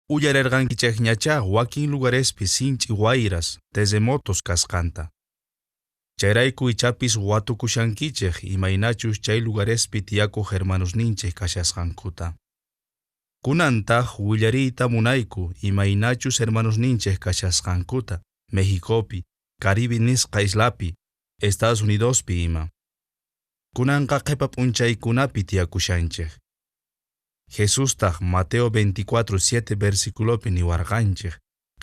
Uyarerqankichejñachá wakin lugarespi sinch'i wayras, terremotos kasqanta. Chayrayku ichapis watukushankichej imaynachus chay lugarespi tiyakoj hermanosninchej kashasqankuta. Kunantaj willariyta munayku imaynachus hermanosninchej kashasqankuta Mexicopi, Caribe nisqa islapi, Estados Unidospi ima. Kunanqa qhepa p'unchaykunapi tiyakushanchej. Jesustaj Mateo 24:7 versiculopi niwarqanchej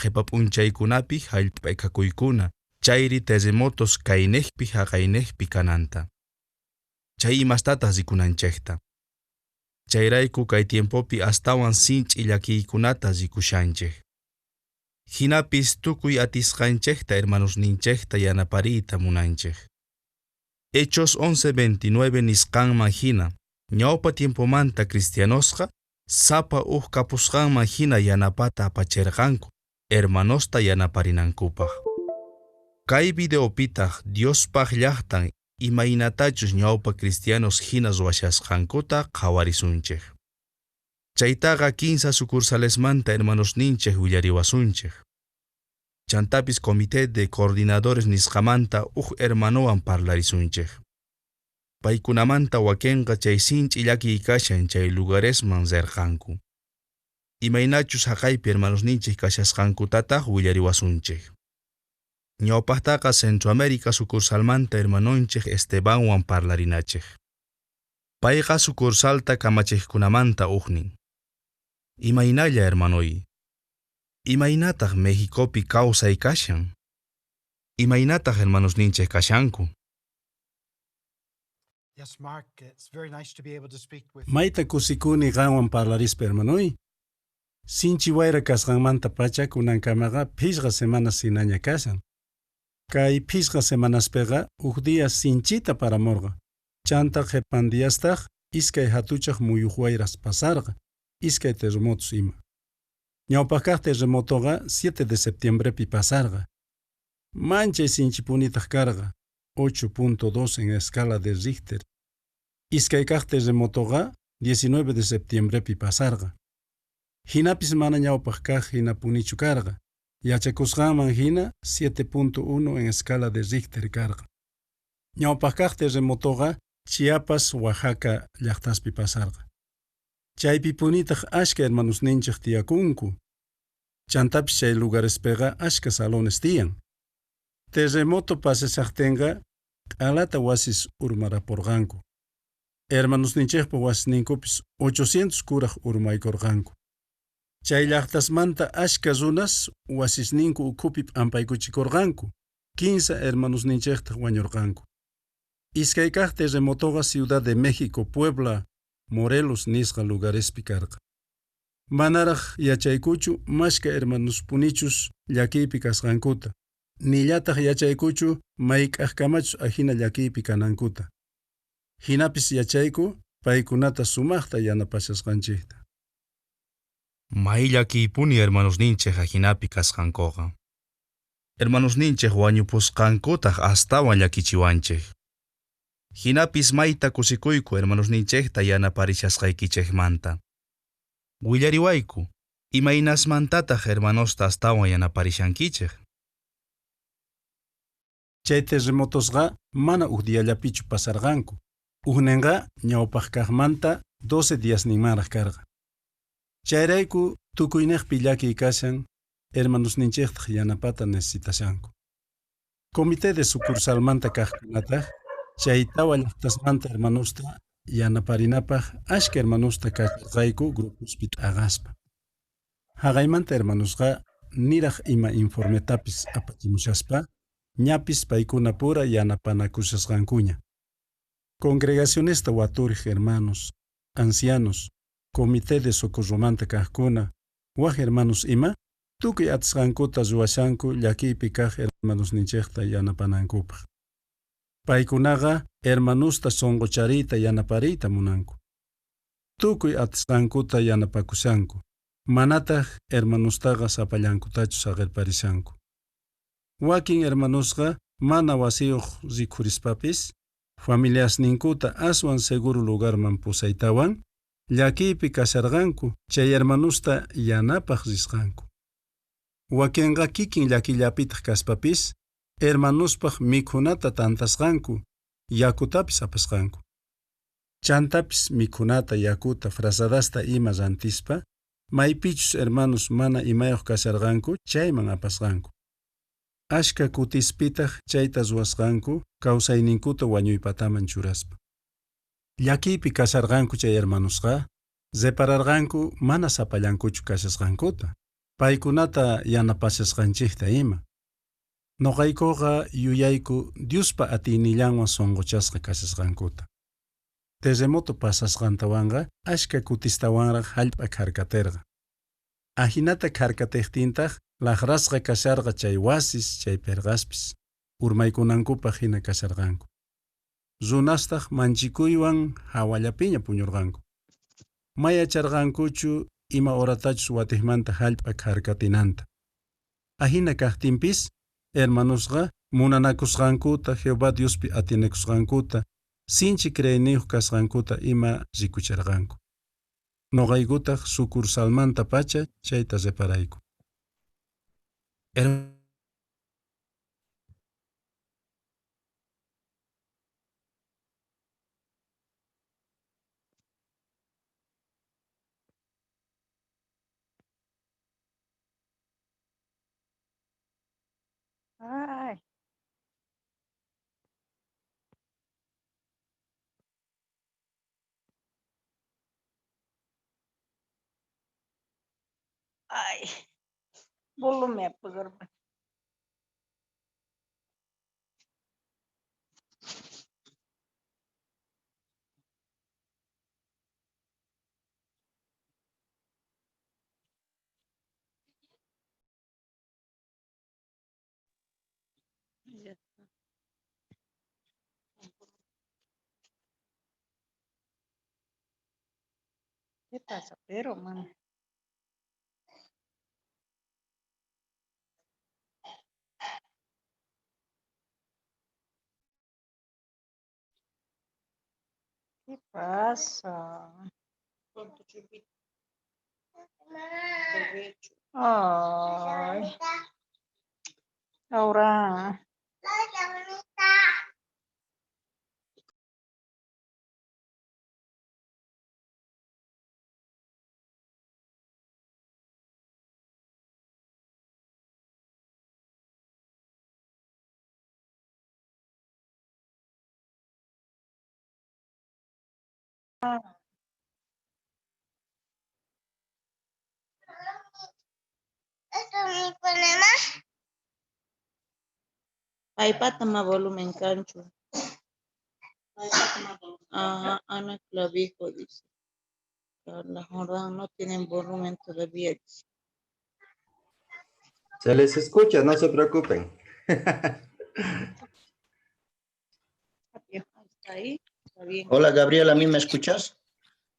qhepa p'unchaykunapi jallp'a ikhakuykuna chayri terremotos kaynejpi jaqaynejpi kananta. Chay imastataj rikunanchejta. Chayrayku kay tiempopi astawan sinch'i llakiykunata rikushanchej. Jinapis tukuy atisqanchejta hermanosninchejta yanapariyta munanchej. Hechos 11:29 nisqanman hina, ñawpa tiempomanta cristianosqa sapa uj kapusqanman hina yanapata apacherqanku hermanosta yanaparinankupaj. Kay videopitaj Diospaj llajtan imaynatachus ñawpa cristianos hina ruwashasqankuta qhawarisunchej. Chaytaqa kinsa sucursalesmanta hermanosninchej willariwasunchej. Chantapis Comité de Coordinadores nisqamanta uj hermanowan parlarisunchej. Paykunamanta wakenqa chay sinch'i llakiy kashan chay lugaresman rirqanku. Imaynachus jaqaypi hermanosninchej kashasqankutataj willariwasunchej. Ñawpajtaqa Centroamérica sucursalmanta hermanonchej Estebanwan parlarinachej. Payqa sucursalta kamachejkunamanta ujnin. Imaynalla hermanoy. Imaynataj Mexicopi kawsay kashan? Imaynataj hermanosninchej kashanku? Yes, Mark, it's very nice to be able to speak with Mayta kusikuni qanwan parlarispa hermanoy. Sinchi wayra kasqanmanta pacha kunankamaqa phishqa semanas hinaña kashan. Kay phishqa semanaspiqa uj día sinchita paramurqa. Chanta qhipan diastaq iskay hatuchaq muyuq wayras pasarqa, iskay terremotos ima. Ñawpaq kaq terremotoqa 7 de septiembrepi pasarqa. Manchay sinchipunitaq karqa, 8.2 en escala de Richter. Iskay kaq terremotoqa 19 de septiembrepi pasarqa. Hinapis mana ñawpaq kaq hinapunichu karqa. Yachakusqanman hina 7.1 en escala de Richter karqa. Ñawpaq kaq terremotoqa Chiapas, Oaxaca llaqtaspi pasarqa. Chaypipunitaq ashka hermanosninchik tiyakunku. Chantapis chay lugarespiqa ashka salones tiyan. Terremoto pasashaqtinqa q'alata wasis urmarapurqanku. Hermanosninchikpa wasisninkupis 800 kuraj urmaykurqanku. Chay llaqtasmanta ashka runas wasisninku ukhupi p'ampaykuchikurqanku. Kinsa hermanosninchiktaq wañurqanku. Iskay kaq terremotoqa Ciudad de México, Puebla, Morelos nisqa lugarespi karqa. Manaraq yachaykuchu mashka hermanospunichus llakiypi kasqankuta. Nillataq yachaykuchu mayk'aqkamachus ajina llakiypi kanankuta. Hinapis yachayku paykunata sumaqta yanapashasqanchikta. May llakiypuni hermanosninchej ajinapi kasqankuqa. Hermanosninchej wañupusqankutaj astawan llakichiwanchej. Jinapis mayta kusikuyku hermanosninchejta yanaparishasqaykichejmanta. Willariwayku, imaynasmantataq hermanosta astawan yanaparishankichej? Chay terremotosqa mana uj diallapichu pasarqanku. Ujninqa ñawpaq kaqmanta 12 diasninmanraq karqa. Chayrayku tukuyniqpi llakiy kashan, hermanosninchiktaq yanapata necesitashanku. Comité de sucursalmanta kaqkunataq chay tawa llaqtasmanta hermanosta yanaparinapaq ashka hermanosta kacharqayku grupospi t'aqaspa. Haqaymanta hermanosqa niraq ima informetapis apachimushaspa, ñapis paykuna pura yanapanakushasqankuña. Congregacionesta waturiq hermanos, ancianos, comité de socorromanta kaqkuna, waj hermanos ima, tukuy atisqankuta ruwashanku llakiypi kaq hermanosninchikta yanapanankupaq. Paykunaqa hermanosta sunquchariyta yanapariyta munanku. Tukuy atisqankuta yanapakushanku. Manataq hermanostaqa sapallankutachu saqirparishanku. Wakin hermanosqa mana wasiyuq rikhurispapis, familiasninkuta aswan seguro lugarman pusaytawan, llakiypi kasharqanku chay hermanosta yanapaj risqanku. Wakenqa kikin llakiyllapitaj kaspapis, hermanospaj mikhunata tantasqanku, yakutapis apasqanku. Chantapis mikhunata, yakuta, frazadasta ima rantispa, maypichus hermanos mana imayoj kasharqanku chayman apasqanku. Ashkha kutispitaj chayta ruwasqanku kawsayninkuta wañuypataman churaspa. Llakiypi kasharqanku chay hermanosqa repararqanku mana sapallankuchu kashasqankuta, paykunata yanapashasqanchejta ima. Noqaykoqa yuyayku Diospa atiynillanwan sonqochasqa kashasqankuta. Terremoto pasasqantawanqa ashkha kutistawanraj jallp'a kharkaterqa. Ajinata kharkatejtintaj lajrasqa kasharqa chay wasis, chay perqaspis, urmaykunankupaj jina kasharqanku. Runastaj manchikuywan jawallapiña puñorqanku. Ma yacharqankuchu ima horatachus watejmanta jallp'a kharkatinanta. Ajina kajtinpis, hermanosqa munanakusqankuta, Jehová Diospi atienekusqankuta, sinchi creeyniyoj kasqankuta ima rikucherqanku. Noqaykutaj sucursalmantapacha chayta reparayku. Ay. Ay. Volume apagar. Ya está. ¿Qué pasa, pero, mano? ¿Qué pasa? Ay. Ahora. Paypata ma volumen kanchu. Ajá, Ana Clavijo dice. Carla Jordán no tienen volumen todavía. Dice. Se les escucha, no se preocupen. Está ahí, está bien. Hola Gabriel, ¿a mí me escuchas?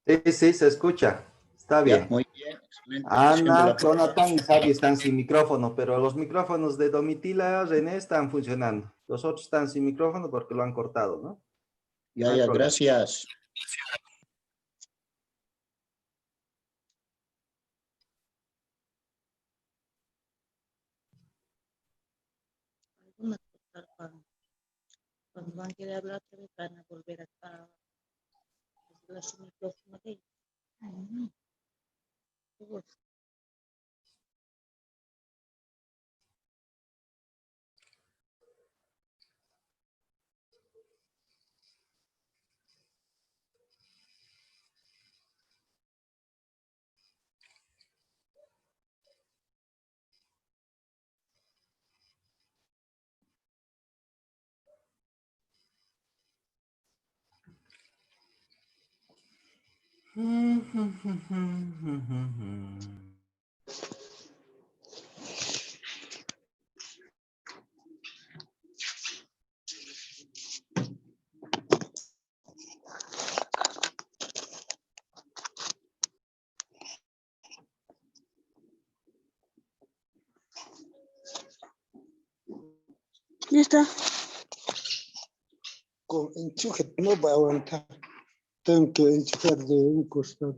Sí, sí, se escucha. Está Ya, bien. muy bien, excelente. Ana, Jonathan y Javi están sin micrófono, pero los micrófonos de Domitila, René están funcionando. Los otros están sin micrófono porque lo han cortado, ¿no? Ya, No hay ya, problema. gracias. Algunas cosas cuando van a querer hablar otra vez van a volver a arreglar su micrófono de ellos. Ay, no. Qué bueno. Ya está. Con enchufe no va a aguantar. Tengo que enchufar de un costado.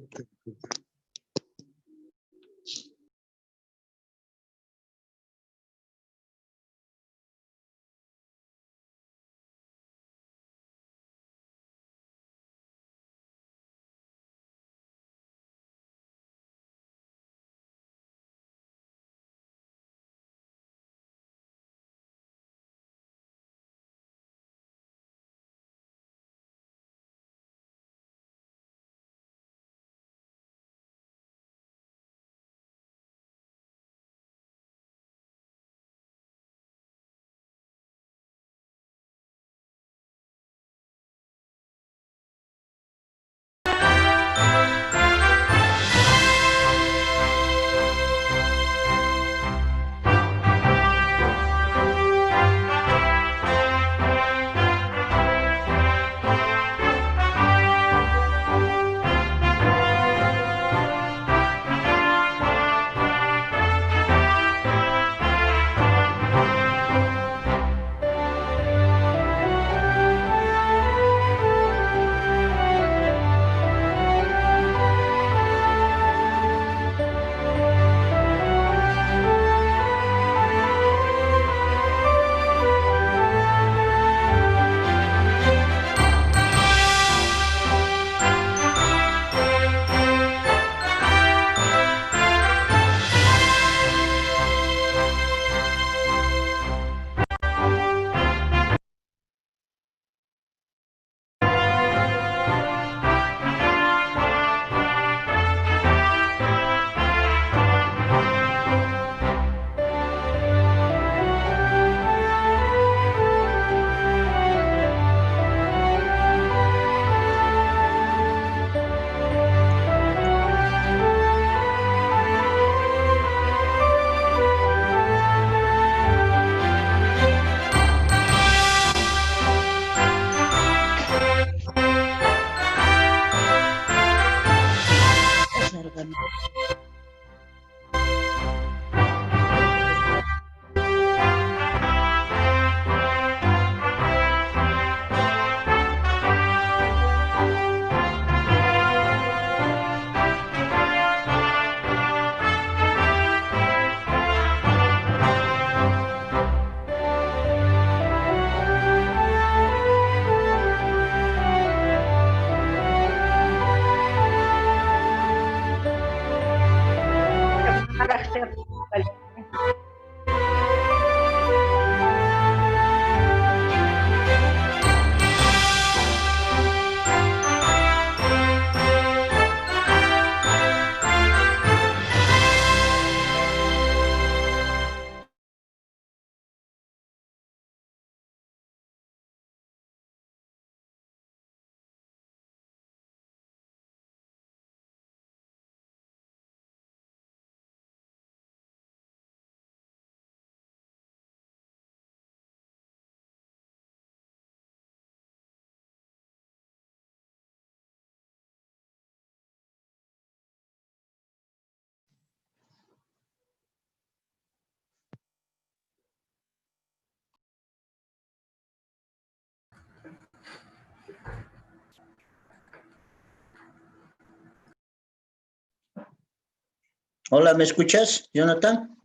Hola, ¿me escuchas, Jonathan?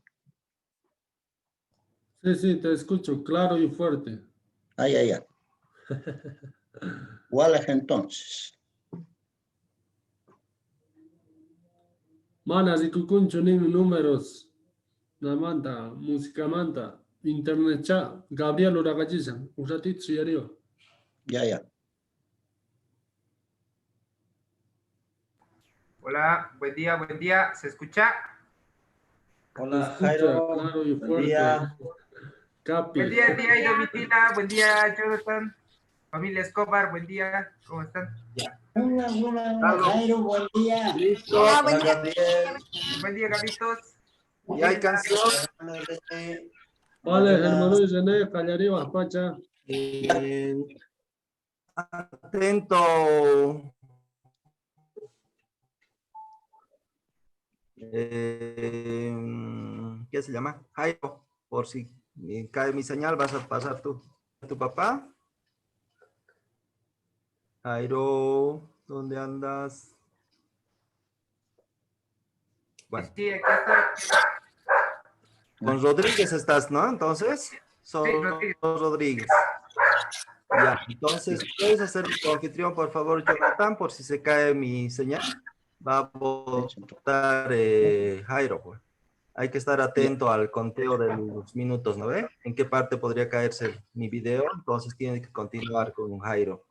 Sí, sí, te escucho claro y fuerte. Ay, ay, ay. Wallace entonces. Mana rikukunchu nin números. Namanta, musicamanta, internet cha, Gabriel uraqachishan, un ratito suyariwa. Ya, ya. Hola, buen día, buen día. ¿Se escucha? Hola, Escucha, Jairo. claro y Buen fuerte. día. Capi. Buen día, tía y Domitila. Buen día, Jonathan. Familia Escobar, buen día. ¿Cómo están? Hola, hola, Carlos. Jairo, buen día. Listo. Hola, buen Hola, día. Gabriel. Buen día, Gabitos. ¿Y hay canción? Hola, René. Vale, Hola. hermano y René, Callariba, Pacha. Bien. Atento. ¿Qué se llama? Jairo, por si me cae mi señal, vas a pasar tú. ¿Tu papá? Jairo. ¿Dónde andas? Bueno. Sí, aquí estoy. Con Rodríguez estás, ¿no? Entonces, solo Rodríguez. Rodríguez. Ya, entonces, ¿puedes hacer tu anfitrión, por favor, Jonathan, por si se cae mi señal? Va a votar Jairo, pues. Hay que estar atento al conteo de los minutos, ¿no ve? ¿En qué parte podría caerse mi video? Entonces tiene que continuar con Jairo.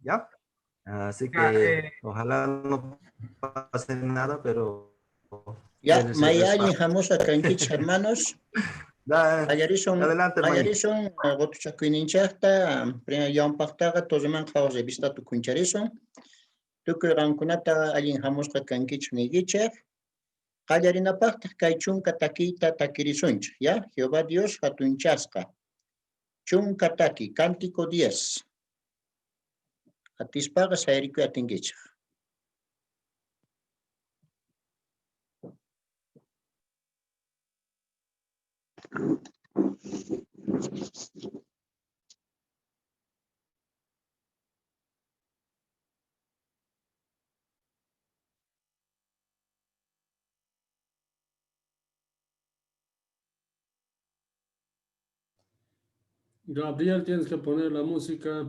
¿Ya? Así Ya, que ojalá no pase nada, pero... Ya, denles el mayalli respaldo. hamusqa kankichik hermanos. Da, Qallarisun, adelante, hermano. qallarisun qutuchakuyninchaqta, ñawpaqtaqa Torreman Qhawaq revistata kuncharisun. Tukuy qankunata allin hamusqa kankichik niykichik. Qallarinapaqtaq kay chunka takiyta takirisunchik, ya? Jehová Dios hatunchasqa. Chunka taki, cántico 10. Atispaqa sayarikuy atinkichik. Gabriel, tienes que poner la música.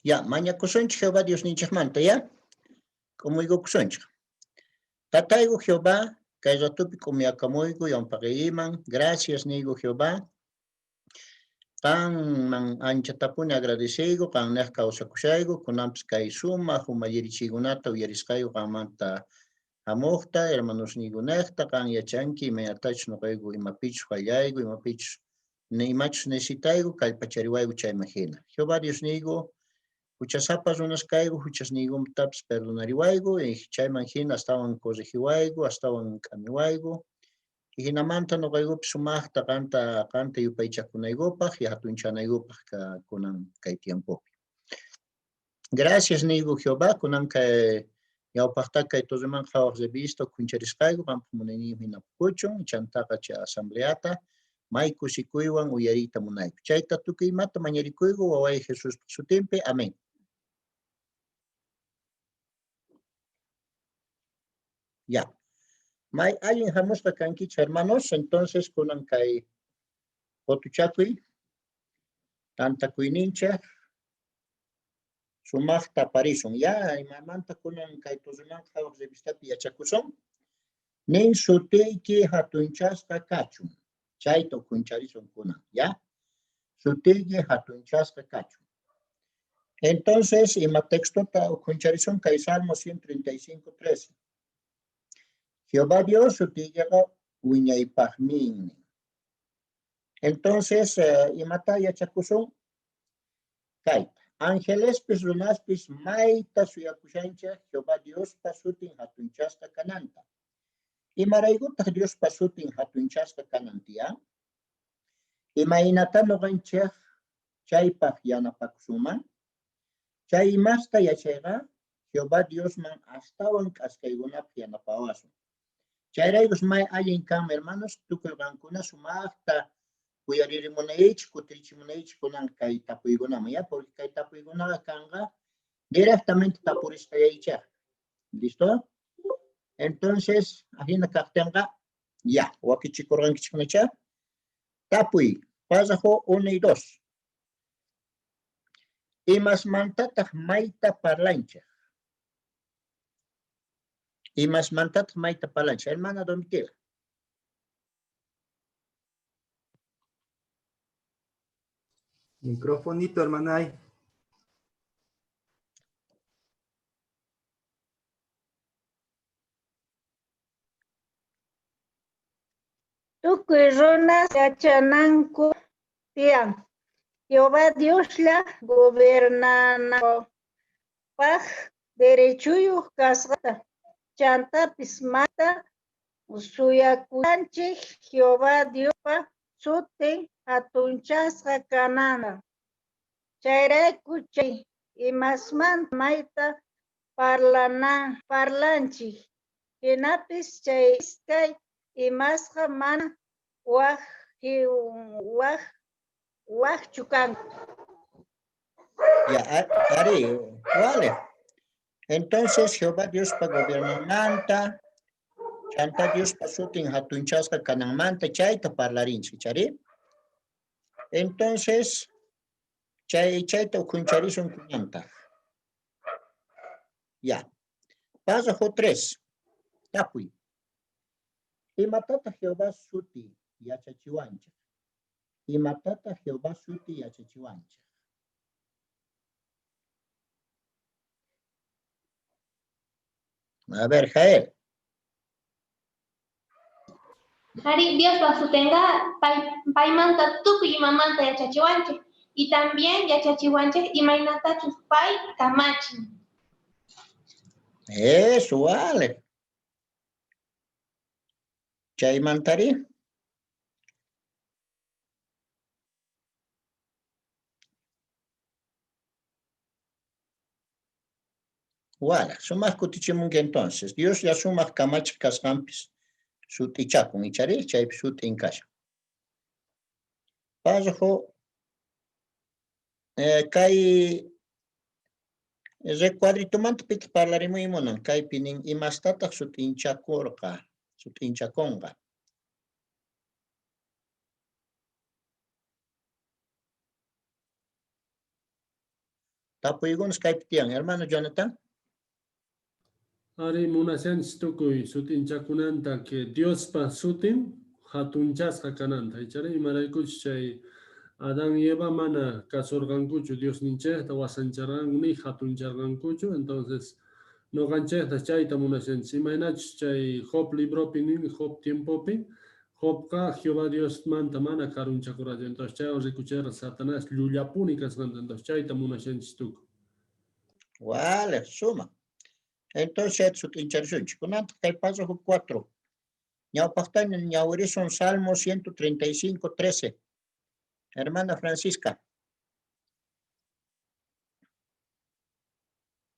Ya, mañakusunchik Jehová Diosninchikmanta, ya? K'umuykukusunchik. Tatayku Jehová, kay ratupi k'umuyakamuykun yampaqiyman. Gracias niyku Jehová. Qanman anchatapuni agradeceyku, qannej kawsakushayku, kunanpis kay sumaq umallirichiykunata uyarisqayku qanmanta hamuqta, hermanosniykunejta, qan yachanki imaynatachus nuqayku imapichus fallayku, imapichus imachus necesitayku, kallpachariwayku chayman hina. Jehová Diosniyku, huchasapa runas kayku, huchasniykumtapis perdonariwayku, y chayman hina astawan corregiwayku, astawan k'amiwayku. Y hinamanta nuqaykupis sumaqta qanta yupaychakunaykupaq y hatunchanaykupaq kunan kay tiempopi. Gracias niyku Jehová, kunan kay ñawpaqta kay Torreman Qhawaq revista kuncharisqayku, qanpaq munayniyuq hina pukuchun, chantaqa chay asambleata may kusikuywan uyariyta munayku. Chayta tukuy imata mañarikuyku waway Jesuspa sutinpi. Amén. Ya. May allin hamusqa kankichik, hermanos. Entonces, kunan kay qotuchakuy, tantakuyninchik, sumaqta parisun. Ya, imamanta kunan kay Torremanta Qhawaq revistapi yachakusun? Nin sutiyki hatunchasqa kachun. Chayta ukhuncharisun kunan, ya? Sutiyki hatunchasqa kachun. Entonces, ima textota ukhuncharisun kay Salmo 135, 13. Jehová Dios sutiykiqa wiñaypaqmin. Entonces, imata yachakusun? Kayta. Angelespis runaspis mayta suyakushanchej Jehová Diospa sutin hatunchasqa kananta. Imaraykutaq Diospa sutin hatunchasqa kanan tiyan? Imaynata noqanchej chaypaq yanapakusunman? Chay imasta yachayqa Jehová Diosman astawan k'askaykunapaq yanapawasun. Chayraykus may allin kanman, hermanos, tukuy qankuna sumaqta uyaririmunaychik, kutirichimunaychik kunan kay tapuykunaman, ya, porque kay tapuykunaqa kanqa directamente tapurisqayaychik. ¿Listo? Entonces, ajina kaqtinqa, ya, wakichikurqankichiknacha. Tapuy, párrafo 1 y 2. Imasmantataq mayta parlanchik? Imasmantataq mayta parlanchik? Hermana Domitila. Microfonito, hermana. Tukuy runas yachananku tiyan. Jehová Dioslla gobernanapaj derechuyuq kasqanta. Chantapis mayta suyakushanchej Jehová Diospa sutin jatunchasqa kananta. Chayrayku chay imasmanta mayta parlanchik. Jinapis chay iskay imasqa mana wajchu kanku. Ya, Ari, vale. Entonces Jehová Diospa gobernanmanta, chanta Diospa sutin hatunchasqa kananmanta chayta parlarinchik, chari. Entonces, chayta ukhuncharisun kunantaq. Ya. Párrafo 3. Tapuy. Imatataq Jehová suti yachachiwanchik? Imatataq Jehová suti yachachiwanchik? A ver, Jael. Ari, Diospa sutenqa paymanta tukuy imamanta yachachiwanchik. Y también yachachiwanchik imaynatachus pay kamachin. Eso, vale. Chaymantari. Wala, sumaq kutichimunki entonces. Dios ya sumaq kamachik kasqanpis sut'ichakun, ichari chaypi sut'in kashan. Párrafo kay recuadritomanta pitaq parlarimuy munan, kaypi nin imastataq sut'inchakurqa, sut'inchakunqa. Tapuykunas kaypi tiyan, hermano Jonathan. Ari munashanchis tukuy sut'inchakunanta que Diospa sutin hatunchasqa kananta. Ichari imaraykuchus chay Adán y Eva mana kasurqankuchu Diosninchejta wasancharqanku ni hatuncharqankuchu. Entonces noqanchejta chayta munashanchis. Imaynachus chay Job libropi nin, Job tiempopi, Jobqa Jehová Diosmanta mana karunchakurqachu. Entonces chaywan rikucherqa Satanás llullapuni kasqanta. Entonces chayta munashanchis tukuy. Vale, suma. Entonces sut'incharisunchik. Kunantaq kay párrafo 4. Ñawpaqtaña ñawirisun Salmo 135, 13. Hermana Francisca.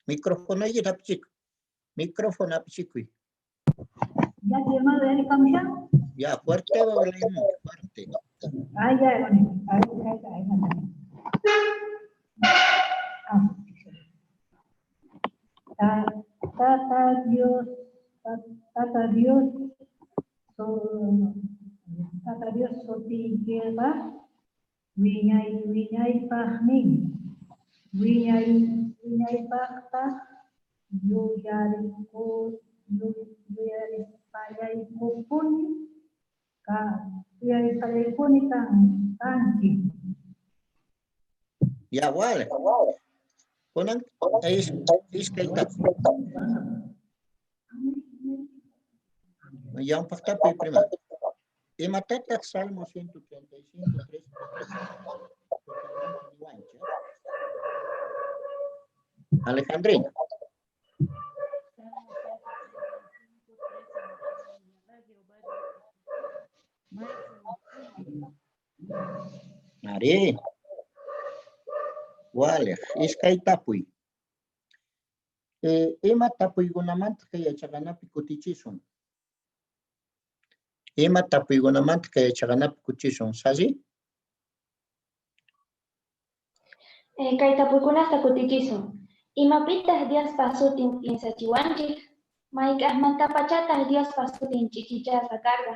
Micrófono apichikuy. Micrófono apichikuy. Ya, hermano, ya estamos ya. Ya, fuerte, fuerte. Ay, ya, hermano. Ay, ay, ay, ay. Tata Dios, Tata Dios, Tata Dios sutiykeqa wiñay wiñaypajmin, wiñay wiñaypajtaj yuyarispallaypuni kanki. Ya, vale. Kunan iskay tapuy. Ñawpaj tapuy primero. Imatataq Salmo 135, 3 niwanchik? Alejandrina. Ari. Walej, iskay tapuy. Ima tapuykunamanta kay yachaqanapi kutichisun? Ima tapuykunamanta kay yachaqanapi kutichisun? Sasi? Kay tapuykunasta kutichisun. Imapitaq Diospa sutin piensachiwanchik? Mayk'ajmantapachataq Diospa sutin ch'ichichasqa karqa?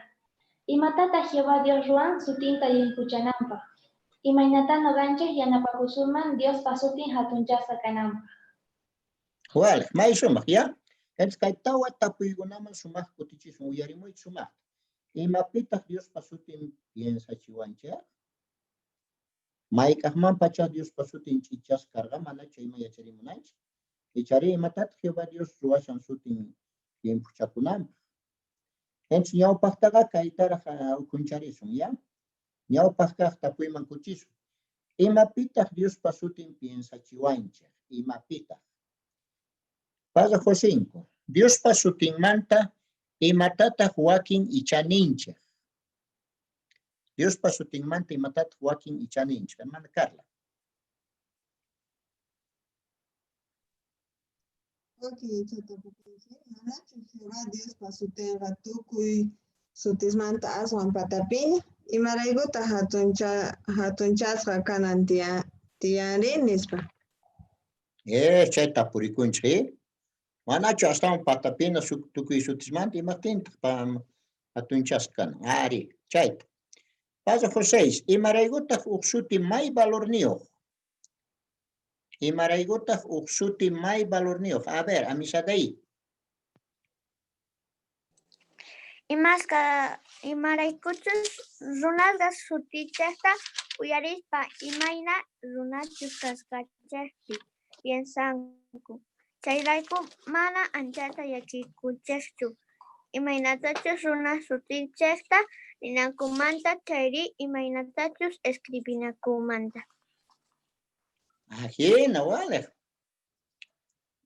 Imatataq Jehová Dios ruwan sutinta llimphuchananpaq? Imaynatá noqanchej yanapakusunman Diospa sutin jatunchasqa kananpaq? Walej, may sumaq, ya? Entonces kay tawa tapuykunaman sumaq kutichisun, uyarimuychik sumaqta. Imapitaq Diospa sutin piensachiwanchik? Mayk'ajman pacha Diospa sutin ch'ichasqa karqa, manachu ima yacharimunanchik? Ichari imatataq Jehová Dios ruwashan sutin llimphuchakunanpaq? Entonces ñawpaqtaqa kaytaraq ukhuncharisun, ya? Ñawpaq kaq tapuyman kutichisun. Imapitaq Diospa sutin piensachiwanchik? Imapitaq? Párrafo 5. Diospa sutinmanta imatataq wakin icha ninchik? Diospa sutinmanta imatataq wakin icha ninchik? Hermana Carla. Wakin icha tapukunchik, manachu Jehová Diospa sutinqa tukuy sutismanta aswan patapiña? Imaraykutaq jatunchasqa kanan tiyanri nispa? Chay tapurikunchik, eh? Manachu astawan patapina tukuy sutismanta imajtintaq jatunchasqa kanan? Ari, chayta. Párrafo 6. Imaraykutaq uj suti may valorniyuq? Imaraykutaq uj suti may valorniyuq? A ver, Amisadai. Imasqa imaraykuchus runasqa sutichejta uyarispa imayna runachus kasqanchejpi piensanku. Chayrayku mana anchata llakikunchejchu imaynatachus runas sutinchejta ninankumanta chayri imaynatachus escribinankumanta. Ajina, walej.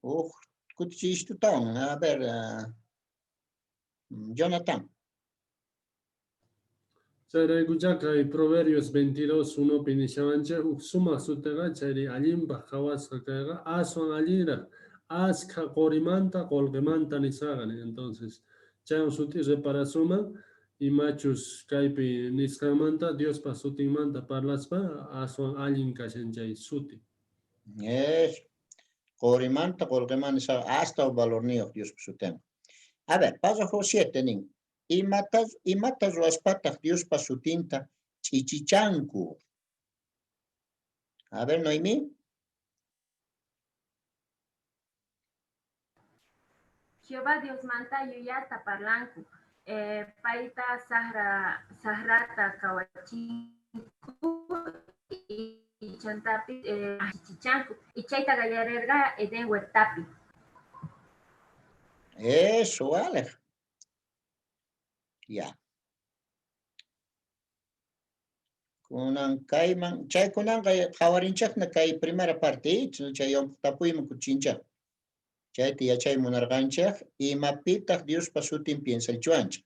Uj kutichistutawan. A ver, Jonathan. Chayraykuchá kay Proverbios 22 unopi nishawanchej uj sumaq suteqa chayri allinpaq qhawasqa kayqa aswan allinraq askha qorimanta qolqemanta nisqaqa. Entonces, chaywan suti reparasunman imachus kaypi nisqanmanta Diospa sutinmanta parlaspa aswan allin kashan chay suti. Eso. Qorimanta qolqemanta nisqaqa astawan valorniyuq Diospa sutinqa. A ver, párrafo 7 nin. Imata ruwaspataq Diospa sutinta ch'ichichanku? A ver, Noemí. Jehová Diosmanta yuyata parlanku. Payta sajrata qhawachinku y chantapis ch'ichichanku. Y chayta qallarerqa Edén huertapi. Eso, vale. Ya. Kunan kayman, chay kunanqa qhawarinchikna kay primera parte, chay tapuyman kutichinchik. Chayta yachay munarqanchik, imapitaq Diospa sutin piensachiwanchik?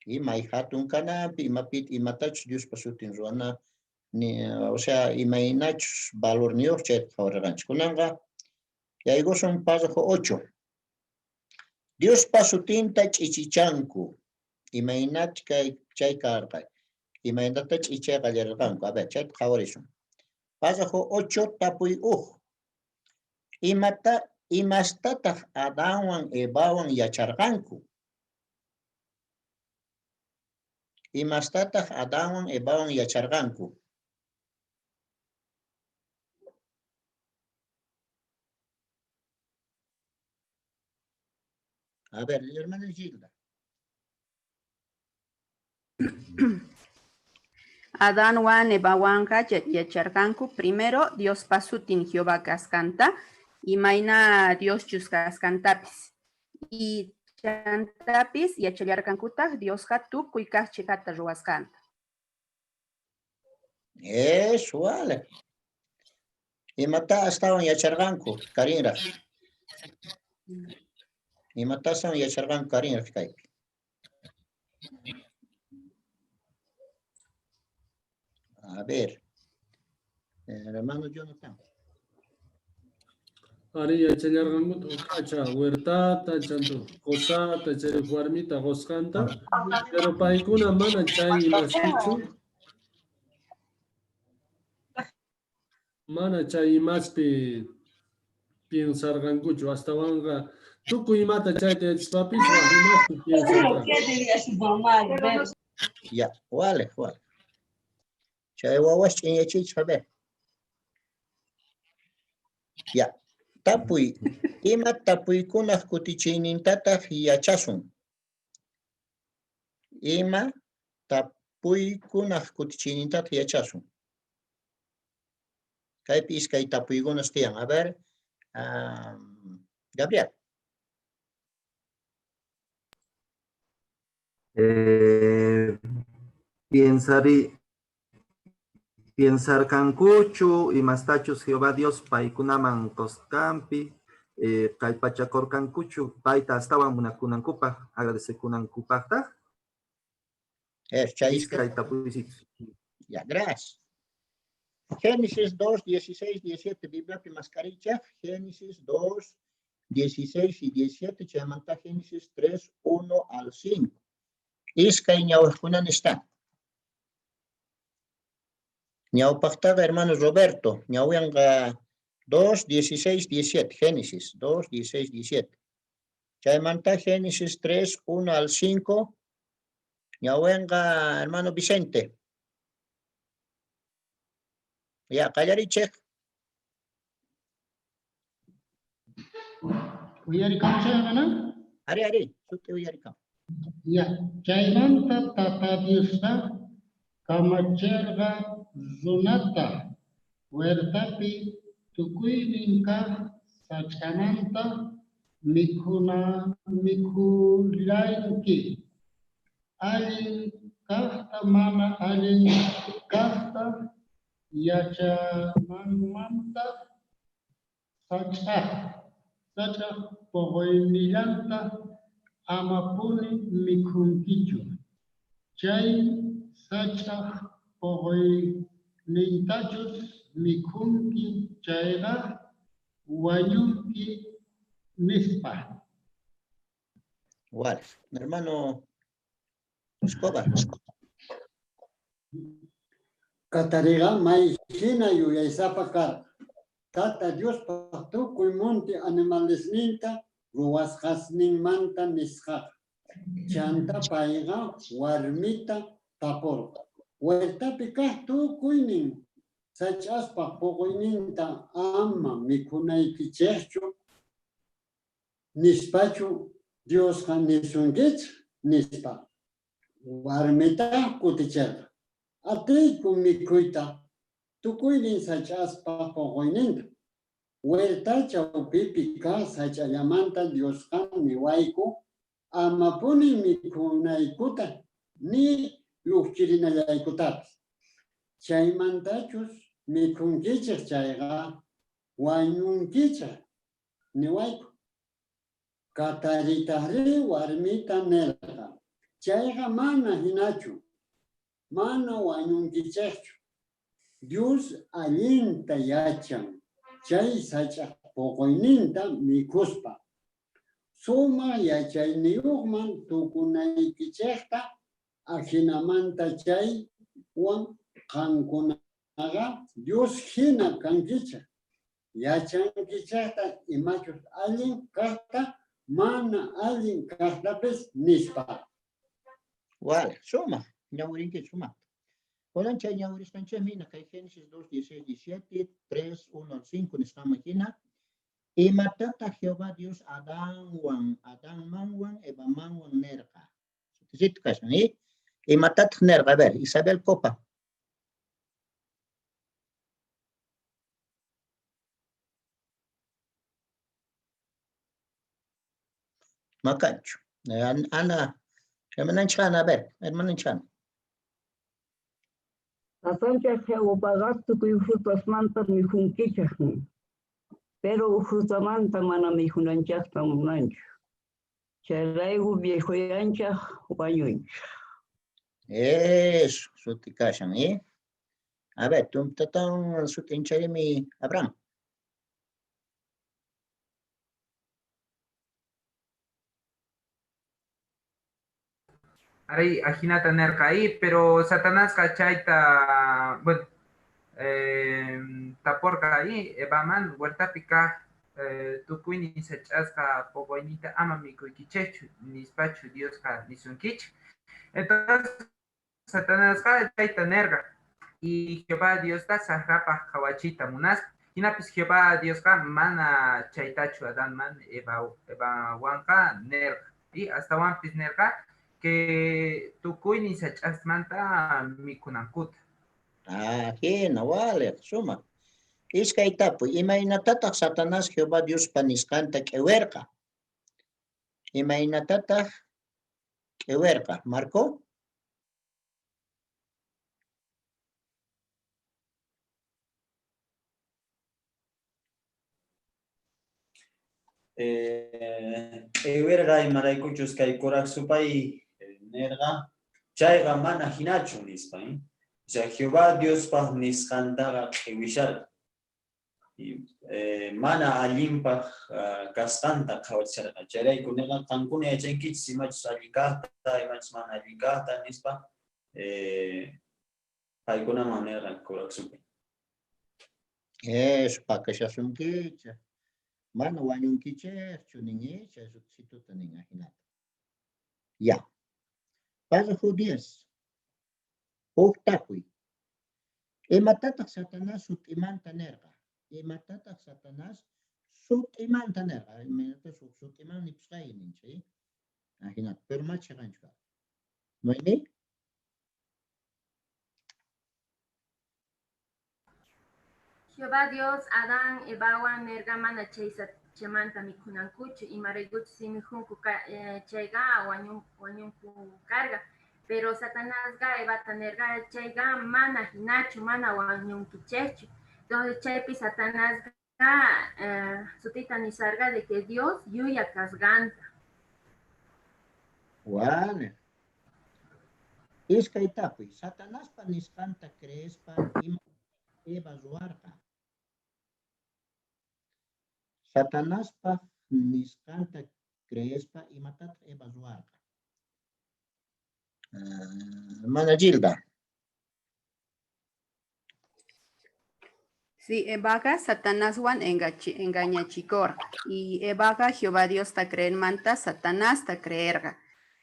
Imay hatun kananpi, imapit imatachus Diospa sutin ruwana, o sea, imaynachus valorniyuq chayta qhawarirqanchik. Kunanqa yaykusun párrafo 8. Diospa sutinta ch'ichichanku. Imaynach kay chay karqa? Imaynata ch'ichay qallarirqanku? A ver, chayta qhawarisun. Párrafo 8 tapuy uj. Imastataq Adanwan Evawan yacharqanku? Imastataj Adanwan Evawan yacharqanku? A ver, hermana Gilda. Adanwan Evawanqa yacharqanku primero Diospa sutin Jehová kasqanta, imayna Dioschus kasqantapis. Y chantapis yachallarqankutaj Diosqa tukuy kaj cheqata ruwasqanta. Eso, vale. Imatá astawan yacharqanku, Karinraj? Imatá astawan yacharqanku, Karinraj kaypi? A ver, hermano Jonathan. Arí, yachallarqankutaj uj k'acha huertata, chantá uj qosata, chay uj warmita qosqanta, pero paykuna mana chay imaspichu, mana chay imaspi piensarqankuchu, astawanqa tukuy imata chayta yachaspapis waj imaspi piensarqanku. Ya, vale, vale. Chay wawas ch'inyachiychej, a ver. Ya, tapuy, ima tapuykunaj kutichiynintataj yachasun? Ima tapuykunaj kutichiynintataj yachasun? Kaypi iskay tapuykunas tiyan. A ver, Gabriel. Piensarqankuchu imastachus Jehová Dios paykunaman qosqanpi, kallpachakorqankuchu payta astawan munakunankupaj, agradecekunankupajtaj? Chay Iskay tapuysitos. Ya, gracias. Génesis 2, 16, 17, Bibliapi mask'ariychej, Génesis 2, 16 y 17, chaymanta Génesis 3, 1 al 5. Iskay ñawajkunan está. Ñawpajtaqa hermano Roberto, ñawianqa 2, 16, 17, Génesis 2, 16, 17. Chaymanta Génesis 3, 1 al 5, ñawenqa hermano Vicente. Ya, qallarichej. Uyarikamushan, hermano? Ari, ari, sut'i uyarikamu. Ya, chaymanta Tata Diosqa kamacherqa runata huertapi tukuynin kaj sach'amanta mikhuna mikhullanki, allin kajta mana allin kajta yachananmanta sach'aj poqoynillanta amapuni mikhunkichu. Chay sach'aj poqoynintachus mikhunki chayqa wañunki nispa. Igual, hermano Escobar. Katariqa may jina yuyaysapa karqa. Tata Diospa tukuy monte animalesninta ruwasqasninmanta nisqaqa. Chantá payqa warmita taporqa, Huertapi kaj tukuynin sach'aspa poqoyninta ama mikhunaykichejchu nispachu Diosqa nisunkichej? nispa. Warmitaj kuticherqa, Atiyku mikhuyta tukuynin sach'aspa poqoyninta. Huerta chawpipi kaj sach'allamanta Diosqa niwayku amapuni mikhunaykuta ni llujchirinallaykutapis. Chaymantachus mikhunkichej chayqa wañunkichej niwayku. Kataritajrí warmita nerqa, Chayqa mana jinachu, mana wañunkichejchu. Dios allinta yachan chay sach'aj poqoyninta mikhuspa, sumaj yachayniyojman tukunaykichejta, ajinamanta chaywan qankunaqa Dios jina kankichej. Yachankichejtaj imachus allin kajta, mana allin kajtapis, nispa. Wale, sumaj. Ñawirinkichej sumajta. Kunan chay ñawirisqanchejmi hina kay Génesis 2, 16, 17, 3, 1 al 5 nisqanman hina, imatataq Jehová Dios Adanwan, Adanmanwan, Evamanwan nerqa? Sutisitu kashan, ¿eh? Imatataq nerqa? A ver, Isabel Copa. Makanchu. Ana, hermananchik Ana, a ver, hermananchik Ana. Tatanchej Jehovaqa tukuy frutasmanta mikhunkichej nin. Pero uj frutamanta mana mikhunanchejta munanchu. Chayrayku viejoyanchej wañunchej. Eso, suti kashan, ¿eh? A ver, tumtatan sut'incharimi Abraham. Arí, ajinata nerqa ahí, pero Satanásqa chayta, bueno, taporqa ahí, Evaman huertapi kaj tukuynin sach'asqa poqoynita ama mikhuykichejchu, nispachu Diosqa nisunkichej. Entonces, Satanásqa chayta nerqa, y Jehová Diosta sajrapaj qhawachiyta munaspa. Jinapis Jehová Diosqa mana chaytachu Adanman Evawanqa nerqa. Y astawanpis nerqa que tukuynin sach'asmanta mikhunankuta. Ah, jina, waliq, sumaq. Iskay tapuy, imaynatataq Satanás Jehová Diospa nisqanta q'ewerqa? Imaynatataq q'ewerqa? Marco? Q'ewerqa imaraykuchus kay kuraj supay nerqa, chayqa mana jinachu nispa. O sea, Jehová Diospaj nisqantaqa q'ewisharqa. Mana allinpaj kasqanta qhawachisharqa. Chayrayku nerqa, qankuna yachankichis imachus allin kajta, imachus mana allin kajta nispa paykunaman nerqa kuraj supay. Eso, pakashasunkichej. Mana wañunkichejchu nin, chay sutisituta nin ajinata. Ya. Párrafo 10. Huk tapuy. Imatataq Satanás sut'imanta nerqa? Imatataq Satanás sut'imanta nerqa? Imaynatachus huk sut'iman nipusqayki ninchik, ajinata, pero ma chiqanchu karqa. Noemí? Jehová Dios Adán Evawan nerqa mana chay sachamanta mikhunankuchu, imaraykuchus si mikhunku chayqa wañunku karqa. Pero Satanásqa Evata nerqa chayqa mana jinachu, mana wañunkichejchu. Entonces chaypi Satanásqa sutita nisarqa de que Dios llulla kasqanta. Wale. Iskay tapuy, Satanaspa nisqanta creespa ima Eva ruwarqa? Satanaspa nisqanta creespa imatataq Eva ruwarqa? Hermana Gilda. Sí, Evaqa Satanaswan engañachikorqa. Y Evaqa Jehová Diosta creermanta Satanasta creerqa.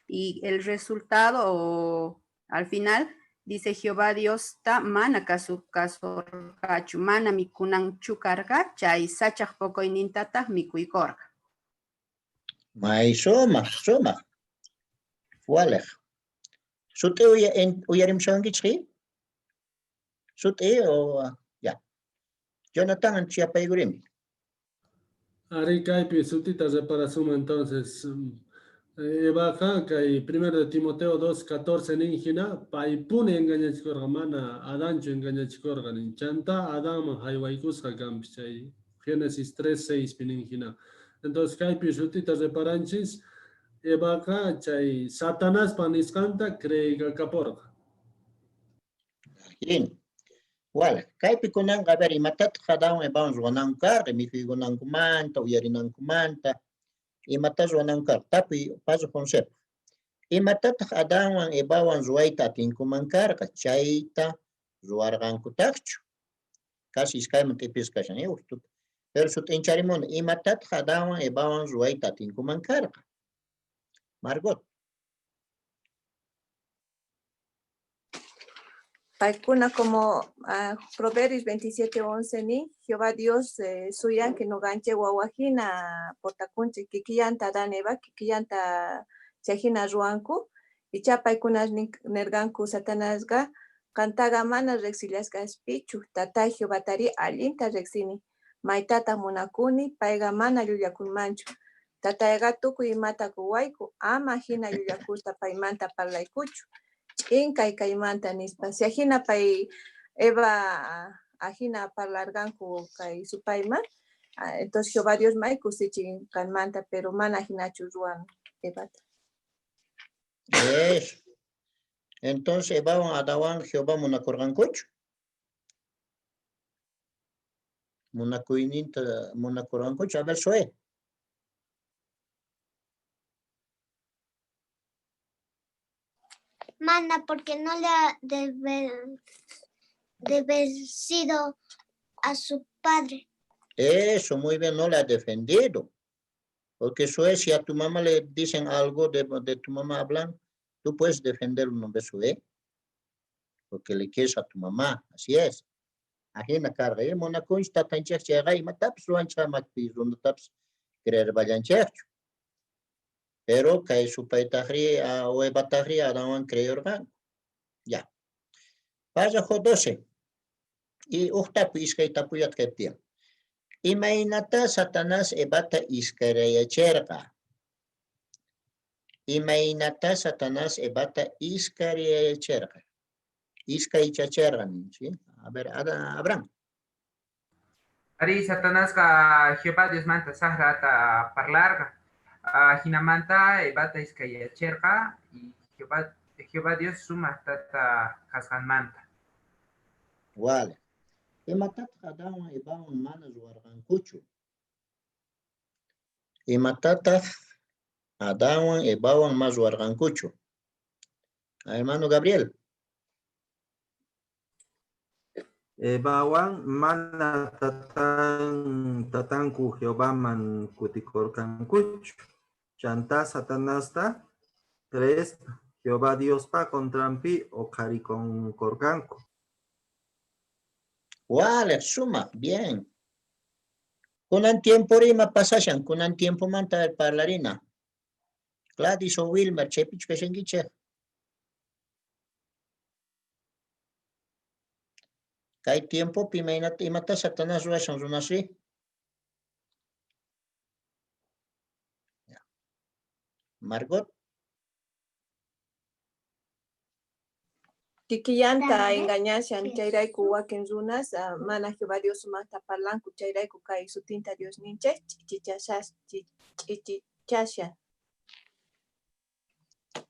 Y el resultado, al final, dice Jehová Diosta mana kasorqachu, mana mikhunanchu karqa, chay sachaj poqoynintataj mikhuykorqa. May sumaq, sumaq. Waliq. Sut'i uyarimushankichej? Sut'i o ya. Jonathan chiyapaykurimi. Ari kaypi sut'ita reparasunman entonces. Evaqa kay primero de Timoteo 2:14 nin jina, paypuni engañachikorqa, mana Adanchu engañachikorqa nin. Chantá Adanman jaywaykusqa kanpis chay Génesis 3:6 pi nin jina. Entonces kaypi sut'ita reparanchis, Evaqa chay Satanaspa nisqanta creeykaporqa. Bien. Wala, kaypi kunanqa, a ver, imatataq Adanwan Evawan ruwananku karqa, mikhuykunankumanta, uyarinankumanta, imata ruwananku karqa? Tapuy párrafo oncepaq. Imatataq Adanwan Evawan ruwayta atinkuman karqa, chayta ruwarqankutaqchu? Casi iskayman t'ipisqa kashan, uj tuta. Pero sut'incharimuni, imatataq Adanwan Evawan ruwayta atinkuman karqa? Margot. Paykuna como Proverbios 27:11 nin, Jehová Dios suyan que noqanchej wawajina portakunchej, kikillanta Adán Eva, kikillanta chayjina ruwanku. Ichá paykuna nerqanku Satanasqa qantaqa mana rejsillasqaspichu, tatay Jehovatari allinta rejsini, maytataj munakuni, payqa mana llullakunmanchu. Tatayqa tukuy imata quwayku, ama jina llullakusta paymanta parlaykuchu. Ch'in kay kaymanta nispa. Si ajina pay Eva ajina parlarqanku kay supayman, entonces Jehová Dios may kusichin qanmanta, pero mana jinachu ruwan Evata. Eso. Entonces Evawan Adawan Jehová munakurqankuchu? Munakuyninta munakurqankuchu? A ver, Zoe. Mana, porque no le ha desobedecido a su padre. Eso, muy bien, no le ha defendido. Porque Zoe, si a tu mamá le dicen algo de tu mamá hablan, tú puedes defender un nombre Zoe, porque le quieres a tu mamá, así es. Ajina carga, munakunchej tatanchej chayqa imatapis ruwanchej makpi runatapis creer vallanchejchu. Pero kay supaytajri, o Evatajri Adanwan creyorqanku. Ya. Párrafo 12. Y uj tapuy, iskay tapuyat kaypi tiyan. Imaynatá Satanás Evata iskayrayacherqa? Imaynatá Satanás Evata iskayrayacherqa? Iskaychacherqa, ¿sí? A ver, Abraham. Ari, Satanásqa Jehová Diosmanta sajrata parlarqa. Jinamanta Evata iskayyacherqa y Jehová Dios sumaj tata kasqanmanta. Vale. Imatataq Adanwan Evawan mana ruwarqankuchu? Imatataq Adanwan Evawan mana ruwarqankuchu? Hermano Gabriel. Evawan mana tatanku Jehovaman kutikorqankuchu. Chantá Satanasta creespa Jehová Diospa contranpi oqharikorqanku. Vale, suma, bien. Kunan tiempo rima pasashan, kunan tiempo manta parlarina. Gladys o Wilmer, chaypichu kashankichej. Kay tiempopi imaynata imata Satanás ruwashan runasri? Ya. Margot. Kikillanta engañashan, chayrayku wakin runas, mana Jehová Dios sumaqta parlanku, chayrayku kay sutinta Dios ninchej ch'ichichashan.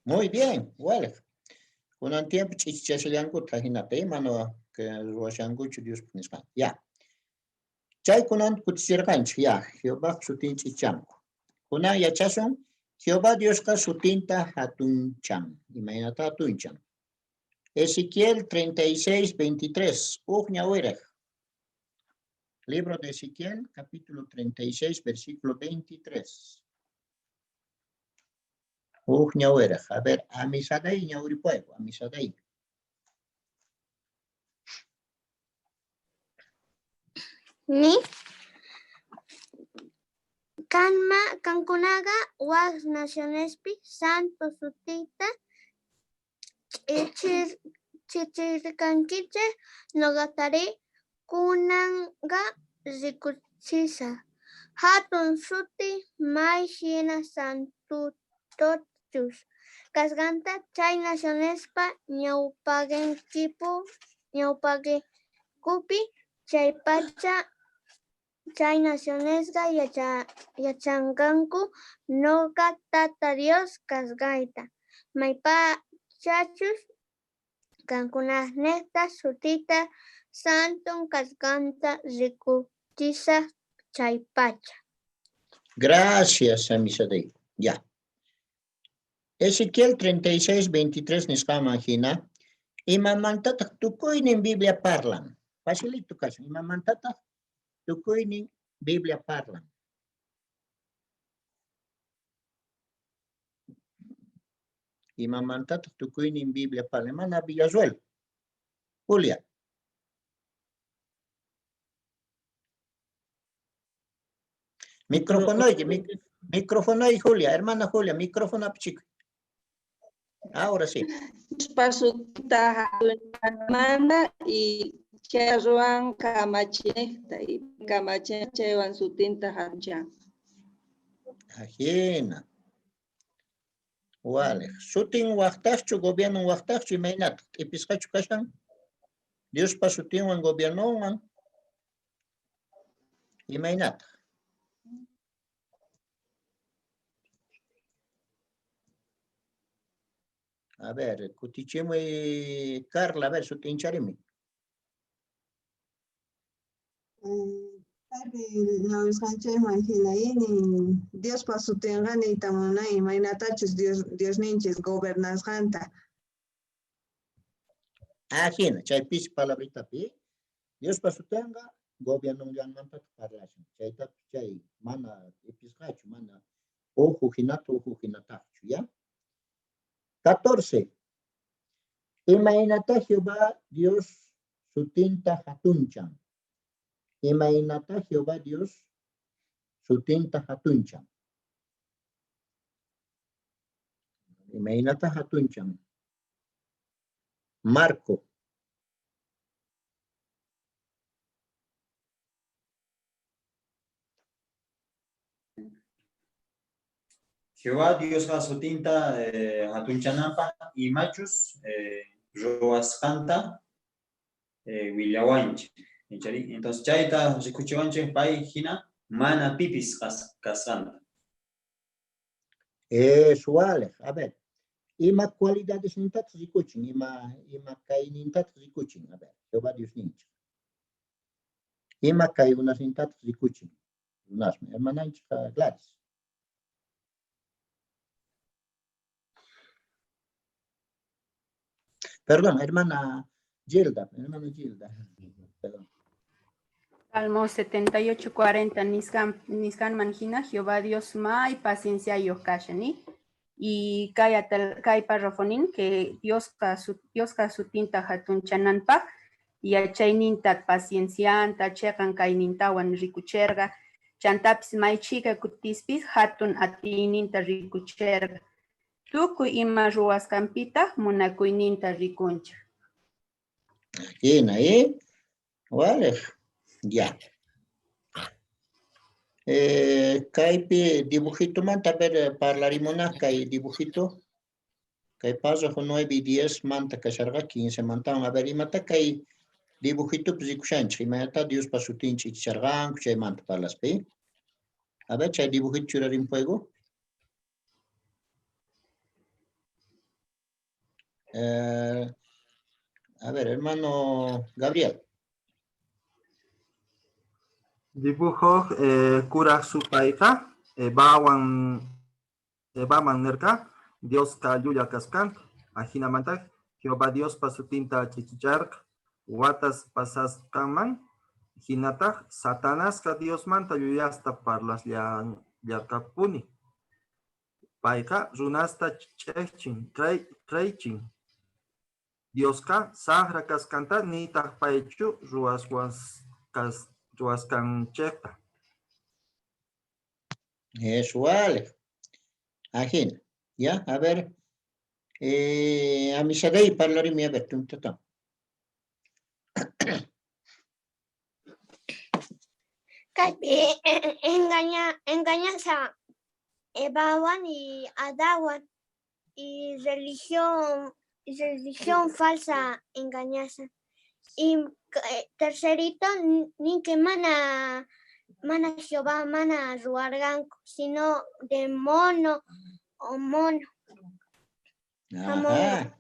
Muy bien, wale. Kunan tiempo ch'ichichashallankuta jinata, mana que ruwashankuchu Dios nisqan. Ya. Chay kunan kutichirqanchik, ya, Jehová sutin ch'ichanku. Kunan yachasun, Jehová Diosqa sutinta hatunchan. Imaynata hatunchan. Ezequiel 36, 23. Uj ñawiraj. Libro de Ezequiel, capítulo 36, versículo 23. Uj ñawiraj. A ver, Amisadai ñawiripuayku, Amisadai. Ni kanma kankunaqa waj nacionespi santo sutita ch'ichirqankichej, noqatari kunanqa rikuchisaj hatun suti may hina santochus kasqanta chay nacionespa ñawpaqenkupi, chaypacha chay nacionesqa yachanqanku noqa Tata Dios kasqayta, maypachachus qankunanejta sutita santon kasqanta rikuchisaj chaypacha. Gracias, Amisadei. Ya. Ezequiel 36, 23 nisqanman hina, imamantataq tukuynin Biblia parlan? Facilito kashan, imamantataq tukuynin Biblia parlan? Imamantataq tukuynin Biblia parlan? Mana Villarruel. Julia. Microfonoyki, microfonoy Julia, hermana Julia, micrófono apachikuy. Ahora sí. Diospa sutinta jatunchanamanta y chay ruwan kamachinejta y kamachin chaywan sutinta jatunchan. Ajina. Walej. Sutin wajtajchu, gobiernon wajtajchu, imaynata? T'ipisqachu kashan? Diospa sutinwan gobiernonwan. Imaynata? A ver, kutichimuy Carla, a ver, sut'incharimi. Kaypi ñawisqanchikman hina inin Diospa sutinqa niyta munan imaynatachus Dios Diosninchis gobernasqanta. Ajina, chay pisi palabritapi, Diospa sutinqa gobiernonllanmantataq parlashan. Chaytapis chay mana t'ipisqachu, mana uju jinata uju jinataqchu, ya? 14. Imaynatá Jehová Dios sutinta jatunchan? Imaynatá Jehová Dios sutinta jatunchan? Imaynatá jatunchan? Marco. Jehová Diosqa sutinta jatunchananpaj imachus ruwasqanta willawanchej. Entonces chayta rikuchiwanchej pay jina mana pipis kasqanta. Eso vale. A ver, ima cualidadesnintataq rikuchin, ima ima kaynintataq rikuchin. A ver, Jehová Diosninchej. Ima kaykunasnintataq rikuchin. Runasman, hermananchej Gladys. Perdón, hermana Gilda, hermana Gilda. Perdón. Salmo 78, 40, nisqanman jina Jehová Dios may pacienciayoj kashan, y kay kay párrafo nin que Diosqa sutinta jatunchananpaj yachayninta paciencianta cheqan kaynintawan rikucherqa chantapis may chhika kutispis jatun atiyninta rikucherqa tukuy ima ruwasqanpitaj munakuyninta rikunchej. Jina, ¿eh? Vale, ya. Kaypi dibujitomanta, a ver, parlarimuna kay dibujito. Kay párrafo 9 y 10 manta kasharqa 15 mantawan. A ver, imata kay dibujitopi rikushanchej, imaynata Diospa sutin ch'icharqanku chaymanta parlaspa. A ver, chay dibujito churarimpuego. A ver, hermano Gabriel. Dibujo kuraj supayqa Evawan Evaman nerqa Diosqa llulla kasqanta. Ajinamanta Jehová Diospa sutinta ch'ichicharqa watas pasasqanman jinataj Satanasqa Diosmanta llullasta parlasllaqapuni. Payqa runasta ch'ejchin, creichin. Diosqa sajra kasqanta nitaq paychu ruwasqanchejta. Eso vale. Ajina. Ya, a ver. Amisadei parlarimi, a ver, tuntata. Kaypi engañasa Evawan y Adawan y religión falsa engañasa. Y tercerito, ni que mana Jehová mana ruarganco, sino de mono o mono. Ajá.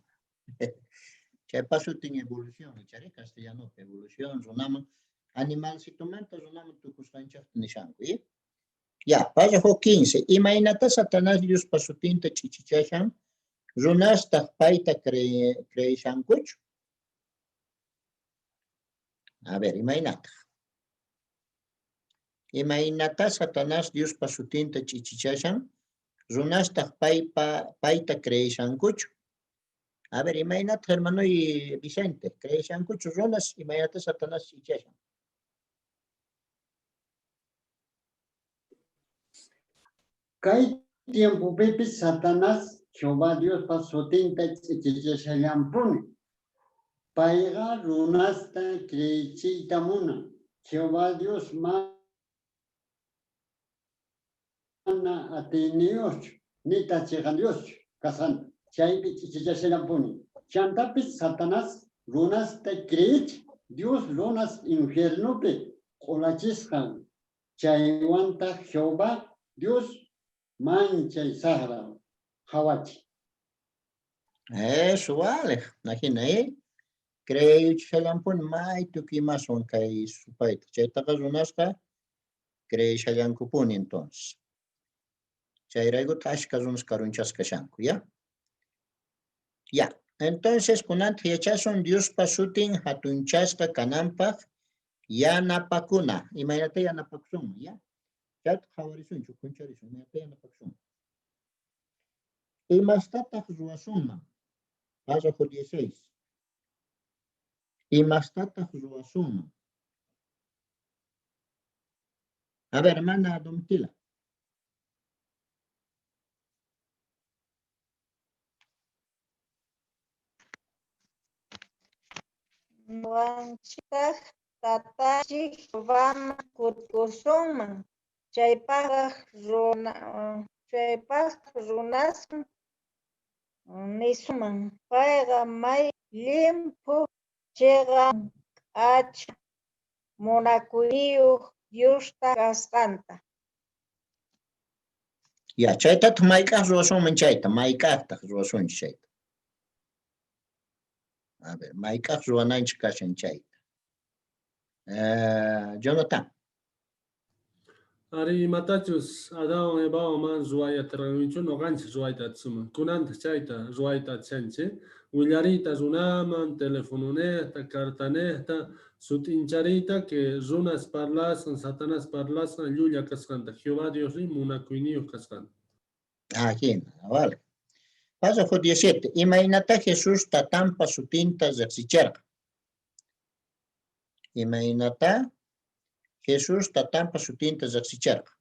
Chay paso tiene evolución, echaré castellano, evolución, runaman, animalcitomanta runaman tukusqanchaqta nishanku, ¿eh? Ya, párrafo 15. Imaynata Satanás Diospa sutinta ch'ichichashan, runastaq payta creishankuchu. A ver, imaynata. Imaynata Satanás Diospa sutinta ch'ichichashan, runastaq payta creishankuchu. A ver, imaynataq hermanoy Vicente, creeshankuchu runas imaynata Satanás ch'ichashan? Kay tiempopipis Satanás Jehová Diospa sutinta ch'ichichashallanpuni. Payqa runasta creechiyta munan. Jehová Dios mana atiyniyojchu, nitaj cheqan Dioschu kasqanta. Chaypi ch'ichichashallanpuni. Chantapis Satanás runasta creechin Dios runas infiernopi q'olachisqan. Chaywantaj Jehová Dios manchay sajra qhawachin. Eso vale. Ajina, ¿eh? Creeychishallampuni may tukuy imaswan kay supayta. Chaytaqa runasqa creeshallankupuni entonces. Chayraykutaj ashkha runas karunchasqa kashanku, ya? Ya. Entonces, kunantaj yachasun Diospa sutin jatunchasqa kananpaj yanapakuna. Imaynata yanapakusunman, ya? Chayta qhawarisunchik, ukhuncharisun, imaynata yanapakusunman. Imastataj ruwasunman? Párrafo 16. Imastataj ruwasunman? A ver, hermana Domitila. Noqanchejtaj Tatanchej Jehovaman kutikusunman. Chaypajtaj runasman nisunman payqa may llimphu, cheqan, k'acha, munakuyniyoj Diostaj kasqanta. Ya, chaytataj mayk'aj ruwasunman chayta, mayk'ajtaj ruwasunchej chayta. A ver, mayk'aj ruwananchej kashan chayta. Jonathan. Ari, imatachus Adanwan Evawan mana ruway aterqankuchu, noqanchej ruwayta atisunman. Kunantaj chayta ruwayta atishanchej. Willariyta runaman, telefononejta, cartanejta, sut'inchariyta que runas parlasqan, Satanás parlasqan llulla kasqanta, Jehová Diosrí munakuyniyoj kasqanta. Ah, jina, vale. Párrafo 17. Imaynatá Jesús tatanpa sutinta rejsicherqa? Imaynatá Jesús tatanpa sutinta rejsicherqa?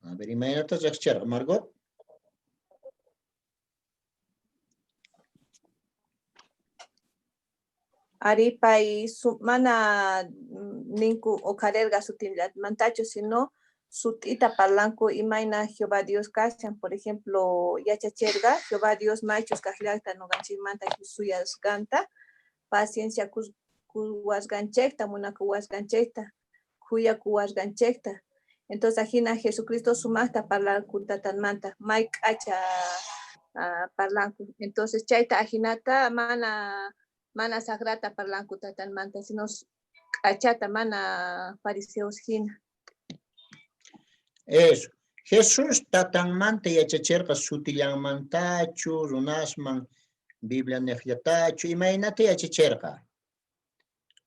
A ver, imaynatá rejsicherqa, Margot? Ari, pay mana ninku oqharerqa sutinllamantachu, sino sut'ita parlanku imayna Jehová Dios kashan. Por ejemplo, yachacherqa Jehová Dios maychus kajllajta noqanchejmanta suyasqanta, paciencia kuwasqanchejta, munakuwasqanchejta, khuyakuwasqanchejta. Entonces, ajina Jesucristo sumajta parlanku tatanmanta, may k'acha parlanku. Entonces, chayta ajinata mana sajrata parlanku tatanmanta, sino k'achata, mana fariseos jina. Eso. Jesús tatanmanta yachacherqa sutillanmantachu, runasman Biblia nejllatachu, imaynata yachacherqa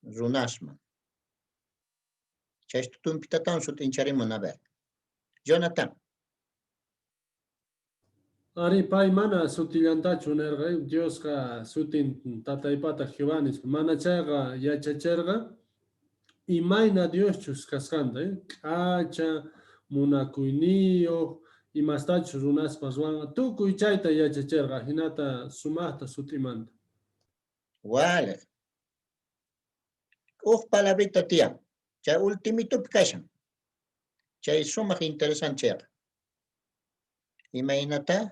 runasman? Chaysta tumpitatawan sut'incharimun, a ver. Jonathan. Ari, pay mana sutillantachu nerqa, Diosqa sutin tataypata Jehová nispa. Mana chayqa yachacherqa imayna Dioschus kasqanta, k'acha, munakuyniyoj, imastachus runaspa ruwanqa, tukuy chayta yachacherqa, jinata sumajta sut'imanta. Walej. Uj palabrita tiyan, chay ultimitupi kashan. Chay sumaj interesante chayqa. Imaynatá?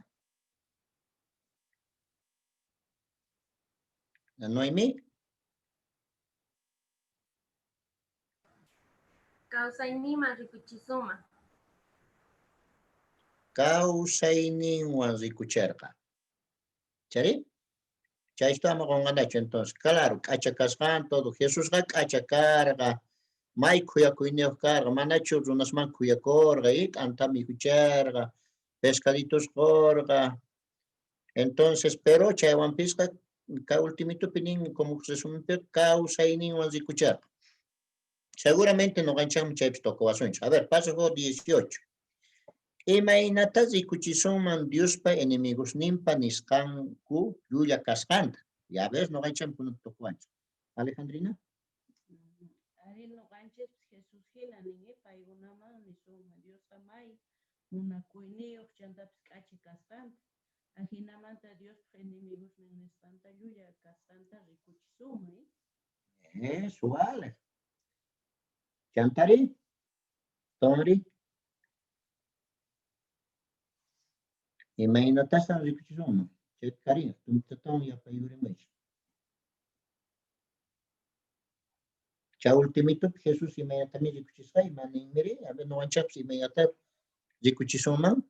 Noemí? Kawsayninman rikuchisunman. Kawsayninwan rikucherqa. Chari? Chaysta ama qonqanachu entonces. Claro, k'acha kasqan todo. Jesusqa k'acha karqa, may khuyakuyniyoj karqa, manachu runasman khuyakorqa, y t'anta mikhucherqa, pescaditos qorqa. Entonces, pero chaywanpisqa kay ultimitupi nin, como resumenpi, kawsayninwan rikucherqa. Seguramente noqanchikmi chaypis tocawasunchik. A ver, párrafo 18. Imaynata rikuchisunman Diospa enemigosninpa nisqanku llulla kasqanta? Ya ves, noqanchikmi kunan tocawanchik. Alejandrina? Ari noqanchikpis Jesús hina nin, paykunaman nisunman Diosqa may munakuyniyuq chantapis k'acha kasqanta. Ajinamanta Diospa enemigosnin nisqanta llulla kasqanta rikuchisunman. Eso vale. Chantari? Tonri? Imaynatasan rikuchisunman? Chay cariño, tumtatawan yapayurimaychik. Chay ultimitupi Jesús imaynatami rikuchisqa, ima ninmiri? A ver, noqanchikpis imaynata rikuchisunman?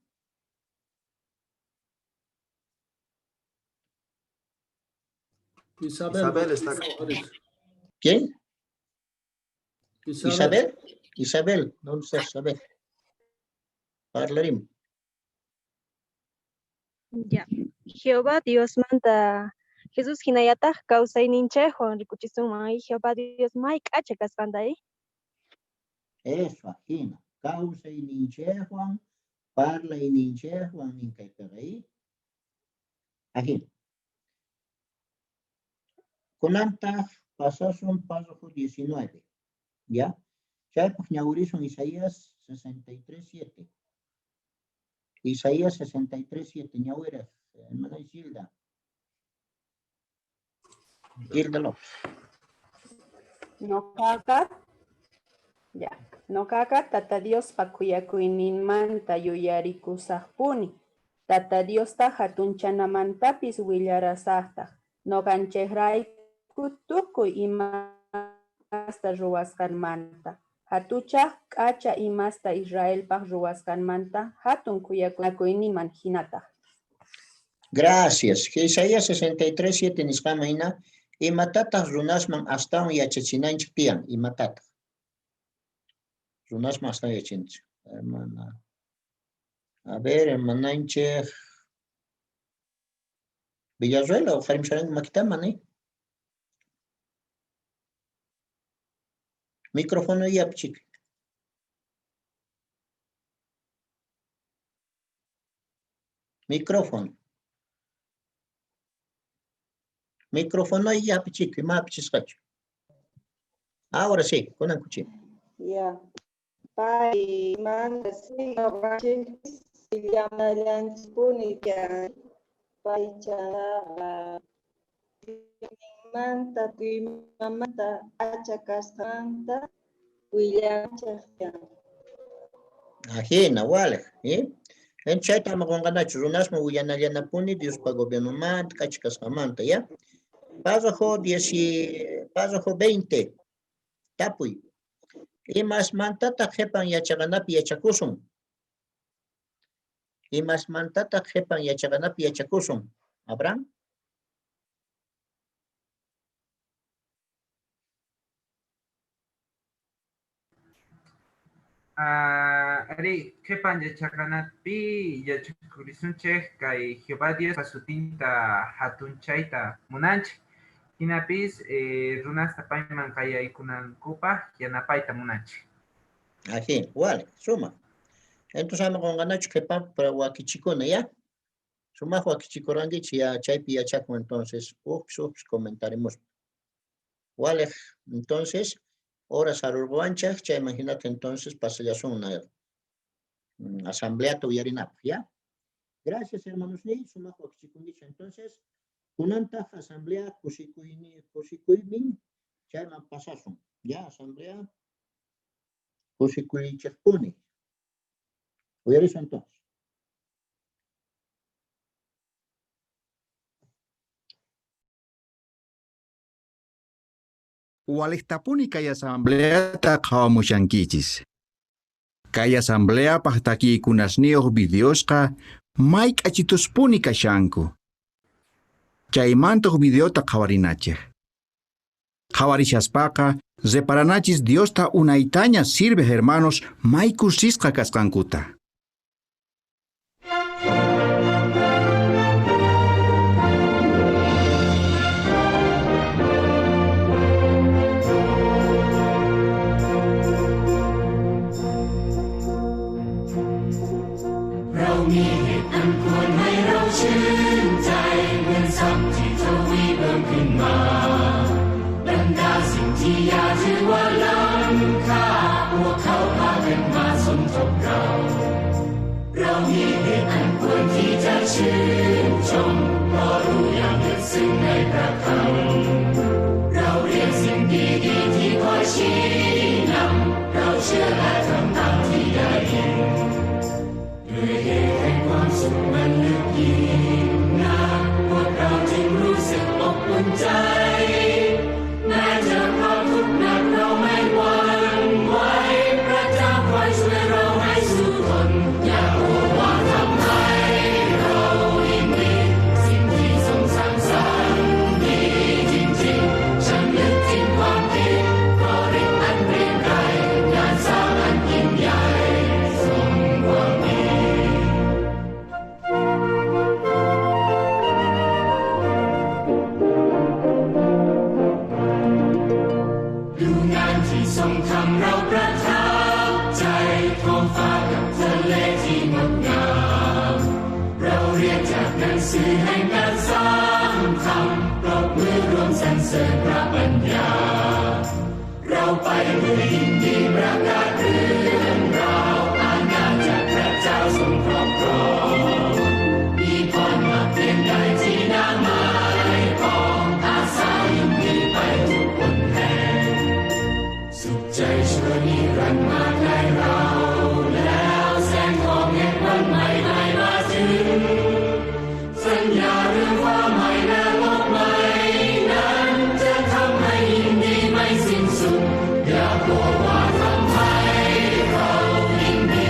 Isabel, Isabel está ¿Quién? Isabel. Isabel. Isabel, ¿dónde está Isabel? Parlarim. Ya. Jehová Dios manta Jesús hinallataq kawsayninchikwan rikuchisunman y Jehová Dios may k'acha kasqanta, ¿eh? Eso, ajina. Kawsayninchikwan, parlayninchikwan nin kaypiqa, ¿eh? Ajina. Kunantaq pasasun párrafo 19. ¿Ya? Chaypaq ñawirisun Isaías 63:7. Isaías 63:7, ñawiraj, hermana Gilda. Gilda López. Noqaqa, ya, noqaqa Tata Diospa khuyakuyninmanta yuyarikusaqpuni. Tata Diosta hatunchaynamantapis willarasaqtaq. Noqanchikrayku tukuy imasta ruwasqanmanta. Hatuchaj k'acha imasta Israelpaj ruwasqanmanta hatun khuyakuyninman hinataq. Gracias. Isaías 63:7 nisqanman hina, imatataq runasman astawan yachachinanchik tiyan? Imatataq? Runasman astawan yachachinchik. Hermana. A ver, hermananchik. Villarruel o Jarim Makitaman, ¿eh? Micrófono yapchik. Micrófono. Micrófono yapchik, mapchisqachu. Ahora sí, kunan kuchim. Ya. Pay manta sí, noqanchikpis llamallanchikpuni tiyan. Pay chayqa manta tuymamanta k'acha kasqanta willanchik tiyan. Ajina, walej, ¿eh? Chayta ama qunqanachu, runasman willanallanapuni Diospa gobiernomanta, k'acha kasqanmanta, ¿ya? Párrafo 10 y, párrafo 20. Tapuy. Imasmantataq qhipan yachaqanapi yachakusun? Imasmantataq qhipan yachaqanapi yachakusun? Abraham? Ari, qhipan yachaqanapi yachakurisunchik kay Jehová Diospa sutinta hatunchayta munanchik. Hinapis runasta payman qayaykunankupaq yanapayta munanchik. Ají, wale, suma. Entonces ama qunqanachu qhipan para wakichikuna, ¿ya? Sumaq wakichikurankichik ya chaypi yachakun entonces, ujpis ujpis comentaremos. Wale, entonces, horas arurguanchak, chay imagínate entonces pasallasun una asamblea uyarinapaq, ¿ya? Gracias, hermanos ni, sumaq wakichikunkichik. Entonces, kunantaq asamblea kusikuymin, chayman pasasun, ¿ya? Asamblea kusikuychikpuni. Uyarisun entonces. Waliqtapuni kay asambleata qhawamushankichis. Kay asambleapaq takiykunasniyuq videosqa may k'achituspuni kashanku. Chaymantaq videota qhawarinachik. Qhawarishaspaqa reparanachis Diosta unaytaña sirve hermanos may kusisqa kasqankuta. ที่ทวีเพิ่มขึ้นมาบรรดาสิ่งที่ยาถือว่าล้ำค่าพวกเขาพากันมาสมทบเรา เรามีเหตุอันควรที่จะชื่นชมเพราะรู้อย่างลึกซึ้งในพระคำเราเรียนสิ่งดีๆที่คอยชี้นำเราเชื่อและทำตามที่ได้ยินด้วยเหตุแห่งความสุขมันลึกยิ่งนักพวกเราจึงรู้สึกอบอุ่นใจแม้เจอความทุกข์หนักเราไม่หวั่นไหวพระเจ้าคอยช่วยเราให้สู้ทนอย่าโอวาทำให้เรายินดีสิ่งที่ทรงสร้างสรรค์ดีจริงๆฉันลึกจริงความคิดเพราะฤทธิ์อันเกรียงไกรงานสร้างอันยิ่งใหญ่ทรงความดี ดูงานที่ทรงทำเราประทับใจท้องฟ้ากับทะเลที่งดงามเราเรียนจากหนังสือแห่งการสร้างธรรมปรบมือร่วมสรรเสริญพระปัญญา เราไปด้วยยินดีประกาศเรื่องราวอาณาจักรพระเจ้าทรงครอบครองมีพรมากเพียงใดที่น่าหมายปองอาสายินดีไปทุกคนแห่ง สุขใจชั่วนิรันดร์มาใกล้เราแล้วแสงทองแห่งวันใหม่ได้มาถึง สัญญาเรื่องฟ้าใหม่และโลกใหม่นั้นจะทำให้ยินดีไม่สิ้นสุด อย่ากลัวว่าทำให้เรายินดี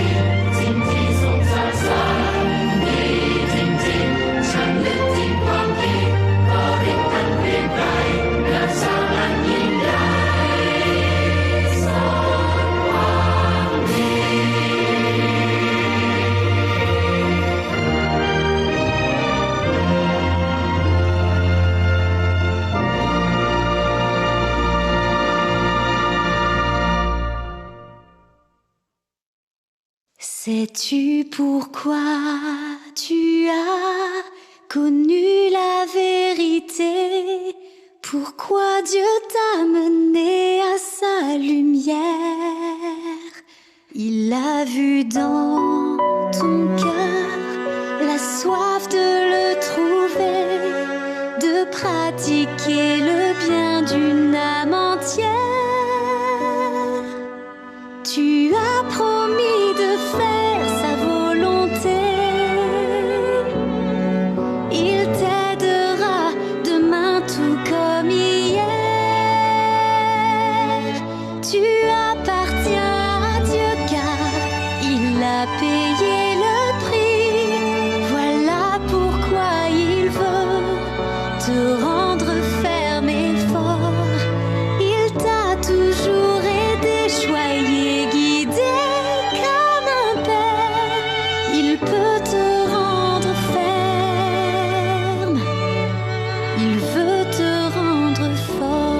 สิ่งที่ทรงสร้างสรรค์ดีจริงๆฉันลึกจริงความคิดเพราะฤทธิ์อันเกรียงไกรงานสร้างอันยิ่งใหญ่ทรงความดี Sais-tu pourquoi tu as connu la vérité? Pourquoi Dieu t'a mené à sa lumière? Il a vu dans ton cœur la soif de le trouver, de pratiquer le bien d'une âme entière. Tu as promis de faire sa volonté. Il t'aidera demain tout comme hier. Tu appartiens à Dieu car il a payé le prix. Voilà pourquoi il veut te rendre ferme et fort. Il t'a toujours aidé, choyé, guidé comme un père. Il peut te rendre ferme. Il veut te rendre fort.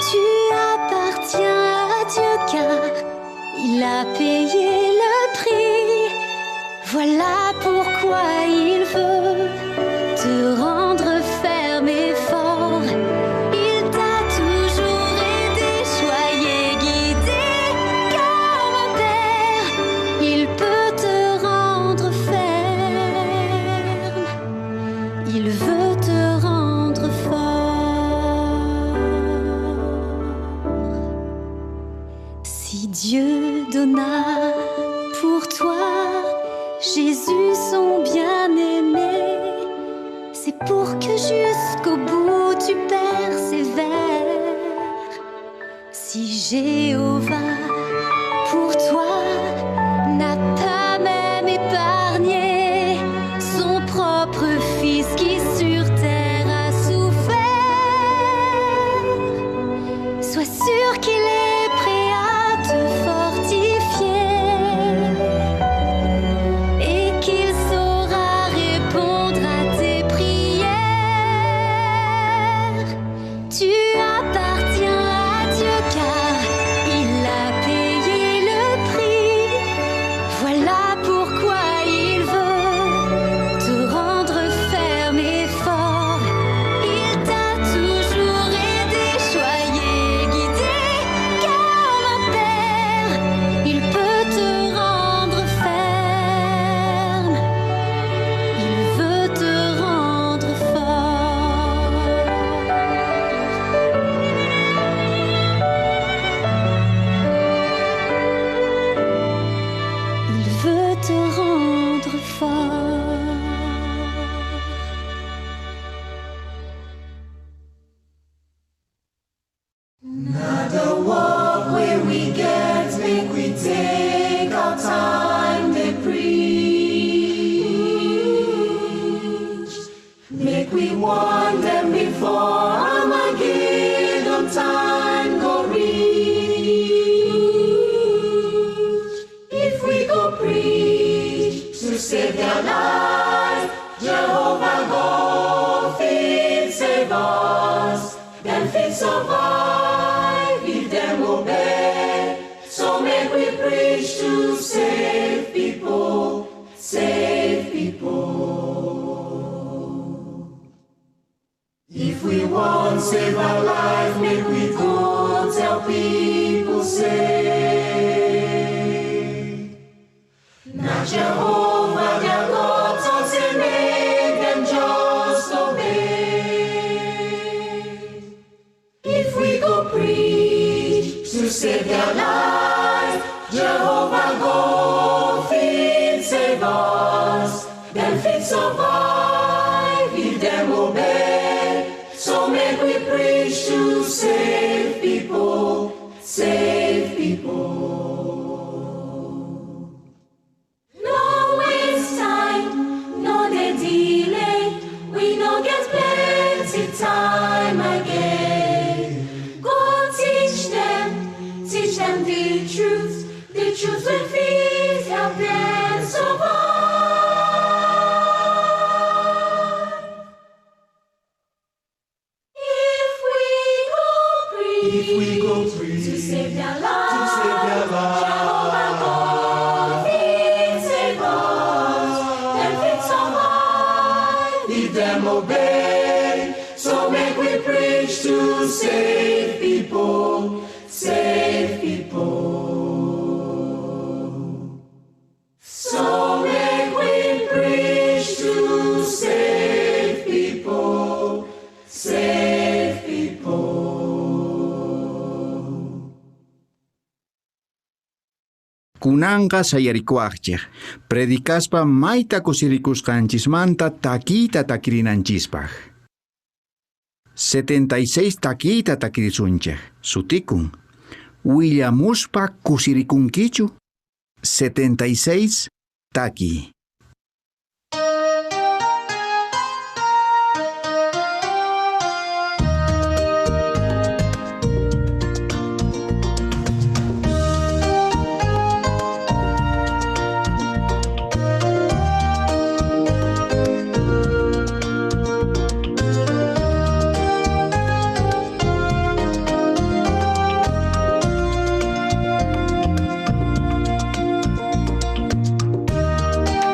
Tu appartiens à Dieu car il a payé le prix. Voilà pourquoi il veut te rendre ferme et fort. Il t'a toujours aidé, choyé, guidé comme un père. Il peut te rendre Jésus son bien-aimé, c'est pour que jusqu'au bout tu persévères. Si Jéhovah pour toi n'a pas même épargné son propre fils qui sur terre a souffert, sois sûr qu'il est prêt à te fortifier et qu'il saura répondre à tes prières. Tu appartiens à Dieu car il a payé le prix. Voilà pourquoi il veut te rendre ferme et fort. Il t'a toujours aidé, choyé, guidé comme un père. Il peut te rendre ferme. Il veut te rendre fort. Il veut te rendre fort. Now the walk where we get, make we take our time to preach. Make we warn them before Armageddon time go reach. If we go preach to save their life, Jehovah go fit save us. Them fit survive if them obey. So make we preach to save people, save people. If we want save our life, make we go tell people say. Now Jehovah their God, so say make them just obey. If we go preach to save their life, Jehovah go fit save us. Them fit survive if them obey. So make we preach to save people, save people. No waste time, no dey delay. We no get plenty time again. Go teach them the truth will fit help them survive. If we go preach, If we go preach to save their to life, save their life, Jehovah God fit save us, them fit survive. if them obey. So make we preach to save people, save people. So make we preach to save people, save people. Kunanqa sayarikuwaqchik, predicaspa mayta kusirikusqanchismanta takiyta takirinanchispaq. 76 takiyta takirisunchik, sutikun. Willamuspa kusirikunkichu? 76 taki. Thank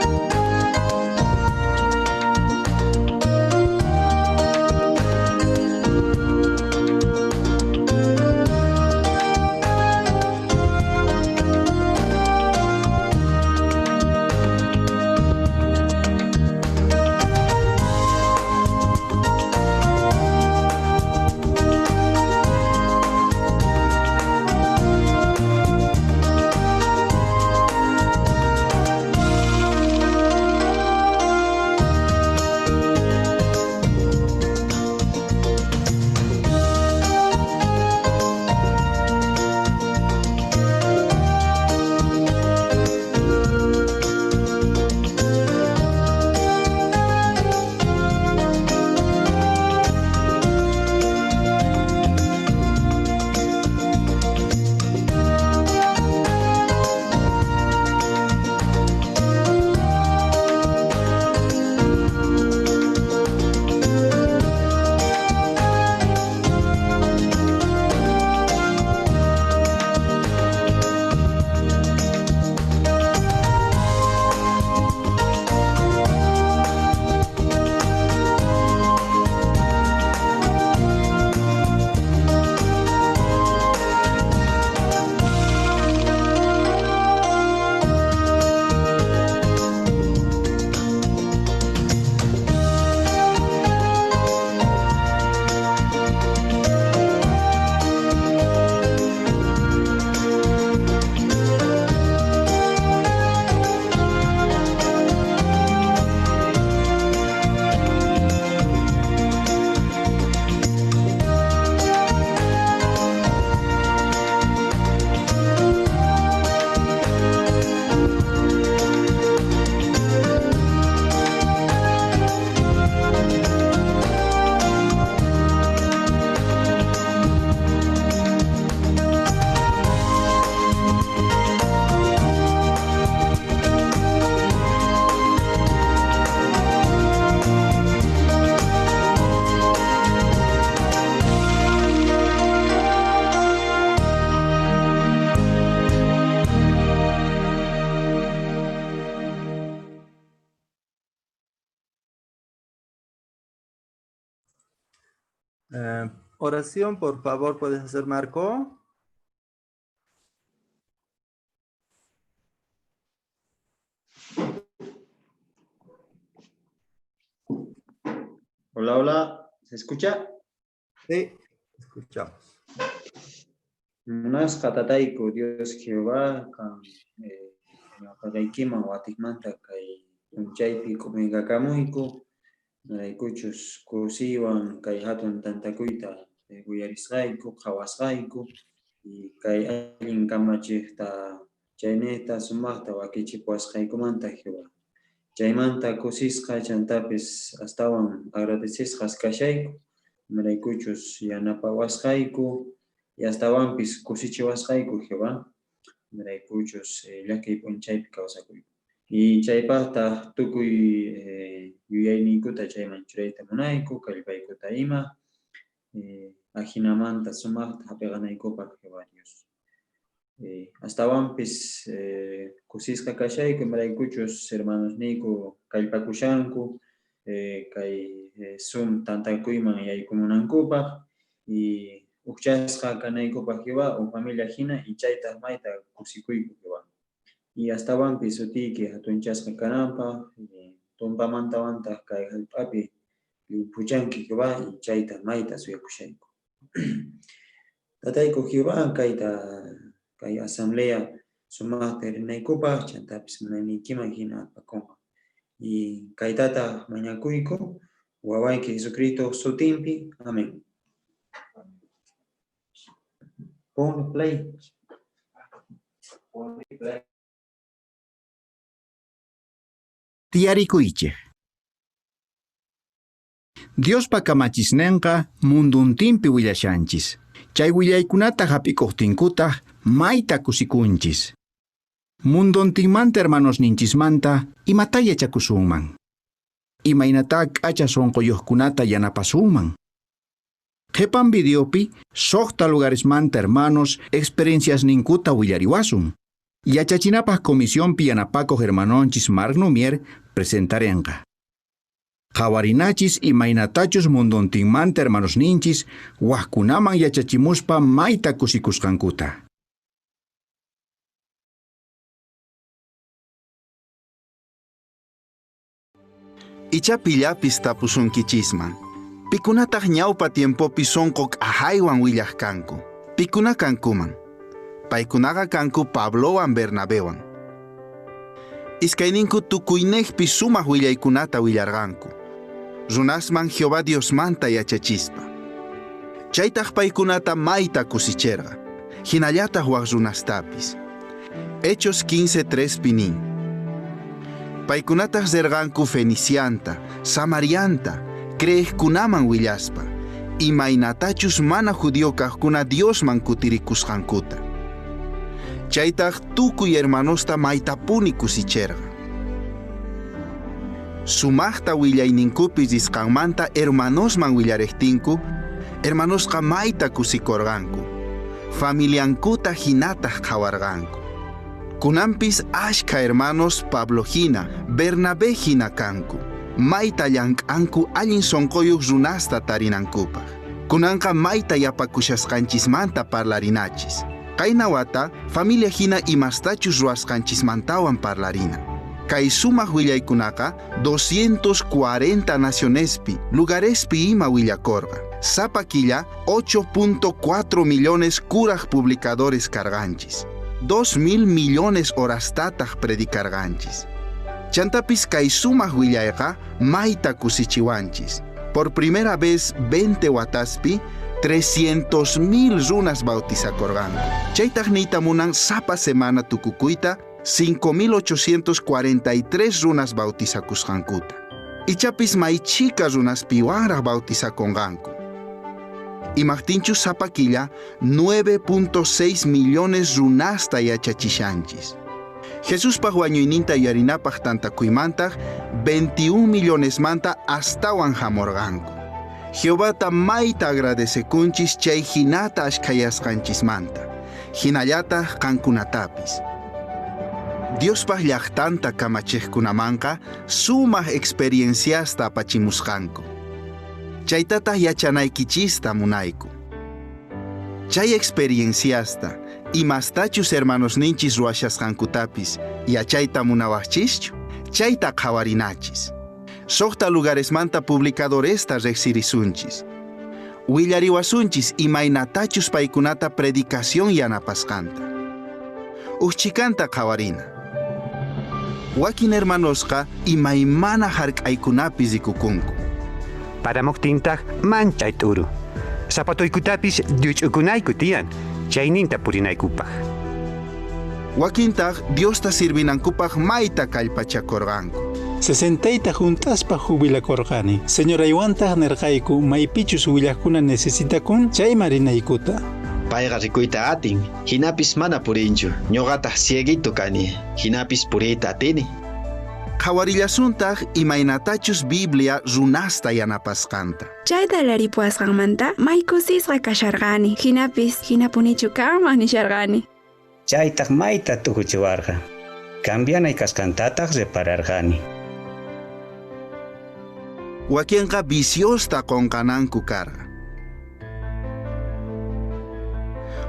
Oración, por favor, puedes hacer, Marco. Hola, hola, ¿se escucha? Sí, escuchamos. Munasqa tatayku, Dios Jehová, kan ñawpaqaykiman watikmanta kay p'unchaypi k'umuykakamuyku, imaraykuchus kusiywan kay hatun tantakuyta uyarisqayku, qhawasqayku, y kay allin kamachiqta chaynejta sumaqta wakichipuwasqaykumanta Jehová. Chaymanta kusisqa chantapis astawan agradecesqas kashayku, imaraykuchus yanapawasqayku y astawanpis kusichiwasqayku Jehová, imaraykuchus llakiy p'unchaypi kawsakuyku. Y chaypaqtaq tukuy yuyayniykuta chayman churayta munayku, kallpaykuta ima, ajinamanta sumaqta hap'iqanaykupaq Jehová Dios. Astawanpis kusisqa kashayku, imaraykuchus hermanosniyku kallpakushanku kay Zoom tantakuyman yaykumunankupaq y ujchasqa kanaykupaq Jehová, uj familia hina, y chaytaq mayta kusikuyku Jehová. Y astawanpis sutiyki hatunchasqa kananpaq, tumpamantawantaq kay hallp'api llimphuchanki Jehová, y chayta mayta suyakushayku. Tatayku Jehová, kayta kay asamblea sumaqta rinaykupaq, chantapis munayniykiman hina apakunqa. Y kaytataq mañakuyku, wawayki Jesucristo sutinpi. Amén. Pon play. Tiyarikuychej. Diospa kamachisnenqa munduntinpi willashanchis. Chay willaykunata hap'ikuqtinkutaq mayta kusikunchis. Munduntinmanta hermanosninchismanta imata yachakusunman. Imaynata k'acha sunquyuqkunata yanapasunman. Qhipan videopi suqta lugaresmanta hermanos experienciasninkuta willariwasun. Yachachinapaq comisionpi yanapakuq hermanonchis Mark Noumier presentarenqa. Qhawarinachis imaynatachus munduntinmanta hermanosninchis wajkunaman yachachimuspa mayta kusikusqankuta. Icha pillapis tapusunkichisman. Pikunataq ñawpa tiempopi sunqu k'ajaywan willaq kanku. Pikuna kankuman. Paykunaqa kanku Pablowan Bernabewan. Iskayninku tukuynejpi sumaq willaykunata willarqanku. Runasman Jehová Diosmanta yachachispa. Chaytaq paykunata mayta kusicherqa. Hinallataq wak runastapis. Hechos 15:3 nin. Paykunataq rirqanku Fenicianta, Samarianta, creejkunaman willaspa, imaynatachus mana judío kajkuna Diosman kutirikusqankuta. Chaytaq tukuy hermanosta maytapuni kusicherqa. Sumaqta willayninkupi risqanmanta hermanosman willarejtinku, hermanosqa mayta kusikorqanku. Familiankuta hinataq qhawarqanku. Kunanpis ashkha hermanos Pablo hina, Bernabé hina kanku. Mayta llank'anku allin sunquyuq runasta tarinankupaq. Kunanqa mayta yapakushasqanchismanta parlarinachis. Qayna wata familia hina imastachus ruwasqanchismantawan parlarina. Kay sumaq willaykunaqa 240 nacionespi, lugarespi ima willakorqa. Sapa killa 8.4 millones kuraj publicadores karqanchis. 2.000 millones horastataq predicarqanchis. Chantapis kay sumaq willayqa mayta kusichiwanchis. Por primera vez 20 wataspi 300.000 runas bautizakorqanku. Chaytaq niyta munan sapa semana tukukuyta 5.843 runas bautizakusqankuta. Ichapis may chhika runaspiwanraq bautizakunqanku. Imajtinchus sapa killa 9.6 millones runasta yachachishanchis. Jesuspaj wañuyninta yuyarinapaj tantakuymantaq 21 millonesmanta astawan jamorqanku. Jehovata mayta agradecekunchis chay hinata ashkhayasqanchismanta, hinallataq qankunatapis. Diospaj llaqtanta kamachiqkunamanqa sumaq experienciasta apachimusqanku. Chaytataq yachanaykichista munayku. Chay experienciasta, imastachus hermanosninchis ruwashasqankutapis yachayta munawaqchischu, chayta qhawarinachis. Suqta lugaresmanta publicadoresta riqsirisunchis. Willariwasunchis imaynatachus paykunata predicación yanapasqanta. Uj chhikanta qhawarina. Wakin hermanosqa imaymana hark'aykunapi rikukunku. Paramuqtintaq manchay t'uru. Zapatoykutapis lluch'ukunayku tiyan, chayninta purinaykupaq. Wakintaq Diosta sirvinankupaq mayta kallpachakurqanku. 60 junt'aspa jubilakurqani. Señoraywantaq nirqayku maypichus willaqkuna necesitakun chayman rinaykuta. Payqa rikuyta atin, hinapis mana purinchu. Ñuqataq cieguito kani, hinapis puriyta atini. Qhawarillasuntaq imaynatachus Biblia runasta yanapasqanta. Chayta laripuwasqanmanta may kusisqa kasharqani, hinapis hinapunichu kanman nisharqani. Chaytaq mayta tukuchiwarqa. Cambianay kasqantataq repararqani. Wakinqa viciosta qunqananku karqa.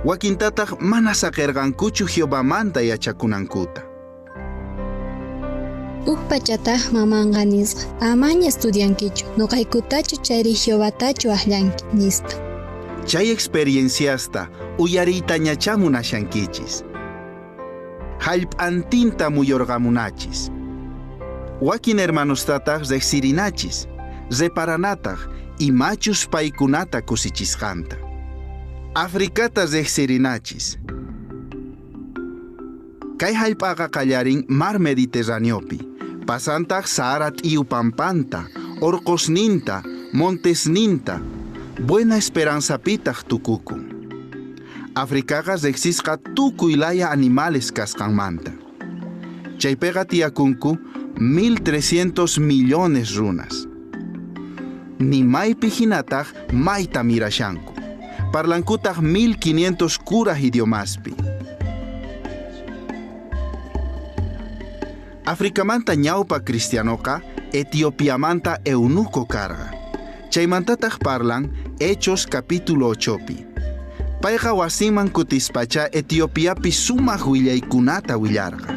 Wakintataq mana saqirqankuchu Jehovamanta yachakunankuta. Uj pachataq mamanqa nisqa, amaña estudiankichu, nuqaykutachu chayri Jehovatachu aqllanki, nispa. Chay experienciasta uyariytañachá munashankichis. Hallp'antinta muyurqamunachis. Wakin hermanostataq riqsirinachis, reparanataq imachus paykunata kusichisqanta. Africata riqsirinachis. Kay hallp'aqa qallarin Mar Mediterraneopi, pasantaq Sahara t'iyu pampanta, orqosninta, montesninta, Buena Esperanzapitaq tukukun. Africaqa riqsisqa tukuy laya animales kasqanmanta. Chaypiqa tiyakunku 1300 millones runas. Ni maypi hinataq mayta mirashanku. Parlankutaq 1500 kuraj idiomaspi. Africamanta ñawpa cristianoqa Etiopiamanta eunuco karqa. Chaymantataq parlan Hechos capítulo 8pi. Payqa wasinman kutispacha Etiopiapi sumaq willaykunata willarqa.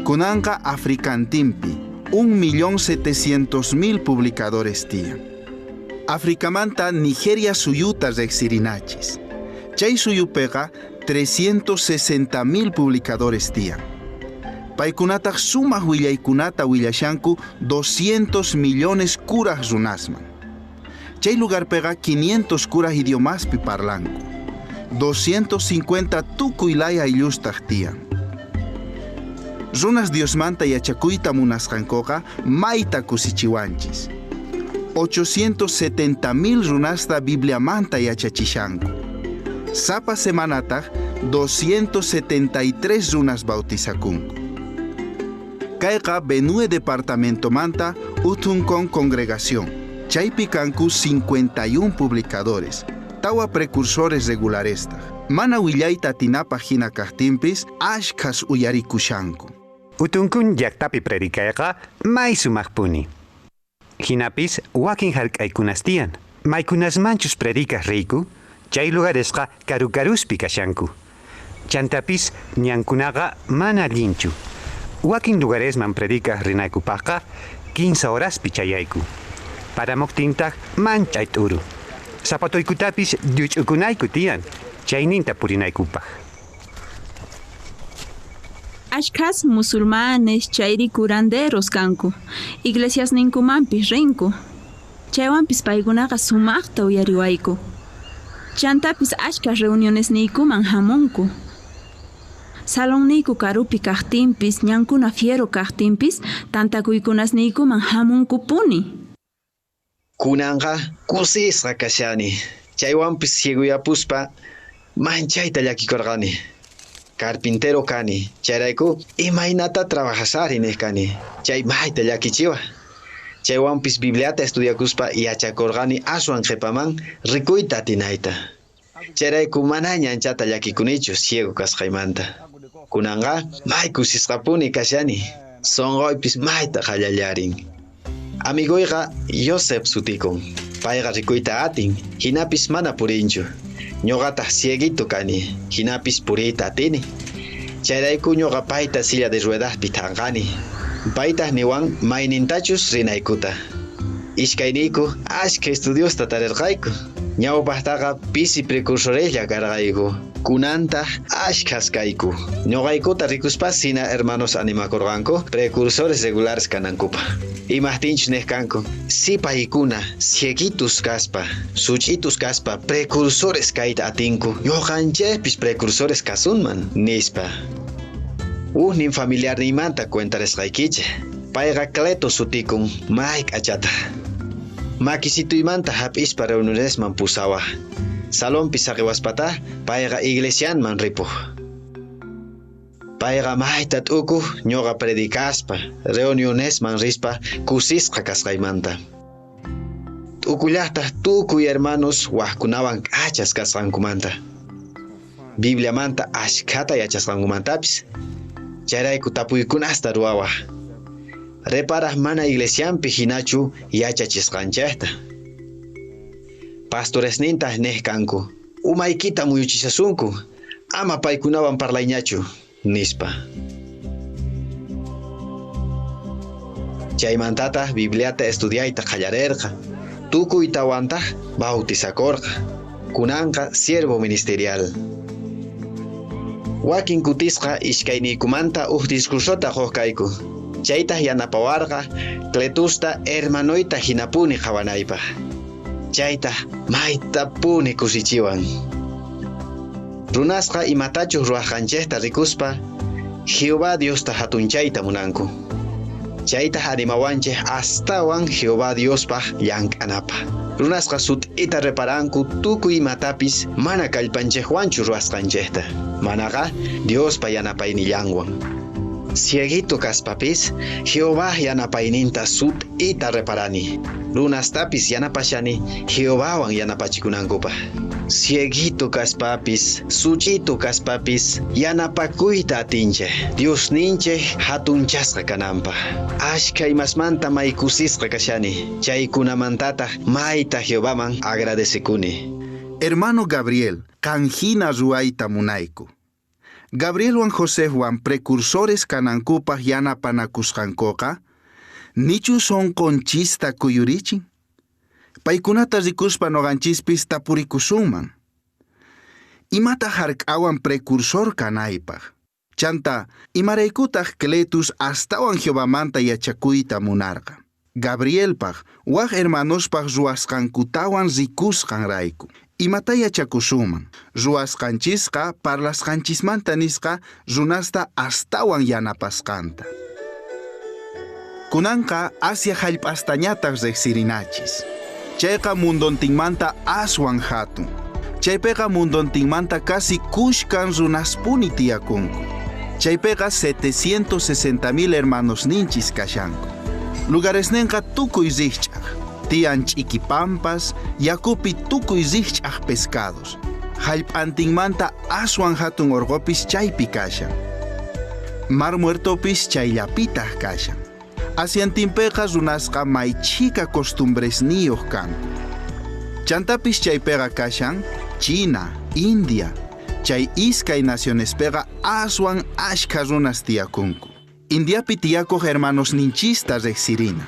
Kunanqa Africantinpi 1.700.000 publicadores tiyan. Africamanta Nigeria suyuta riqsirinachis. Chay suyupiqa 360.000 publicadores tiyan. Paykunataq sumaq willaykunata willashanku 200 millones kuraj runasman. Chay lugarpiqa 500 kuraj idiomaspi parlanku. 250 tukuy laya ayllustaq tiyan. Runas Diosmanta yachakuyta munasqankuqa mayta kusichiwanchis. 870.000 runasta Bibliamanta yachachishanku. Sapa semanataq 273 runas bautizakunku. Kayqa Benue departamentomanta Utunkon congregación. Chaypi kanku 51 publicadores, tawa precursores regularestaq. Mana willayta atinapaq hina kaqtinpis ashkhas uyarikushanku. Utunkun llaqtapi predicayqa may sumaqpuni. Hinapis wakin hark'aykunas tiyan. Maykunasmanchus predicaj riyku, chay lugaresqa karu karuspi kashanku. Chantapis ñankunaqa mana allinchu. Wakin lugaresman predicaj rinaykupaqqa 15 horaspi chayayku. Paramuqtintaq manchay t'uru. Zapatoykutapis lluch'ukunayku tiyan, chayninta purinaykupaq. Ashkhas musulmanes chayri curanderos kanku, iglesiasninkumanpis rinku. Chaywanpis paykunaqa sumaqta uyariwayku. Chantapis ashkhas reunionesniykuman hamunku. Salonniyku karupi kaqtinpis, ñankuna fiero kaqtinpis, tantakuykunasniykuman hamunkupuni. Kunanqa kusisqa kashani. Chaywanpis ciegoyapuspa manchayta llakikurqani. Carpintero kani, chayrayku imaynata trabajasari nej kani. Chay mayta llakichiwa. Chaywanpis Bibliata estudiakuspa yachakurqani aswan qhipaman rikuyta atinayta. Chayrayku manaña anchata llakikunichu ciego kasqaymanta. Kunanqa may kusisqapuni kashani. Sunquypis mayta qhallallarin. Amigoyqa Joseph sutikun. Payqa rikuyta atin, hinapis mana purinchu. Ñuqataq cieguito kani, hinapis puriyta atini. Chayrayku ñuqa payta silla de ruedaspi thanqani. Paytaq niwan maynintachus rinaykuta. Iskayniyku ashka estudiosta tarirqayku. Ñawpaqtaqa pisi precursoreslla karqayku. Kunantaq ashkhas kayku. Ñuqaykuta rikuspas hina hermanos animakurqanku precursores regulares kanankupaq. Imajtinchus nej kanku, si paykuna cieguitus kaspa, such'itus kaspa precursores kayta atinku, ñuqanchikpis precursores kasunman, nispa. Ujnin familiarniymanta cuentarisqaykichik. Payqa Cleto sutikun, may k'achataq. Makisituymanta hap'ispa reunionesman pusawaj. Salonpi saqiwaspataq payqa iglesianman ripuj. Payqa mayta t'ukuj ñuqa predicaspa, reunionesman rispa kusisqa kasqaymanta. T'ukullaqtaq tukuy hermanos wajkunawan k'achas kasqankumanta. Bibliamanta ashkhata yachasqankumantapis. Chayrayku tapuykunasta ruwawaj. Reparaj mana iglesianpi hinachu yachachisqanchikta. Pastoresnintaq nej kanku, umaykita muyuchishasunku, ama paykunawan parlayñachu, nispa. Chaymantataq Bibliata estudiayta qallarerqa, tukuytawantaq bautizakorqa. Kunanqa siervo ministerial. Wakin kutisqa iskayniykumanta uj discursota quq kayku. Chaytaq yanapawarqa Cletusta hermanoyta hinapuni qhawanaypaq. Chaytaq maytapuni kusichiwan. Runasqa imatachus ruwasqanchikta rikuspa Jehová Diosta hatunchayta munanku. Chaytaq animawanchik astawan Jehová Diospaq llank'anapaq. Runasqa sut'ita reparanku tukuy imatapis mana kallpanchikwanchu ruwasqanchikta. Manaqa Diospa yanapaynillanwan. Cieguito kaspapis Jehová yanapayninta sut'ita reparani. Runastapis yanapashani Jehovawan yanapachikunankupaq. Cieguito kaspapis, such'ito kaspapis yanapakuyta atinchik. Diosninchik hatunchasqa kananpaq. Ashkha imasmanta may kusisqa kashani. Chaykunamantataq mayta Jehovaman agradecekuni. Hermano Gabriel, qan hina ruwayta munayku. Gabrielwan Josefwan precursores kanankupaq yanapanakusqankuqa, nichu sunqunchista kuyurichin? Paykunata rikuspa ñuqanchispis tapurikusunman. Imataq hark'awan precursor kanaypaq? Chanta, imaraykutaq Cletus astawan Jehovamanta yachakuyta munarqa? Gabrielpaq, waj hermanospaq ruwasqankutawan rikusqanrayku. Imata yachakusunman? Ruwasqanchisqa parlasqanchismanta nisqa runasta astawan yanapasqanta. Kunanqa Asia hallp'astañataq riqsirinachis. Chayqa mundontinmanta aswan hatun. Chaypiqa mundontinmanta casi kushkan runaspuni tiyakunku. Chaypiqa 760,000 hermanos ninchis kashanku. Lugaresninqa tukuy rikch'aq. Tiyan ch'ikipampas, yakupi tukuy rikch'aq pescados. Hallp'antinmanta aswan hatun orqopis chaypi kashan. Mar Muertopis chayllapitaq kashan. Asiantinpiqa runasqa may chhika costumbresniyuq kanku. Chantapis chaypiqa kashan China, India, chay iskay nacionespiqa aswan ashkha runas tiyakunku. Indiapi tiyakuq hermanosninchista riqsirina.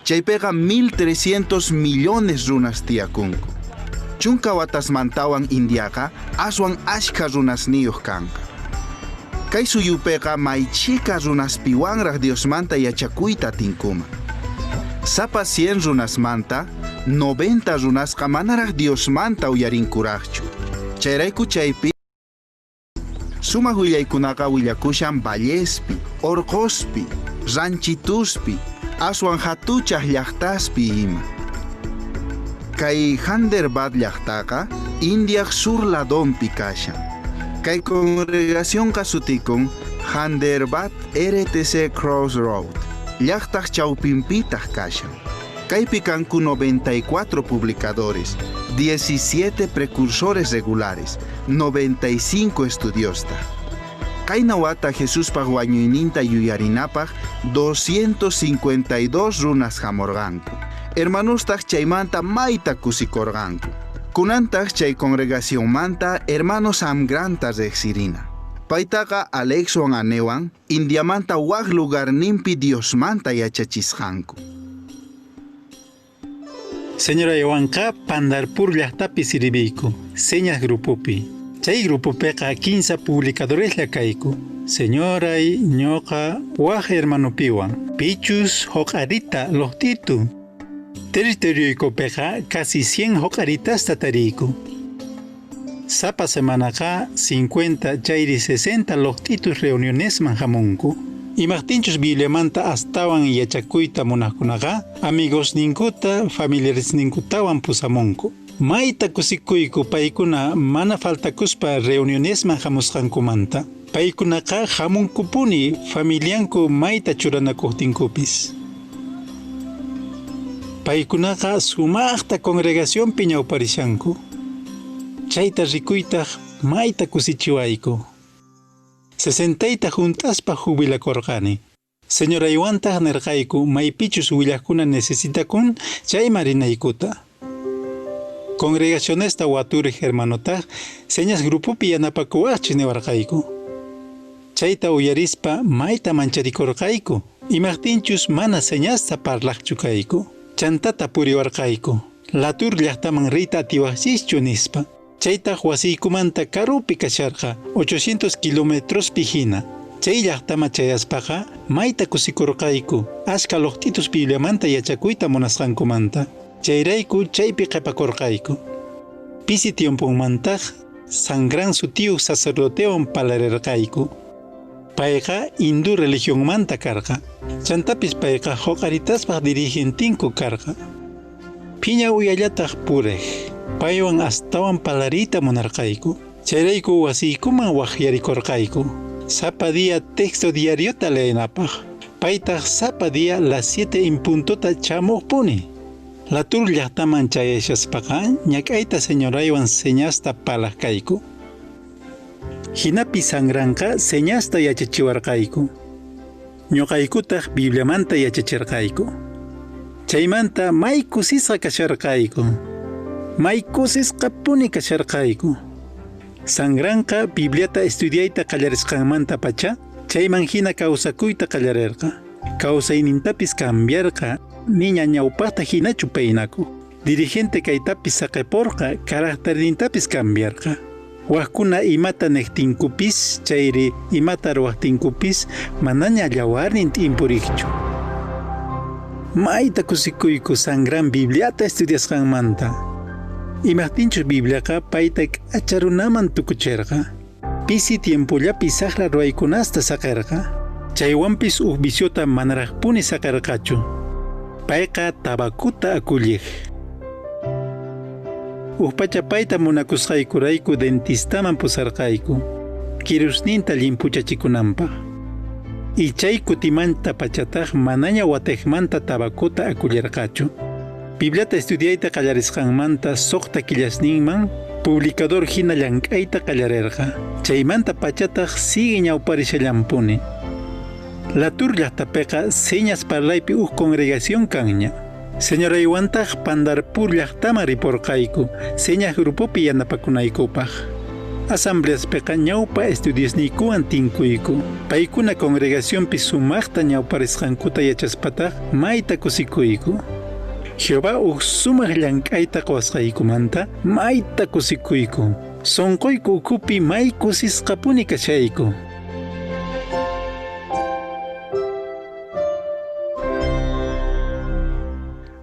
Chaypiqa 1300 millones runas tiyakunku. Chunka watasmantawan Indiaqa aswan ashkha runasniyuq kanqa. Kay suyupiqa may chhika runaspiwanraq Diosmanta yachakuyta atinkuman. Sapa 100 runasmanta 90 runasqa manaraq Diosmanta uyarinkuraqchu. Chayrayku chaypi sumaq willaykunaqa willakushan vallespi, orqospi, ranchituspi, aswan hatuchaq llaqtaspi ima. Kay Hyderabad llaqtaqa Indiaj sur ladonpi kashan. Kay congregacionqa sutikun Hyderabad RTC Crossroad. Llaqtaq chawpinpitaq kashan. Kaypi kanku 94 publicadores, 17 precursores regulares, 95 estudiosta. Qayna wata Jesuspaq wañuyninta yuyarinapaq 252 runas hamurqanku. Hermanostaj chaymanta mayta kusikorqanku. Kunantaj chay congregacionmanta hermano Samgranta rejsirina. Paytaqa Alexwan Anewan Indiamanta waj lugarninpi Diosmanta yachachisqanku. Señoraywanqa Pandharpur llaqtapi sirviyku, señas grupopi. Chay grupopiqa 15 publicadoreslla kayku. Señoray, ñuqa, waj hermanopiwan. Pichus hoq'arita loqtitu. Territorioykupiqa casi 100 hoq'aritasta tariyku. Sapa semanaqa 50 chayri 60 loqtitus reunionesman hamunku. Imajtinchus Bibliamanta astawan yachakuyta munaqkunaqa amigosninkuta familiaresninkutawan pusamunku. Mayta kusikuyku paykuna mana faltakuspa reunionesman hamusqankumanta. Paykunaqa hamunkupuni familianku mayta churanakuqtinkupis. Paykunaqa sumaqta congregacionpi ñawparishanku. Chayta rikuytaj mayta kusichiwayku. 60 junt'aspa jubilakurqani. Señoraywantaj nerqayku maypichus willaqkuna necesitakun chayman rinaykuta. Congregacionesta waturej hermanotaj señas grupopi yanapakuwajchis niwarqayku. Chayta uyarispa mayta mancharikurqayku. Imajtinchus mana señasta parlaqchu kayku. Chantata puriwarqayku. Latur llaqtaman riyta atiwajchischu nispa. Chaytaj wasiykumanta karupi kasharqa 800 kilometrospi hina. Chay llaqtaman chayaspaqa mayta kusikurqayku ashka loqtitus Bibliamanta yachakuyta munasqankumanta. Chayrayku chaypi qhipakurqayku. Pisi tiemponmantaj Sangran sutiyuq sacerdotewan parlarirqayku. Payqa hindú religionmanta karqa. Chantapis payqa hoq'aritaspaq dirigentinku karqa. Phiña uyallataj purej. Paywan astawan parlariyta munarqayku. Chayrayku wasiykuman waqyarikurqayku. Sapa día texto diariota leenapaj. Paytaj sapa día las 7 en puntota chamuqpuni. Latur llaqtaman chayashaspaqa ñak'ayta señoraywan señasta parlaq kayku. Hinapi Sangranqa señasta yachachiwarqayku. Ñuqaykutaq Bibliamanta yachachirqayku. Chaymanta may kusisqa kasharqayku. May kusisqapuni kasharqayku. Sangranqa Bibliata estudiayta qallarisqanmanta pacha, chayman hina kawsakuyta qallarirqa. Kawsaynintapis cambiarqa, niña ñawpaqta hinachu paynaku. Dirigente kaytapis saqipurqa, caracternintapis cambiarqa. Wajkuna imata nejtinkupis, chayri imata ruwajtinkupis, manaña llawarnin t'impuriqchu. Mayta kusikuyku Sangran Bibliata estudiasqanmanta. Imajtinchus Bibliaqa payta k'acha runaman tukuchirqa. Pisi tiempollapi saqra ruwaykunasta saqirqa. Chaywanpis uj viciota manaraqpuni saqirqachu. Payqa tabakuta akulliq. Uj pacha payta munakusqaykurayku dentistaman pusarqayku, kirusninta llimpuchachikunanpaq. Y chay kutimanta pachataj manaña watejmanta tabakuta akullarqachu. Bibliata estudiayta qallarisqanmanta suqta killasninman publicador hina llank'ayta qallarirqa. Chaymanta pachataj sigue ñawparishallampuni. Latur llaqtapiqa señas parlaypi uj congregación kanña. Señoraywantaj Pandharpur llaqtaman ripurqayku señas grupopi yanapakunaykupaq. Asambleaspiqa ñawpa estudiosniykuwan tinkuyku. Paykuna congregacionpi sumaqta ñawparisqankuta yachaspataj mayta kusikuyku. Jehová uj sumaq llank'ayta quwasqaykumanta mayta kusikuyku. Sunquyku ukhupi may kusisqapuni kashayku.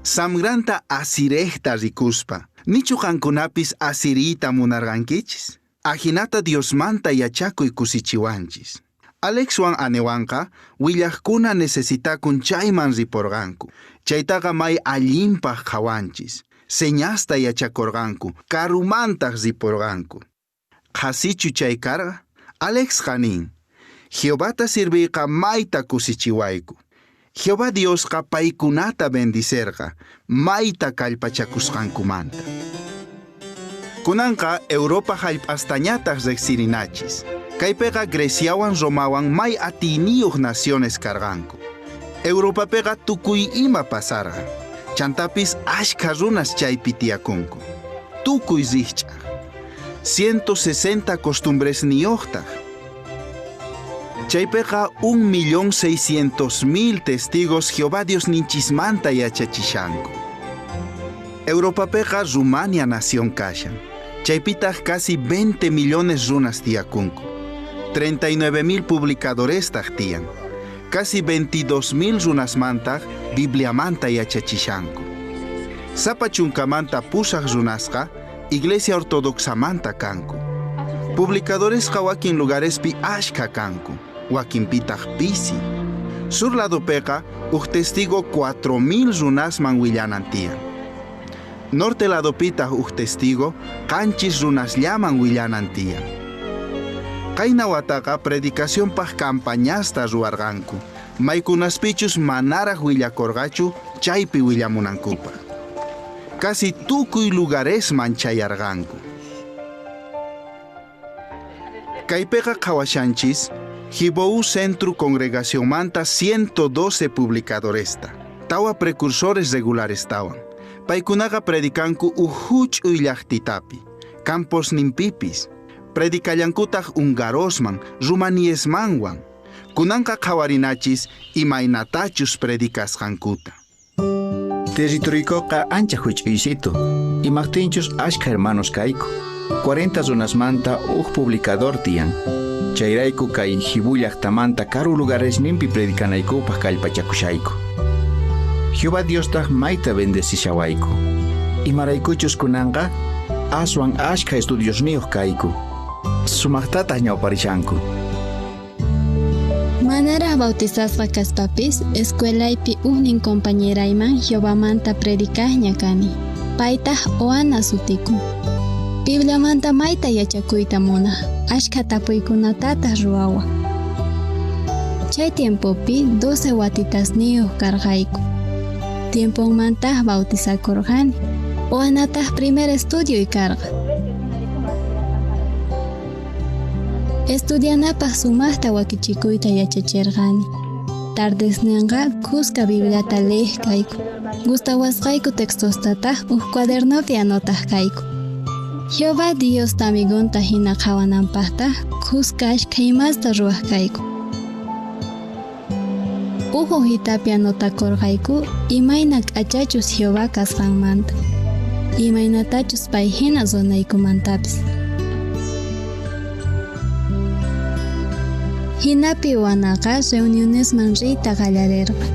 Samgranta asirejta rikuspa, nichu qankunapis asiriyta munarqankichis. Ajinata Diosmanta yachakuy kusichiwanchis. Alexwan Anewanqa willaqkuna necesitakun chayman riporqanku. Chaytaqa may allinpaq qhawanchis. Señasta yachakurqanku, karumantaq riporqanku. Qhasichu chay karqa? Alexqa nin, Jehovata sirviyqa mayta kusichiwayku. Jehová Diosqa paykunata bendicerqa, mayta kallpachakusqankumanta. Kunanqa Europa hallp'astañataq riqsirinachis. Kaypiqa Greciawan Romawan may atiyniyuq naciones karqanku. Europapiqa tukuy ima pasarqa. Chantapis ashkha runas chaypi tiyakunku. Tukuy rikch'aj. 160 costumbresniyuqtaq. Chaypiqa 1.600.000 testigos Jehová Diosninchismanta yachachishanku. Europapiqa Rumania nación kashan. Chaypitaq casi 20 millones runas tiyakunku. 39.000 publicadorestaq tiyan. Casi 22.000 runasmantaq Bibliamanta yachachishanku. Sapa chunkamanta pusaq runasqa Iglesia Ortodoxamanta kanku. Publicadoresqa wakin lugarespi ashkha kanku, wakinpitaq pisi. Sur ladopeqa uj testigo 4.000 runasman willanan tiyan. Norte ladopitaq uj testigo qanchis runasllaman willanan tiyan. Qayna wataqa predicacionpaq campañasta ruwarqanku, maykunaspichus manaraq willakurqachu chaypi willamunankupaq. Casi tukuy lugaresman chayarqanku. Kaypiqa qhawashanchis Jibou Centro Congregacionmanta 112 publicadoresta, tawa precursores regulares tawan. Paykunaqa predicanku uj huch'uy llaqtitapi, campos nimpipis. Predicallankutaq húngarosman, rumaniesmanwan. Kunanqa qhawarinachis imaynatachus predicasqankuta. Territorioykoqa ancha huch'uysitu. Imaqtinchus ashkha hermanos kayku. 40 runasmanta uj publicador tiyan. Chayrayku kay Jibú llaqtamanta karu lugaresninpi predicanaykupaq kallpachakushayku. Jehová Diostaq mayta bendecishawayku. Imaraykuchus kunanqa aswan ashkha estudiosniyuq kayku. Sumaqtataq ñawparishanku. Manaraj bautizasqa kaspapis, escuelaypi ujnin compañerayman Jehovamanta predicajña kani. Paytaj Oana sutikun. Bibliamanta mayta yachakuyta munaj, ashkha tapuykunatataq ruwawaj. Chay tiempopi 12 watitasniyuq karqayku. Tiemponmantaj bautizakurqani. Oanataj primer estudioy karqa. Estudianapaq sumaqta wakichikuyta yachachirqani. Tardesninqa kuska Bibliata leej kayku. Gustawasqayku textostataq uj cuadernopi anotaq kayku. Jehová Diosta amigonta hina qhawananpaqtaq kuska ashkha imasta ruwaq kayku. Uj hojitapi anotakurqayku imayna k'achachus Jehová kasqanmanta, imaynatachus pay hina ruwanaykumantapis. Hinapi Oanaqa reunionesman riyta qallarirqa.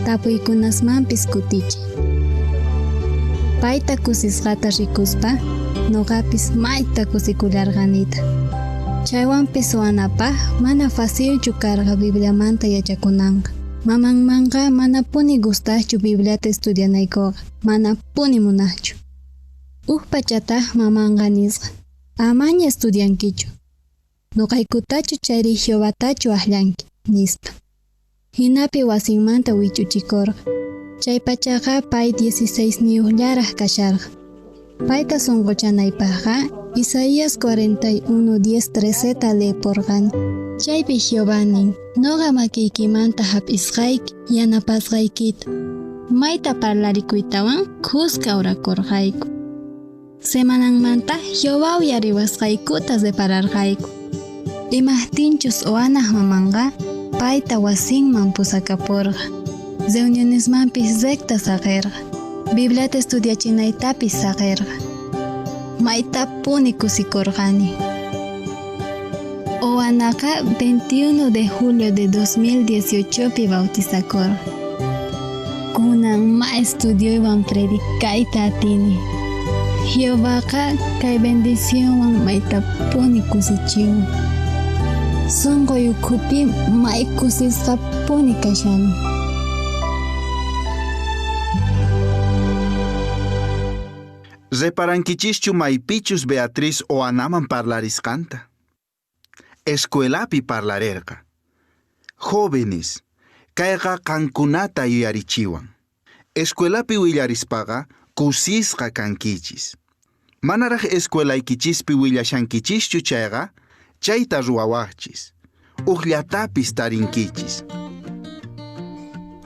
Tapuykunasmanpis kutichiy. Payta kusisqata rikuspa, noqapis mayta kusikullarqanita. Chaywanpis Oanapaq mana facilchu karqa Bibliamanta yachakunanqa. Mamanmanqa manapuni gustaqchu Bibliata estudianaykuqa, manapuni munaqchu. Uj pachataq mamanqa nisqa, amaña estudiankichu. Noqaykutachu chayri Jehovatachu aqllanki, nispa. Hinapi wasinmanta wich'uchikurqa. Chay pachaqa pay 16 niyuqllaraq kasharqa. Payta sunquchanaypaqqa Isaías 41:10-13 ta leepurqani. Chaypi Jehová nin, noqa makiykimanta hap'isqayki, yanapasqaykita. Mayta parlarikuytawan kuska orakurqayku. Semananmanta Jehová uyariwasqaykuta repararqayku. Imaqtinchus Oanaj mamanqa payta wasinman pusakapurqa. Reunionesmanpis recta saqirqa. Bibliata estudiachinaytapis saqirqa. Maytapuni kusikurqani. Oanaqa 21 de julio de 2018 pi bautizakurqa. Kunan ma estudioywan predicayta atini. Jehovaqa kay bendicionwan maytapuni kusichiwan. Sunquy ukhupi may kusisqapuni kashani. Reparankichischu maypichus Beatriz Oanaman parlarisqanta. Escuelapi parlarerqa. Jóvenes, kayqa qankunata yuyarichiwan. Escuelapi willarispaqa kusisqa kankichis. Manaraj escuelaykichispi willashankichischu chayqa, chayta ruwawaqchis. Ujllatapis tarinkichis.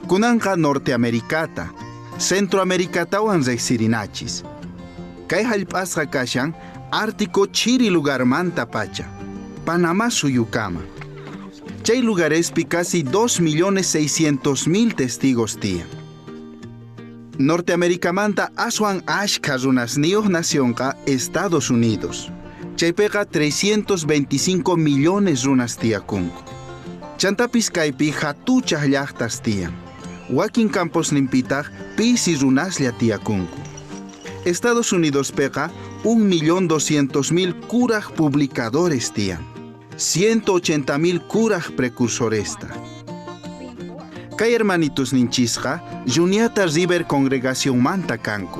Kunanqa Norteamericata, Centroamericatawan rejsirinachis. Kay hallp'asqa kashan Ártico chiri lugarmanta pacha, Panamá suyukama. Chay lugarespi casi 2.600.000 testigos tiyan. Norteamericamanta aswan ashkha runasniyuq nacionqa Estados Unidos. Chaypiqa 325 millones runas tiyakunku. Chantapis kaypi hatuchaj llaqtas tiyan. Wakin camposninpitaq pisi runaslla tiyakunku. Estados Unidospiqa 1.200.000 kuraj publicadores tiyan. 180.000 kuraj precursoresta. Kay hermanitos ninchisqa Juniata River congregacionmanta kanku.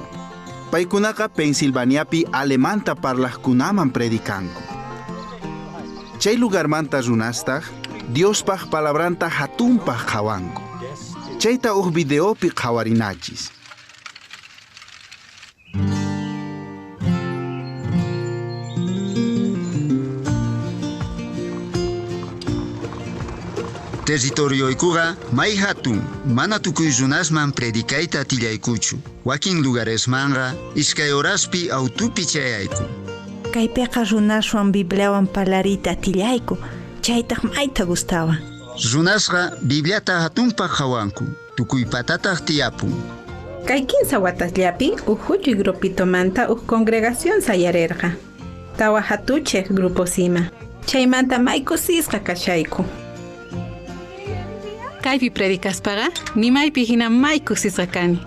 Paykunaqa Pensilvaniapi alemanta parlaqkunaman predikanku. Chay lugarmanta runastaq Diospaj palabranta hatunpaj qhawanku. Chayta uj videopi qhawarinachis. Territorioykuqa may hatun, mana tukuy runasman predicayta atillaykuchu. Wakin lugaresmanqa iskay horaspi autupi chayayku. Kaypiqa runaswan Bibliawan parlariyta atillayku, chaytaq mayta gustawan. Runasqa Bibliata hatunpaq qhawanku, tukuy patataq tiyapun. Kay kinsa watasllapi uj huch'uy grupitomanta uj congregación sayarerqa. Tawa hatuchej gruposima. Chaymanta may kusisqa kashayku. Kaypi predicaspaqa nimaypi hina may kusisqa kani.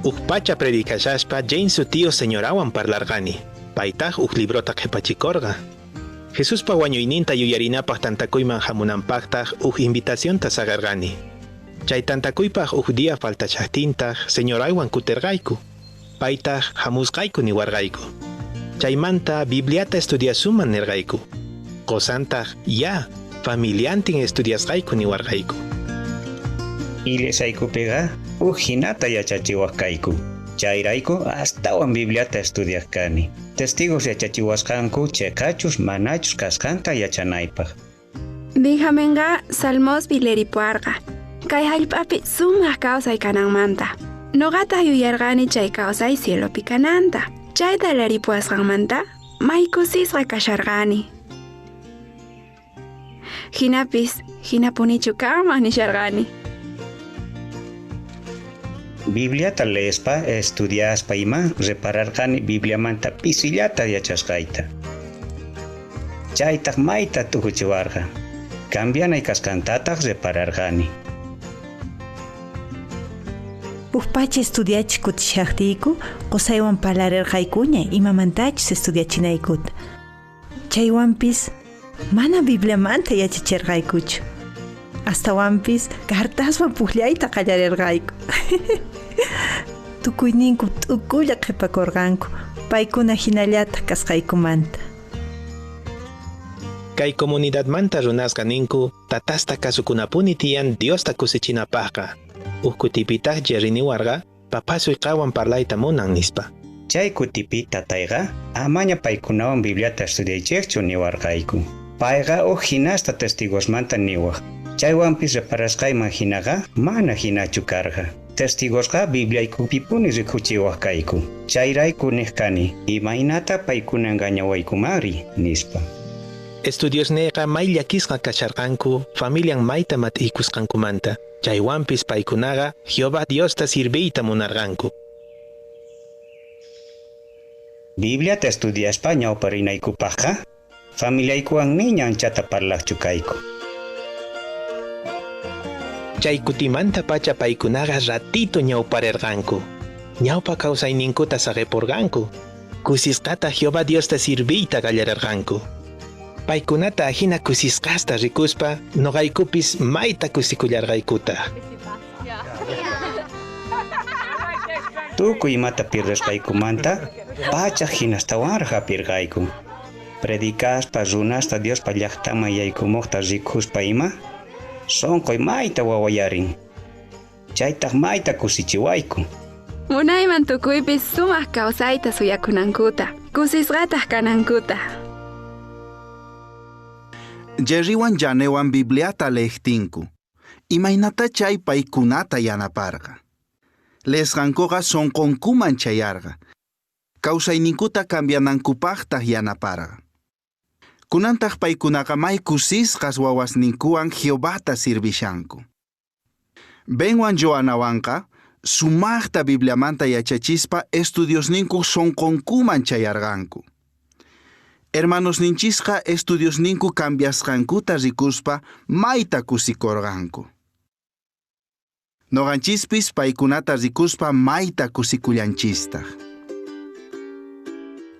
Uj pacha predicashaspa Jane sutiyuq señorawan parlarqani. Paytaq uj librota qhipachikorqa. Jesuspa wañuyninta yuyarinapaq tantakuyman hamunanpaqtaq uj invitacionta saqarqani. Chay tantakuypaq uj día faltashaqtintaq señoraywan kuterqayku. Paytaq hamusqayku niwarqayku. Chaymanta Bibliata estudiasuman nirqayku. Qusantaq ya, familiantin estudiasqayku niwarqayku. Iglesiaykupiqa uj hinata yachachiwaq kayku. Chayrayku astawan Bibliata estudiaq kani. Testigos yachachiwasqanku cheqachus manachus kasqanta yachanaypaq. Benjaminqa Salmospi leripuarqa. Kay hallp'api sumaq kawsay kananmanta. Noqataq yuyarqani chay kawsay cielopi kananta. Chayta leripuasqanmanta may kusisqa kasharqani. Hinapis hinapunichu kanman nisharqani. Bibliata leespa, estudiaspa ima repararqani Bibliamanta pisillata yachasqayta. Chaytaq mayta tukuchiwarqa. Cambianay kasqantataq repararqani. Uj pacha estudiachik kutishaqtiyku, qusaywan parlarerqaykuña imamantachus estudiachinaykuta. Chaywanpis mana Bibliamanta yachacherqaykuchu. Astawanpis cartaswan puqllayta qallarerqayku. Tukuyninku t'ukulla qhipakurqanku, paykuna hinallataq kasqaykumanta. Kay comunidadmanta runasqa ninku tatasta kasukunapuni tiyan Diosta kusichinapaqqa. Uj kutipitaq Jerry niwarqa papasuy qawan parlayta munan nispa. Chay kutipi tatayqa amaña paykunawan Bibliata estudiaychikchu niwarqayku. Payqa uj hinasta testigosmanta niwaq. Chaywanpis reparasqayman hinaqa mana hinachu karqa. Testigosqa Bibliaykupipuni rikuchiwaq kayku. Chayrayku niq kani, imaynata paykuna engañawaykumari, nispa. Estudiosniyqa may llakisqa kasharqanku familian mayta mat'iykusqankumanta. Chaywanpis paykunaqa Jehová Diosta sirviyta munarqanku. Bibliata estudiaspa ñawparinaykupaqqa familiaykuwan niña anchata parlaqchu kayku. Chay kutimanta pacha paykunaqa ratito ñawparerqanku. Ñawpa kawsayninkuta saqipurqanku. Kusisqata Jehová Diosta sirviyta qallarerqanku. Paykunata ajina kusisqasta rikuspa noqaykupis mayta kusikullarqaykutaq. Tukuy imata pierdesqaykumanta pachaq hinastawanraq hapirqayku. Predicaspa runasta Diospa llaqtaman yaykumuqta rikuspa ima sonqoy mayta wawayarin. Chaytaq mayta kusichiwayku. Munayman tukuypis sumaq kawsayta suyakunankuta, kusisqataq kanankuta. Jerrywan Janewan Bibliata leejtinku, imaynatá chay paykunata yanaparqa? Leesqankoqa sonqonkuman chayarqa, kawsayninkuta cambianankupajtaj yanaparqa. Kunantaj paykunaqa may kusisqas wawasninkuwan Jehovata sirvishanku. Benwan Joanawanqa sumajta Bibliamanta yachachispa estudiosninku sonqonkuman chayarqanku. Hermanosninchisqa estudiosninku cambiasqankuta rikuspa mayta kusikorqanku. Noqanchispis paykunata rikuspa mayta kusikullanchistaq.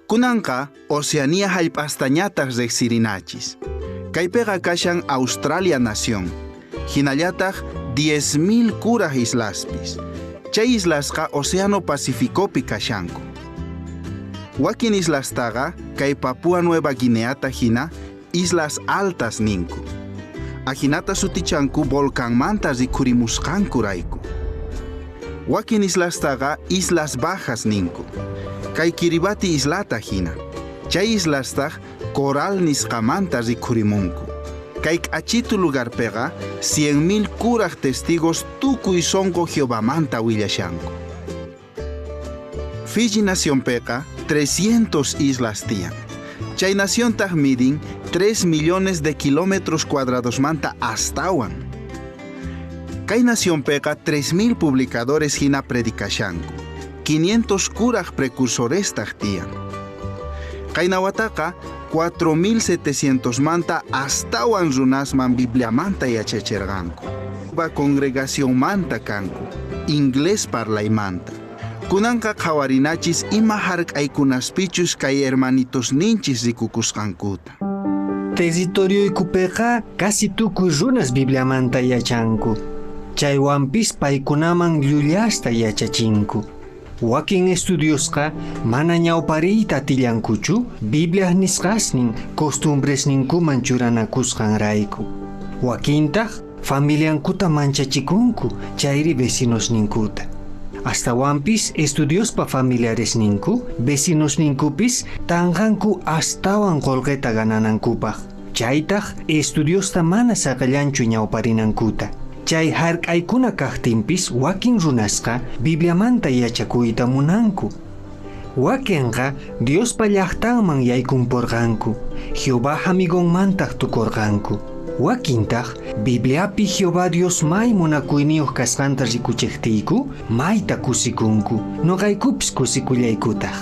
Kunanqa Oceanía hallp'astañataq riqsirinachis. Kaypiqa kashan Australia nación. Hinallataq 10.000 kuraj islaspis. Chay islasqa Océano Pacificopi kashanku. Wakin islastaqa kay Papua Nueva Guineata hina Islas Altas ninku. Ajinata sutichanku volcanmanta rikhurimusqankurayku. Wakin islastaqa Islas Bajas ninku. Kay Kiribati islata hina. Chay islastaq coral nisqamanta rikhurimunku. Kay k'achitu lugarpiqa 100.000 kuraj testigos tukuy sonqo Jehovamanta willashanku. Fiji nacionpiqa 300 islas tiyan. Chay naciontaq midin 3 millones de kilómetros cuadradosmanta astawan. Kay nacionpiqa 3.000 publicadores hina predicashanku. 500 kuraj precursorestaq tiyan. Qayna wataqa 4.700 manta astawan runasman Bibliamanta yachacherqanku. Ba congregacionmanta kanku, inglés parlaymanta. Kunanqa qhawarinachis ima hark'aykunaspichus kay hermanitosninchis rikukusqankuta. Territorioykupiqa casi tukuy runas Bibliamanta yachanku. Chaywanpis paykunaman llullasta yachachinku. Wakin estudiosqa mana ñawpariyta atillankuchu Bibliaj nisqasnin costumbresninkuman churanakusqanrayku. Wakintaq familiankuta manchachikunku chayri vecinosninkuta. Astawanpis estudiospa familiaresninku, vecinosninkupis tanqanku astawan qolqeta gananankupaj. Chaytaj estudiosta mana saqallanchu ñawparinankuta. Chay hark'aykuna kajtinpis wakin runasqa Bibliamanta yachakuyta munanku. Wakinqa Diospa llaqtanman yaykunporqanku, Jehová amigonmantaq tukurqanku. Wakintaq Bibliapi Jehová Dios may munakuyniyuq kasqanta rikuchejtiyku mayta kusikunku, noqaykupis kusikullaykutaq.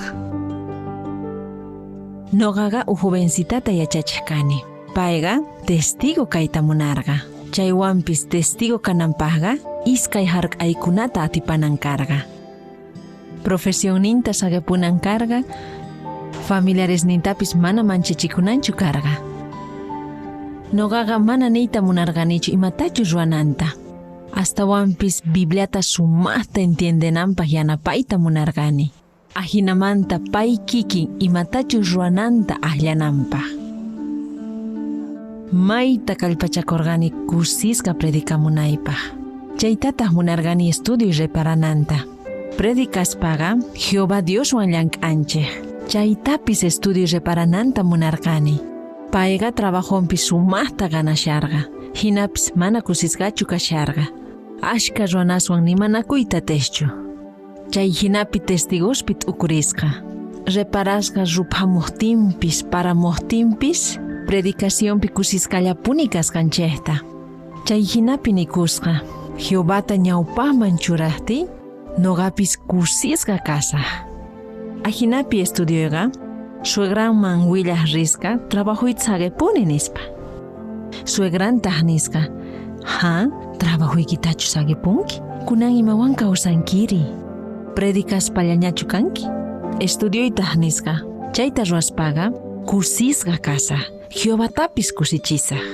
Noqaqa uj jovencitata yachachiq kani. Payqa testigo kayta munarqa. Chaywanpis testigo kananpaqqa iskay hark'aykunata atipanan karqa. Profesionninta saqepunan karqa, familiaresnintapis mana manchachikunanchu karqa. Noqaqa mana niyta munarqanichu imatachus ruwananta. Astawanpis Bibliata sumaqta entiendenanpaq yanapayta munarqani. Ajinamanta pay kikin imatachus ruwananta akllananpaq. Mayta kallpachakurqani kusisqa predicamunaypaq. Chaytataq munarqani estudio reparananta. Predicaspaqa Jehová Dioswan llank'anchej. Chaytapis estudio reparananta munarqani. Payqa trabajonpi sumaqta ganasharqa. Hinapis mana kusisqachu kasharqa. Ashka ruwanaswan nimanakuyta atiqchu. Chay hinapi testigospi t'ukurisqa. Reparasqa ruphamuqtinpis paramuqtinpis predicacionpi kusisqallapuni kasqanchejta. Chay hinapi nikusqa, Jehovata ñawpaqman churaqtiy, noqapis kusisqa kasaq. Ajinapi estudioyqa suegranman willaq risqa trabajoyta saqepuni nispa. Suegrantaq nisqa, ha, trabajoykitachu saqepunki? Kunan imawan kawsankiri? Predicaspallañachu kanki? Estudioytaq nisqa, chayta ruwaspaqa kusisqa kasaq, Jehovatapis kusichisaq.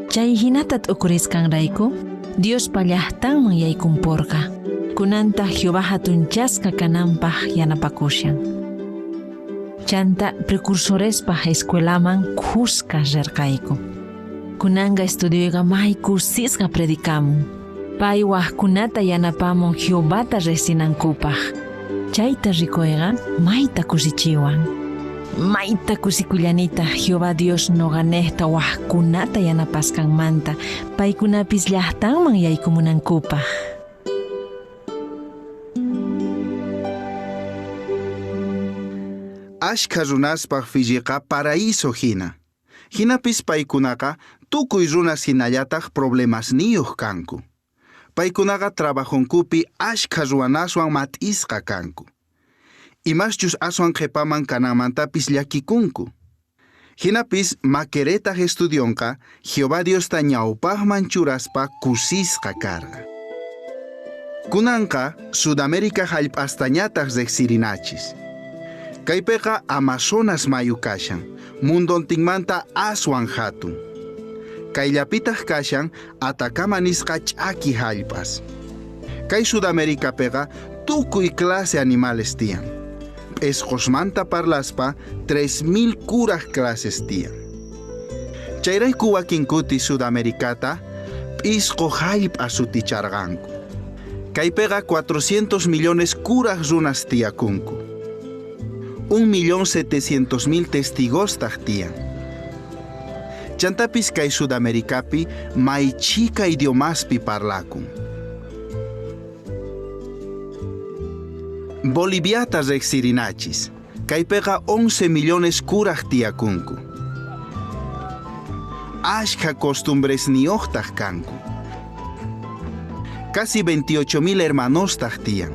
Chay hinata t'ukurisqanrayku, Diospa llaqtanman yaykunporqa. Kunantaq Jehová hatunchasqa kananpaq yanapakushan. Chanta precursorespaq escuelaman kuska rirqayku. Kunanqa estudioyqa may kusisqa predicamun. Pay wajkunata yanapamun Jehovata riqsinankupaq. Chayta rikuyqa mayta kusichiwan. Mayta kusikullanitaj Jehová Dios noqanejta wajkunata yanapasqanmanta, paykunapis llajtanman yaykumunankupaj. Ashkha runaspaj Fijiqa paraíso hina. Hinapis paykunaqa tukuy runas hinallataj problemasniyuq kanku. Paykunaqa trabajonkupi ashkha ruwanaswan mat'isqa kanku. Imaschus aswan qhipaman kananmantapis llakikunku. Hinapis Maqueretaj estudionqa Jehová Diosta ñawpaqman churaspa kusisqa karqa. Kunanqa Sudamérica hallp'astañataq riqsirinachis. Kaypiqa Amazonas mayu kashan, mundontinmanta aswan hatun. Kayllapitaq kashan Atacama nisqa ch'aki hallp'as. Kay Sudamericapiqa tukuy clase animales tiyan. P'isqosmanta parlaspa 3000 kuraj clases tiyan. Chayrayku wakin kuti Sudamericata p'isqo hallp'a suticharqanku. Kaypiqa 400 millones kuraj runas tiyakunku. 1.700.000 testigostaq tiyan. Chantapis kay Sudamericapi may chhika idiomaspi parlakun. Boliviata riqsirinachis. Kaypiqa 11 millones kuraj tiyakunku. Ashkha costumbresniyuqtaq kanku. Casi 28.000 hermanostaq tiyan.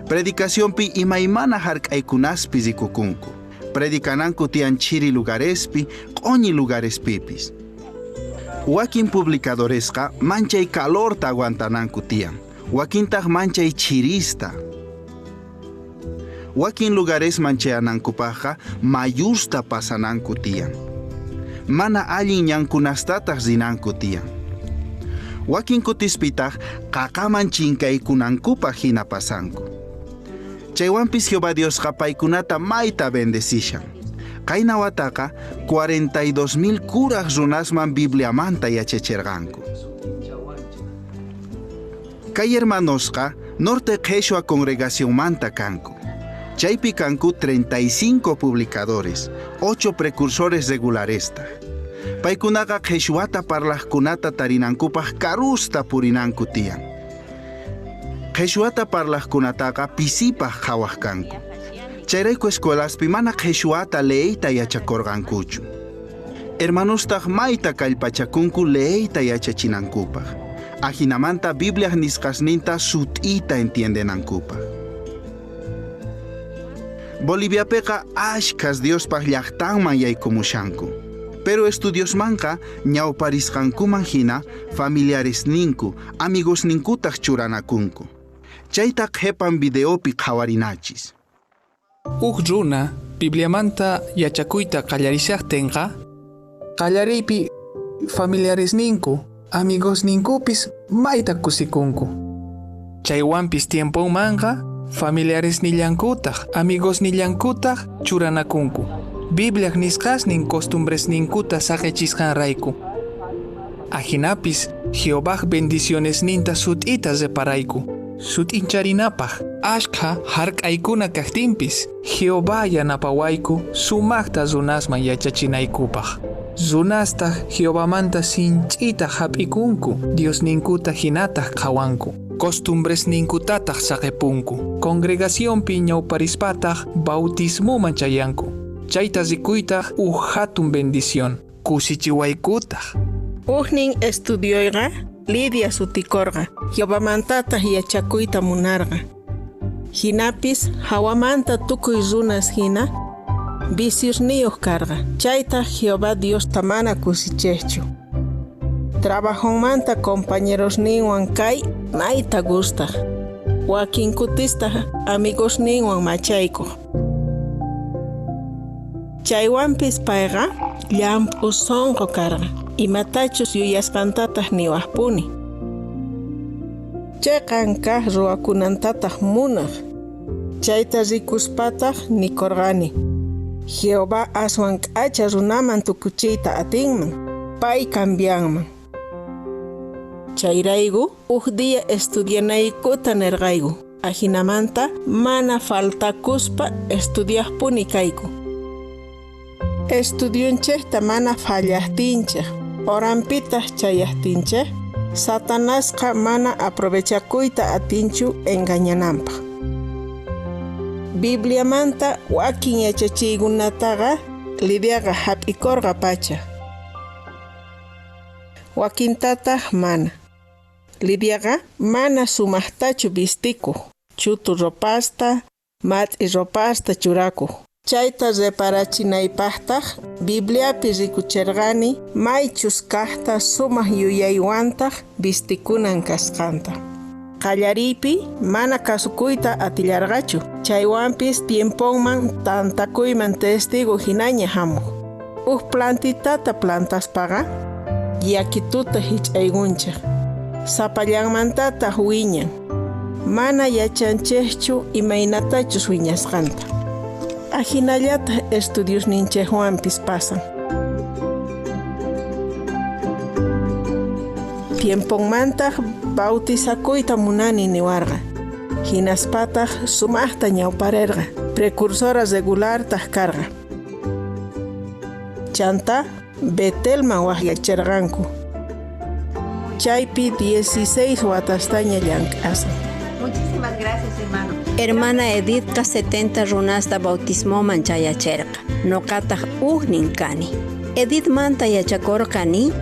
Predicacionpi imaymana hark'aykunaspi rikukunku. Predicananku tiyan chiri lugarespi, q'uñi lugarespipis. Wakin publicadoresqa manchay calorta aguantananku tiyan, wakintaq manchay chirista. Wakin lugaresman chayanankupaqqa mayusta pasananku tiyan. Mana allin ñankunastataq rinanku tiyan. Wakin kutispitaq qaqaman chinkaykunankupaq hina pasanku. Chaywanpis Jehová Diosqa paykunata mayta bendecishan. Qayna wataqa 42.000 kuraj runasman Bibliamanta yachacherqanku. Kay hermanosqa Norte Qheshwa congregacionmanta kanku. Chaypi kanku 35 publicadores, 8 precursores regularestaq. Paykunaqa qheshwata parlaqkunata tarinankupaq karusta purinanku tiyan. Qheshwata parlaqkunataqa pisipaq qhawaq kanku. Chayrayku escuelaspi mana qheshwata leeyta yachakurqankuchu. Hermanostaq mayta kallpachakunku leeyta yachachinankupaq. Ajinamanta Bibliaj nisqasninta sut'ita entiendenankupaq. Boliviapiqa ashkhas Diospaq llaqtanman yaykumushanku. Pero estudiosmanqa ñawparisqankuman hina familiaresninku, amigosninkutaq churanakunku. Chayta qhipan videopi qhawarinachis. Uj runa Bibliamanta yachakuyta qallarishaqtinqa, qallariypi familiaresninku, amigosninkupis mayta kusikunku. Chaywanpis tiemponmanqa familiaresnillankutaq, amigosnillankutaq churanakunku. Bibliaj nisqasnin costumbresninkuta saqichisqanrayku. Ajinapis Jehovaj bendicionesninta sut'ita reparayku. Sut'incharinapaj ashkha hark'aykuna kajtinpis Jehová yanapawayku sumaqta runasman yachachinaykupaj. Runastaj Jehovamanta sinch'ita hap'ikunku, Diosninkuta hinataq qhawanku. Costumbresninkutataq saqipunku. Congregacionpi ñawparispataq bautismoman chayanku. Chayta rikuytaq uj hatun bendición. Kusichiwaykutaq. Ujnin estudioyqa Lidia sutikorqa, Jehovamantataq yachakuyta munarqa. Jinapis hawamanta tukuy runas hina viciosniyuq karqa. Chaytaq Jehová Diosta mana kusichejchu. Trabajonmanta compañerosninwan kay mayta gustaq. Wakin kutistaq amigosninwan machaykuq. Chaywanpis payqa llamp'u sunqu karqa, imatachus yuyasqantataq niwaqpuni. Chayqan kaq ruwakunantataq munaq. Chayta rikuspataq nikurqani, Jehová aswan k'acha runaman tukuchiyta atinman, pay cambianman. Chayrayku uj día estudianaykuta nirqayku. Ajinamanta mana faltakuspa estudiajpuni kayku. Estudionchejta mana fallajtinchej, horanpitaj chayajtinchej, Satanasqa mana aprovechakuyta atinchu engañananpaj. Bibliamanta wakin yachachiykunataqa Lidiaqa hap'ikorqa pacha. Wakintataq mana. Lidiaqa mana sumaqtachu vistikuq, chutu ropasta, mat'i ropasta churakuq. Chayta reparachinaypaqtaq Bibliapi rikucherqani maychus kaqta sumaq yuyaywantaq vistikunan kasqanta. Qallariypi mana kasukuyta atillarqachu, chaywanpis tiemponman tantakuyman testigo hinaña hamuq. Uj plantitata plantaspaqa yakituta hich'aykunchej. Sapallanmantataq wiñan. Mana yachanchejchu imaynatachus wiñasqanta. Ajinallataq estudiosninchejwanpis pasan. Tiemponmantaq bautizakuyta munani niwarqa. Hinaspataq sumaqta ñawparerqa, precursora regulartaq karqa. Chanta Betelman waqyacherqanku. Chaypi 16 watastaña llank'asan. Muchísimas gracias, hermano. Hermana Edithqa 70 runasta bautismoman chayacherqa. Noqataq ujnin kani. Edithmanta yachakorqani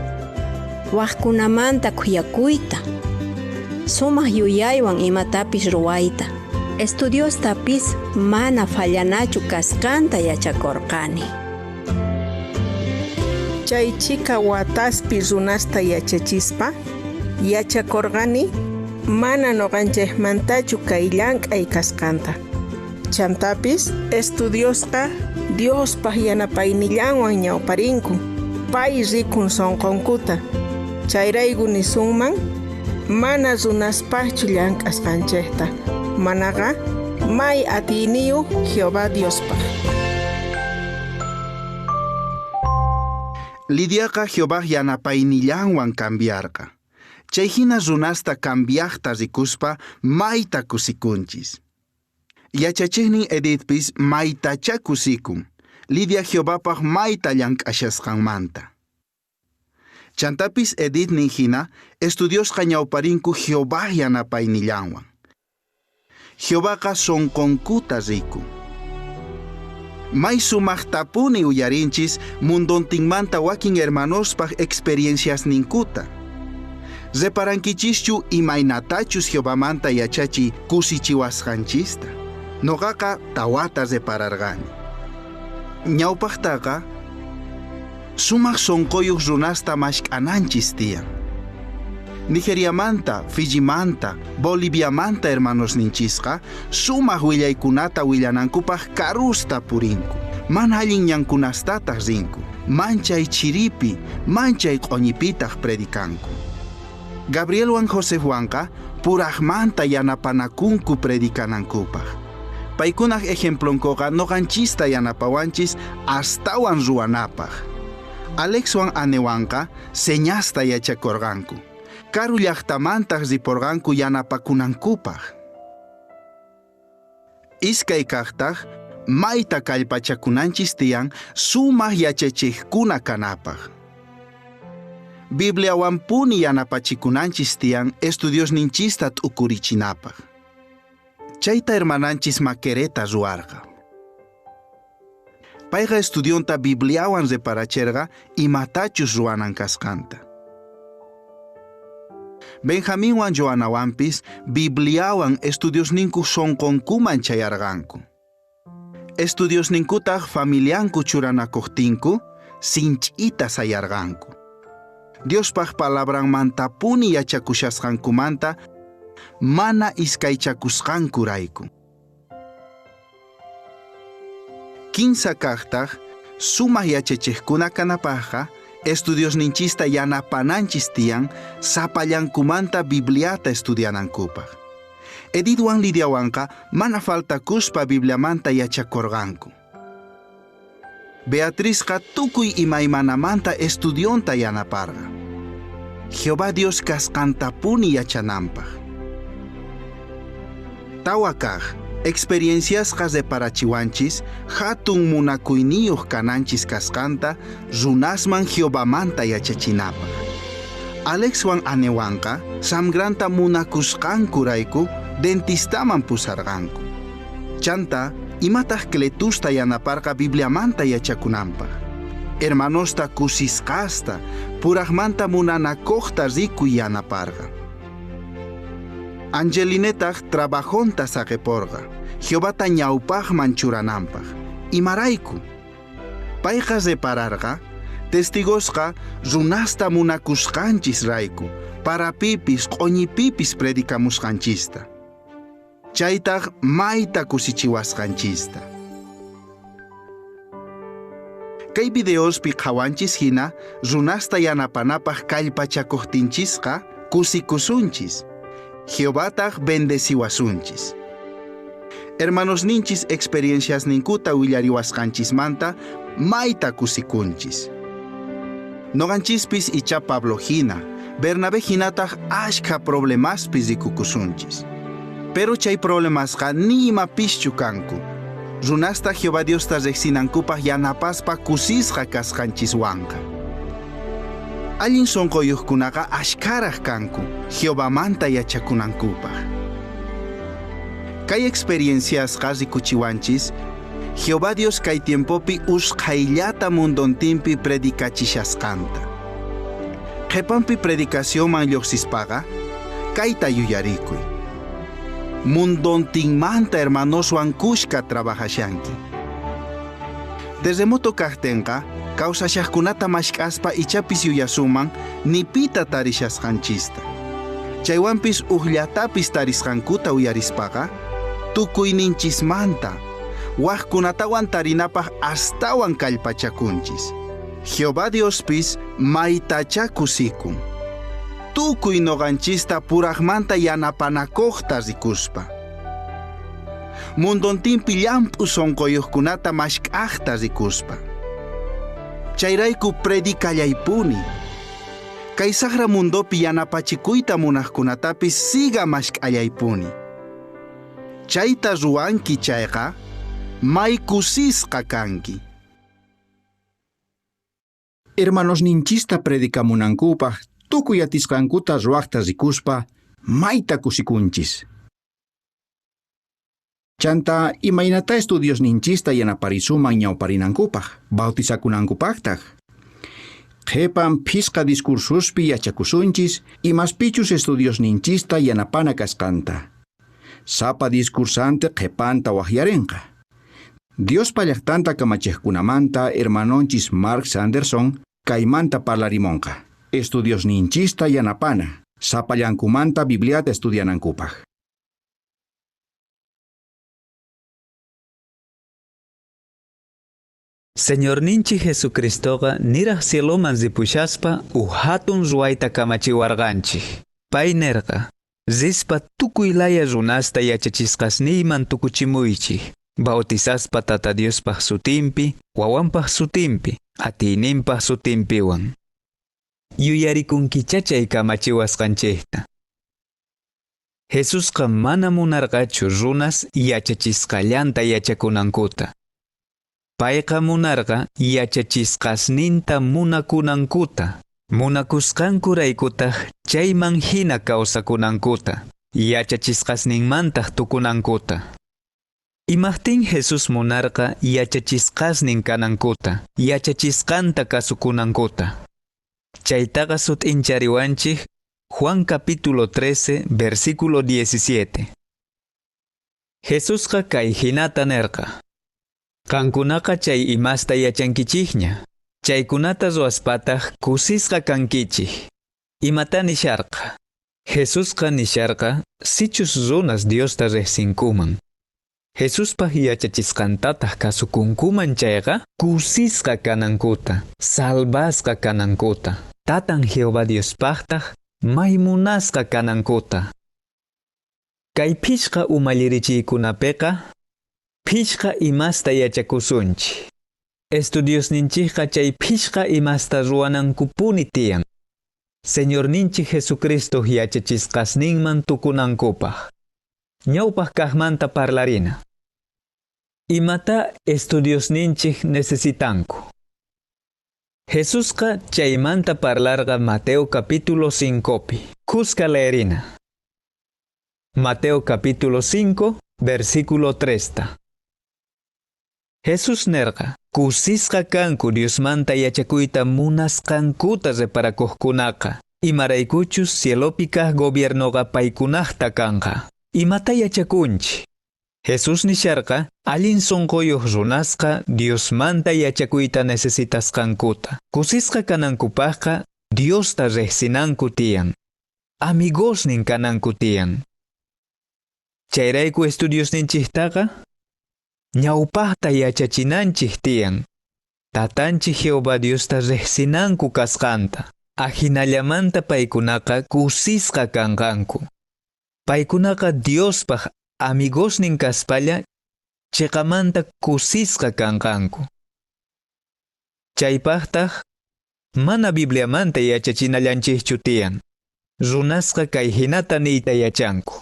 wajkunamanta khuyakuyta, sumaq yuyaywan imatapis ruwayta. Estudiostapis mana fallanachu kasqanta yachakorqani. Chay chika wataspi runasta yachachispa, yachakorqani mana noqanchejmantachu kay llank'ay kasqanta. Chantapis estudiosqa Diospaj yanapaynillanwan ñawparinku, pay rikun sunqunkuta. Chayrayku nisunman mana runaspajchu llank'asqanchejta, manaqa may atiyniyuq Jehová Diospaj. Lidiaqa Jehovaj yanapaynillanwan cambiarqa. Chay hina runasta cambiajta rikuspa mayta kusikunchis. Yachachejnin Edithpis maytachá kusikun, Lidia Jehovapaj mayta llank'ashasqanmanta. Chantapis Edith nin hina estudiosqa ñawparinku Jehovaj yanapaynillanwan. Jehovaqa sunqunkuta rikun. May sumaqtapuni uyarinchis mundontinmanta wakin hermanospaj experienciasninkuta. Reparankichischu imaynatachus Jehovamanta yachachi kusichiwasqanchista. Noqaqa tawata repararqani. Ñawpaqtaqa sumaq sunquyuq runasta mashk'ananchis tiyan. Nigeriamanta, Fijimanta, Boliviamanta hermanosninchisqa sumaq willaykunata willanankupaq karusta purinku. Mana allin ñankunastataq rinku. Manchay chiripi, manchay q'uñipitaq predikanku. Gabrielwan Josefwanqa puraqmanta yanapanakunku predikanankupaq. Paykunaq ejemplonkuqa noqanchista yanapawanchis astawan ruwanapaq. Alexwan Anewanqa señasta yachakorqanku. Karu llaqtamantaq riporqanku yanapakunankupaq. Iskay kaqtaq mayta kallpachakunanchis tiyan sumaq yachachiqkuna kanapaq. Bibliawanpuni yanapachikunanchis tiyan estudiosninchista t'ukurichinapaq. Chayta hermananchis Makereta ruwarqa. Payqa estudionta Bibliawan reparacherqa imatachus ruwanan kasqanta. Benjaminwan Joanawanpis Bibliawan estudiosninku sunqunkuman chayarqanku. Estudiosninkutaq familianku churanakuqtinku sinch'ita sayarqanku. Diospaj palabranmantapuni yachakushasqankumanta mana iskaychakusqankurayku. Kinsa kaqtaq sumaq yachachiqkuna kanapaqqa estudiosninchista yanapananchis tiyan sapallankumanta Bibliata estudianankupaq. Edithwan Lidiawanqa mana faltakuspa Bibliamanta yachakorqanku. Beatrizqa tukuy imaymanamanta estudionta yanaparqa. Jehová Dios kasqantapuni yachananpaq. Tawa kaj, experienciasqa reparachiwanchis hatun munakuyniyuq kananchis kasqanta runasman Jehovamanta yachachinapaq. Alexwan Anewanqa Samgranta munakusqankurayku dentistaman pusarqanku. Chanta, imataq Cletusta yanaparqa Bibliamanta yachakunanpaq. Hermanosta kusisqasta, puraqmanta munanakuqta rikuy yanaparqa. Angelinetaq trabajonta saqeporqa, Jehovata ñawpaqman churananpaq. Imarayku? Payqa repararqa, testigosqa runasta munakusqanchis rayku, parapipis q'uñipipis predicamusqanchista. Chaytaq mayta kusichiwasqanchista. Kay videospi qhawanchis hina runasta yanapanapaq kallpachakuqtinchisqa kusikusunchis. Jehovataq bendeciwasunchis. Hermanosninchis experienciasninkuta willariwasqanchismanta mayta kusikunchis. Noqanchispis icha Pablo hina, Bernabé hinataq ashkha problemaspis rikukusunchis. Pero chay problemasqa ni imapischu kanku. Runasta Jehová Diosta riqsinankupaq yanapaspa kusisqa kasqanchiswanqa. Allin sunquyuqkunaqa ashkharaq kanku Jehovamanta yachakunankupaq. Kay experienciasqa rikuchiwanchis Jehová Dios kay tiempopi usqhayllata mundontinpi predicachishasqanta. Qhipanpi predicacionman lluqsispaqa kayta yuyarikuy. Mundontinmanta hermanoswan kushka trabajashanki. Terremoto kaqtinqa kawsashaqkunata mashk'aspa ichapis yuyasuman nipita tarishasqanchista. Chaywanpis uqllatapis tarisqankuta uyarispaqa tukuyninchismanta waqkunatawan tarinapaq astawan kallpachakunchis. Jehová Diospis maytacha kusikun. Tukuy noqanchista puraqmanta yanapanakuqta rikuspa. Mundontinpi llamp'u sunquyuqkunata mashk'aqta rikuspa. Chayrayku predicallaypuni. Kay saqra mundopi yanapachikuyta munaqkunatapis siga mashk'allaypuni. Chayta ruwanki chayqa may kusisqa kanki. Hermanosninchista predicamunankupaq tukuy atisqankuta ruwaqta rikuspa mayta kusikunchis. Chanta imaynata estudiosninchista yanaparisuman ñawparinankupaq, bautizakunankupaqtaq. Qhipan phisqa discursuspi yachakusunchis imaspichus estudiosninchista yanapana kasqanta. Sapa discursante qhipanta waqyarinqa. Diospa llaqtanta kamachiqkunamanta hermanonchis Mark Sanderson kaymanta parlarimonqa. Estudiosninchista yanapana, sapallankumanta Bibliata estudianankupaq. Señorninchik Jesucristoqa niraj cieloman ripushaspa uj hatun ruwayta kamachiwarqanchik. Pay nerqa, rispa tukuy laya runasta yachachisqasniyman tukuchimuychik, bautizaspa Tata Diospaj sutinpi, wawanpaj sutinpi, atiyninpaj sutinpiwan. Yuyarikunkicha chay kamachiwasqanchikta. Jesusqa mana munarqachu runas yachachisqallanta yachakunankuta. Payqa munarqa yachachisqasninta munakunankuta, munakusqankuraykutaj chayman hina kawsakunankuta, yachachisqasninmantaj tukunankuta. Imajtin Jesús munarqa yachachisqasnin kanankuta, yachachisqanta kasukunankuta. Chaytaqa sut'inchariwanchik Juan capítulo 13, versículo 17. Jesusqa kay hinata nerqa. Qankunaqa chay imasta yachankichikña. Chaykunata ruwaspataq kusisqa kankichik. Imata nisharqa? Jesusqa nisharqa sichus runas Diosta riqsinkuman. Jesuspaj yachachisqantataq kasukunkuman chayqa kusisqa kanankuta, salvasqa kanankuta. Tatan Jehová Diospaqtaq may munasqa kanankuta. Kay phishqa umallirichiykunapiqa phishqa imasta yachakusunchik. Estudiosninchikqa chay phishqa imasta ruwanankupuni tiyan, Señorninchik Jesucristoj yachachisqasninman tukunankupaj. Ñaupaj kajmanta parlarina. Imatá estudiosninchej necesitanku? Jesusqa chaymanta parlarqa Mateo capítulo 5pi. Khuska leerina. Mateo capítulo 5, versículo 3 ta. Jesús nerqa, kusisqa kanku Diosmanta yachakuyta munasqankuta reparakojkunaqa, imaraykuchus cielopi kaj gobiernoqa paykunajta kanqa. Imatá yachakunchej? Jesús nisharqa, allin sonqoyoj runasqa Diosmanta yachakuyta necesitasqankuta. Kusisqa kanankupajqa Diosta rejsinanku tiyan, amigosnin kananku tiyan. Chayrayku estudiosninchejtaqa ñaupajta yachachinanchej tiyan, Tatanchej Jehová Diosta rejsinanku kasqanta. Ajinallamanta paykunaqa kusisqa kanqanku. Paykunaqa Diospaj amigosnin kaspalla cheqamanta kusisqa kanqanku. Chaypajtaj mana Bibliamanta yachachinallanchejchu tiyan. Runasqa kay jinata niyta yachanku.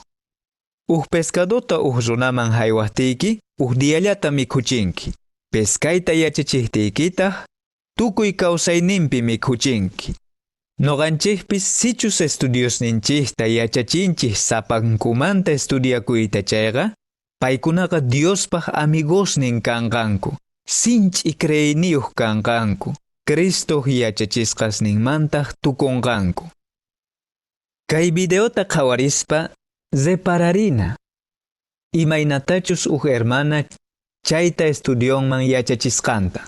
Uj pescadota uj runaman jaywajtiyki, uj diallata mikhuchinki. Pescayta yachachejtiykitaj, tukuy kausayninpi mikhuchinki. Noqanchejpis sichus estudiosninchejta yachachinchej sapankumanta estudiakuyta chayqa, paykunaqa Diospaj amigosnin kanqanku, sinch'i creeyniyoj kanqanku, Cristoj yachachisqasninmantaj tukonqanku. Kay videota qhawarispa repararina imaynatachus uj hermana chayta estudionman yachachisqanta.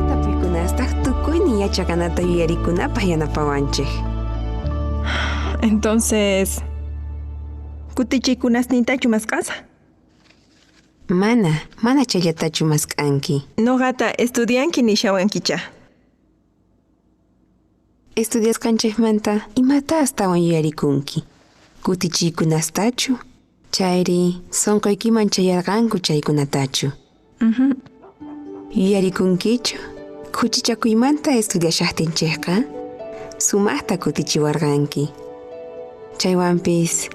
Tapuykunastaj tukuynin yachaqanata yuyarikunapaj yanapawanchej. Entonces, kutichiykunasnintachu mask'asaj? Mana, mana chayllatachu mask'anki. Noqata estudianki nishawankichá. Estudiasqanchejmanta imatá astawan yuyarikunki? Kutichiykunastachu? Chayri sonqoykiman chayarqanku chaykunatachu? Yuyarikunkichu? Khuchichakuymanta estudiashajtinchejqa sumajta kutichiwarqanki. Chaywanpis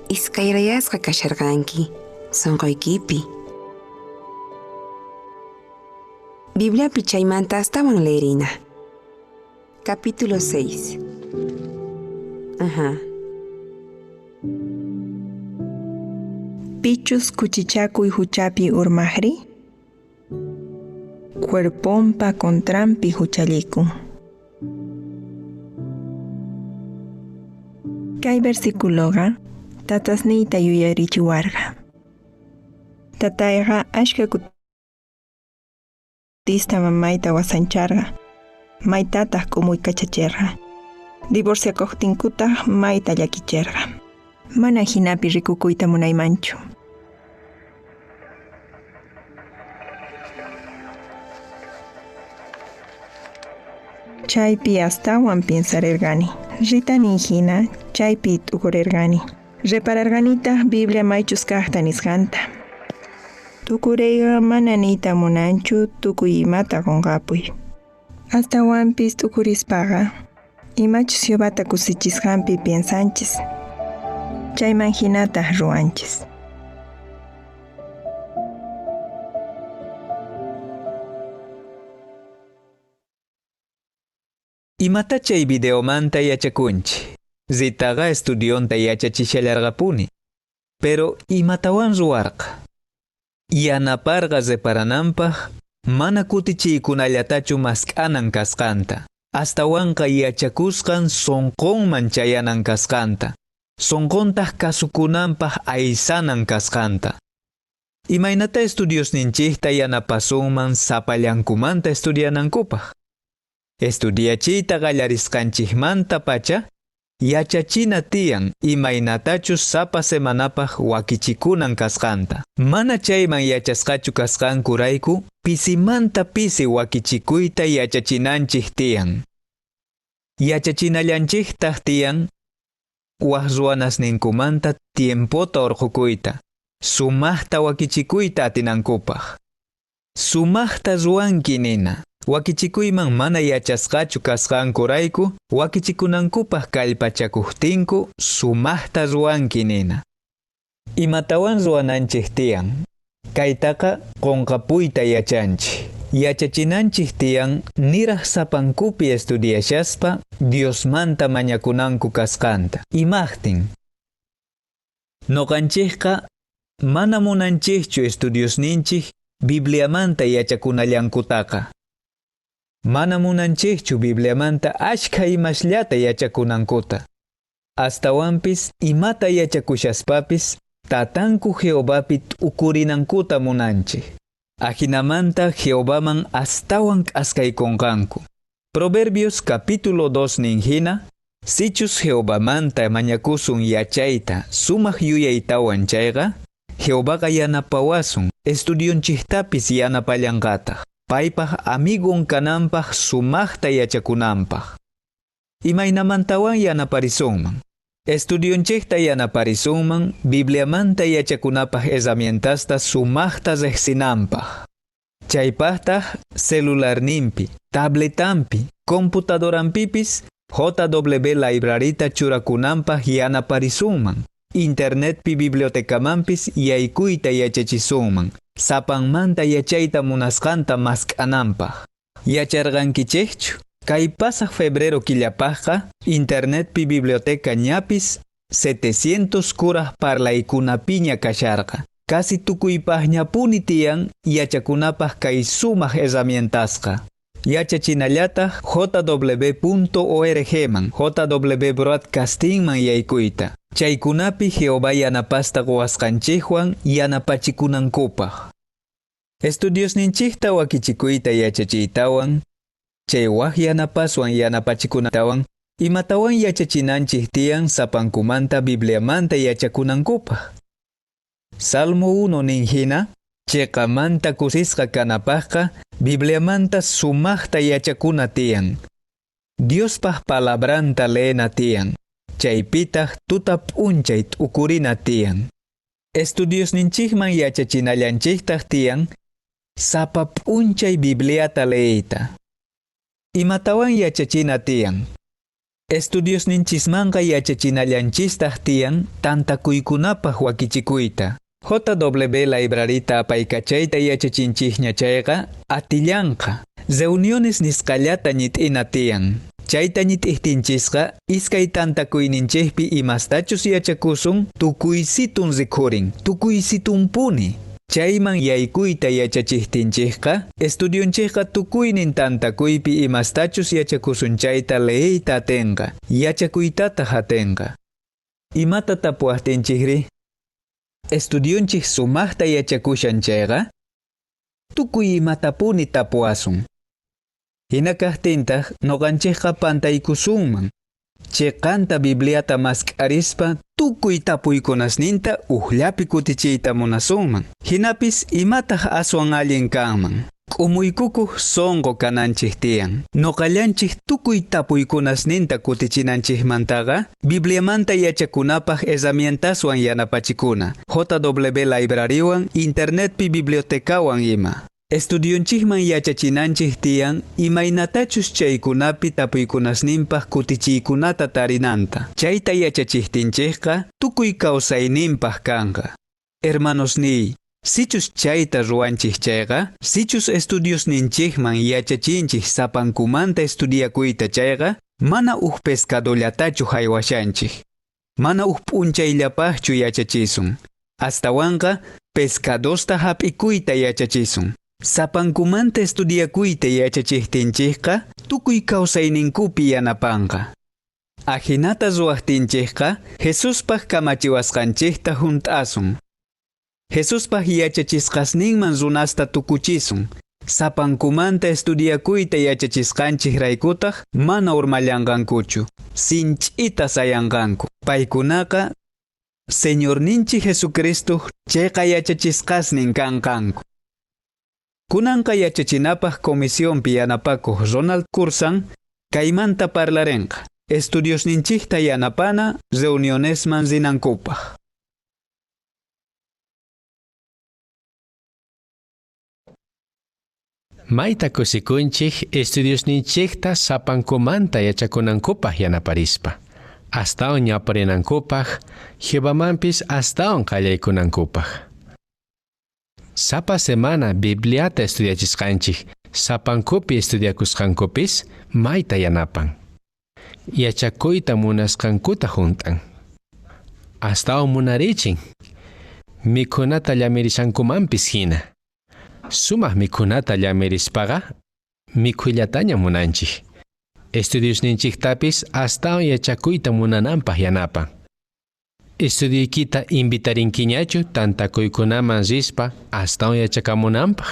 iskayrayasqa kasharqanki sonqoykipi. Bibliapi chaymanta astawan leerina. Capítulo 6. Ajá. Pichus khuchichakuy juchapi urmajri, cuerponpa contranpi juchallikun. Kay versiculoqa tatasniyta yuyarichiwarqa. Tatayqa ashkha kutista mamayta wasancharqa, maytataj k'umuykachacherqa. Divorciakojtinkutaj mayta llakicherqa. Mana jinapi rikukuyta munaymanchu. Chaypi astawan piensarerqani. Rita nin jina chaypi t'ukurerqani. Repararqanitaj Biblia maychus kajta nisqanta. T'ukureyqa mana niyta munanchu tukuy imata qonqapuy. Astawanpis t'ukurispaqa imachus Jehovata kusichisqanpi piensanchis. Chayman jinataj ruwanchis. Imatá chay videomanta yachakunchej? Ritaqa estudionta yachachishallarqapuni. Pero imatawan ruwarqa? Yanaparqa reparananpaj mana kutichiykunallatachu mask'anan kasqanta, astawanqa yachakusqan sonqonman chayanan kasqanta, sonqontaj kasukunanpaj aysanan kasqanta. Imaynatá estudiosninchejta yanapasunman sapallankumanta estudianankupaj? Estudiachiyta qallarisqanchejmantapacha yachachina tiyan imaynatachus sapa semanapaj wakichikunan kasqanta. Mana chayman yachasqachu kasqankurayku pisimanta pisi wakichikuyta yachachinanchej tiyan. Yachachinallanchejtaj tiyan waj ruwanasninkumanta tiempota orqhokuyta. Sumajta wakichikuyta atinankupaj. Sumajta ruwanki nina. Wakichikuyman mana yachasqachu kasqankurayku, wakichikunankupaj kallpachakujtinku sumajta ruwanki nina. Imatawan ruwananchej tiyan. Kaytaqa qonqapuyta yachanchej. Yachachinanchej tiyan niraj sapankupi estudiashaspa Diosmanta mañakunanku kasqanta. Imajtin? Noqanchejqa mana munanchejchu estudiosninchej Bibliamanta yachakunallankutaqa. Mana munanchejchu Bibliamanta ashkha imasllata yachakunankuta. Astawanpis imata yachakushaspapis tatanku Jehovapi t'ukurinankuta munanchej. Ajinamanta Jehovaman astawan k'askaykonqanku. Proverbios capítulo 2 nin jina, sichus Jehovamanta mañakusun yachayta sumaj yuyaytawan chayqa, Jehovaqa yanapawasun, estudionchejtapis yanapallanqataj. Paypaj amigon kananpaj sumajta yachakunanpaj. Imaynamantawan yanaparisunman. Estudionchejta yanaparisunman Bibliamanta yachakunapaj herramientasta sumajta rejsinanpaj. Chaypajtaj celularninpi, tabletampi, computadoranpipis JW Libraryta churakunanpaj yanaparisunman. Internetpi bibliotecamanpis yaykuyta yachachisunman. Sapanmanta yachayta munasqanta mask'ananpaj. Yacharqankichejchu? Kay pasaj febrero killapajqa internetpi biblioteca ñapis 700 kuraj parlaykunapiña kasharqa. Casi tukuypajñapuni tiyan yachakunapaj kay sumaj herramientasqa. Yachachinallataj jw.org man, JW Broadcastingman yaykuyta. Chaykunapi Jehová yanapasta quwasqanchikwan yanapachikunankupaj. Estudiosninchikta wakichikuyta yachachiytawan, chay waj yanapaswan yanapachikunatawan, imatawan yachachinanchik tiyan sapankumanta Bibliamanta yachakunankupaj. Salmo 1 nin jina, cheqamanta kusisqa kanapajqa Bibliamanta sumajta yachakuna tiyan. Diospaj palabranta leena tiyan. Chaypitaj tuta p'unchay t'ukurina tiyan. Estudiosninchikman yachachinallanchiktaj tiyan sapa p'unchay Bibliata leeyta. Imatawan yachachina tiyan. Estudiosninchismanqa yachachinallanchistaq tiyan tantakuykunapaj wakichikuyta. JW Libraryta apaykachayta yachachinchikña chayqa atillanqa. Reuniones nisqallata ñit'ina tiyan. Chayta ñit'ijtinchisqa iskay tantakuyninchikpi imastachus yachakusun tukuysitun rikhurin, tukuysitumpuni. Chayman yaykuyta yachachijtinchikqa, estudionchikqa tukuynin tantakuypi imastachus yachakusun chayta leeyta atenqa, yachakuytataj atenqa. Imata tapuwajtinchikri? Estudionchik sumajta yachakushan chayqa, tukuy imatapuni tapuwasun. Jina kajtintaj noqanchikqa pantaykusunman. Cheqanta Bibliata mask'arispa tukuy tapuykunasninta ujllapi kutichiyta munasunman. Jinapis imataj aswan allin kanman. K'umuykukuj sonqo kananchik tiyan. Noqallanchik tukuy tapuykunasninta kutichinanchikmantaqa Bibliamanta yachakunapaj herramientaswan yanapachikuna. JW Librarywan, Internetpi bibliotecawan ima. Estudionchikman yachachinanchik tiyan imaynatachus chaykunapi tapuykunasninpaj kutichiykunata tarinanta. Chayta yachachijtinchikqa tukuy kawsayninpaj kanqa. Hermanosniy, sichus chayta ruwanchik chayqa, sichus estudiosninchikman yachachinchik sapankumanta estudiakuyta chayqa, mana uj pescadollatachu haywashanchik. Mana uj p'unchayllapajchu yachachisun. Astawanqa pescadosta hap'ikuyta yachachisun. Sapankumanta estudiakuyta yachachijtinchikqa tukuy kawsayninkupi yanapanqa. Ajinata ruwajtinchikqa Jesuspaj kamachiwasqanchikta junt'asun. Jesuspaj yachachisqasninman runasta tukuchisun. Sapankumanta estudiakuyta yachachisqanchikraykutaj mana urmallanqankuchu. Sinch'ita sayanqanku. Paykunaqa Señorninchik Jesucristo cheqa yachachisqasnin kanqanku. Kunanqa yachachinapaj comisionpi yanapakuj Ronald Kursan kaymanta parlarenqa. Estudiosninchikta yanapana reunionesman rinankupaj. Mayta kusikunchej estudiosninchejta sapankumanta yachakunankupaj yanaparispa. Astawan ñawparinankupaj, Jehovamanpis astawan qallaykunankupaj. Sapa semana Bibliata estudiachisqanchej, sapankupi estudiakusqankupis mayta yanapan. Yachakuyta munasqankuta junt'an. Astawan munarichin. Mikhunata llamirishankumanpis jina. Sumaj mikhunata llamirispaqa mikhuyllataña munanchej. Estudiosninchejtapis astawan yachakuyta munananpaj yanapan. Estudioykita invitarinkiñachu tantakuykunaman rispa astawan yachakamunanpaj.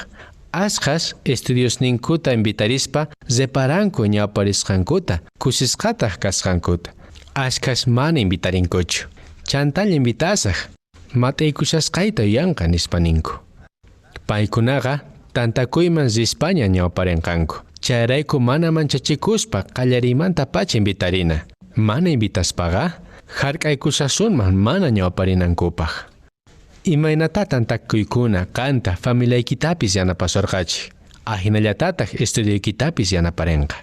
Ashkhas estudiosninkuta invitarispa reparanku ñawparisqankuta, kusisqataj kasqankuta. Ashkhas mana invitarinkuchu. Chantalla invitasaj, mat'iykushasqayta yuyanqa nispa ninku. Paykunaqa tantakuyman rispaña ñawparinqanku. Chayrayku mana manchachikuspa qallariymantapacha invitarina. Mana invitaspaqa jark'aykushasunman mana ñawparinankupaj. Imaynatá tantakuykuna qanta familiaykitapis yanapasorqachej, ajinallatataj estudioykitapis yanaparenqa.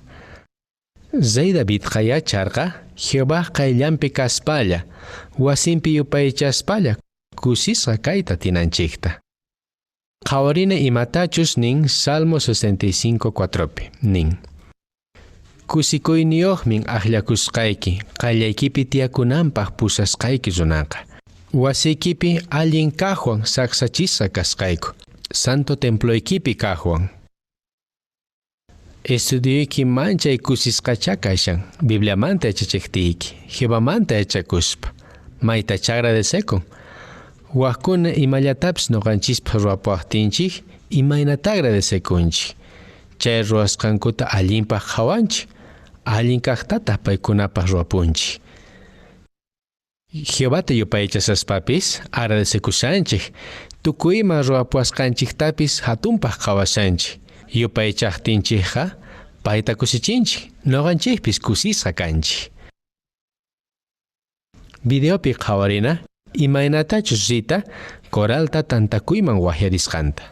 Rey Davidqa yacharqa Jehovaj qayllanpi kaspalla, wasinpi yupaychaspalla kusisqa kayta atinanchejta. Qhawarina imatachus nin Salmo 65.4pi, nin: Kusikuyniyojmin ajllakusqayki, qallaykipi tiyakunanpaj pusasqayki runaqa. Wasiykipi allin kajwan sajsachisqa kasqayku, santo temploykipi kajwan. Estudioyki manchay kusisqachá kashan, Bibliamanta yachachejtiyki, Jehovamanta yachakuspa. Maytachá agradecekun. Wajkuna imallatapis noqanchispaj ruwapuwajtinchej, imaynatá agradecekunchej. Chay ruwasqankuta allinpaj qhawanchej, allin kajtataj paykunapaj ruwapunchej. Jehovata yupaychashaspapis agradecekushanchej, tukuy ima ruwapuwasqanchejtapis jatunpaj qhawashanchej. Yupaychajtinchejqa payta kusichinchej, noqanchejpis kusisqa kanchej. Videopi qhawarina imaynatachus Rita Coralta tantakuyman wajyarisqanta.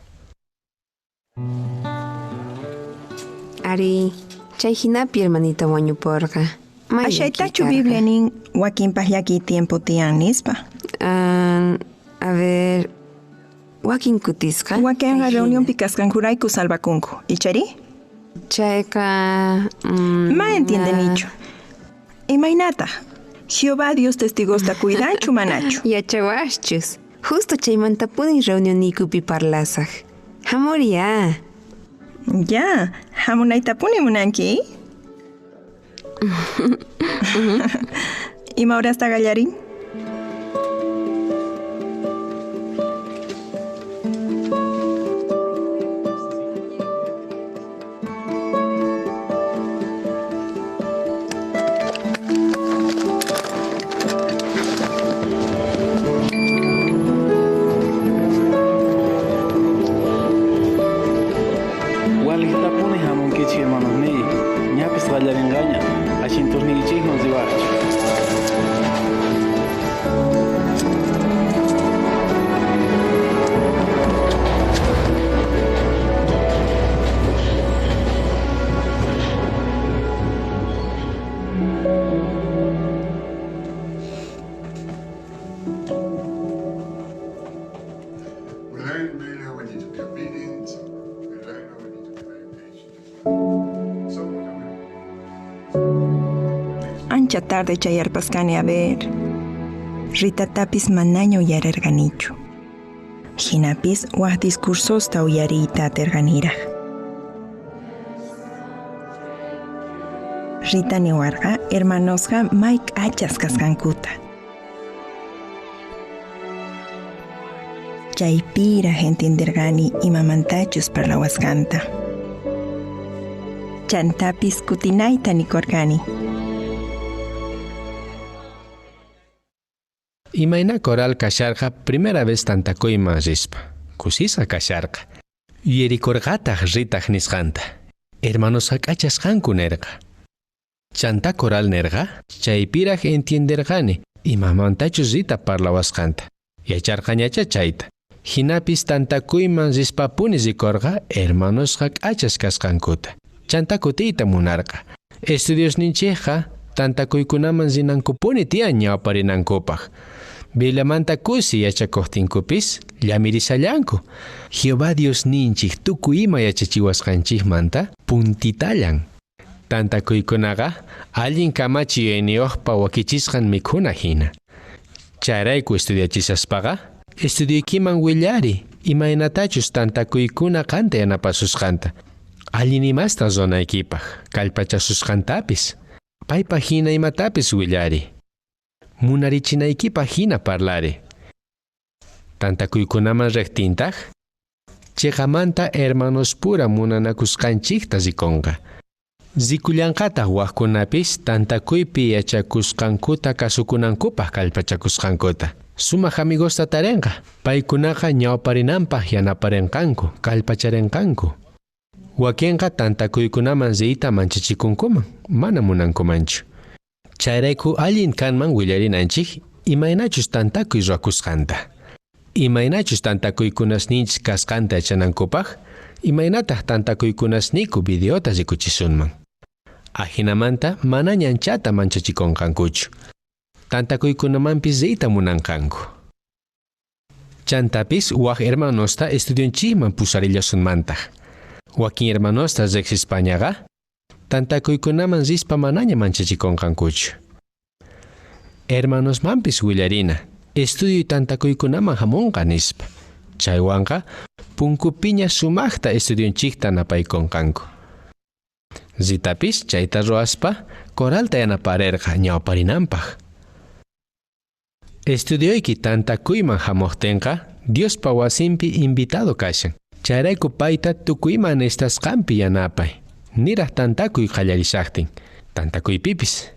Arí, chay jinapi hermanita wañuporqa. May llakiy Ashaytachu karqa. Biblia nin wakinpaj llakiy tiempo tiyan nispa? Ah, a ver, wakin kutisqa. Wakenqa reunionpi kasqankurayku salvakunku, icharí? Chayqa. mm, Ma entiendenichu. Imaynataj? Jehová Dios testigosta cuidanchu manachu? Yachawajchus. Justo chaymantapuni reunionniykupi parlasaj. Jamuriy á. Ya, hamunaytapuni munanki? Ima horasta qallarin? Walejtapuni jamunkichej hermanosníy, ñapis qallarenqaña, asintusniykichejman riwajchej. Ancha tarde chayarpaskani a ver. Ritatapis manaña uyarerqanichu. Jinapis waj discursosta uyariyta aterqaniraj. Rita niwarqa hermanosqa may k'achas kasqankuta. Chaypiraj entienderqani imamantachus parlawasqanta. Chantapis kutinayta nikorqani. Imayna Coral kasharqa primera vez tantakuyman rispa. Kusisqa kasharqa. Yuyarikorqataj Ritaj nisqanta. Hermanosqa k'achasqanku nerqa. Chantá Coral nerqa, chaypiraj entienderqani imamantachus Rita parlawasqanta. Yacharqañachá chayta. Jinapis tantakuyman rispapuni rikorqa hermanosqa k'achas kasqankuta. Chantá kutiyta munarqa. Estudiosninchejqa tantakuykunaman rinankupuni tiyan ñawparinankupaj. Bibliamanta kusi yachakojtinkupis llamirishallanku. Jehová Diosninchej tukuy ima yachachiwasqanchejmanta puntitallan. Tantakuykunaqa allin kamachi yuyayniyojpa wakichisqan mikhuna jina. Chayrayku estudiachishaspaqa estudioykiman willari imaynatachus tantakuykuna qanta yanapasusqanta. Allin imasta ruwanaykipaj kallpachasusqantapis. Paypaj jina imatapis willari. Munarichinaykipaj jina parlari. Tantakuykunaman rejtintaj cheqamanta hermanospura munanakusqanchejta rikonqa. Rikullanqataj wajkunapis tantakuypi yachakusqankuta kasukunankupaj kallpachakusqankuta. Sumaj amigosta tarenqa. Paykunaqa ñawparinanpaj yanaparenqanku, kallpacharenqanku. Wakenqa tantakuykunaman riyta manchachikunkuman, mana munankumanchu. Chayrayku allin kanman willarinanchej imaynachus tantakuy ruwakusqanta. Imaynachus tantakuykunasninchej kasqanta yachanankupaj, imaynataj tantakuykunasniyku videota rikuchisunman. Ajinamanta manaña anchata manchachikonqankuchu. Tantakuykunamanpis riyta munanqanku. Chantapis waj hermanosta estudionchejman pusarillasunmantaj. Wakin hermanosta rejsispañaqa tantakuykunaman rispa manaña manchachikonqankuchu. Hermanosmanpis willarina, estudio tantakuykunaman jamonqa nispa. Chaywanqa punkupiña sumajta estudionchejta napaykonqanku. Ritapis chayta ruwaspa coralta yanaparerqa ñawparinanpaj. Estudioyki tantakuyman jamojtenqa Diospa wasinpi invitado kashan. Chayrayku payta tukuy ima necesitasqanpi yanapay. Niraj tantakuy qallarishajtin, tantakuypipis.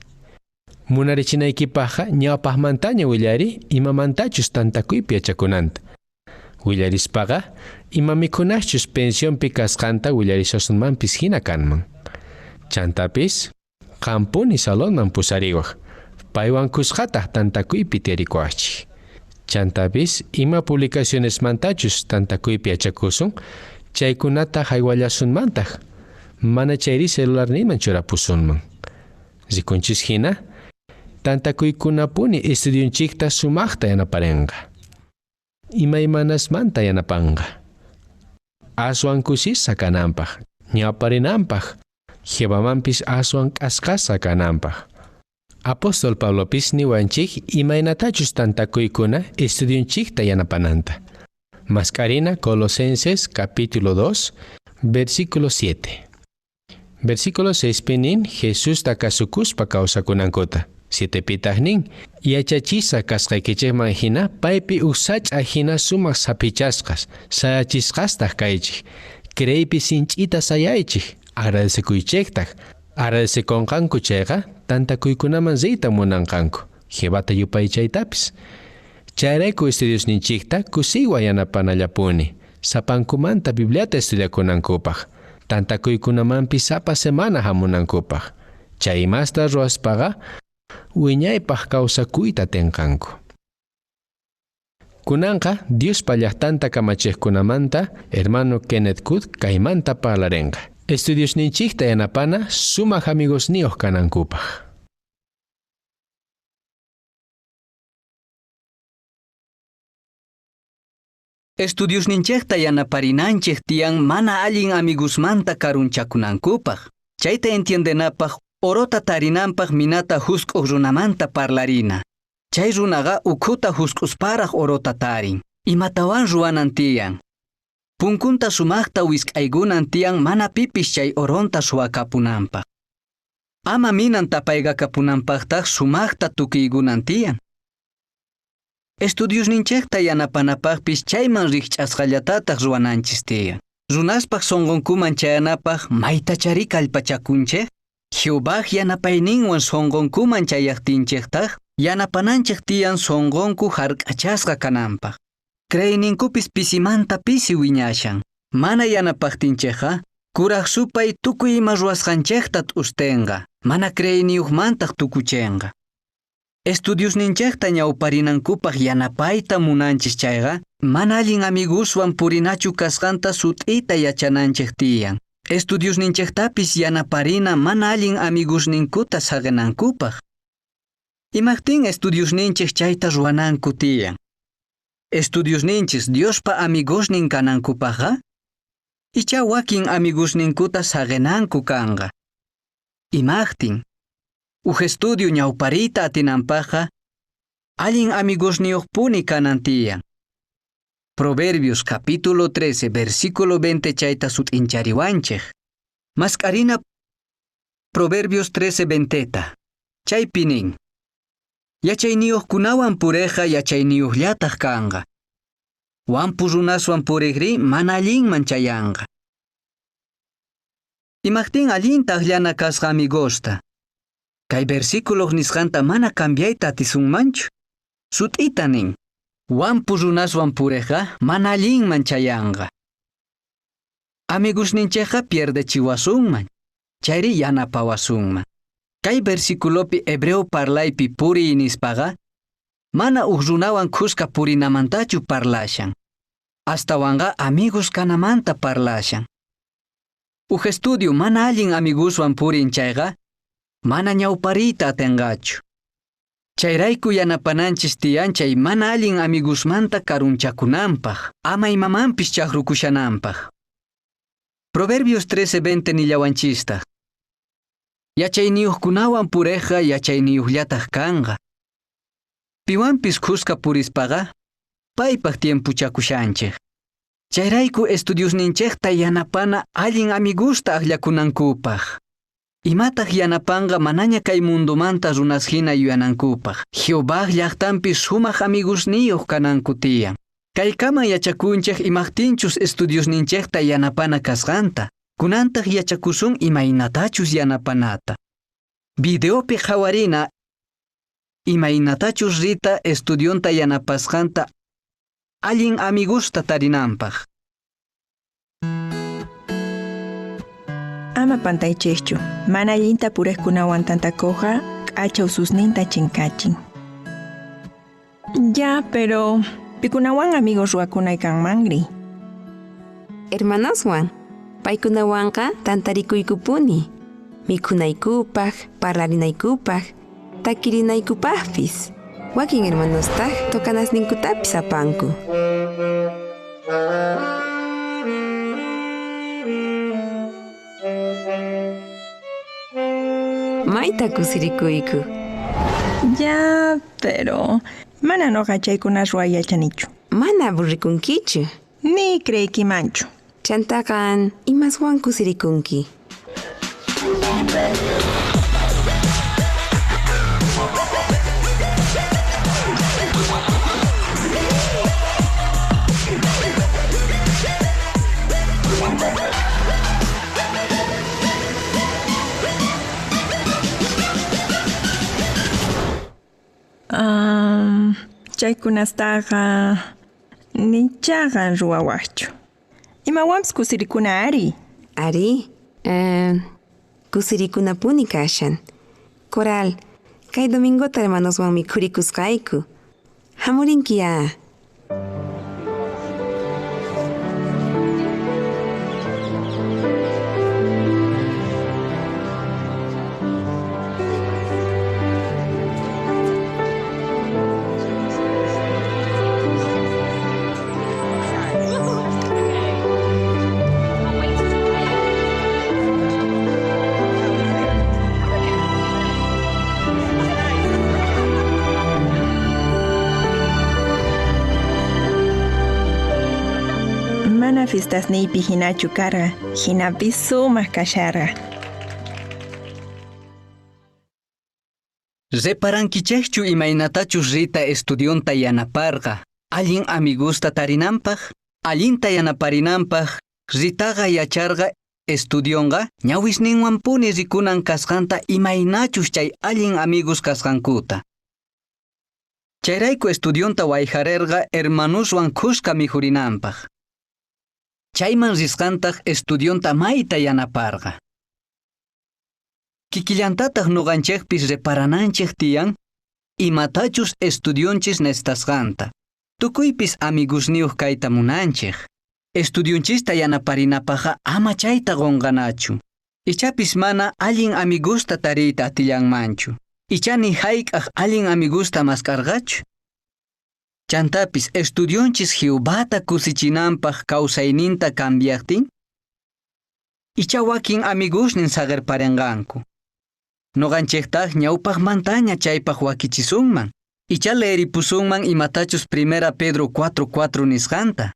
Munarichinaykipajqa ñawpajmantaña willari imamantachus tantakuypi yachakunanta. Willarispaqa ima mikhunajchus pensionpi kasqanta willarishasunmanpis jina kanman. Chantapis qanpuni salonman pusariwaj, paywan kusqataj tantakuypi tiyarikuwajchej. Chantapis ima publicacionesmantachus tantakuypi yachakusun, chaykunata jaywallasunmantaj, mana chayri celularninman churapusunman. Rikunchis jina, tantakuykunapuni estudionchejta sumajta yanaparenqa. Imaymanasmanta yanapanqa. Aswan kusisqa kananpaj, ñawparinanpaj, Jehovamanpis aswan k'asqasqa kananpaj. Apóstol Pablopis niwanchej imaynatachus tantakuykuna estudionchejta yanapananta. Mask'arina Colosenses capítulo 2, versículo 7. Versículo 6pi nin Jesusta kasukuspa kawsakunankuta. 7pitaj nin, yachachisqa kasqaykichejman jina paypi uj sach'a jina sumaj saphichasqas, sayachisqastaj kaychej. Creeypi sinch'ita sayaychej, agradecekuychejtaj. Agradecekonqanku chayqa tantakuykunaman riyta munanqanku, Jehovata yupaychaytapis. Chayrayku estudiosninchejta kusiywan yanapanallapuni, sapankumanta Bibliata estudiakunankupaj, tantakuykunamanpis sapa semana jamunankupaj. Chay imasta ruwaspaqa wiñaypaj kawsakuyta atenqanku. Kunanqa Diospa llajtanta kamachejkunamanta hermano Kenneth Cook kaymanta parlarenqa. Estudiosninchejta yanapana sumaj amigosniyoj kanankupaj. Estudiosninchejta yanaparinanchej tiyan mana allin amigosmanta karunchakunankupaj. Chayta entiendenapaj orota tarinanpaj minata jusk'oj runamanta parlarina. Chay runaqa ukhuta jusk'usparaj orota tarin. Imatawan ruwanan tiyan. Punkunta sumajta wisk'aykunan tiyan mana pipis chay oronta suwakapunanpaj. Ama minan tapaykakapunanpajtaj sumajta tukuykunan tiyan. Estudiosninchejta yanapanapajpis chayman rijch'asqallatataj ruwananchis tiyan. Runaspaj sonqonkuman chayanapaj maytachari kallpachakunchej, Jehovaj yanapayninwan sonqonkuman chayajtinchejtaj yanapananchej tiyan sonqonku jark'achasqa kananpaj. Creeyninkupis pisimanta pisi wiñashan. Mana yanapajtinchejqa, kuraj supay tukuy ima ruwasqanchejta t'ustenqa, mana creeyniyojmantaj tukuchenqa. Estudiosninchejta ñawparinankupaj yanapayta munanchis chayqa, Mana allin amigoswan purinachu kasqanta sut'ita yachananchej tiyan. Estudiosninchejtapis yanaparina mana allin amigosninkuta saqenankupaj. Imajtin estudiosninchej chayta ruwananku tiyan? Estudiosninchis Diospa amigosnin kanankupajqa, ichá wakin amigosninkuta saqenanku kanqa. Imajtin? Uj estudio ñawpariyta atinanpajqa, allin amigosniyojpuni kanan tiyan. Proverbios capítulo 13 versículo 20 chayta sut'inchariwanchej. Mask'arina Proverbios 13 20ta. Chaypi nin: Yachayniyojkunawan purejqa yachayniyojllataj kanqa. Wampu runaswan purejrí mana allinman chayanqa. Imajtin allinta ajllana kasqa amigosta? Kay versiculoj nisqanta mana cambiayta atisunmanchu. Sut'ita nin: Wampu runaswan purejqa mana allinman chayanqa. Amigosninchejqa pierdechiwasunman, chayri yanapawasunman. Kay versiculopi hebreo parlaypi puriy nispaqa, mana uj runawan khuska purinamantachu parlashan. Astawanqa amigos kanamanta parlashan. Uj estudio mana allin amigoswan purin chayqa, mana ñawpariyta atenqachu. Chayrayku yanapananchis tiyan chay mana allin amigosmanta karunchakunanpaj, ama imamanpis chajrukushananpaj. Proverbios 13:20 nillawanchistaj: Yachayniyojkunawan purejqa yachayniyojllataj kanqa. Piwanpis khuska purispaqa, paypaj tiempochakushanchej. Chayrayku estudiosninchejta yanapana allin amigusta ajllakunankupaj. Imataj yanapanqa manaña kay mundomanta runas jina yuyanankupaj? Jehovaj llajtanpi sumaj amigosniyoj kananku tiyan. Kaykama yachakunchej imajtinchus estudiosninchejta yanapana kasqanta. Kunantaj yachakusun imaynatachus yanapanata. Videopi qhawarina imaynatachus Rita estudionta yanapasqanta allin amigusta tarinanpaj. Ama pantaychejchu, mana allinta purejkunawan tantakojqa k'acha ususninta chinkachin. Ya, pero pikunawan amigos ruwakunay kanmanri? Hermanoswan, paykunawanqa tantarikuykupuni, mikhunaykupaj, parlarinaykupaj, takirinaykupajpis. Wakin hermanostaj tocanasninkutapis apanku. Mayta kusirikuyku. Ya, pero mana noqa chaykuna ruway yachanichu. Mana aburrikunkichu. Ni creeykimanchu. Chantaqa imaswan kusirikunki. Chaykunastaqa nichaqa ruwawajchu. Imawanpis kusirikuna ari. Ari, kusirikunapuni kashan. Coral, kay domingota hermanoswan mikhurikusqayku. Hamurinkiya. Mana fiestasniypi hinachu karqa, jinapis sumaq kasharqa. Reparankichejchu imaynatachus Rita estudionta yanaparqa allin amigusta tarinanpaj, allinta yanaparinanpaj, Ritaqa yacharqa estudionqa ñawisninwanpuni rikunan kasqanta imaynachus chay allin amigos kasqankuta. Chayrayku estudionta wayjarerqa hermanoswan khuska mikhurinanpaj. Chayman risqantaj estudionta mayta yanaparqa. Kikillantataj noqanchejpis reparananchej tiyan imatachus estudionchis necesitasqanta. Tukuypis amigosniyoj kayta munanchej. Estudionchista yanaparinapajqa ama chayta qonqanachu. Ichapis mana allin amigusta tariyta atillanmanchu. Icha ni hayk'aj allin amigusta maskarqachu. Chantapis estudionchis Jehovata kusichinanpaj kawsayninta cambiajtin, icha wakin amigusnin saqerparenqanku. Noqanchejtaj ñawpajmantaña chaypaj wakichisunman. Icha leeripusunman imatachus primera Pedro 4:4 nisqanta.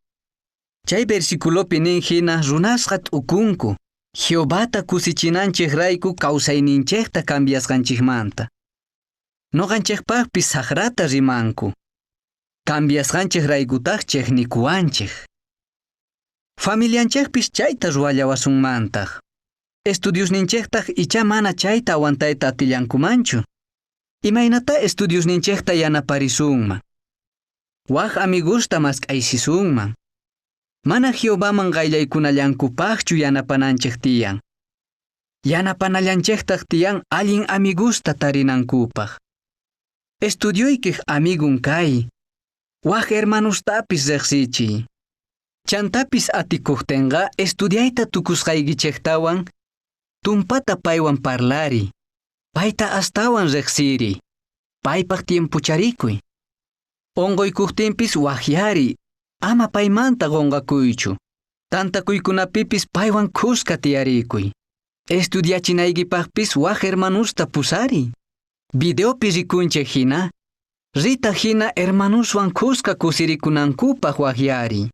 Chay versiculopi nin hina runasqa t'ukunku. Jehovata kusichinanchejrayku kawsayninchejta cambiasqanchejmanta. Noqanchejpajpis saqrata rimanku. Cambiasqanchejraykutaj chejnikuwanchej. Familianchejpis chayta ruwallawasunmantaj. Estudiosninchejtaj icha mana chayta aguantayta atillankumanchu. Imaynata estudiosninchejta yanaparisunman. Waj amigusta mask'aysisunman. Mana Jehovaman qayllaykunallankupajchu yanapananchej tiyan. Yanapanallanchejtaj tiyan allin amigusta tarinankupaj. Estudioykej amigun kay. Waj hermanustapis rejsichiy. Chantapis atikojtenqa estudiayta tukusqaykichejtawan tumpata paywan parlari. Payta astawan rejsiri. Paypaj tiempucharikuy. Onqoykujtinpis wajyari. Ama paymanta qonqakuychu. Tantakuykunapipis paywan khuska tiyarikuy. Estudiachinaykipajpis waj hermanusta pusari. Videopi rikunchej hina, Rita hina hermanuswan khuska kusirikunankupaj wajyari.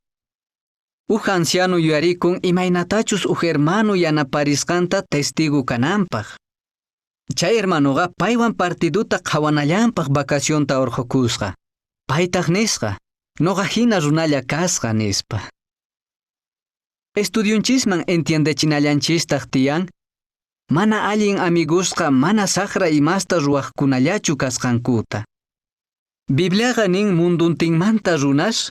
Uj anciano yuyarikun imaynatachus uj hermano yanaparisqanta testigo kananpaj. Chay hermanoqa paywan partiduta qhawanallanpaj vacacionta urqhukusqa. Paytaj nisqa, noqa hina runalla kasqa nispa. Estudionchisman entiendechinallanchistaq tiyan, mana allin amigusqa mana saqra imasta ruwaqkunallachu kasqankuta. Bibliaqa nin munduntinmanta runas,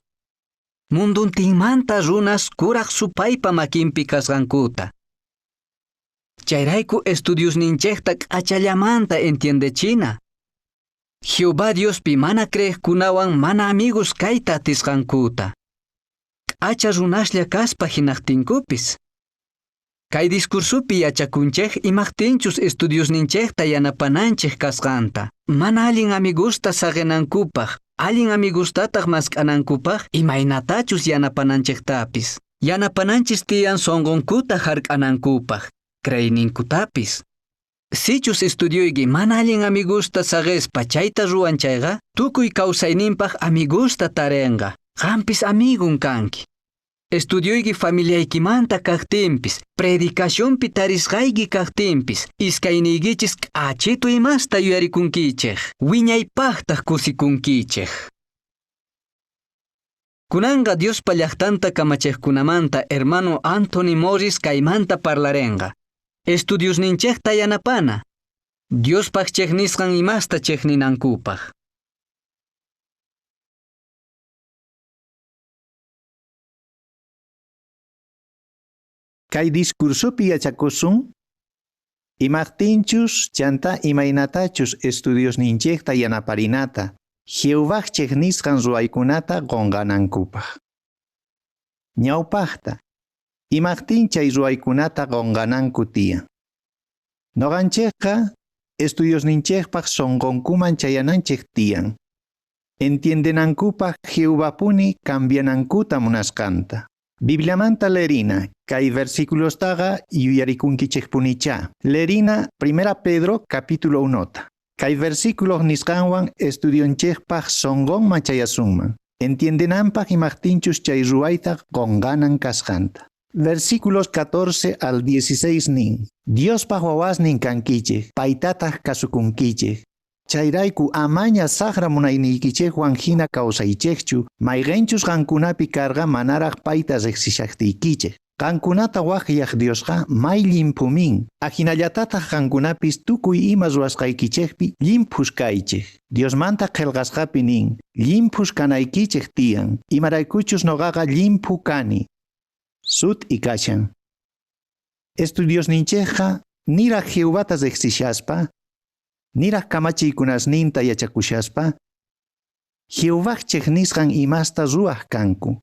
munduntinmanta runas kuraj supaypa makinpi kasqankuta. Chayrayku estudiosninchejta k'achallamanta entiendechina. Jehová Diospi mana creejkunawan mana amigos kayta atisqankuta. K'acha runaslla kaspa hinaqtinkupis. Kay discursupi yachakunchej imajtinchus estudiosninchejta yanapananchej kasqanta. Mana allin amigusta saqenankupaj, allin amigustataq mask'anankupaj imaynatachus yanapananchejtapis. Yanapananchis tiyan sonqonkuta hark'anankupaj, creeyninkutapis. Sichus estudioyki mana allin amigusta saqespa chayta ruwan chayqa, tukuy kawsayninpaj amigusta tarenqa. Qampis amigun kanki. Estudioyki familiaykimanta kajtinpis, predicacionpi tarisqayki kajtinpis, iskayniykichis k'achitu imasta yuyarikunkichej, wiñaypajtaj kusikunkichej. Kunanqa Diospa llajtanta kamachejkunamanta hermano Anthony Morris kaymanta parlarenqa. Estudiosninchejta yanapana. Diospaj chejnisqan imasta chejninankupaj. Kay discursopi yachakusun imajtinchus chanta imaynatachus estudiosninchejta yanaparinata Jehovaj chejnisqan ruwaykunata qonqanankupaj. Ñawpajta imajtin chay ruwaykunata qonqananku tiyan. Noqanchejqa estudiosninchejpaj sonqonkuman chayananchej tiyan. Entiendenankupaj Jehovapuni cambianankuta munasqanta. Bibliamanta leerina, kay versículostaqa yuyarikunkichejpunichá. Leerina Primera Pedro capítulo 1. Kay versículos nisqanwan estudionchejpaj sonqonman chayasunman. Entiendenanpaj imajtinchus chay ruwayta qonqanan kasqanta. Versículos 14 al 16 nin. Diospaj wawasnin kankichej, paytataj kasukunkichej. Chayrayku amaña saqra munayniykichejwan hina kawsaychejchu, mayqenchus qankunapi karqa manaraj payta riqsishajtiykichej. Qankunata waqyaj Diosqa may llimphumin, ajinallatataq qankunapis tukuy ima ruwasqaykichejpi llimphus kaychej. Diosmanta qhelqasqapi nin, llimphus kanaykichej tiyan, imaraykuchus noqaqa llimphu kani. Sut ikashan. Estudiosninchejqa niraj Jehovata riqsishaspa, niraj kamachiykunasninta yachakushaspa, Jehovaj chejnisqan imasta ruwaj kanku.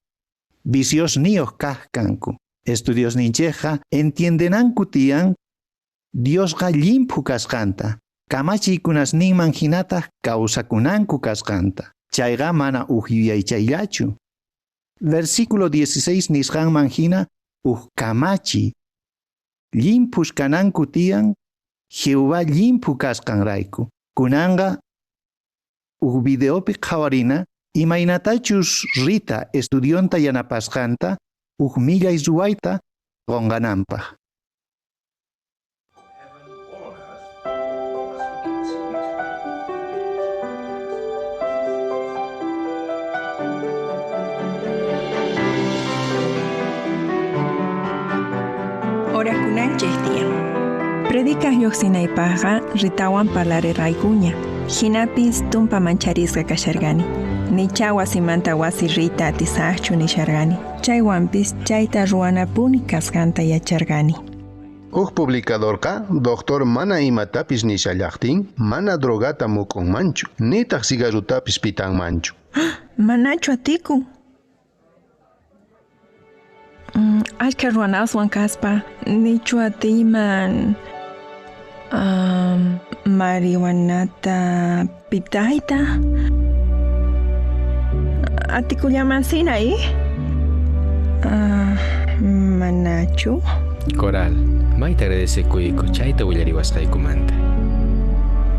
Viciosniyoj kaj kanku. Estudiosninchejqa entiendenanku tiyan Diosqa llimphu kasqanta, kamachiykunasninman jinataj kawsakunanku kasqanta. Chayqa mana uj yuyaychayllachu. Versículo 16 nisqanman jina uj kamachi llimphus kananku tiyan Jehová llimphu kasqanrayku. Kunanqa uj videopi qhawarina imaynatachus Rita estudionta yanapasqanta uj millay ruwayta qunqananpaq. Orakunanchej tiyan. Predicaj lluqsinaypaqqa Ritawan parlarerqaykuña. Jinapis tumpa mancharisqa kasharqani. Nichá wasimanta wasi riyta atisaqchu nisharqani. Chaywanpis chayta ruwanapuni kasqanta yacharqani. Uj publicadorqa doctor mana imatapis nishallajtin mana drogata muk'unmanchu, nitaj cigarrotapis pitanmanchu. Manachu atikun? Ashkha ruwanaswan kaspa, nichu atiyman marihuanata pitayta? Atikullaman-sina, ih? Manachu? Coral, mayta agradecekuyku chayta willariwasqaykumanta.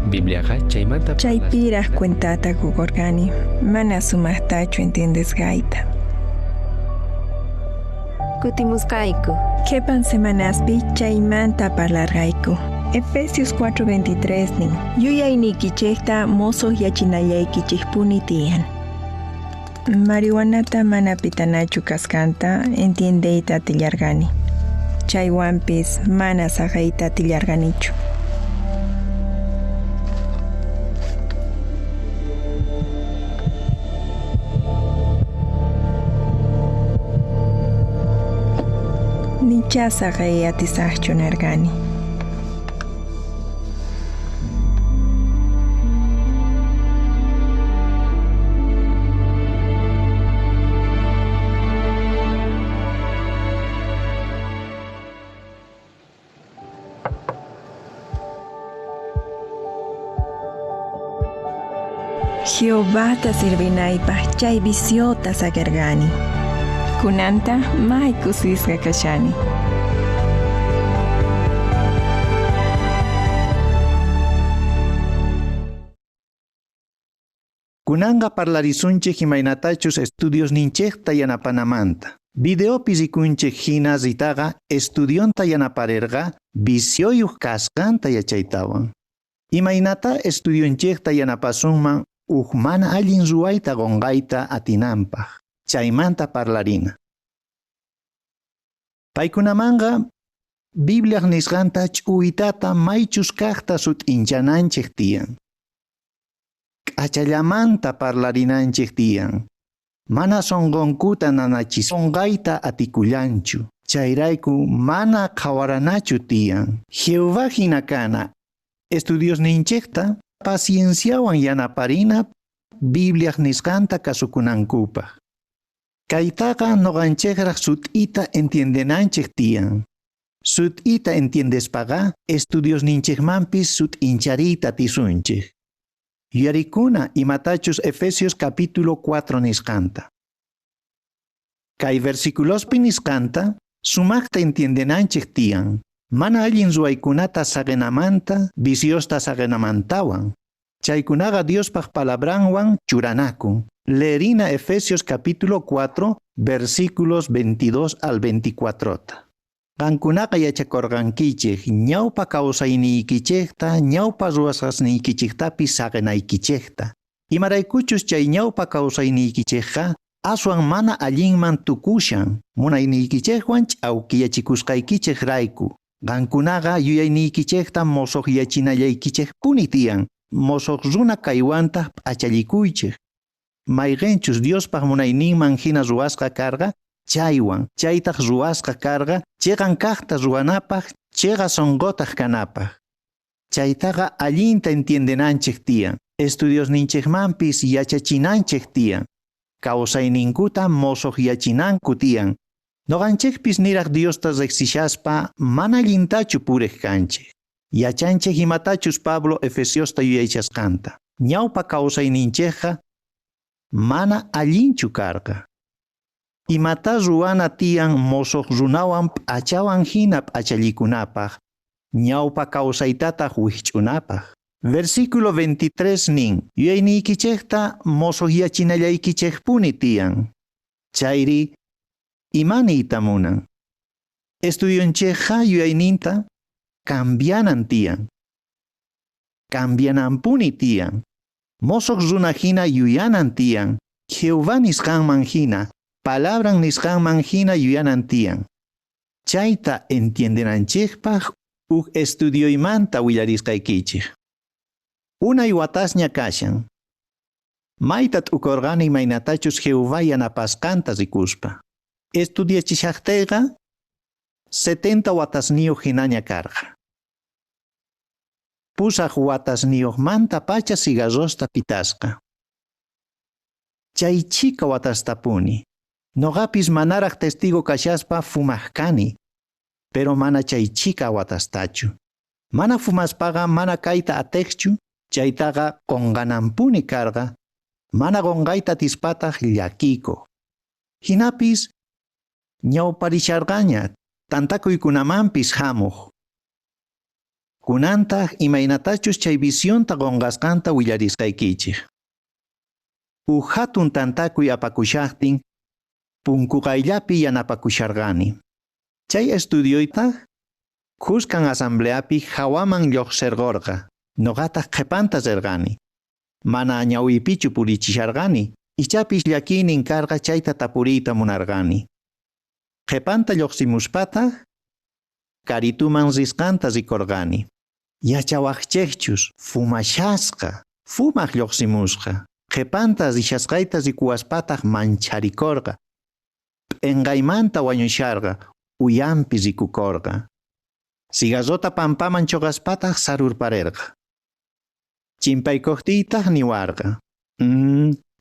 Bibliaqa chaymanta Chaypiraj cuentata qokorqani mana sumajtachu entiendesqayta. Kutimusqayku. Qhepan semanaspi chaymanta parlarqayku. Efesios 4:23 nin, yuyayniykichejta mosoj yachinallaykichejpuni tiyan. Marihuanata mana pitanachu kasqanta entiendeyta atillarqani. Chaywanpis mana saqeyta atillarqanichu. Nichá saqey atisajchu nerqani. Jehovata sirvinaypaj chay viciota saqerqani. Kunantaj may kusisqa kashani. Kunanqa parlarisunchej imaynatachus estudiosninchejta yanapanamanta. Videopi rikunchej jina Ritaqa estudionta yanaparerqa vicioyuj kasqanta yachaytawan. Imaynatá estudionchejta yanapasunman uj mana allin ruwayta qunqayta atinanpaj. Chaymanta parlarina. Paykunamanqa Bibliaj nisqanta ch'uwitata maychus kajta sut'inchananchej tiyan. K'achallamanta parlarinanchej tiyan. Mana sonqonkuta nanachisqayta atikullanchu. Chayrayku mana qhawaranachu tiyan. Jehová jina kana. Estudiosninchejta pacienciawan yanaparina Bibliaj nisqanta kasukunankupaj. Kaytaqa noqanchejraj sut'ita entiendenanchej tiyan. Sut'ita entiendespaqa estudiosninchejmanpis sut'inchariyta atisunchej. Yuyarikuna imatachus Efesios capítulo 4 nisqanta. Kay versiculospi nisqanta sumajta entiendenanchej tiyan. Mana allin ruwaykunata saqenamanta, viciosta saqenamantawan. Chaykunaqa Diospaj palabranwan churanakun. Leerina Efesios capítulo 4, versículos 22 al 24. Qankunaqa yachakorqankichej ñawpa kawsayniykichejta, ñawpa ruwasqasniykichejtapis saqenaykichejta. Imaraykuchus chay ñawpa kawsayniykichejqa aswan mana allinman tukushan, munayniykichejwan ch'awkiyachikusqaykichejrayku. Qankunaqa yuyayniykichejta mosojyachinallaykichejpuni tiyan, mosoj runa kaywantaj p'achallikuychej. Mayqenchus Diospaj munayninman jina ruwasqa karqa, chaywan, chaytaj ruwasqa karqa, cheqan kajta ruwanapaj, cheqa sonqotaj kanapaj. Chaytaqa allinta entiendenanchej tiyan. Estudiosninchejmanpis yachachinanchej tiyan. Kawsayninkuta mosojyachinanku tiyan. Noqanchejpis niraj Diosta rejsishaspa mana allintachu purej kanchej. Yachanchej imatachus Pablo Efesiosta yuyaychasqanta. Ñawpa kawsayninchejqa mana allinchu karqa. Imata ruwana tiyan mosoj runawan p'achawan hina p'achallikunapaj, ñawpa kawsaytataq wikch'unapaj. Versículo 23 nin, yuyayniykichejta mosojyachinallaykichejpuni tiyan. Chayri, ima niyta munan? Estudionchejqa yuyayninta cambianan tiyan. Cambiananpuni tiyan. Mosoj runa hina yuyanan tiyan. Jehová nisqanman hina, palabran nisqanman hina yuyanan tiyan. Chayta entiendenanchejpaj uj estudioymanta willarisqaykichej. Unay watasña kashan. Mayta t'ukorqani imaynatachus Jehová yanapasqanta rikuspa. Estudiachishajteyqa 70 watasniyuq hinaña karqa. 8 watasniyuqmantapacha cigarrosta pitasqa. Chay chhika watastapuni. Noqapis manaraj testigo kashaspa fumaj kani, pero mana chay chhika watastachu. Mana fumaspaqa mana kayta atejchu, chaytaqa qonqananpuni karqa, mana qonqayta atispataq llakikuq. Hinapis ñawparisharqaña tantakuykunamanpis hamuq. Kunantaq imaynatachus chay visionta qonqasqanta willarisqaykichej. Uj hatun tantakuy apakushaqtin punku qayllapi yanapakusharqani. Chay estudioytaq khuskan asambleapi hawaman lluqsirqurqa. Noqataq qhipanta rirqani. Mana ñawiypichu purichisharqani, ichapis llakiynin karqa chayta tapuriyta munarqani. Qhipanta lluqsimuspataq karituman risqanta rikurqani. Yachawaqchejchus fumashasqa, fumaq lluqsimusqa. Qhipanta rishasqayta rikuwaspataq mancharikurqa. P'enqaymanta wañusharqa, uyampi rikukurqa. Cigarrota pampaman choqaspataq sarurparerqa. Chimpaykuqtiytaq niwarqa.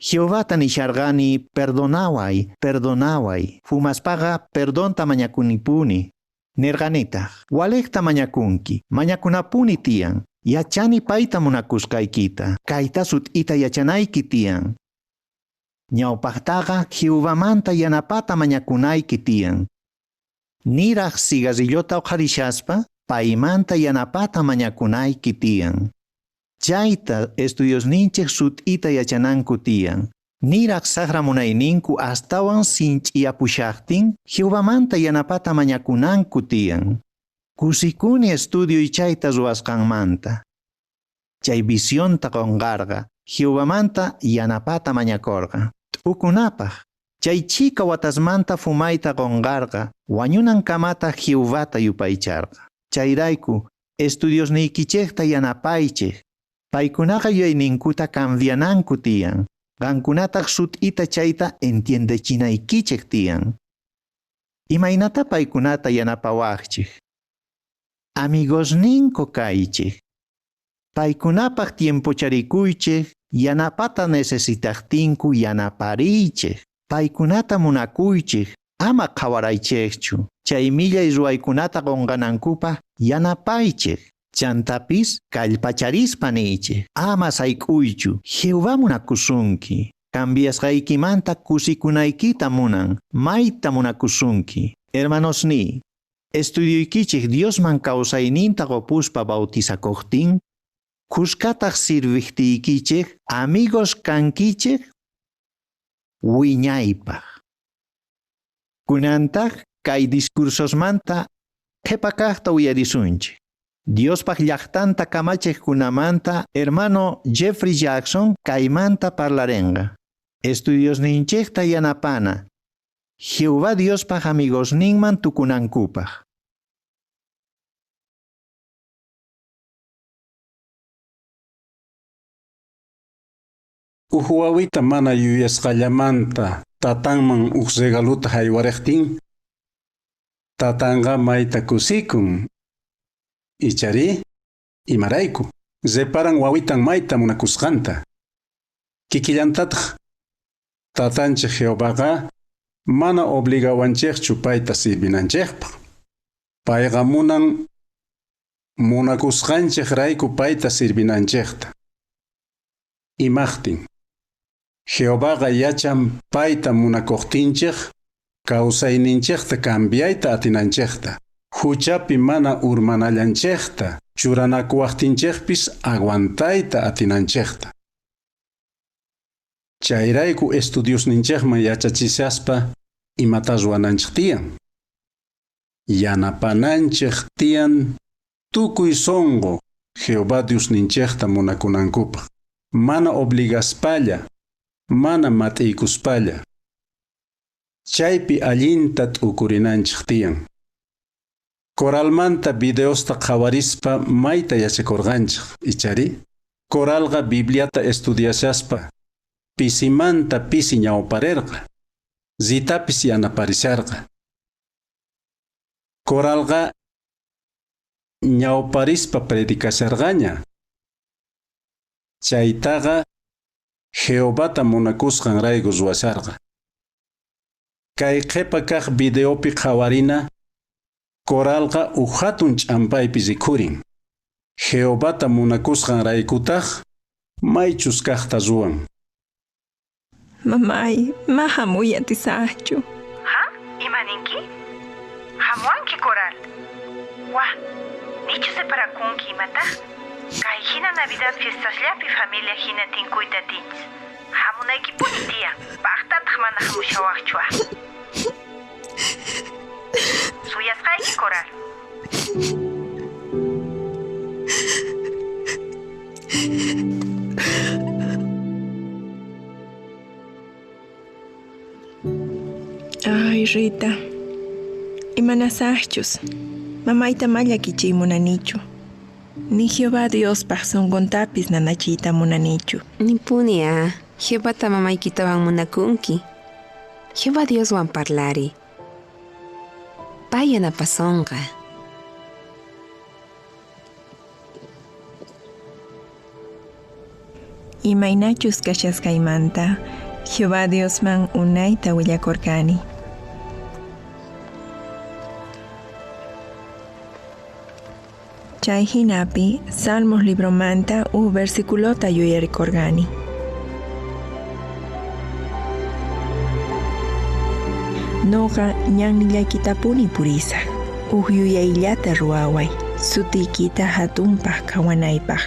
Jehovata nisharqani perdonaway, perdonaway. Fumaspaqa perdonta mañakunipuni. Nirqanitaq, walejta mañakunki, mañakunapuni tiyan. Yachani payta munakusqaykita, kayta sut'ita yachanayki tiyan. Ñawpaqtaqa Jehovamanta yanapata mañakunayki tiyan. Niraj cigarrillota uqharishaspa, paymanta yanapata mañakunayki tiyan. Chayta estudiosninchej sut'ita yachananku tiyan. Niraj saqra munayninku astawan sinch'iyapushaqtin, Jehovamanta yanapata mañakunanku tiyan. Kusikuni estudioy chayta ruwasqanmanta. Chay visionta qonqarqa, Jehovamanta yanapata mañakorqa. T'ukunapaj, chay chhika watasmanta fumayta qonqarqa, wañunankamata Jehovata yupaycharqa. Chayrayku, estudiosniykichejta yanapaychej. Paykunaqa yuyayninkuta cambiananku tiyan. Qankunataq sut'ita chayta entiendechinaykichej tiyan. Imaynata paykunata yanapawaqchej? Amigosninku kaychej. Paykunapaj tiempocharikuychej, yanapata necesitajtinku yanapariychej. Paykunata munakuychej, ama qhawaraychejchu. Chay millay ruwaykunata qonqanankupaj yanapaychej. Chantapis kallpacharispa niychej, ama sayk'uychu, Jehová munakusunki. Cambiasqaykimanta kusikunaykita munan, mayta munakusunki. Hermanosniy, estudioykichej Diosman kawsayninta qopuspa bautizakuqtin, khuskataq sirvijtiykichej amigos kankichej wiñaypaj. Kunantaq kay discursosmanta qhipa kajta uyarisunchej. Diospaj llaqtanta kamachejkunamanta hermano Jeffrey Jackson kaymanta parlarenqa. Estudiosninchejta yanapana, Jehová Diospaj amigosninman tukunankupaj. Uj wawita mana yuyasqallamanta tatanman uj regaluta haywarejtin, tatanqa mayta kusikun. Icharí, imarayku. reparan wawitan mayta munakusqanta. Kikillantataj tatanchej Jehovaqa mana obligawanchejchu payta sirvinanchejpaj. Payqa munan munakusqanchejrayku payta sirvinanchejta. Imajtin. Jehovaqa yachan payta munakojtinchej, kawsayninchejta cambiayta atinanchejta, huchapi mana urmanallanchejta, churanakuwajtinchejpis aguantayta atinanchejta. Chayrayku estudiosninchejman yachachishaspa imata ruwananchej tiyan. Yanapananchej tiyan tukuy sonqo Jehová Diosninchejta munakunankupaj. Mana obligaspalla, mana mat'iykuspalla. Chaypi allinta t'ukurinanchej tiyan. Coralmanta videosta qhawarispa mayta yachakorqanchej, ichari? Coralqa Bibliata estudiashaspa pisimanta pisi ñawparerqa. Ritapis yanaparisharqa. Coralqa ñawparispa predicasharqaña. Chaytaqa Jehovata munakusqanrayku ruwasharqa. Kay qhepa kaj videopi qhawarina, Coralqa uj hatun ch'ampaypi rikhurin. Jehovata munakusqanraykutaj maychus kajta ruwan. Mamay, ma hamuy atisaqchu. Ha? Ima ninki? Hamuanki, Coral. Wa, nichu separakunki imataq? Kay hina Navidad fiestasllapi familia hina tinkuyta atinchis. Hamunaykipuni tiyan, paqtataq mana hamushawaqchu ah. Suyasqayki, Coral. Ay, Rita. Imanasaqchus. Mamayta ma llakichiy munanichu. Ni Jehová Diospaj sonqontapis nanachiyta munanichu. Nipuni a, Jehovata mamaykitawan munakunki. Jehová Dioswan parlari. Pay yanapasonqa. Imaynachus kashasqaymanta Jehová Diosman unayta willakorqani. Chay hinapi Salmos libromanta uj versiculota yuyarikorqani. Noqa ñannillaykitapuni purisaj, uj yuyayllata ruwaway, sutiykita hatunpaj qhawanaypaj.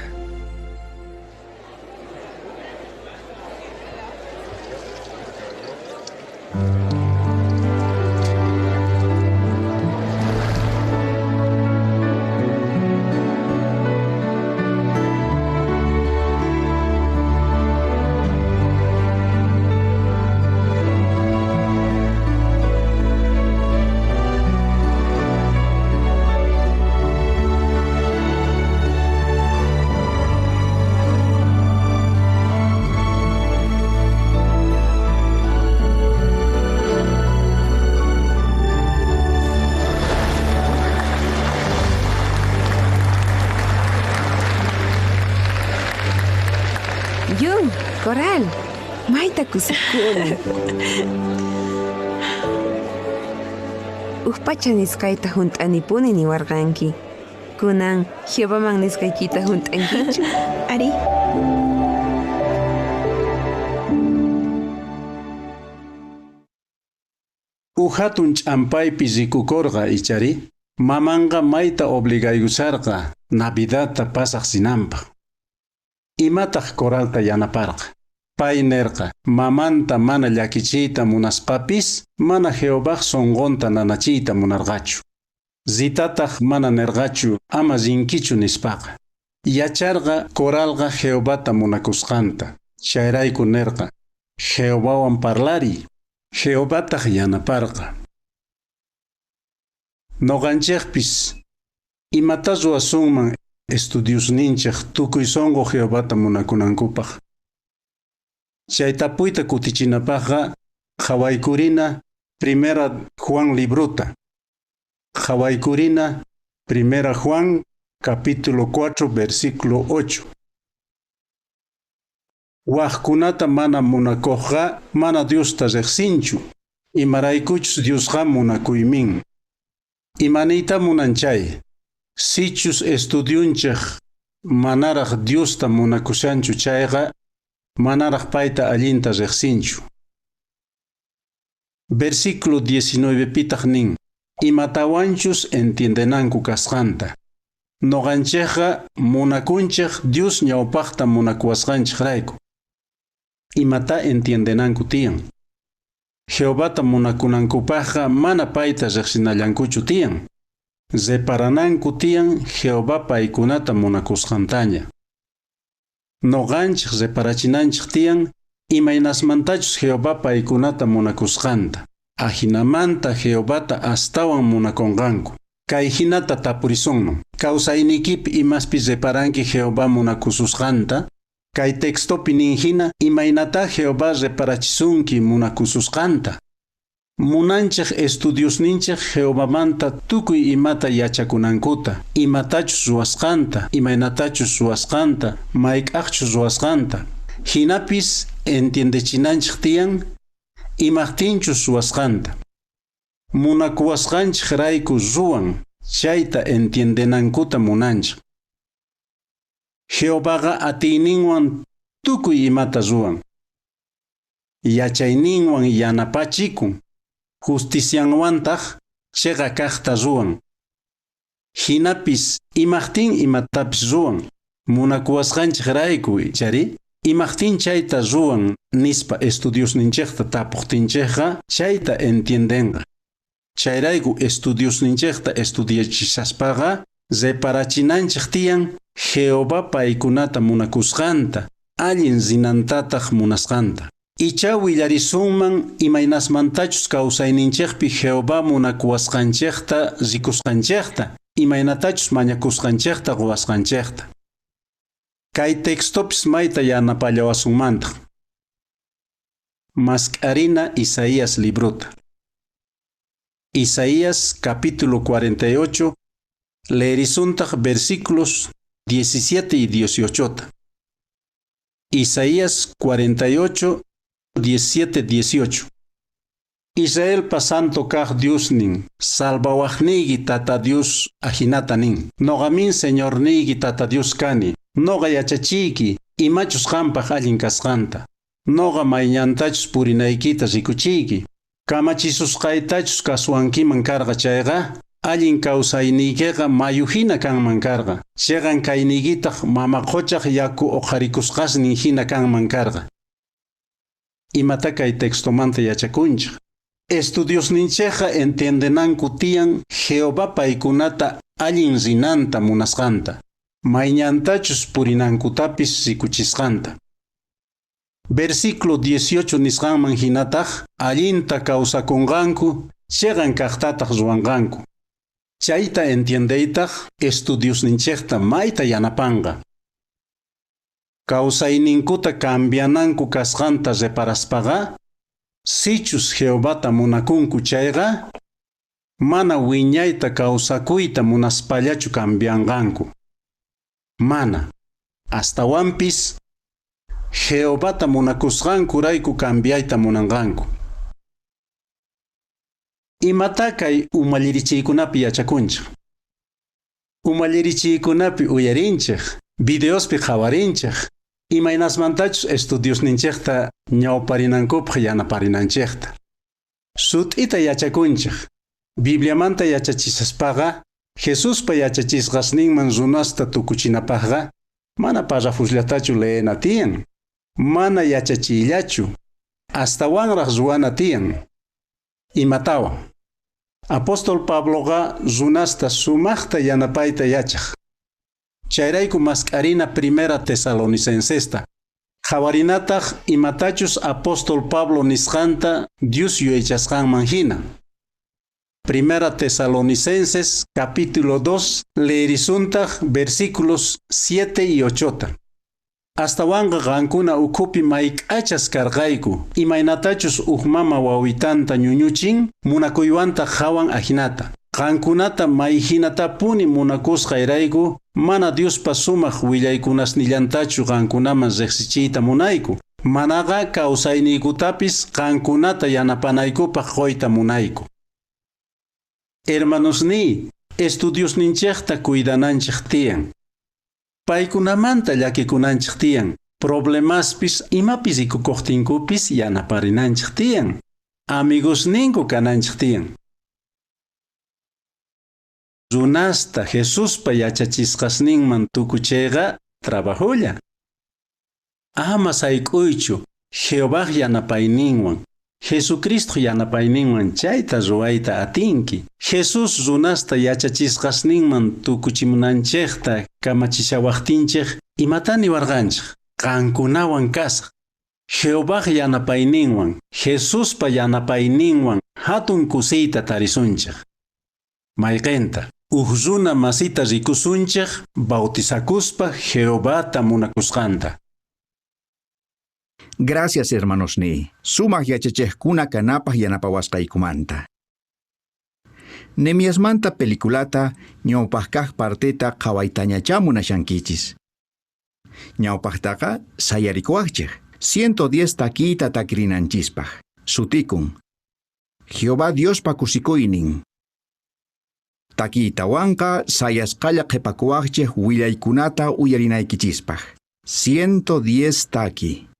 Yu, Coral, mayta kusikuni. Uj pacha nisqayta hunt'anipuni niwarqanki. Kunan Jehovaman nisqaykita hunt'ankichu? Ari. Uj hatun ch'ampaypi rikukorqa ichari, mamanqa mayta obligaykusharqa Navidadta pasaq rinanpaq. Imataq Coralta yanaparqa? Pay nerqa, mamanta mana llakichiyta munaspapis, mana Jehovaj sonqonta nanachiyta munarqachu. Ritataq mana nerqachu ama rinkichu nispaqa. Yacharqa Coralqa Jehovata munakusqanta. Chayrayku nerqa, Jehovawan parlariy. Jehovataq yanaparqa. Noqanchejpis imata ruwasunman estudiosninchej tukuy sonqo Jehovata munakunankupaj. Chay tapuyta kutichinapajqa qhawaykurina Primera Juan librota. Qhawaykurina Primera Juan capítulo 4 versículo 8. Wajkunata mana munakojqa mana Diosta rejsinchu, imaraykuchus Diosqa munakuymin. Imaniyta munan chay, sichus estudiunchej manaraj Diosta munakushanchu chayqa, manaraj payta allinta rejsinchu. Versículo 19 pitaq nin, imatawanchus entiendenanku kasqanta. Noqanchejqa munakunchej Dios ñawpaqta munakuwasqanchejrayku. Imata entiendenanku tiyan. Jehovata munakunankupaqqa mana payta riqsinallankuchu tiyan. Reparananku tiyan Jehová paykunata munakusqantaña. Noqanchej reparachinanchej tiyan imaynasmantachus Jehová paykunata munakusqanta. Ajinamanta Jehovata astawan munakonqanku. Kay hinata tapurisunman. Kawsaynikipi imaspi reparanki Jehová munakususqanta. Kay textopi nin hina imaynata Jehová reparachisunki munakususqanta. Munanchej estudiosninchej Jehovamanta tukuy imata yachakunankuta, imatachus ruwasqanta, imaynatachus ruwasqanta, mayk'ajchus ruwasqanta. Hinapis entiendechinanchej tiyan imajtinchus ruwasqanta. Munakuwasqanchejrayku ruwan, chayta entiendenankuta munanchej. Jehovaqa atiyninwan tukuy imata ruwan. Yachayninwan yanapachikun, justicianwantaj cheqa kajta ruwan. Hinapis imajtin imatapis ruwan, munakuwasqanchejrayku chari, imajtin chayta ruwan nispa estudiosninchejta tapuqtinchejqa chayta entiendenqa. Chayrayku estudiosninchejta estudiachishaspaqa reparachinanchej tiyan Jehová paykunata munakusqanta, allin rinantataq munasqanta. Icha willarisunman imaynasmantachus kawsayninchejpi Jehová munakuwasqanchejta rikusqanchejta, imaynatachus mañakusqanchejta ruwasqanchejta. Kay textopis mayta yanapallawasunmantaj. Mask'arina Isaías librota. Isaías capítulo 48, leerisuntaj versículos 17 y 18. Isaías 48, 17, 18. Israelpa santo kaj Diosnin, salvawajniyki Tata Dios ajinata nin. Noqamin Señorniyki Tata Dios kani, noqa yachachiyki imachus qanpaj allin kasqanta. Noqa mayñantachus purinaykita rikuchiyki. Kamachisusqaytachus kasuwankiman karqa chayqa, allin kawsayniykiqa mayu hina kanman karqa. Chiqan kayniykitaq mama quchaq yaku uqharikusqasnin hina kanman karqa. Imata kay textomanta yachakunchej. Estudiosninchejqa entiendenanku tiyan Jehová paykunata allin rinanta munasqanta, mayñantachus purinankutapis rikuchisqanta. Versículo 18 nisqanman hinataj allinta kawsakunqanku, chiqan kajtataj ruwanqanku. Chayta entiendeytaj estudiosninchejta mayta yanapanqa. Kawsayninkuta cambiananku kasqanta reparaspaqa, sichus Jehovata munakunku chayqa, mana wiñayta kawsakuyta munaspallachu cambianqanku. Mana. Astawanpis Jehovata munakusqankurayku cambiayta munanqanku. Imata kay umallirichiykunapi yachakunchej. Umallirichiykunapi uyarinchej, videospi qhawarinchej, imaynasmantachus estudiosninchejta ñawparinankupaj yanaparinanchejta. Sut'ita yachakunchej. Bibliamanta yachachisaspaqa, Jesuspa yachachisqasninman runasta tukuchinapajqa, mana parrafosllatachu leena tiyan, mana yachachiyllachu, astawanraj ruwana tiyan. Imatawan. Apóstol Pabloqa runasta sumajta yanapayta yachaj. Chayrayku mask'arina primera Tesalonicencesta. Qhawarinataj imatachus apóstol Pablo nisqanta Dios yuyaychasqanman hina. Primera Tesalonicenses capítulo 2 leerisuntaj versículos 7 y 8. Astawanqa qankuna ukhupi mayk'achas karqayku, imaynatachus uj mama wawitanta ñuñuchin, munakuywantaq hawan ajinata. Qankunata mayhinatapuni munakusqayrayku, Mana Diospa sumaj willaykunasnillantachu qankunaman rejsichiyta munayku. Manaqa kawsayniykutapis qankunata yanapanaykupaj qoyta munayku. Hermanosniy, estudiosninchejta cuidananchej tiyan. Paykunamanta llakikunanchej tiyan. Problemaspis imapis rikukojtinkupis yanaparinanchej tiyan. Amigosninku kananchej tiyan. Runasta Jesuspa yachachisqasninman tukucheyqa trabajolla. Ama sayk'uychu Jehovaj yanapayninwan, Jesucristo yanapayninwan chayta ruwayta atinki. Jesús runasta yachachisqasninman tukuchimunanchejta kamachishawajtinchej imata niwarqanchej qankunawan kasaj. Jehovaj yanapayninwan, Jesuspa yanapayninwan hatun kusiyta tarisunchej. Mayqenta, uj runa masita rikusunchej bautizakuspa Jehovata munakusqanta. Gracias, hermanosniy. Sumaq yachachejkuna kanapaj yanapawasqaykumanta. Nehemiasmanta peliculata ñawpaq kaq parteta qhawaytañachá munashankichis. Ñawpaqtaqa sayarikuwaqchej 110 takiyta takirinanchispaj. Sutikun. Jehová Diospa kusikuynin. Takiytawanqa sayasqalla qhipakuwaqchej willaykunata uyarinaykichispaj. 110 taki.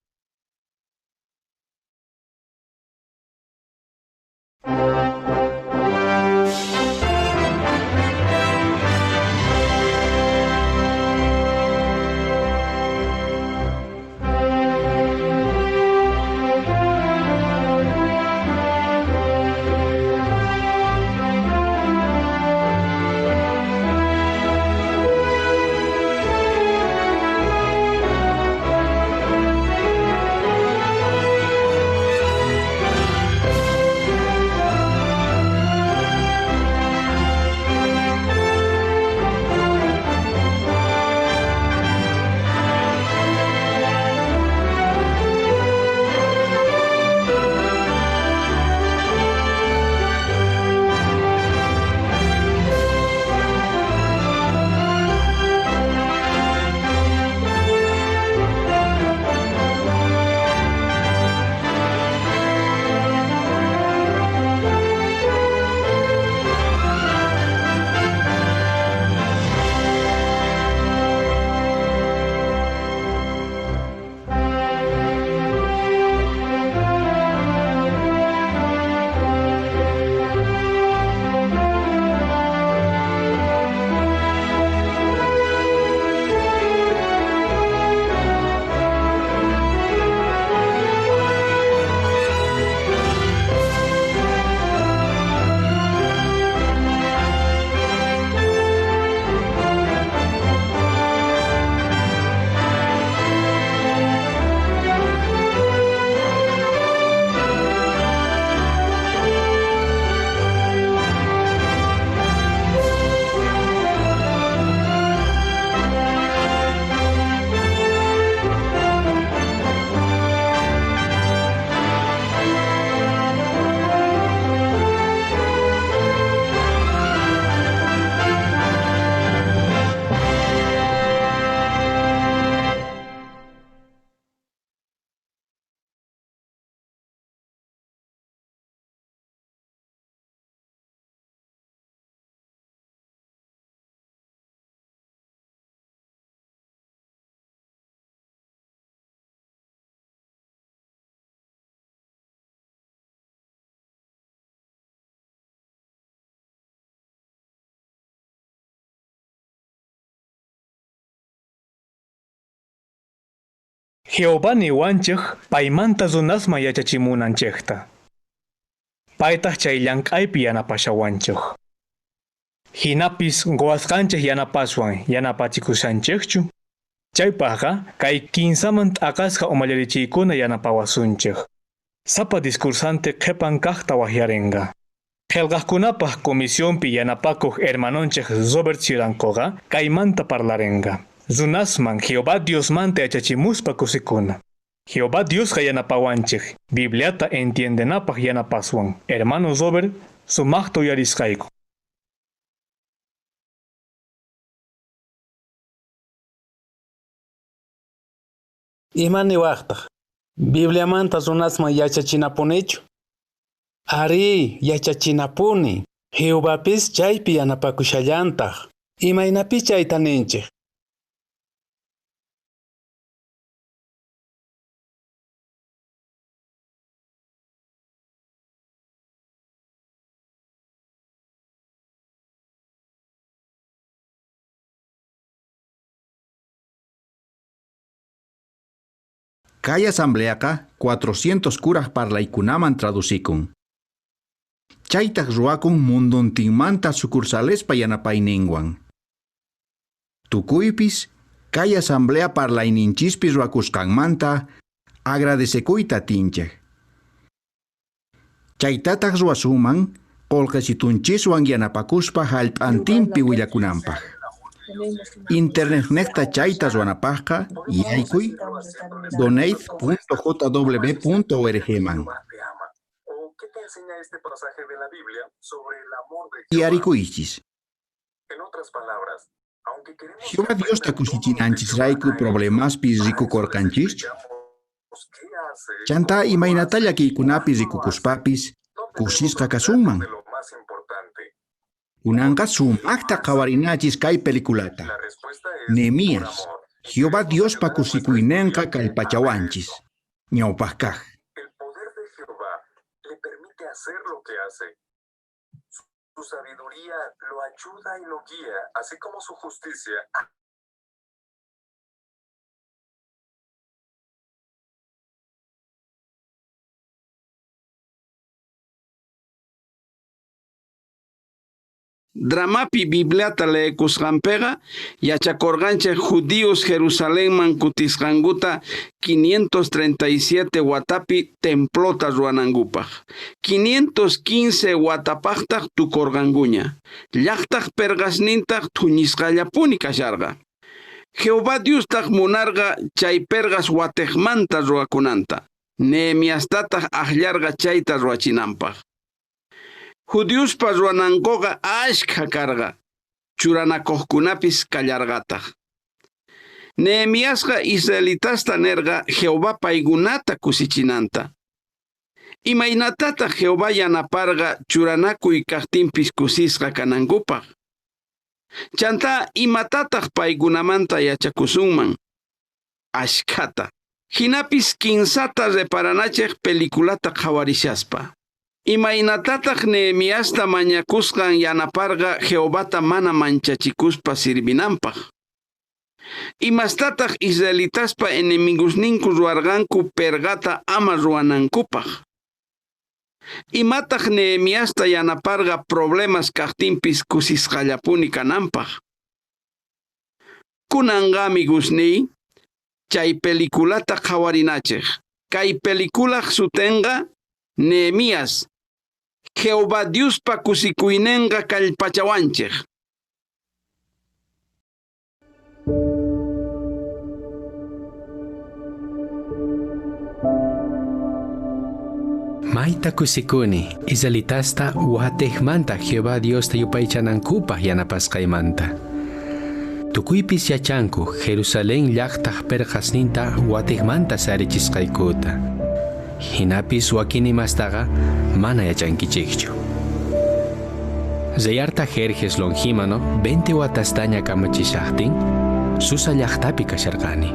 Jehová niwanchej paymanta runasman yachachimunanchejta. Paytaj chay llank'aypi yanapashawanchej. Hinapis qowasqanchej yanapaswan yanapachikushanchejchu. Chaypajqa kay kinsaman t'aqasqa umallirichiykuna yanapawasunchej. Sapa discursante qhepan kajta wajyarenqa. Qhelqajkunapaj comisionpi yanapakuq hermanonchej Robert Cirankoqa kaymanta parlarenqa. Runasman Jehová Diosmanta yachachimuspa kusikuna. Jehová Diosqa yanapawanchej, Bibliata entiendenapaj yanapaswan. Hermano Robert, sumaqta uyarisqayku. Ima niwajtaj? Bibliamanta runasman yachachinapunichu? Arí, yachachinapuni. Jehovapis chaypi yanapakushallantaj. Imaynapi chayta ninchej? Kay asambleaqa 400 kuraj parlaykunaman traducikun. Chaytaj ruwakun munduntinmanta sucursalespa yanapayninwan. Tukuypis kay asamblea parlayninchispi ruwakusqanmanta agradecekuyta atinchej. Chaytataq ruwasunman qullqisitunchiswan yanapakuspa hallp'antinpi willakunanpaq. Internetnejta chayta ruwanapaqqa yaykuy donate.jw.org man. Yarikuychis. Jehová Diosta kusichinanchisrayku problemaspi rikukorqanchis. Chantá imaynata llakiykunapi rikukuspapis kusisqa kasunman. Kunanqa sumaqta qhawarinachis kay peliculata. Nehemías, Jehová Diospa kusikuynenqa kallpachawanchis. Ñawpaq kaj. Hacer lo que hace. Su sabiduría lo ayuda y lo guía, así como su justicia. Dramapi Bibliata leekusqanpiqa yachakurqanchej judíos Jerusalenman kutisqankuta 537 watapi templota ruwanankupaq. 515 watapaqtaq tukurqankuña. Llaqtaq perqasnintaq thuñisqallapuni kasharqa. Jehová Diostaq munarqa chay perqas watejmanta ruwakunanta. Nehemiastataq aqllarqa chayta ruwachinanpaq. Judiospa ruwanankuqa ashkha karqa, churanakuqkunapis kallarqataq. Nehemiasqa israelitasta nerqa Jehová paykunata kusichinanta. Imaynatataq Jehová yanaparqa churanakuy kaqtinpis kusisqa kanankupaq. Chantá imatataq paykunamanta yachakusunman? Ashkhata. Hinapis kinsata reparanachej peliculata qhawarishaspa. Imaynatataq Nehemiasta mañakusqan yanaparqa Jehovata mana manchachikuspa sirvinanpaq. Imastataq israelitaspa enemigosninku ruwarqanku perqata ama ruwanankupaq. Imataq Nehemiasta yanaparqa problemas kaqtinpis kusisqallapuni kananpaq. Kunanqa amigusniy, chay peliculata qhawarinachej. Kay peliculaj sutenqa Nehemías, Jehová Diospa kusikuynenqa kallpachawanchej. Mayta kusikuni, israelitasta watejmanta Jehová Diosta yupaychanankupaq yanapasqaymanta. Tukuypis yachanku Jerusalén llaqtaq perqasninta watejmanta sarichisqaykuta. Hinapis wakin imastaqa mana yachankichikchu. Rey Artajerjes Longímano 20 watastaña kamachishaqtin, Susa llaqtapi kasharqani.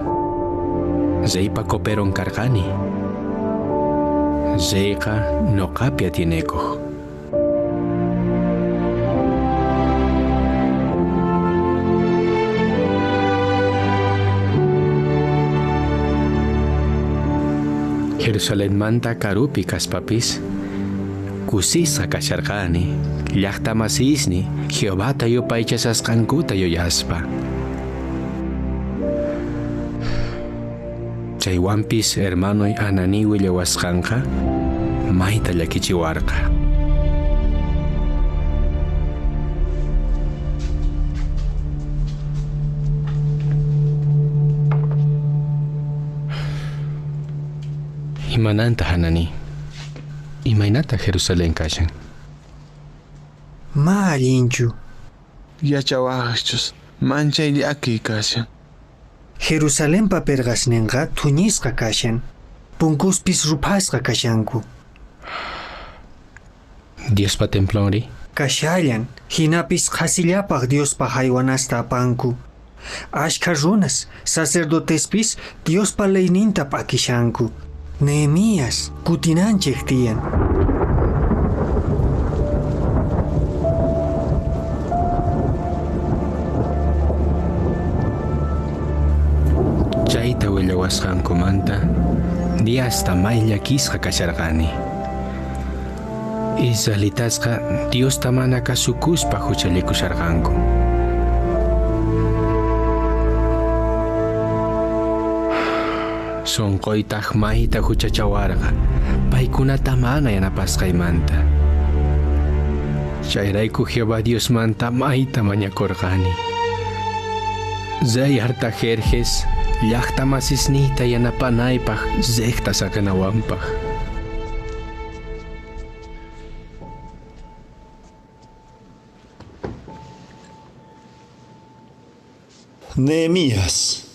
Reypa coperon karqani. Reyqa noqapi atienekuq. Jerusalenmanta karupi kaspapis, kusisqa kasharqani, llaqtamasisni Jehovata yupaychasqankuta yuyaspa. Chaywanpis hermanoy Anani willawasqanqa mayta llakichiwarqa. Imananta Hanani? Imaynata Jerusalén kashan? Ma allinchu. Yachawaqchus, manchay llakiy kashan. Jerusalenpa perqasnenqa thuñisqa kashan, punkuspis ruphasqa kashanku. Diospa templonri? Kashallan, jinapis qhasillapaj Diospaj jaywanasta apanku. Ashkha runas, sacerdotespis Diospa leyninta p'akishanku. Nehemías, kutinanchej tiyan. Chayta willawasqankumanta diasta may llakisqa kasharqani. Israelitasqa Diosta mana kasukuspa juchallikusharqanku. Sonqoytaj mayta juchachawarqa, paykunata mana yanapasqaymanta. Chayrayku Jehová Diosmanta mayta mañakorqani. Rey Artajerjes llaqta masisniyta yanapanaypaj rejta saqenawanpaj. Nehemías,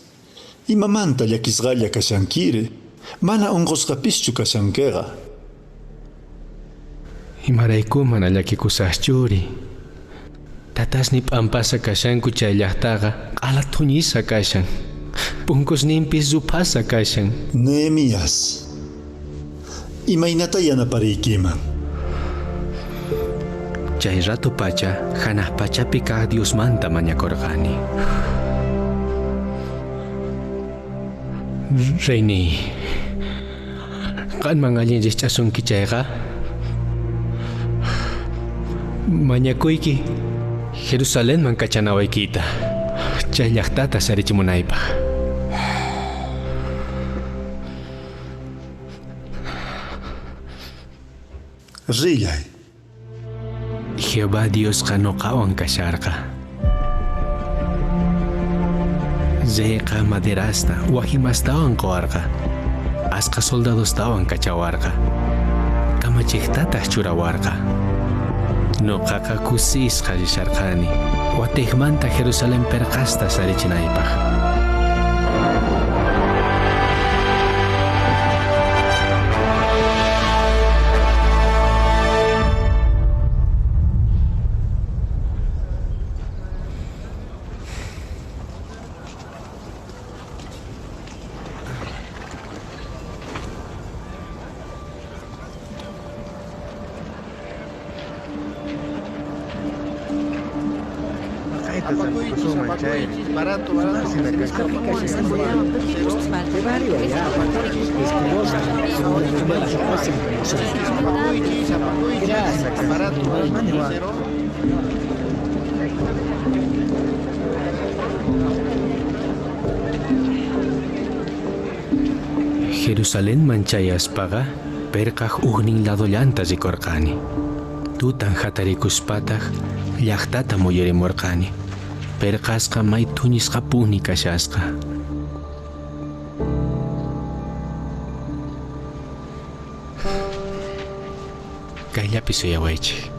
imamanta llakisqalla kashankiri? Mana unqusqapischu kashankiqa. Imarayku mana llakikusaqchuri. Tatasni p'ampasqa kashanku chay llaqtaqa q'ala thuñisqa kashan. Punkusninpis ruphasqa kashan. Nehemías, imaynata yanapariykiman? Chay rato pacha hanaq pachapi kaq Diosmanta mañakorqani. Reyniy, qanman allin rikch'asunki chayqa, mañakuyki Jerusalenman kachanawaykita, chay llaqtata sarichimunaypaj. Rillay. Jehová Diosqa noqawan kasharqa. Reyqa maderasta, wajimastawan qowarqa. Asqa soldadostawan kachawarqa. Kamachiqtataq churawarqa. Noqaqa kusisqa risharqani, watejmanta Jerusalén perqasta sarichinaypaj. Jerusalenman chayaspaqa perqaj ujnin ladollanta rikorqani. Tutan hatarikuspataq llaqtata muyurimurqani. Perqasqa may thuñisqapuni kashasqa. Kayllapi suyawaychik.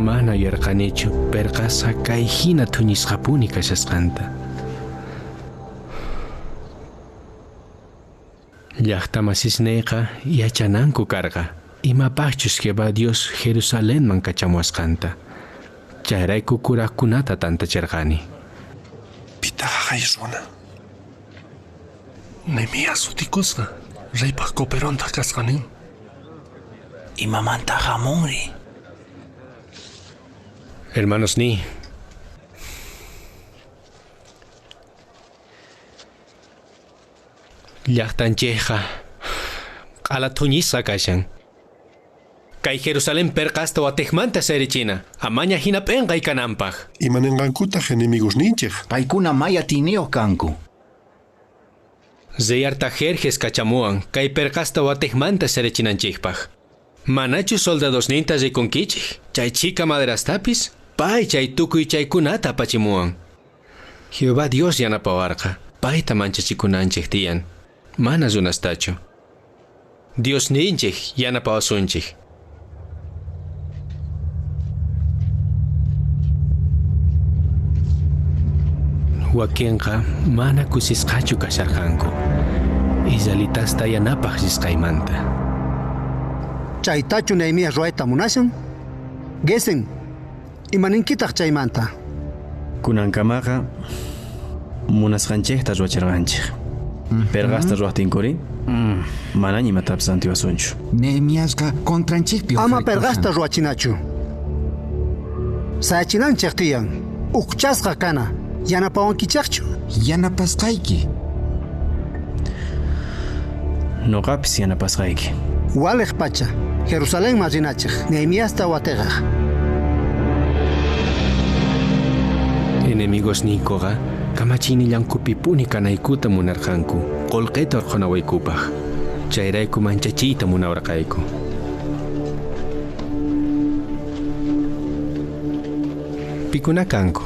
Mana yuyarqanichu perqasqa kay hina thuñisqapuni kashasqanta. Llaqta masisniyqa yachananku karqa imapaqchus Jehová Dios Jerusalenman kachamuwasqanta. Chayrayku kuraqkunata tantachirqani. Pitaq jaqay runa? Nehemías sutikusqa, reypaq coperontaq kasqa nin. Imamanta hamunri? Hermanos ni, llaqtanchikqa q'ala thuñisqa kashan. Kay Jerusalén perqasta watejmanta sayarichina, amaña hina p'inqay kananpaq. Imaninqankutaq enemigosninchik? Paykuna may atiyniyuq kanku. Rey Artajerjes kachamuwan kay perqasta watejmanta sayarichinanchikpaq. Manachu soldadosninta rikunkichej, chay chhika maderastapis? Pay chay tukuy chaykunata apachimuwan. Jehová Dios yanapawarqa, payta manchachikunanchej tiyan, mana runastachu. Diosninchej yanapawasunchej. Wakenqa mana kusisqachu kasharqanku israelitasta yanapaj risqaymanta. Chaytachu Nehemías ruwayta munashan? Guesen, imaninkitaq chaymanta? Kunankamaqa munasqanchejta ruwacherqanchej. Perqasta ruwajtinkuri manaña imatapis rantiwasunchu. Nehemiasqa contranchejpi Ama perqasta ruwachinachu. Sayachinanchej tiyan. Ujchasqa kana. Yanapawankichejchu? Yanapasqayki. Noqapis yanapasqayki. Walej pacha, Jerusalenman rinachej, Nehemiasta wateqaj. Enemigosniykoqa kamachiynillankupipuni kanaykuta munarqanku, qolqeta orqhonawaykupaj. Chayrayku manchachiyta munawarqayku. Pikuna kanku?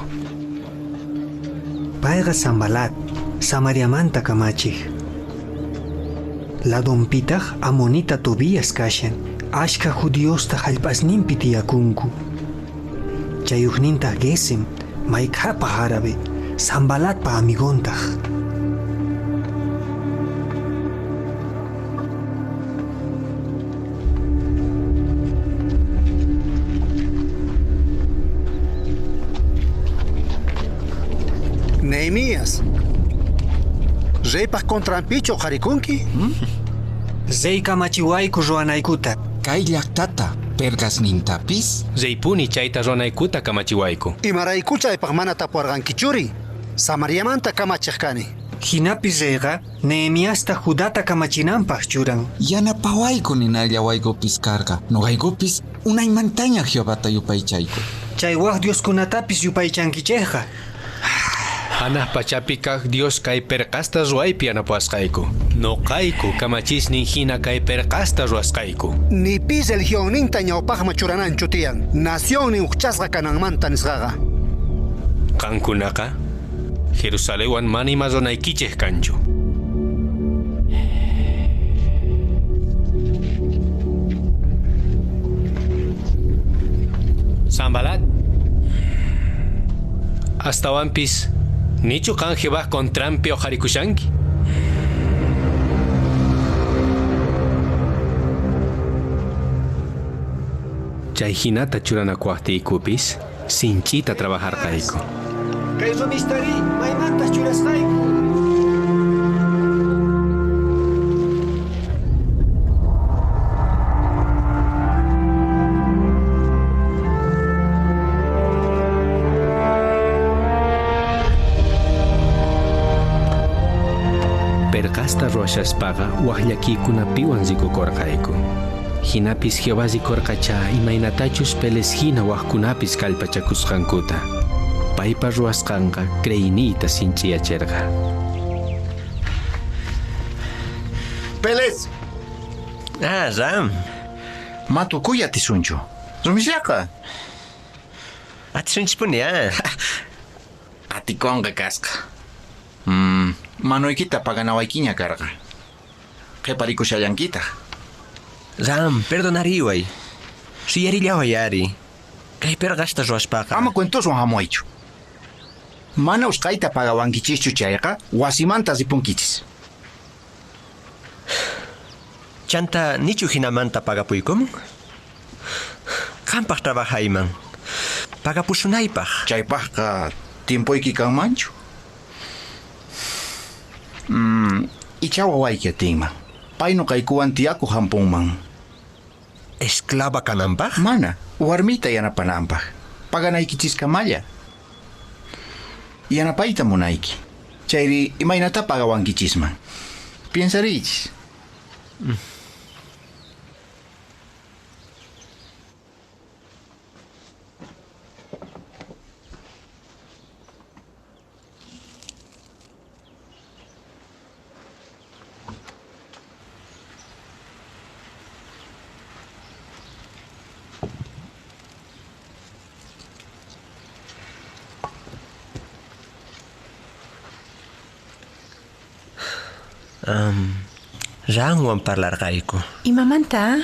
Payqa Sanbalat, Samariamanta kamachej. Ladonpitaj amonita Tobías kashan, ashkha judiosta jallp'asninpi tiyakunku. Chay ujnintaj Guesem, may qhapaj árabe, Sanbalatpa amigontaj. Nehemías, reypaj contranpichu oqharikunki? Rey kamachiwayku ruwanaykuta. Kay llajtata perqasnintapis? Reypuni chayta ruwanaykuta kamachiwayku. Imarayku chaypaj mana tapuwarqankichuri? Samariamanta kamachej kani. Jinapis reyqa Nehemiasta Judata kamachinanpaj churan. Yanapawayku ninallawaykupis karqa. Noqaykupis unaymantaña Jehovata yupaychayku. Chay waj dioskunatapis yupaychankichejqa. Hanaj pachapi kaj Dios kay perqasta ruwaypi yanapawasqayku. Noqayku kamachisnin hina kay perqasta ruwasqayku. Ni pi religionninta ñawpajman churananchu tiyan, nacionnin ujchasqa kananmanta nisqaqa. Qankunaqa Jerusalenwan mana ima ruwanaykichej kanchu. Sanbalat. Astawanpis, nichu qan Jehovaj contranpi oqharikushanki? Chay hinata churanakuwajtiykupis, sinch'ita trabajarqayku. Kay rumistari maymantaj churasqayku? Perqasta ruwashaspaqa waj llakiykunapiwan rikukorqayku. Jinapis Jehová rikorqacha imaynatachus Peles hina wajkunapis kallpachakusqankuta. Paypa ruwasqanqa creeyniyta sinch'iyacherqa. Peles! Ah, Ram. Ma tukuy atisunchu. Rumisllaqa. Atisunchispuni, ah. Atikonqa kasqa. Manuykita paganawaykiña karqa. Qheparikushallankitaq. Ram, perdonariway. Suyarillaway ari. Kay perqasta ruwaspaqa. Ama cuentoswan hamuwaychu. Mana usqhayta pagawankichischu chayqa, wasimanta ripunkichis. Chanta nichu hinamanta pagapuykuman? Qampaq trabajayman. Pagapusunaypaq. Chaypaqqa tiempoyki kanmanchu? Icha wawayki atinman. Pay noqaykuwan tiyakuq hampunman. Esclava kananpaq? Mana, warmita yanapananpaq. Paganaykichis-kamalla. Yanapayta munayki. Chayri imaynata pagawankichisman. Piensariychis. Ranwan parlarqayku. Imamanta?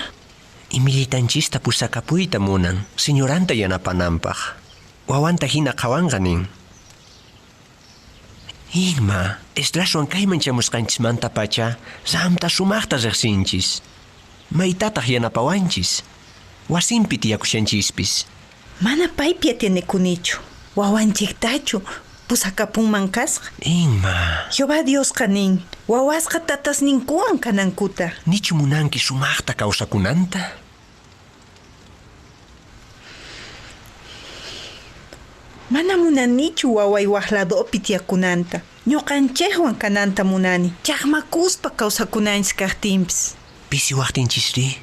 Imillitanchista pusakapuyta munan, señoranta yanapananpaq. Wawanta hina qhawanqa nin. Inma, Esdraswan kayman chamusqanchismantapacha Ramta sumaqta riqsinchis. Maytataq yanapawanchis. Wasinpi tiyakushanchispis. Mana paypi atienekunichu. Wawanchiktachu pusakapunman kasqa. Inma. Jehová Diosqa nin, wawasqa tatasninkuwan kanankuta. Nichu munanki sumaqta kawsakunanta? Mana munanichu waway waj ladopi tiyakunanta. Ñuqanchikwan kananta munani. Chaqmakuspa kawsakunanchis kaqtinpis. Pisiwaqtinchisri?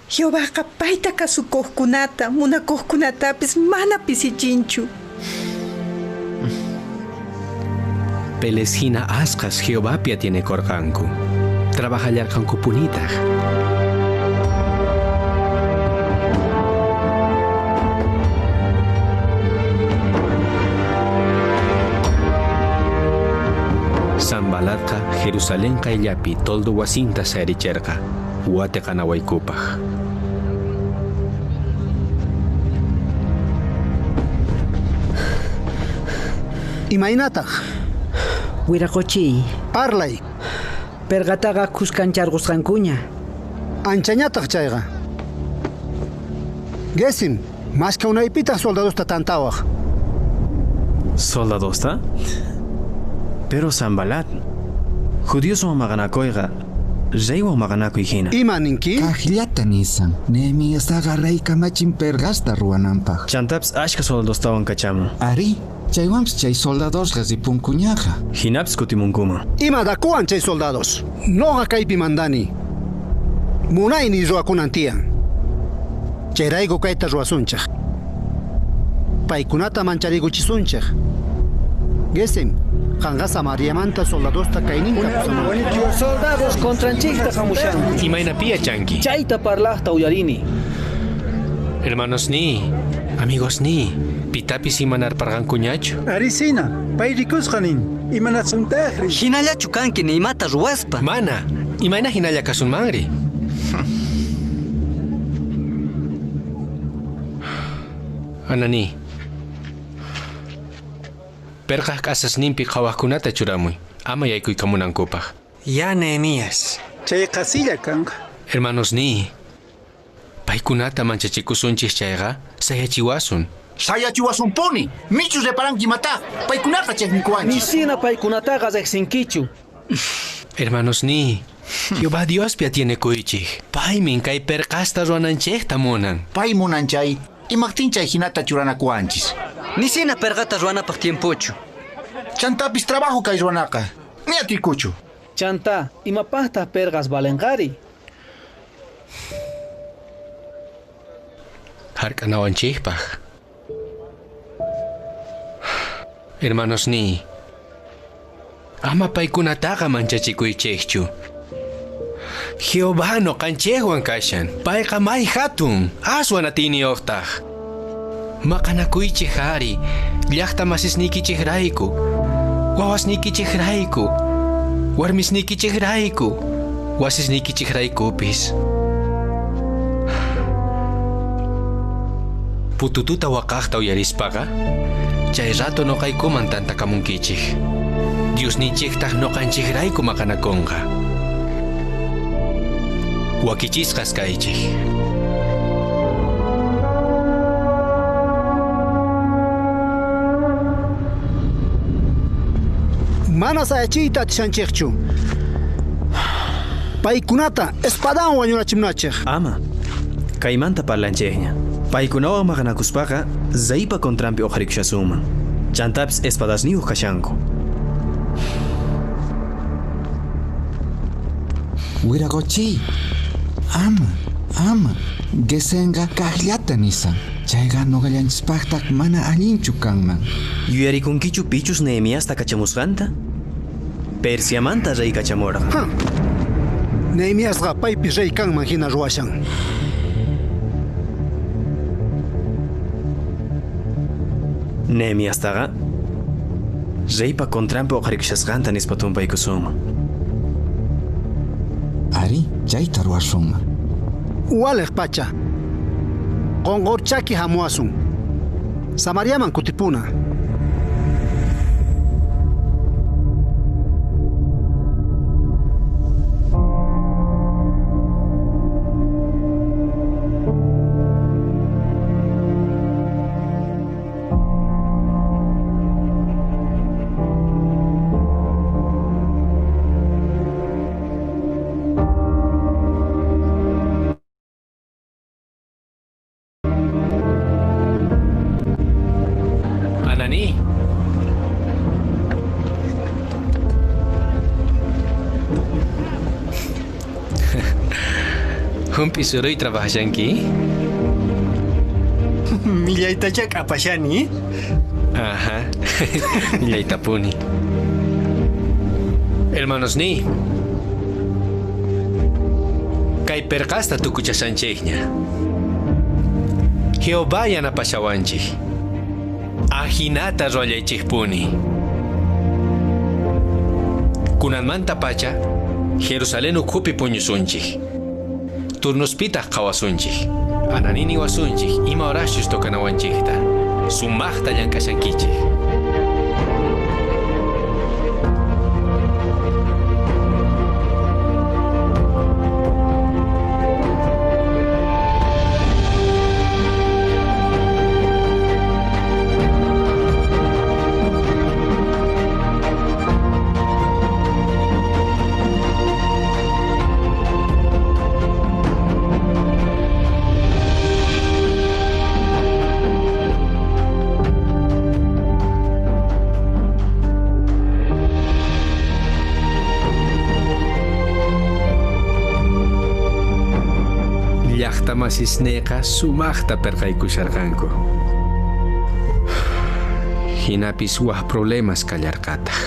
Jehovaqa payta kasukuqkunata, munakuqkunatapis mana pisichinchu. Peles hina asqas Jehovapi atienekorqanku. Trabajallarqankupunitaj. Sanbalatqa Jerusalén qayllapi toldo wasinta sayaricherqa wateqanawaykupaj. Imaynataq? Wiraqochiy. Parlay. Perqataqa kuskancharqusqankuña. Anchañataq chayqa. Gesim, mashka unaypitaq soldadosta tantawaq. Soldadosta? Pero Sanbalat, judíoswan maqanakuyqa reywan maqanakuy hina. Ima ninki? Kaqllata nisan. Nehemiastaqa rey kamachin perqasta ruwananpaq. Chantapis ashka soldadostawan kachamun. Ari, chaywanpis chay soldadosqa ripunkuñaqa. Hinapis kutimunkuman. Ima dakuwan chay soldados. Noqa kaypi mandani. Munayni ruwakunan tiyan. Chayrayku kayta ruwasunchik. Paykunata mancharikuchisunchik. Gesim, qanqa Samariamanta soldadosta kayninta pusamunki. Soldados contranchikta hamushanku. Imaynapi yachanki? Chayta parlaqta uyarini. Hermanos ni, amigos ni, pitapis imanarparqankuñachu. Arisina, pay rikusqa nin, imanasuntaqri. Hinallachu kanki ni imata ruwaspa. Mana, imayna hinalla kasunmanri. Anani. Perqaj k'asasninpi qhawaqkunata churamuy, ama yaykuykamunankupaq. Ya Nehemías. Chay qasilla kanqa. Hermanos ni, paykunata manchachikusunchis chayqa sayachiwasun. Sayachiwasunpuni, michu reparanki imataq, paykunaqa chejnikuwanchis. Nisina paykunataqa riqsinkichu. Hermanos ni, Jehová Diospi atienekuychik. Paymin kay perqasta ruwananchikta munan. Pay munan chay, imaqtin chay hinata churanakuwanchis. Nisina perqata ruwanapaq tiempochu. Chantapis trabajo kay ruwanaqa, ni atikuchu. Chanta, imapaqtaq perqas valenqari? Hark'anawanchikpaq. Hermanos ni, ama paykunataqa manchachikuychikchu. Jehová noqanchikwan kashan. Payqa may hatun, aswan atiyniyuqtaq. Maqanakuychik ari, llaqta masisniykichikrayku, wawasniykichikrayku, warmisniykichikrayku, wasisniykichikraykupis. Putututa waqaqta uyarispaqa, chay rato noqaykuman tantakamunkichik. Diosninchiktaq noqanchikrayku maqanakunqa. Wakichisqas kaychik. Mana sayachiyta atishanchikchu. Paykunata espadawan wañurachimnachik. Ama, kaymanta parlanchikña. Paykunawan maqanakuspaqa reypa contranpi uqharikushasuman. Chantapis espadasniyuq kashanku. Wiraqochiy, ama, ama, Gesenqa kaqllata nisan. Chayqa noqallanchispaqtaq mana allinchu kanman. Yuyarikunkichu pichus Nehemiasta kachamusqanta? Persiamanta rey kachamurqa. Nehemiasqa paypi rey kanman hina ruwashan. Nehemiastaqa Reypa contranpi oqharikushasqanta nispa tumpaykusunman. Arí, chayta ruwasunman. Walej pacha. Qonqorchaki hamuwasun. Samariaman kutipuna. Ananí. Hump'i suruy trabajashanki? Millaytachá k'apashani. Ajá. Millaytapuni. Hermanosniy. Kay perqasta tukuchashanchikña. Jehová yanapashawanchik. Ajinata ruwallaychikpuni. Kunanmanta pacha, Jerusalén ukhupi puñusunchik. Turnospitaq qhawasunchik. Ananí niwasunchik ima horaschus tocanawanchikta. Sumaqta llank'ashankichik. Llaqtamasisniyqa sumaqta perqaykusharqanku. Hinapis waj problemas kallarqataq.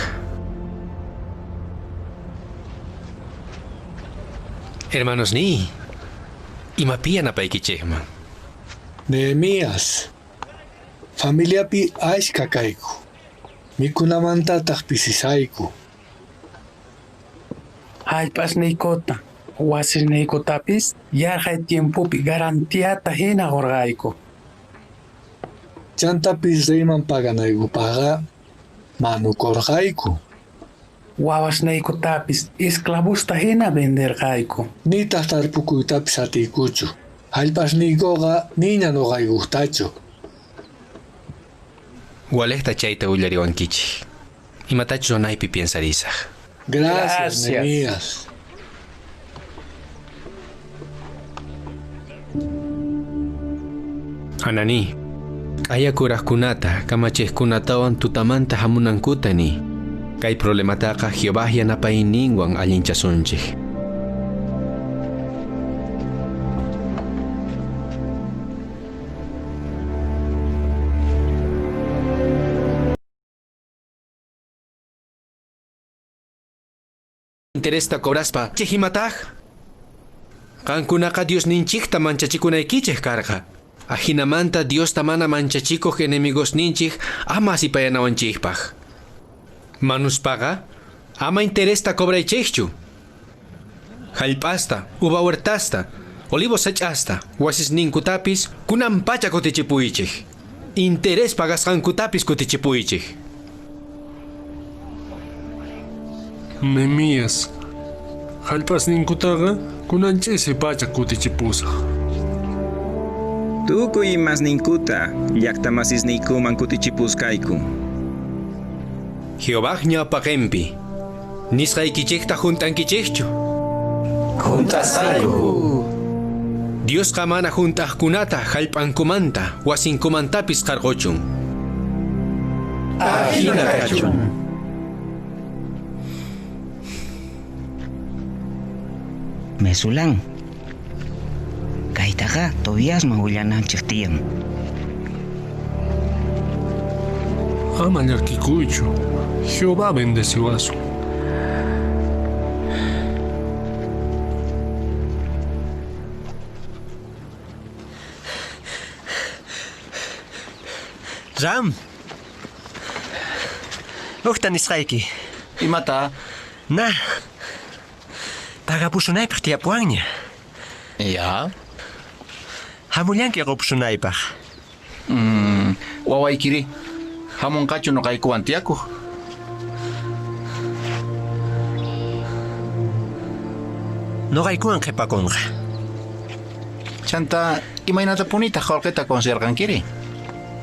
Hermanosniy, imapi yanapaykichikman? Nehemías, familiapi ashka kayku. Mikunamantataq pisisayku. Jallp'asniykota, wasisniykutapis yarqhay tiempopi garantiata hina qurqayku. Chantapis reyman paganaykupaqqa manukurqayku. Wawasniykutapis esclavosta hina venderqayku. Nitaq tarpukuytapis atiykuchu. Jallp'asniykuqa niña nuqaykujtachu. Walejta chayta willariwankichik. Imatachus unaypi piensarisaj. Gracias, Gracias. Nehemías. Ananí, k'aya kuraqkunata, kamachiqkunatawan tutamanta hamunankuta niy. Kay problemataqa Jehová yanapayninwan allinchasunchik. Interesta cobraspa, chihimataj. Qankunaqa Diosninchikta manchachikunaykichik karqa. Ajinamanta Diosta mana manchachikuq enemigosninchik ama asipayanawanchikpaq. Manuspaqa ama interesta cobraychikchu. Jallp'asta, uva huertasta, olivo sach'asta, wasisninkutapis kunan pacha kutichipuychik. Interés pagasqankutapis kutichipuychik. Nehemías, jallp'asninkutaqa kunan ch'isi pacha kutichipusaj. Tukuy imasninkuta llaqtamasisniykuman kutichipusqayku. Jehová ñawpaqinpi nisqaykichikta junt'ankichikchu. Junt'asqayku. Diosqa mana junt'aqkunata jallp'ankumanta wasinkumantapis qarquchun. Ajina kachun. Mesulán. Kaytaqa Tobiasman willananchik tiyan. Ama llakikuychu. Jehová bendeciwasun. Ram. Ujta nisqayki. Imata? Na. Pagapusunaypaq tiyapuwanña. Ya. Hamullanki qupusunaypaq. Wawaykiri, hamunqachu nuqaykuwan tiyakuq? Nuqaykuwan qhipakunqa. Chanta, imaynatapunitaq qullqita conseguirqankiri?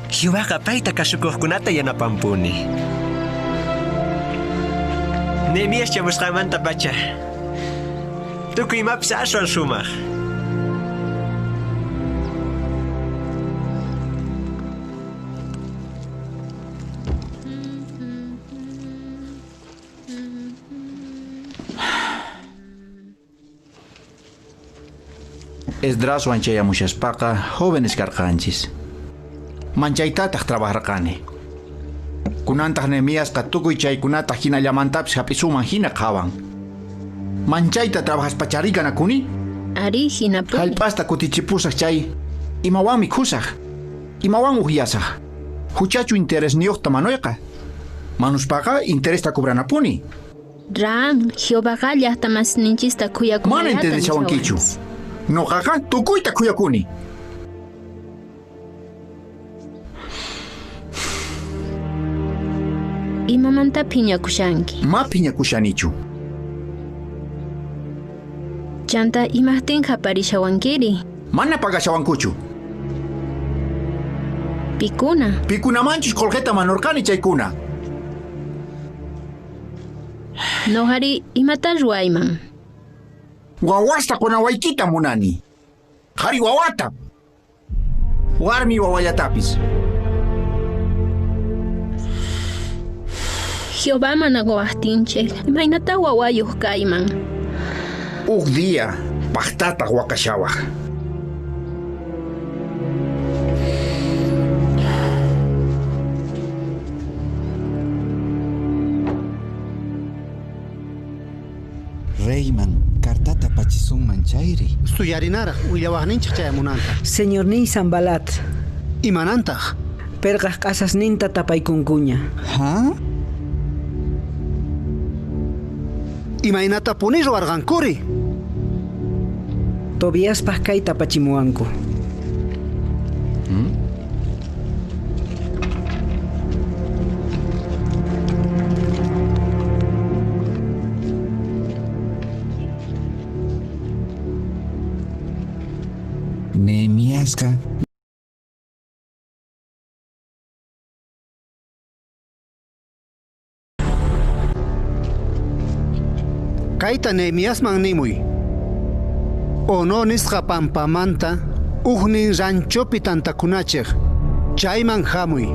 Jehovaqa payta kasukuqkunata yanapanpuni. Nehemías chamusqanmantapacha. Tukuy imapis aswan sumaq. Esdraswan chayamushaspaqa jóvenes karqanchis. Manchaytataq trabajarqani. Kunantaq Nehemiasqa tukuy chaykunata hinallamantapis hap'isuman hina qhawan. Manchayta trabajaspachari kanakuni? Ari hinapuni. Hallp'asta kutichipusaq chay imawanmi mikhusaq, imawan uhyasaq. Huchachu interesniyuqta manuyqa. Manuspaqa interesta cobranapuni. Ram, Jehovaqa llaqtamasninchista khuyakunallata. Mana entendeshawankichu. Noqaqa tukuyta khuyakuni. Imamanta phiñakushanki? Ma phiñakushanichu. Chanta imajtin qaparishawankiri? Mana pagashawankuchu. Pikuna. Pikunamanchus qullqita manurqani chaykuna. Noqari imata ruwayman? Wawasta qunawaykita munani. Qhari wawata. Warmi wawallatapis. Jehová mana quwaqtinchik, imaynata wawayuq kayman? Uj día paqtataq waqashawaq. Reyman cartata apachisunman chayri. Suyarinaraq willawaqninchik chayamunanta. Señorniy Sanbalat. Imanantaq? Perqaq q'asasninta tapaykunkuña. Ha? Imaynatapuni ruwarqankuri? Tobiaspaq kayta apachimuwanku. Nehemiasqa Kayta Nehemiasman nimuy. Ono nisqa pampamanta ujnin ranchopi tantakunachej. Chayman hamuy.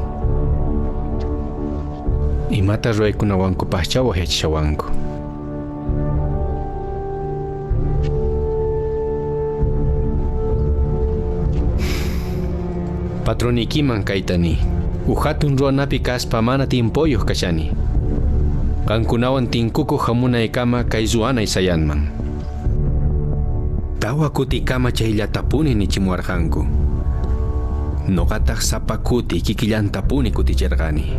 Imata ruwaykunawankupaqcha waqyachishawanku. Patronikiman kayta ni. Uj hatun ruwanapi kaspa mana tiempoyuq kashani. Qankunawan tinkukuq hamunaykama kay ruwanay sayanman. Tawa kutikama chayllatapuni nichimuwarqanku. Noqataq sapa kuti kikillantapuni kutichirqani.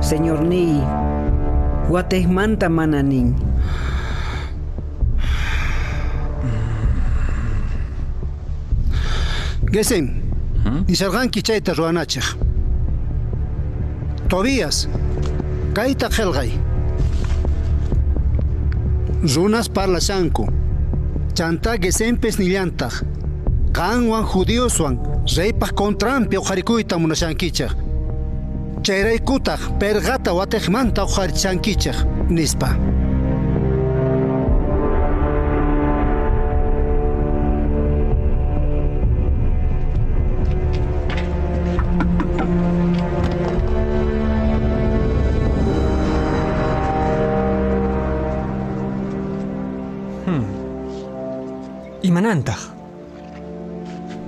Señorniy, watejmanta mana nin. Gesem, nisharqanki chayta ruwanachej. Tobías, kayta qhelqay. Runas parlashanku. Chanta Gesempis nillantaq. Qanwan judíoswan reypaq contranpi uqharikuyta munashankichej. Chayraykutaq perqata watejmanta uqharichankichej, nispa. Imanantaq?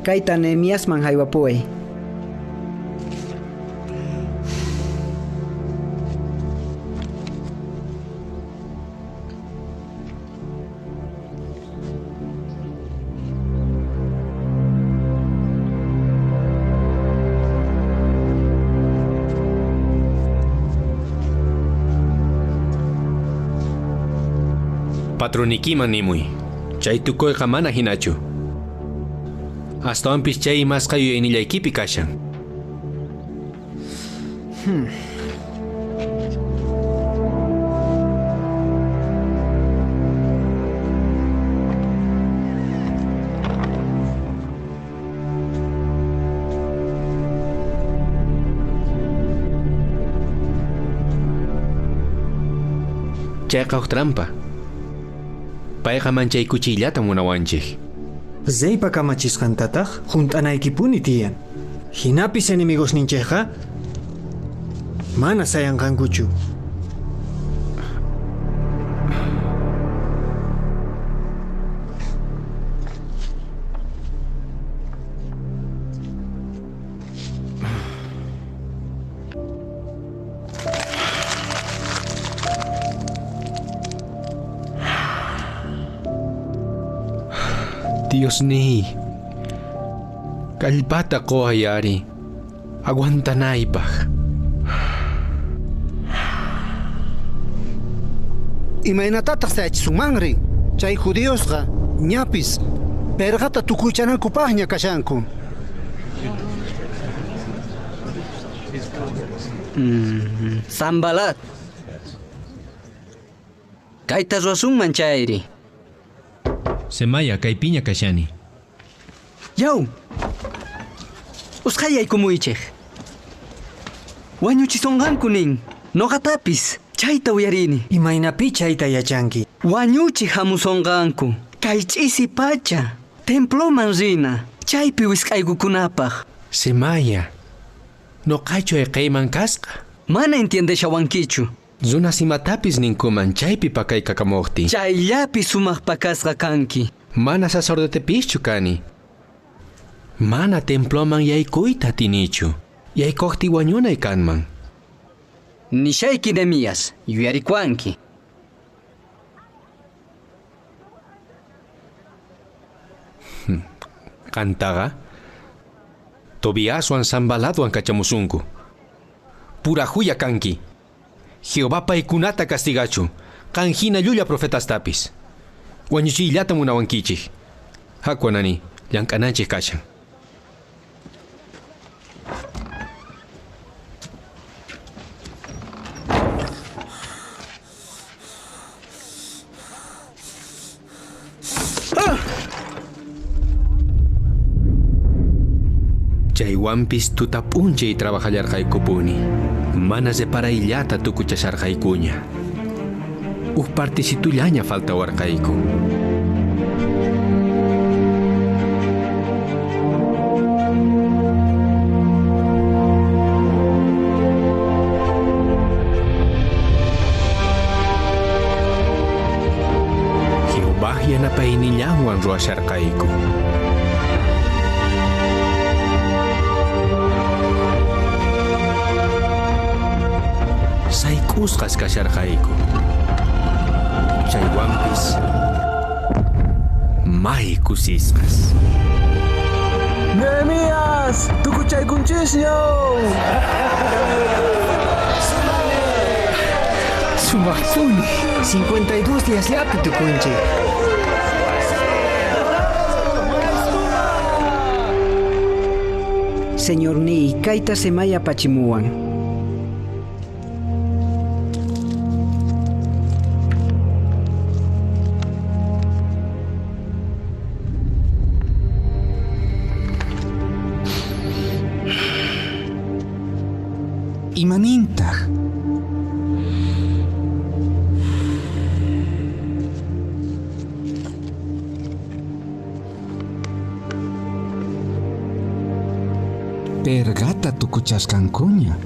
Kayta Nehemiasman haywapuway. Patronikiman nimuy. Chay tukoyqa mana hinachu. Astawanpis chay imasqa yuyaynillaykipi kashan. Chayqa huk trampa. Payqa manchaykuchiyllata munawanchik. Reypa kamachisqantataq hunt'anaykipuni tiyan. Hinapis enemigosninchikqa mana sayanqankuchu. Diosniy, kallpata quway ari, aguantanaypaq. Imaynatataq sayachisunmanri? Chay judiosqa ñapis perqata tukuychanankupaqña kashanku. Sanbalat. Kayta ruwasunman chayri. Semaya kaypiña kashani. Yaw. Usqhayaykumuichej. Wañuchisonqanku nin. Noqatapis chayta uyarini. Imaynapi chayta yachanki? Wañuchi hamusonqanku. Kay ch'isi pacha. Temploman rina. Chaypi wisk'aykukunapaq. Semaya. Noqachu ayqeyman kasqa. Mana entiendeshawankichu. Runas imatapis ninkuman chaypi pakaykakamojtin. Chayllapi sumaq pakasqa kanki. Mana sacerdotepischu kani. Mana temploman yaykuyta atinichu. Yaykojti wañunay kanman. Nishayki Nehemías, yuyarikuanki. Qantaqa Tobiaswan Sanbalatwan kachamusunku. Purajuya kanki. Jehová paykunata castigachun. Qan hina llulla profetastapis. Wañuchiyllata munawankichik. Haku nani, llank'ananchik kashan. Chaywanpis tuta p'unchay trabajallarqaykupuni. Mana reparayllata tukuchasharqaykuña. Uj particitullaña faltawarqayku. Jehová yanapaynillanwan ruwasharqayku. Sayk'usqas kasharqayku. Chaywanpis may kusisqas. Nehemías, tukuchaykunchisña. Sumaqpuni. 52 díasllapi tukunchik. Señorniy, kayta Semaya apachimuwan. Imanintaq? Perqata tukuchasqankuña.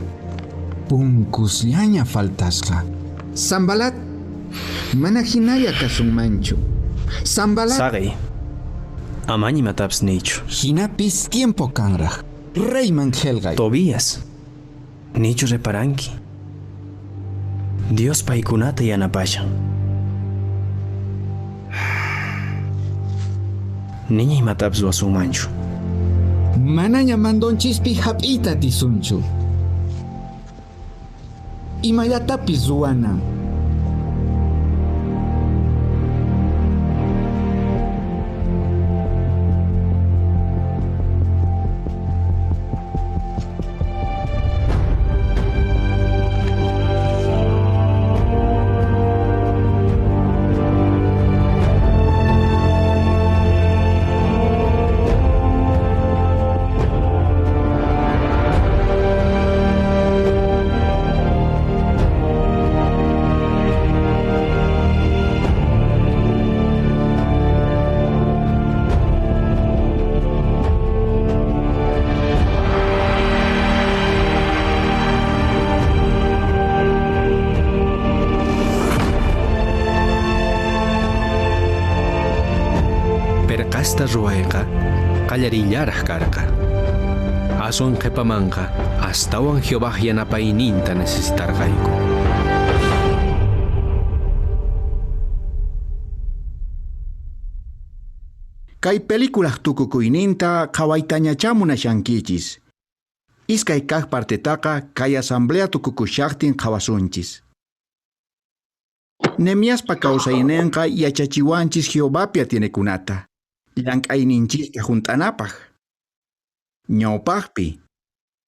Punkusllaña faltasqa. Sanbalat, mana hinalla kasunmanchu. Sanbalat. Saqey. Amaña imatapis niychu. Hinapis tiempo kanraj. Reyman qhelqay. Tobías. Nichu reparanki. Dios paykunata yanapashan. Niña imatapis ruwasunmanchu. Manaña mandonchispi hap'iyta atisunchu. Imallatapis ruwana. Perqasta ruwayqa qallariyllaraj karqa. Aswan qhepamanqa astawan Jehovaj yanapayninta necesitarqayku. Kay peliculaj tukukuyninta qhawaytañachá munashankichis. Iskay kaq partetaqa kay asamblea tukukushaqtin qhawasunchis. Nehemiaspa kawsaynenqa yachachiwanchis Jehovapi atienekunata, llank'ayninchista hunt'anapaq. Ñawpaqpi,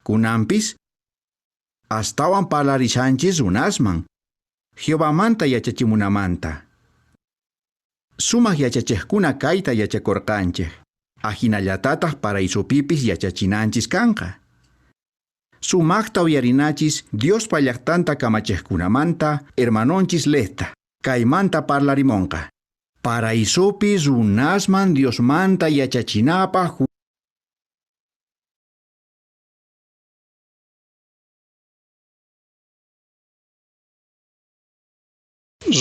kunanpis, astawan parlarishanchis runasman, Jehovamanta yachachimunamanta. Sumaq yachachiqkuna kayta yachakurqanchik, ajinallatataq paraisopipis yachachinanchis kanqa. Sumaqta uyarinachis Diospa llaqtanta kamachiqkunamanta hermanonchis Lehta, kaymanta parlarimonqa. Paraisopi runasman Diosmanta yachachinapaq.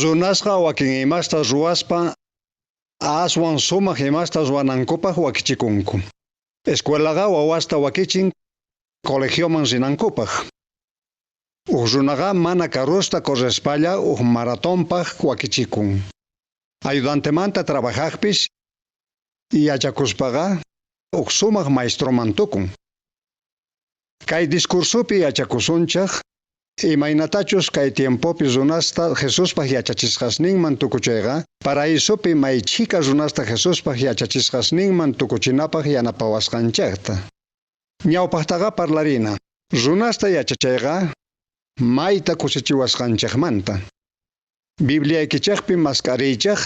Runasqa wakin imasta ruwaspa aswan sumaq imasta ruwanankupaq wakichikunku. Escuelaqa wawasta wakichin colegioman rinankupaq. Uj runaqa mana karusta correspalla uj maratonpaq wakichikun. Ayudantemanta trabajaqpis yachakuspaqa uj sumaq maestroman tukun. Kay discursopi yachakusunchaq imaynatachus kay tiempopi runasta Jesuspaq yachachisqasninman tukuchayqa paraisopi may chhika runasta Jesuspaq yachachisqasninman tukuchinapaq yanapawasqanchaqta. Ñawpaqtaqa parlarina. Runasta yachachayqa mayta kusichiwasqanchaqmanta. Bibliaykichaqpi mask'ariychaq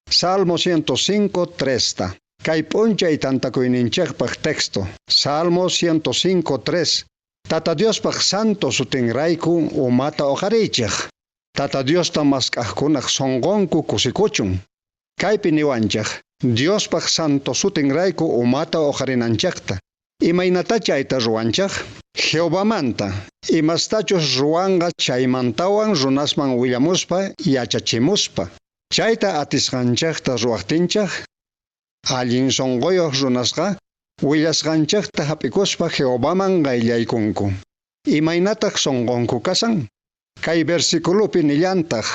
Salmo 105.3 ta. Kay p'unchay tantakuyninchaqpaq texto. Salmo 105.3. Tata Diospaq santo sutinrayku umata uqhariychej. Tata Diosta mask'ajkunaj sonqonku kusikuchun. Kaypi niwanchej, Diospaq santo sutinrayku umata uqharinanchejta. Imaynatá chayta ruwanchej? Jehovamanta, imastachus ruwanqa chaymantawan runasman willamuspa yachachimuspa. Chayta atisqanchejta ruwajtinchej, allin sonqoyoj runasqa willasqanchejta hap'ikuspa Jehovaman qayllaykunku. Imaynataq sonqonku kasan? Kay versiculopi nillantaq,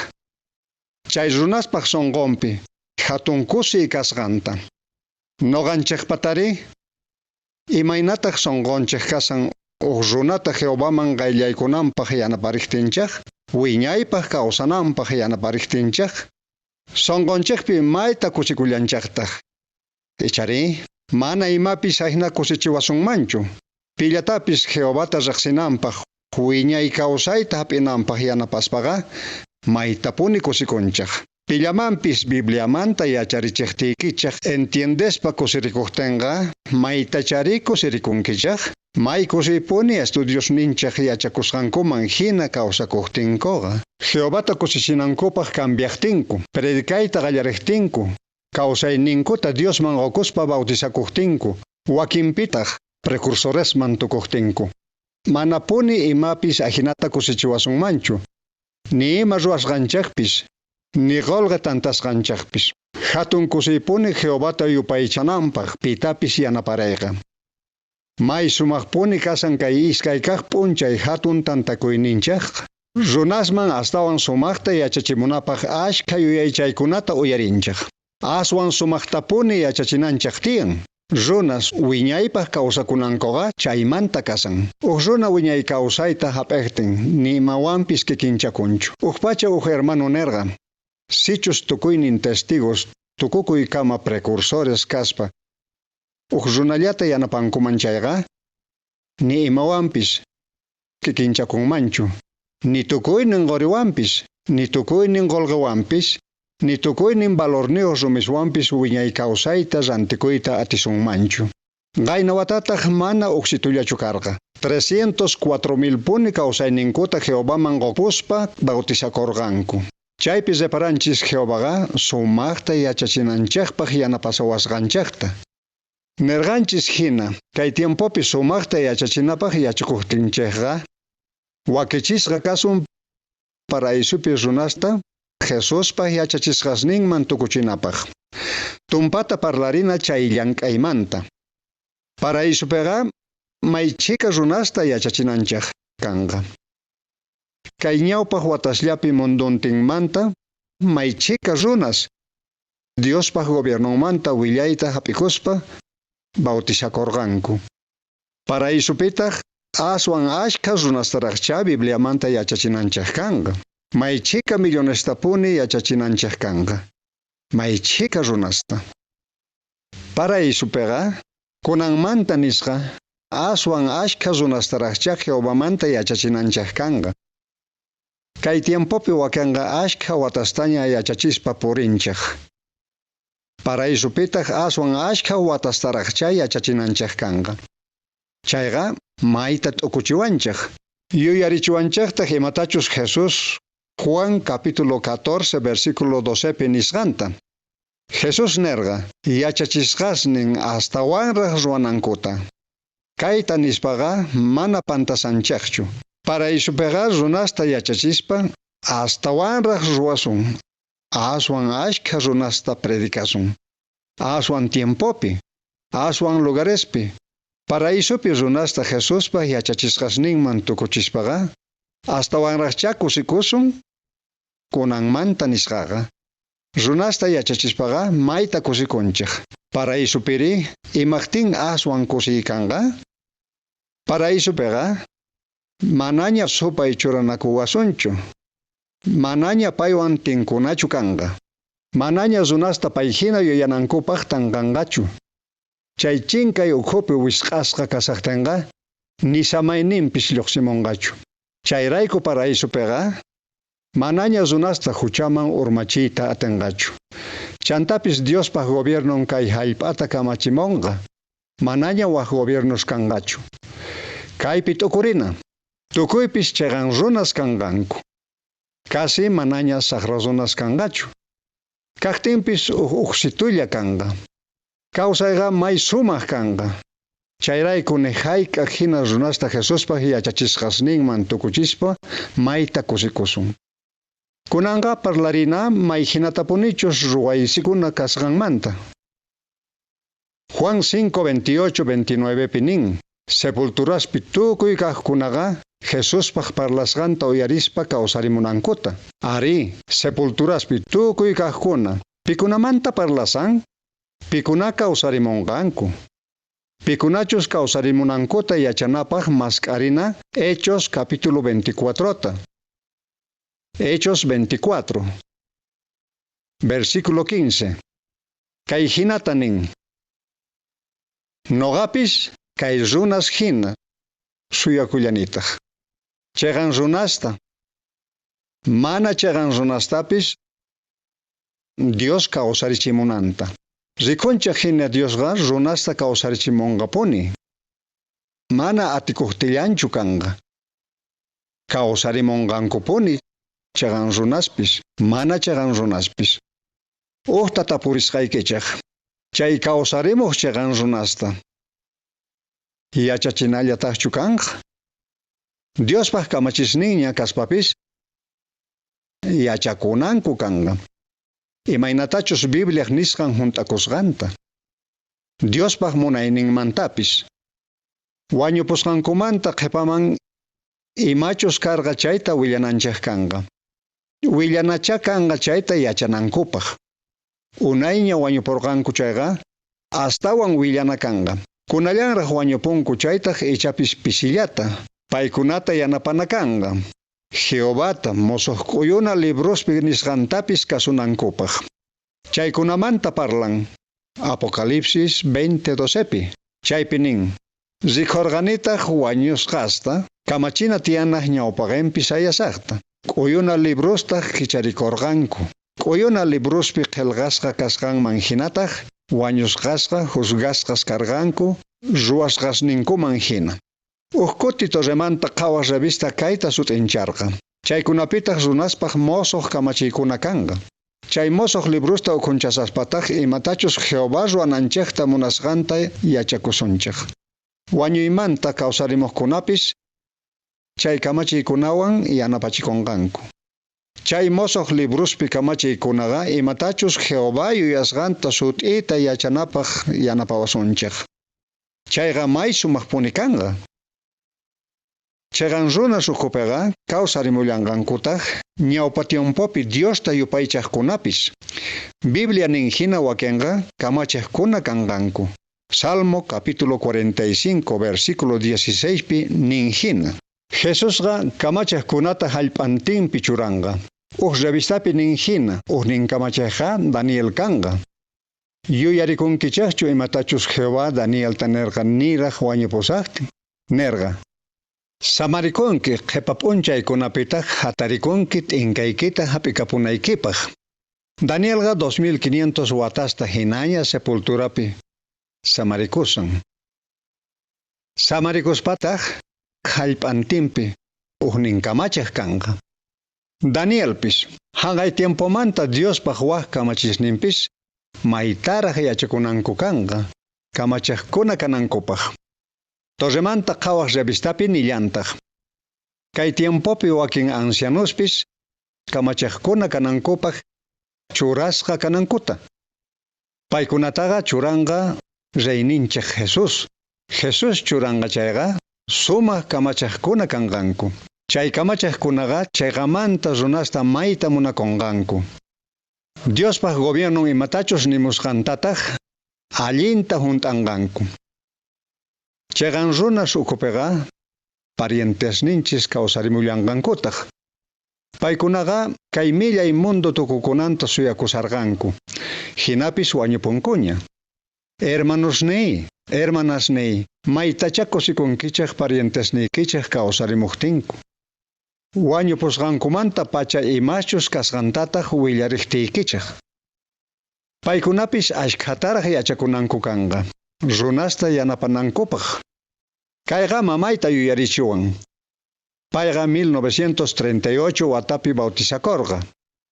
chay runaspaq sonqonpi hatun kusiy kasqanta. Noqanchejpatari, imaynataq sonqonchej kasan uj runata Jehovaman qayllaykunanpaq yanapariktinchej, wiñaypaq kawsananpaq yanapariktinchej, sonqonchejpi mayta kusikullanchejtaj. Ichari, mana imapis ajna kusichiwasunmanchu. Pillatapis Jehovata riqsinanpaq, wiñay kawsayta hap'inanpaq yanapaspaqa, maytapuni kusikunchej. Pillamanpis Bibliamanta yacharichejtiykichej entiendespa kusirikujtinqa, maytachari kusirikunkichej, may kusiypuni estudiosninchej yachakusqankuman hina kawsakujtinkuqa. Jehovata kusichinankupaq cambiajtinku, predicayta qallarejtinku, kawsayninkuta Diosman qukuspa bautizakujtinku, wakinpitaq precursoresman tukujtinku. Manapuni imapis ajinata kusichiwasunmanchu, ni ima ruwasqanchejpis, ni qolqe tantasqanchejpis. Hatun kusiypuni Jehovata yupaychananpaq pitapis yanaparayqa. May sumaqpuni kasan kay iskay kaq p'unchay hatun tantakuyninchejqa. Runasman astawan sumaqta yachachimunapaq ashkha yuyaychaykunata uyarinchej. Aswan sumaqtapuni yachachinanchej tiyan. Runas wiñaypaq kawsakunankuqa chaymanta kasan. Uj runa wiñay kawsayta hap'ejtin ni imawanpis kikinchakunchu. Uj pacha uj hermano nerqa, sichus tukuynin testigos tukukuykama precursores kaspa uj runallata yanapankuman chayqa, ni imawanpis kikinchakunmanchu. Ni tukuynin qoriwanpis, ni tukuynin qolqewanpis, ni tukuynin valorniyuq rumiswanpis wiñay kawsayta rantikuyta atisunmanchu. Qayna watataq mana uksitullachu karqa. 304,000 puni kawsayninkuta Jehovaman qupuspa bautizakurqanku. Chaypi reparanchis Jehovaqa sumaqta yachachinanchejpaq yanapasawasqanchejta. Nerqanchis hina, kay tiempopi sumaqta yachachinapaq yachakujtinchejqa, wakichisqa kasun paraisupi runasta Jesuspa yachachisqasninman tukuchinapaj. Tumpata parlarina chay llank'aymanta. Paraisupiqa may chhika runasta yachachinanchej kanqa. Kay ñawpaj watasllapi munduntinmanta may chhika runas Diospaj gobiernonmanta willayta hap'ikuspa bautizakorqanku. Paraisupitaj aswan ashkha runastaraqchá Bibliamanta yachachinanchej kanqa. May chhika millonestapuni yachachinanchej kanqa. May chhika runasta. Paraisupiqa kunanmanta nisqa aswan ashkha runastaraqchá Jehovamanta yachachinanchej kanqa. Kay tiempopi wakenqa ashkha watastaña yachachispa purinchej. Paraisupitaj aswan ashkha watastaraqchá yachachinanchej kanqa. Chayqa mayta t'ukuchiwanchej. Yuyarichiwanchejtaj imatachus Jesús Juan capítulo 14 versículo 12 pi nisqanta. Jesús nerqa yachachisqasnin astawanraj ruwanankuta. Kayta nispaqa mana pantasanchejchu. Paraisupiqa runasta yachachispa astawanraj ruwasun. Aswan ashkha runasta predicasun. Aswan tiempopi, aswan lugarespi. Paraisupi runasta Jesuspa yachachisqasninman tukuchispaqa astawanraqchá kusikusun kunanmanta nisqaqa. Runasta yachachispaqa mayta kusikunchej. Paraisupiri imajtin aswan kusiykanqa? Paraisupiqa manaña supay churanakuwasunchu. Manaña paywan tinkunachu kanqa. Manaña runasta payhina yuyanankupaj tanqanqachu. Chay chinkay ukhupi wisq'asqa kasajtinqa ni samayninpis lluqsimunqachu. Chayrayku paraisupiqa manaña runasta huchaman urmachiyta atinqachu. Chantapis Diospaj gobiernon kay hallp'ata kamachimunqa. Manaña waj gobiernos kanqachu. Kaypi t'ukurina. Tukuypis chiqan runas kanqanku. Casi manaña saqra runas kanqachu. Kajtinpis uj ujsitulla kanqa. Kawsayqa may sumaj kanqa. Chayrayku ni hayk'aq hina runasta Jesuspaj yachachisqasninman tukuchispa mayta kusikusun. Kunanqa parlarina may hinatapunichus ruwaysikuna kasqanmanta. Juan 5, 28, 29 pi nin, sepulturaspi tukuy kajkunaqa Jesuspaj parlasqanta uyarispa kawsarimunankuta. Ari, sepulturaspi tukuy kajkuna, pikunamanta parlasan, pikuna kawsarimunqanku. Pikunachus kawsarimunankuta yachanapaj mask'arina Hechos capítulo 24. Hechos 24. Versículo 15. Kay hinata nin. Noqapis kay runas hina suyakullanitaj. Chiqan runasta. Mana chiqan runastapis Dios kawsarichimunanta. Rikunchej hina Diosqa runasta kawsarichimunqapuni. Mana atikuqtillanchu kanqa. Kawsarimunqankupuni chiqan runaspis, mana chiqan runaspis. Ujta tapurisqaykichej. Chay kawsarimuq chiqan runasta. Yachachinallataqchu kanqa? Diospaj kamachisninña kaspapis yachakunanku kanqa. Imaynatachus Bibliaj nisqan hunt'akusqanta. Diospaj munayninmantapis. Wañupusqankumanta qhipaman imachus karqa chayta willananchej kanqa. Willanacha kanqa chayta yachanankupaj. Unayña wañupurqanku chayqa astawan willana kanqa. Kunallanraj wañupunku chaytaj ichapis pisillata. Paykunata yanapana kanqa. Jehovata mosoq k'uyuna librospi nisqantapis kasunankupaj. Chaykunamanta parlan Apocalipsis 20:12pi. Chaypi nin, rikhorqanitaj wañusqasta kamachina tiyanaj ñawpaqinpi sayasaqta. K'uyuna librostaj kicharikorqanku. K'uyuna librospi qillqasqa kasqanman hinataj wañusqasqa juzgasqas karqanku ruwasqasninkuman hina. Uj kuti Torremanta qhawaj revista kayta sut'incharqa. Chaykunapitaj runaspaj mosoq kamachiykuna kanqa. Chay mosoq librusta ukhunchasaspataj imatachus Jehová ruwananchejta munasqanta yachakusunchej. Wañuymanta kawsarimuqkunapis chay kamachiykunawan yanapachikunqanku. Chay mosoj librospi kamachiykunaqa imatachus Jehová yuyasqanta sut'ita yachanapaj yanapawasunchej. Chayqa may sumajpuni kanqa. Cheqan runas ukhupiqa kawsarimullanqankutaj ñawpa tiempopi Diosta yupaychajkunapis. Biblia nin jina wakenqa kamachejkuna kanqanku. Salmo capítulo 45 versículo 16 pi nin jina. Jesusqa kamachejkunata jallp'antinpi churanqa. Uj revistapi nin jina, ujnin kamachejqa Daniel kanqa. Yuyarikunkichejchu imatachus Jehová Danielta nerqa niraj wañupusajtin? Nerqa: Samarikunki qhepa p'unchaykunapitaj jatarikunki t'inkaykita jap'ikapunaykipaj. Danielqa 2500 watasta jinaña sepulturapi samarikusan. Samarikuspataj jallp'antinpi ujnin kamachej kanqa. Danielpis jaqay tiempomanta Diospaj waj kamachisninpis maytaraj yachakunanku kanqa kamachejkuna kanankupaj. Torremanta Qhawaj revistapi nillantaj. Kay tiempopi wakin ancianospis kamachejkuna kanankupaj churasqa kanankuta. Paykunataqa churanqa reyninchej Jesús. Jesús churanqa chayqa sumaj kamachejkuna kanqanku. Chay kamachejkunaqa chayqamanta runasta mayta munakonqanku. Diospaj gobiernon imatachus nimusqantataj allinta junt'anqanku. Cheqan runas ukhupiqa parientesninchis kawsarimullanqankutaj. Paykunaqa kay millay mundo tukukunanta suyakusarqanku. Jinapis wañupunkuña. Hermanosniy, hermanasniy, maytachá kusikunkichej parientesniykichej kawsarimujtinku. Wañupusqankumanta pacha imaschus kasqantataj willarejtiykichej. Paykunapis ashkhataraj yachakunanku kanqa, runasta yanapanankupaj. Kayqa mamayta yuyarichiwan. Payqa 1938 watapi bautizakorqa.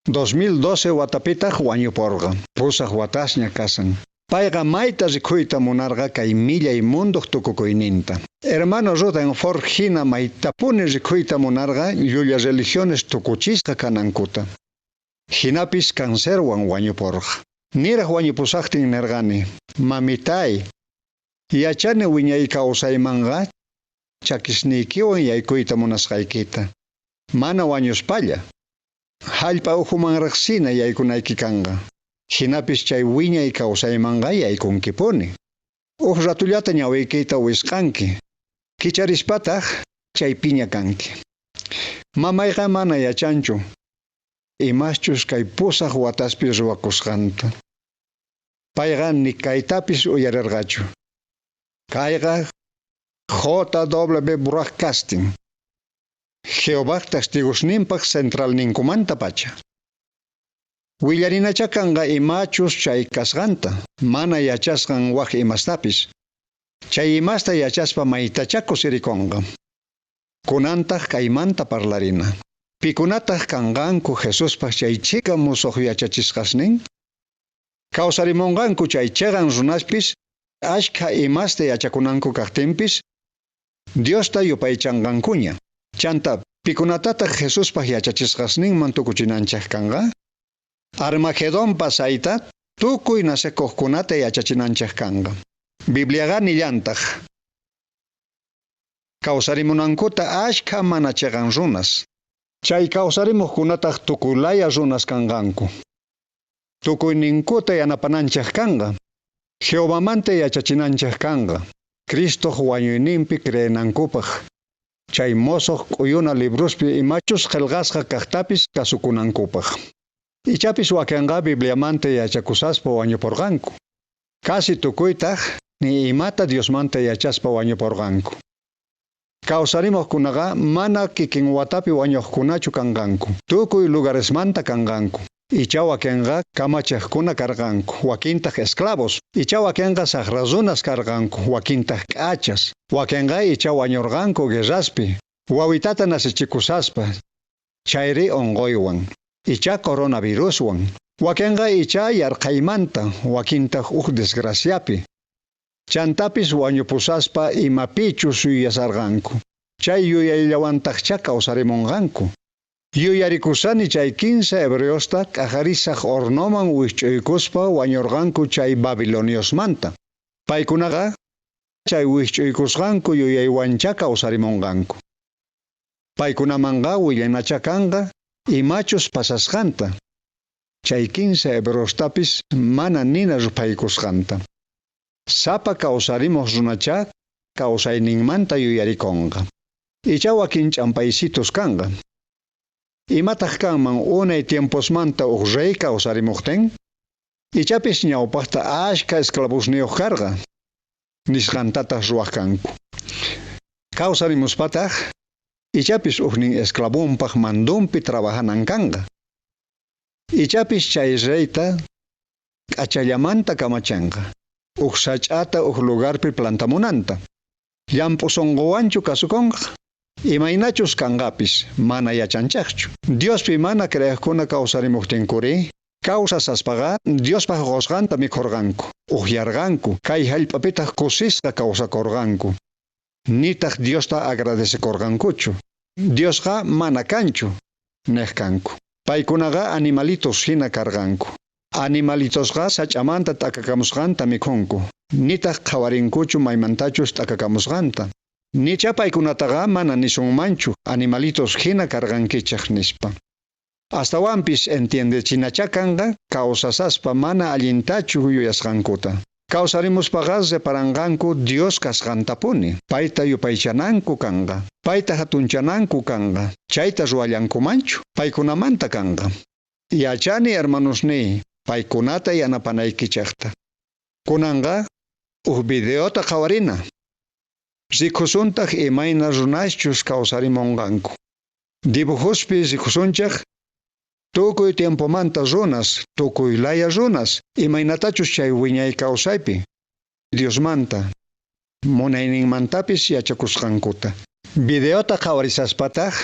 2012 watapitaj wañuporqa. Pusaj watasña kasan. Payqa mayta rikhuyta munarqa kay millay mundoj tukukuyninta. Hermano Rutherford jina maytapuni rikhuyta munarqa llulla religiones tukuchisqa kanankuta. Jinapis cancerwan wañuporqa. Niraj wañupusajtin nerqani, mamitay, yachani wiñay kawsaymanqa chakisniykiwan yaykuyta munasqaykita. Mana wañuspalla. Jallp'a ukhumanrajsina yaykunayki kanqa. Jinapis chay wiñay kawsaymanqa yaykunkipuni. Uj ratullata ñawiykita wisq'anki. Kicharispataj chaypiña kanki. Mamayqa mana yachanchu imaschus kay pusaj wataspi ruwakusqanta. Payqa ni kaytapis uyarerqachu. Kayqa JW Broadcasting. Jehovaj testigosninpaj centralninkumanta pacha. Willarinachá kanqa imachus chay kasqanta, mana yachasqan waj imastapis. Chay imasta yachaspa maytachá kusirikonqa. Kunantaj kaymanta parlarina. Pikunataj kanqanku Jesuspaj chay chhika musuj yachachisqasnin? Kawsarimonqanku chay cheqan runaspis ashkha imasta yachakunanku kajtinpis Diosta yupaychanqankuña. Chanta pikunatataq Jesuspaj yachachisqasninman tukuchinanchej kanqa? Armagedón pasayta tukuy nacekojkunata yachachinanchej kanqa. Bibliaqa nillantaj. Kawsarimunankuta ashkha mana cheqan runas. Chay kawsarimujkunataj tukuylaya runas kanqanku. Tukuyninkuta yanapananchej kanqa. Jehovamanta yachachinanchej kanqa. Cristoj wañuyninpi creenankupaj. Chay mosoj k'uyuna librospi imachus qhelqasqa kajtapis kasukunankupaj. Ichapis wakenqa Bibliamanta yachakusaspa wañuporqanku. Casi tukuytaj ni imata Diosmanta yachaspa wañuporqanku. Kawsarimojkunaqa mana kikin watapi wañojkunachu kanqanku. Tukuy lugaresmanta kanqanku. Icha wakenqa kamachejkuna karqanku, wakintaj esclavos. Icha wakenqa sajra runas karqanku, wakintaj k'achas. Wakenqa icha wañurqanku guerraspi, wawitata nasichikusaspa, chayri onqoywan. Icha coronaviruswan. Wakenqa icha yarqhaymanta, wakintaj uj desgraciapi. Chantapis wañupusaspa imapichus yuyasarqanku. Chay yuyayllawantajchá kawsarimunqanku. Yuyarikusani chay 15 hebreosta k'ajarisaj hornoman wijch'uykuspa wañurqanku chay babiloniosmanta. Paykunaqa chay wijch'uykusqanku yuyaywancha kawsarimunqanku. Paykunamanqa willanacha kanqa imachus pasasqanta. Chay 15 hebreostapis mana nina ruphaykusqanta. Sapa kawsarimuq runacha kawsayninmanta yuyarikunqa. Icha wakin ch'ampaysitus kanqa. Imataq kanman unay tiemposmanta uj rey kawsarimuqtin? Ichapis ñawpaqta ashka esclavosniyuq karqa. Nisqantataq ruwaq kanku. Kawsarimuspataq ichapis ujnin esclavonpaq mandunpi trabajanan kanqa. Ichapis chay reyta k'achallamanta kamachanqa. Uj sach'ata uj lugarpi plantamunanta. Llamp'u sunquwanchu kasukunqa. Imaynachus kanqapis mana yachanchaqchu. Diospi mana creeqkuna kawsarimuqtinkuri, kawsasaspaqa Diospaq qusqanta mikhurqanku, uhyarqanku, kay hallp'apitaq kusisqa kawsakurqanku. Nitaq Diosta agradecekurqankuchu. Diosqa mana kanchu, niq kanku. Paykunaqa animalitos hina karqanku. Animalitosqa sach'amanta t'akakamusqanta mikhunku. Nitaq qhawarinkuchu maymantachus t'akakamusqanta. Nicha paykunataqa mana nisunmanchu animalitos hina karqankichej nispa. Astawanpis entiendechinacha kanqa kawsasaspa mana allintachu yuyasqankuta. Kawsarimuspaqa reparanqanku Dios kasqantapuni. Payta yupaychananku kanqa. Payta hatunchananku kanqa. Chayta ruwallankumanchu. Paykunamanta kanqa. Yachani hermanosniy, paykunata yanapanaykichejta. Kunanqa uj videota qhawarina. Rikusuntaq imayna runaschus kawsarimunqanku. Dibujospi rikusunchej tukuy tiempomanta runas, tukuy laya runas, imaynatachus chay wiñay kawsaypi Diosmanta, munayninmantapis yachakusqankuta. Videota qhawarishaspataq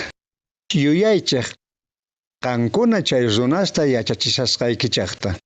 yuyaychej qankuna chay runasta yachachishasqaykichejta.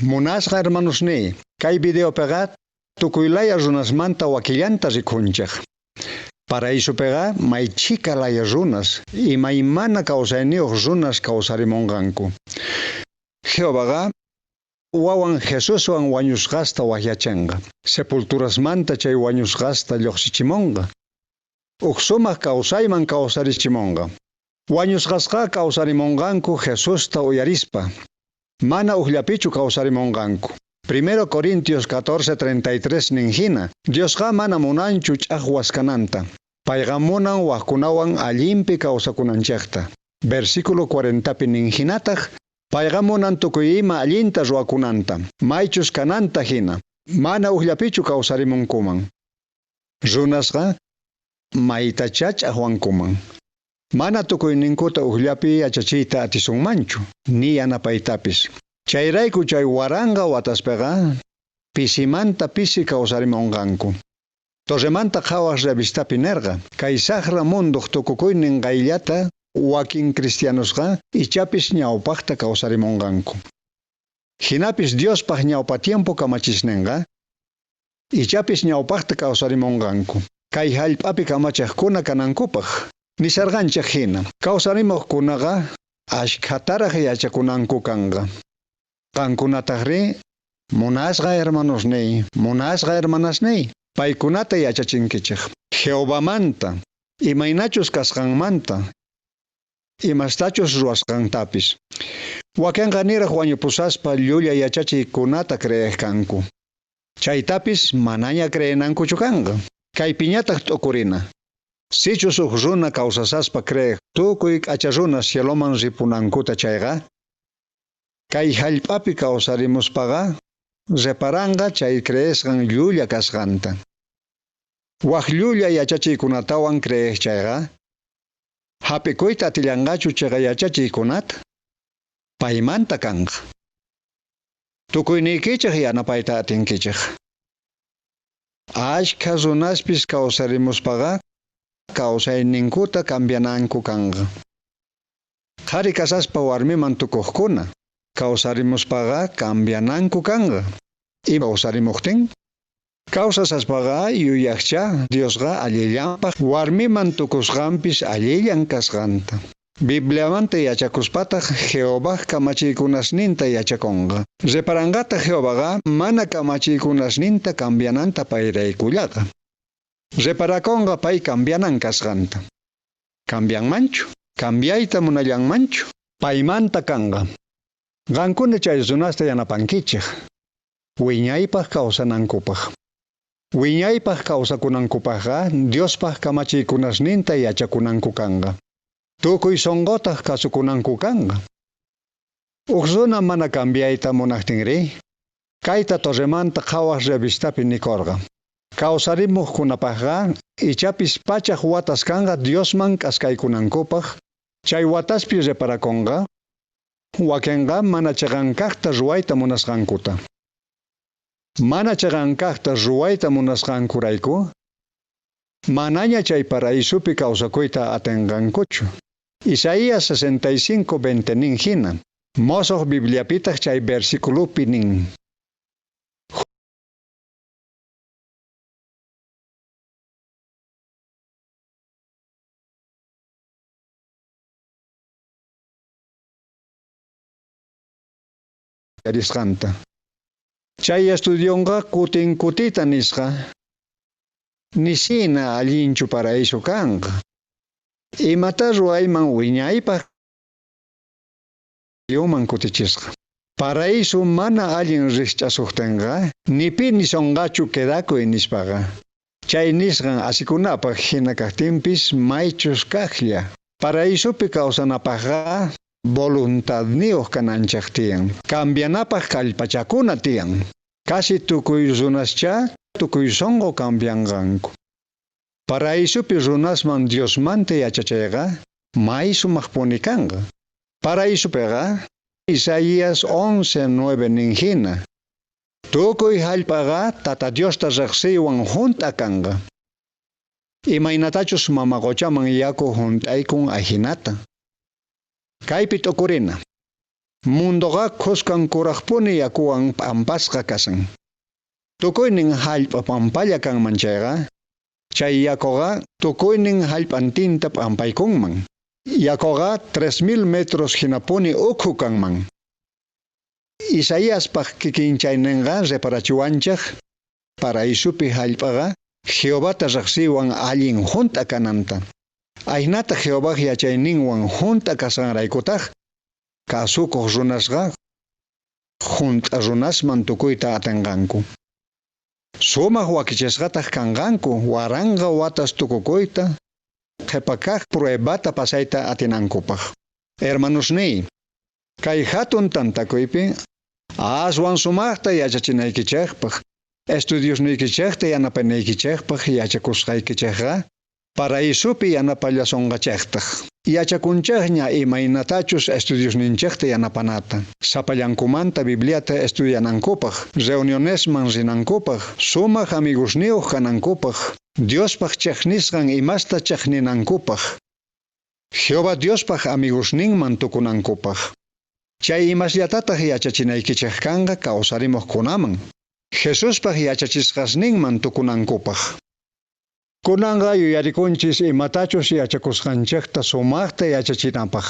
Munasqa hermanosniy, kay videopiqa tukuy laya runasmanta wakillanta rikunchej. Paraísopiqa may chhika laya runas, imaymana kawsayniyuq runas kawsarimunqanku. Jehovaqa wawan Jesuswan wañusqasta wajyachenqa. Sepulturasmanta chay wañusqasta lluqsichimunqa. Uj sumaq kawsayman kawsarichimunqa. Wañusqasqa kawsarimunqanku Jesusta uyarispa. Mana ujllapichu kawsarimunqanku. 1 Corintios 14:33 nin hina, Diosqa mana munanchu ch'aqwas kananta. Payqa munan wajkunawan allinpi kawsakunanchejta. Versículo 40pi nin hinataq, payqa munan tukuy ima allinta ruwakunanta, maychus kananta hina, mana ujllapichu kawsarimunkuman. Runasqa maytachá ch'aqwankuman. Mana tukuyninkuta ujllapi yachachiyta atisunmanchu, ni yanapaytapis. Chayrayku chay waranqa wataspiqa pisimanta pisi kawsarimonqanku. Torremanta Qhawaj revistapi nerqa, kay sajra mundoj tukukuynin qayllata wakin cristianosqa ichapis ñawpajta kawsarimonqanku. Jinapis Diospaj ñawpa tiempo kamachisnenqa ichapis ñawpajta kawsarimonqanku. Kay jallp'api kamachejkuna kanankupaj. Nisarqanchej hina, kawsarimuqkunaqa ashkhataraj yachakunanku kanqa. Qankunatajri munasqa hermanosniy, munasqa hermanasniy, paykunata yachachinkichej. Jehovamanta, imaynachus kasqanmanta, imastachus ruwasqantapis. Wakenqa niraj wañupusaspa llulla yachachiykunata creej kanku. Chaytapis manaña creenankuchu kanqa. Kaypiñataq t'ukurina. Sichus uj runa kawsasaspa creej tukuy k'acha runas cieloman ripunankuta chayqa, kay jallp'api kawsarimuspaqa reparanqa chay creesqan llulla kasqanta. Waj llulla yachachiykunatawan creej chayqa, hap'ikuyta atillanqachu chiqa yachachiykunata, paymanta kanqa. Tukuyniykichej yanapayta atinkichej. Ashkha runaspis kawsarimuspaqa kawsayninkuta cambiananku kanqa. Qhari kasaspa warmiman tukuqkuna kawsarimuspaqa cambiananku kanqa. Ima kawsarimuqtin? Kawsasaspaqa yuyaqcha Diosqa allillanpaq warmiman tukusqanpis allillan kasqanta. Bibliamanta yachakuspataq Jehovaj kamachiykunasninta yachakunqa. Reparanqataq Jehovaqa mana kamachiykunasninta cambiananta payraykullaqa. Reparakunqa pay cambianan kasqanta. Cambianmanchu? Cambiayta munallanmanchu? Paymanta kanqa. Qankuna chay runasta yanapankichej. Wiñaypaj kawsanankupaj. Wiñaypaj kawsakunankupajqa Diospaj kamachiykunasninta yachakunanku kanqa. Tukuy sonqotaj kasukunanku kanqa. Uj runa mana cambiayta munajtinri, kayta Torremanta Qhawaj revistapi nikorqa. Kawsarimuqkunapajqa ichapis pachaj watas kanqa Diosman k'askaykunankupaj, chay wataspi reparakunqa, wakenqa mana chiqan kajta ruwayta munasqankuta. Mana chiqan kajta ruwayta munasqankurayku, manaña chay paraísopi kawsakuyta atinqankuchu. Isaías 65:20 nin hina, Mosoj Bibliapitaj chay versiculopi nin. Risqanta. Chay estudionqa kutin kutita nisqa, nisina allinchu paraíso kanqa. Imata ruwayman wiñaypaj yuman kutichisqa. Paraíso mana allin rikch'asuqtinqa, nipi nisonqachu quedakuy nispaqa. Chay nisqan asikunapaj hina kajtinpis maychus kajlla. Paraísopi kawsanapajqa voluntadniyuq kananchej tiyan. Cambianapaj kallpachakuna tiyan. Casi tukuy runascha tukuy sonqo cambianqanku. Paraísopi runasman Diosmanta yachachayqa may sumaqpuni kanqa. Paraísopiqa Isaías 11:9 nin hina. Tukuy jallp'aqa Tata Diosta riqsiywan junt'a kanqa. Imaynatachus mama qochaman yaku junt'aykun ajinata. Kaypi t'ukurina. Mundoqa khuskan kuraqpuni yakuwan p'ampasqa kasan. Tukuynin jallp'a pampalla kanman chayqa, chay yakuqa tukuynin jallp'antinta p'ampaykunman. Yakuqa 3000 metros hinapuni ukhu kanman. Isaíaspaj kikinchayninqa reparachiwanchej paraísopi jallp'aqa Jehovata riqsiywan allin junt'a kananta. Ajinata Jehovaj yachayninwan junt'a kasqanraykutaj kasukuq runasqa junt'a runasman tukuyta atinqanku. Sumaq wakichisqataq kanqanku waranqa watas tukukuyta qhipa kaj pruebata pasayta atinankupaj. Hermanosniy, kay hatun tantakuypi aswan sumaqta yachachinaykichejpaj, estudiosniykichejta yanapanaykichejpaj yachakusqaykichejqa Paraísopi yanapallasonqachejtaj. Yachakunchejña imaynatachus estudiosninchejta yanapanata. Sapallankumanta Bibliata estudianankupaj, reunionesman rinankupaj, sumaj amigosniyuq kanankupaj, Diospaj chejnisqan imasta chejninankupaj, Jehová Diospaj amigosninman tukunankupaj. Chay imasllatataj yachachinaykichej kanqa kawsarimuqkunaman, Jesuspaj yachachisqasninman tukunankupaj. Kunanqa yuyarikunchis imatachus yachakusqanchejta sumaqta yachachinapaj.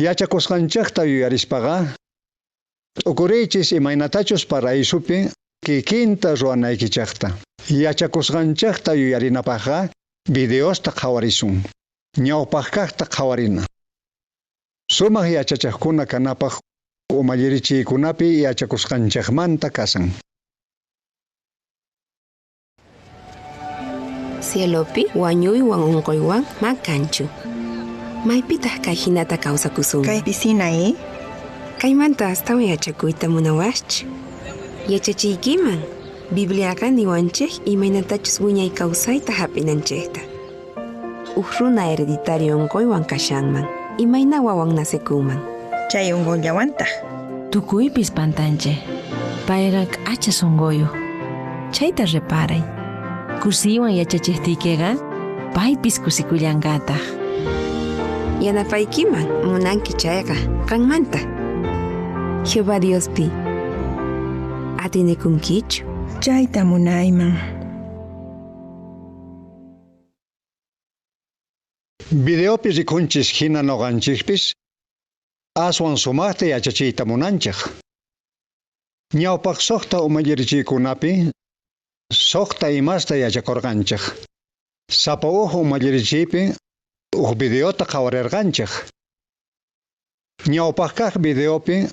Yachakusqanchejta yuyarispaqa, t'ukuriychis imaynatachus paraísopi kikinta ruwanaykichejta. Yachakusqanchejta yuyarinapajqa videosta qhawarisun. Ñawpaqkaqta qhawarina. Sumaq yachachaqkuna kanapaj umallirichiykunapi yachakusqanchejmanta kasan. Cielopi wañuywan unquywan ma kanchu. Maypitaq kay hinata kawsakusun? Kay piscina, ¿eh? Kaymanta astawan yachakuyta munawaqchu? Yachachiykiman. Bibliaqa niwanchej imaynatachus wiñay kawsayta hap'inanchejta. Uj runa hereditario unquywan kashanman. Imayna wawan nacekunman? Chay unquyllawantaq. Tukuypis pantanchej. Payqa k'acha sunquyuq. Chayta reparay. Kusiywan yachachejtiykiqa paypis kusikullanqataq. Yanapaykiman munanki chayqa qanmanta. Jehová Diospi atinikunkichu? Chayta munayman. Videopi rikunchis hina noqanchikpis aswan sumaqta yachachiyta munanchej. Ñawpaq suqta umallirichiykunapi suqta imasta yachakurqanchej. Sapa uj umallirichiypi uj videota qhawarirqanchej. Ñawpaq kaq videopi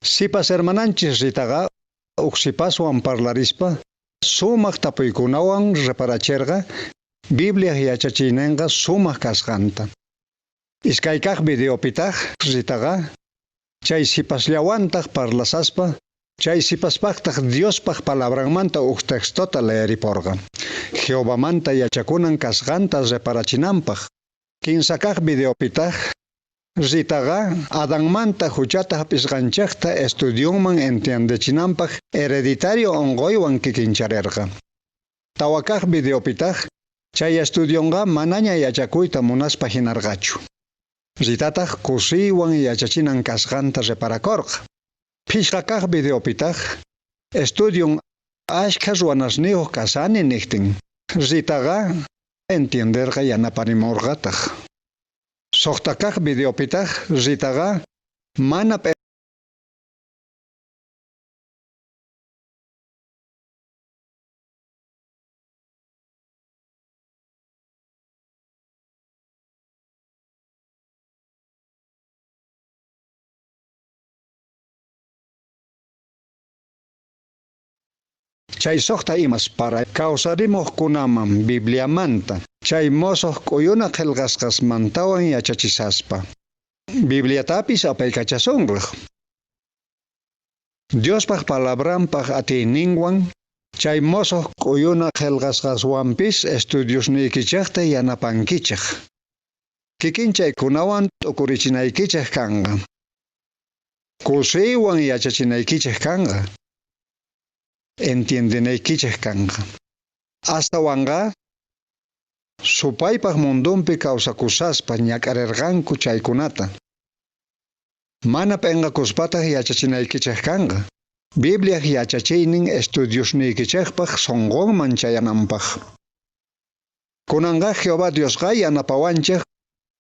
sipas hermananchis Ritaqa uj sipaswan parlarispa sumaq tapuykunawan reparacherqa Bibliaj yachachiyninqa sumaq kasqanta. Iskay kaq videopitaq Ritaqa chay sipasllawantaq parlasaspa chay sipaspaqtaq Diospaq palabranmanta uj textota leeriporqa. Jehovamanta yachakunan kasqanta reparachinanpaq. Kinsa kaq videopitaq Ritaqa Adanmanta huchata hap'isqanchejta estudionman entiendechinanpaq hereditario unquywan kikincharerqa. Tawa kaq videopitaq chay estudionqa manaña yachakuyta munaspa hinarqachu. Ritataq kusiywan yachachinan kasqanta reparakorqa. Phishqa kaq videopitaq estudion ashkha ruwanasniyuq kasani niqtin. Ritaqa entienderqa yanaparimurqataq. Suqta kaq videopitaq Ritaqa mana Chay suqta imas para kawsarimuqkunaman Bibliamanta, chay mosoq k'uyuna qillqasqasmantawan yachachisaspa. Bibliatapis apaykachasunraq. Diospaq palabranpaq atiyninwan, chay mosoq k'uyuna qillqasqaswanpis estudiosniykichejta yanapankichej. Kikinchaykunawan t'ukurichinaykichej kanqa. Kusiywan yachachinaykichej kanqa. Entiendenaykichej kanqa. Astawanqa supaypaq mundunpi kawsakusaspa ñak'arirqanku chaykunata. Mana p'inqakuspataq yachachinaykichej kanqa. Bibliaj yachachiynin estudiosniykichejpaq sunqunman chayananpaq. Kunanqa Jehová Diosqa yanapawanchej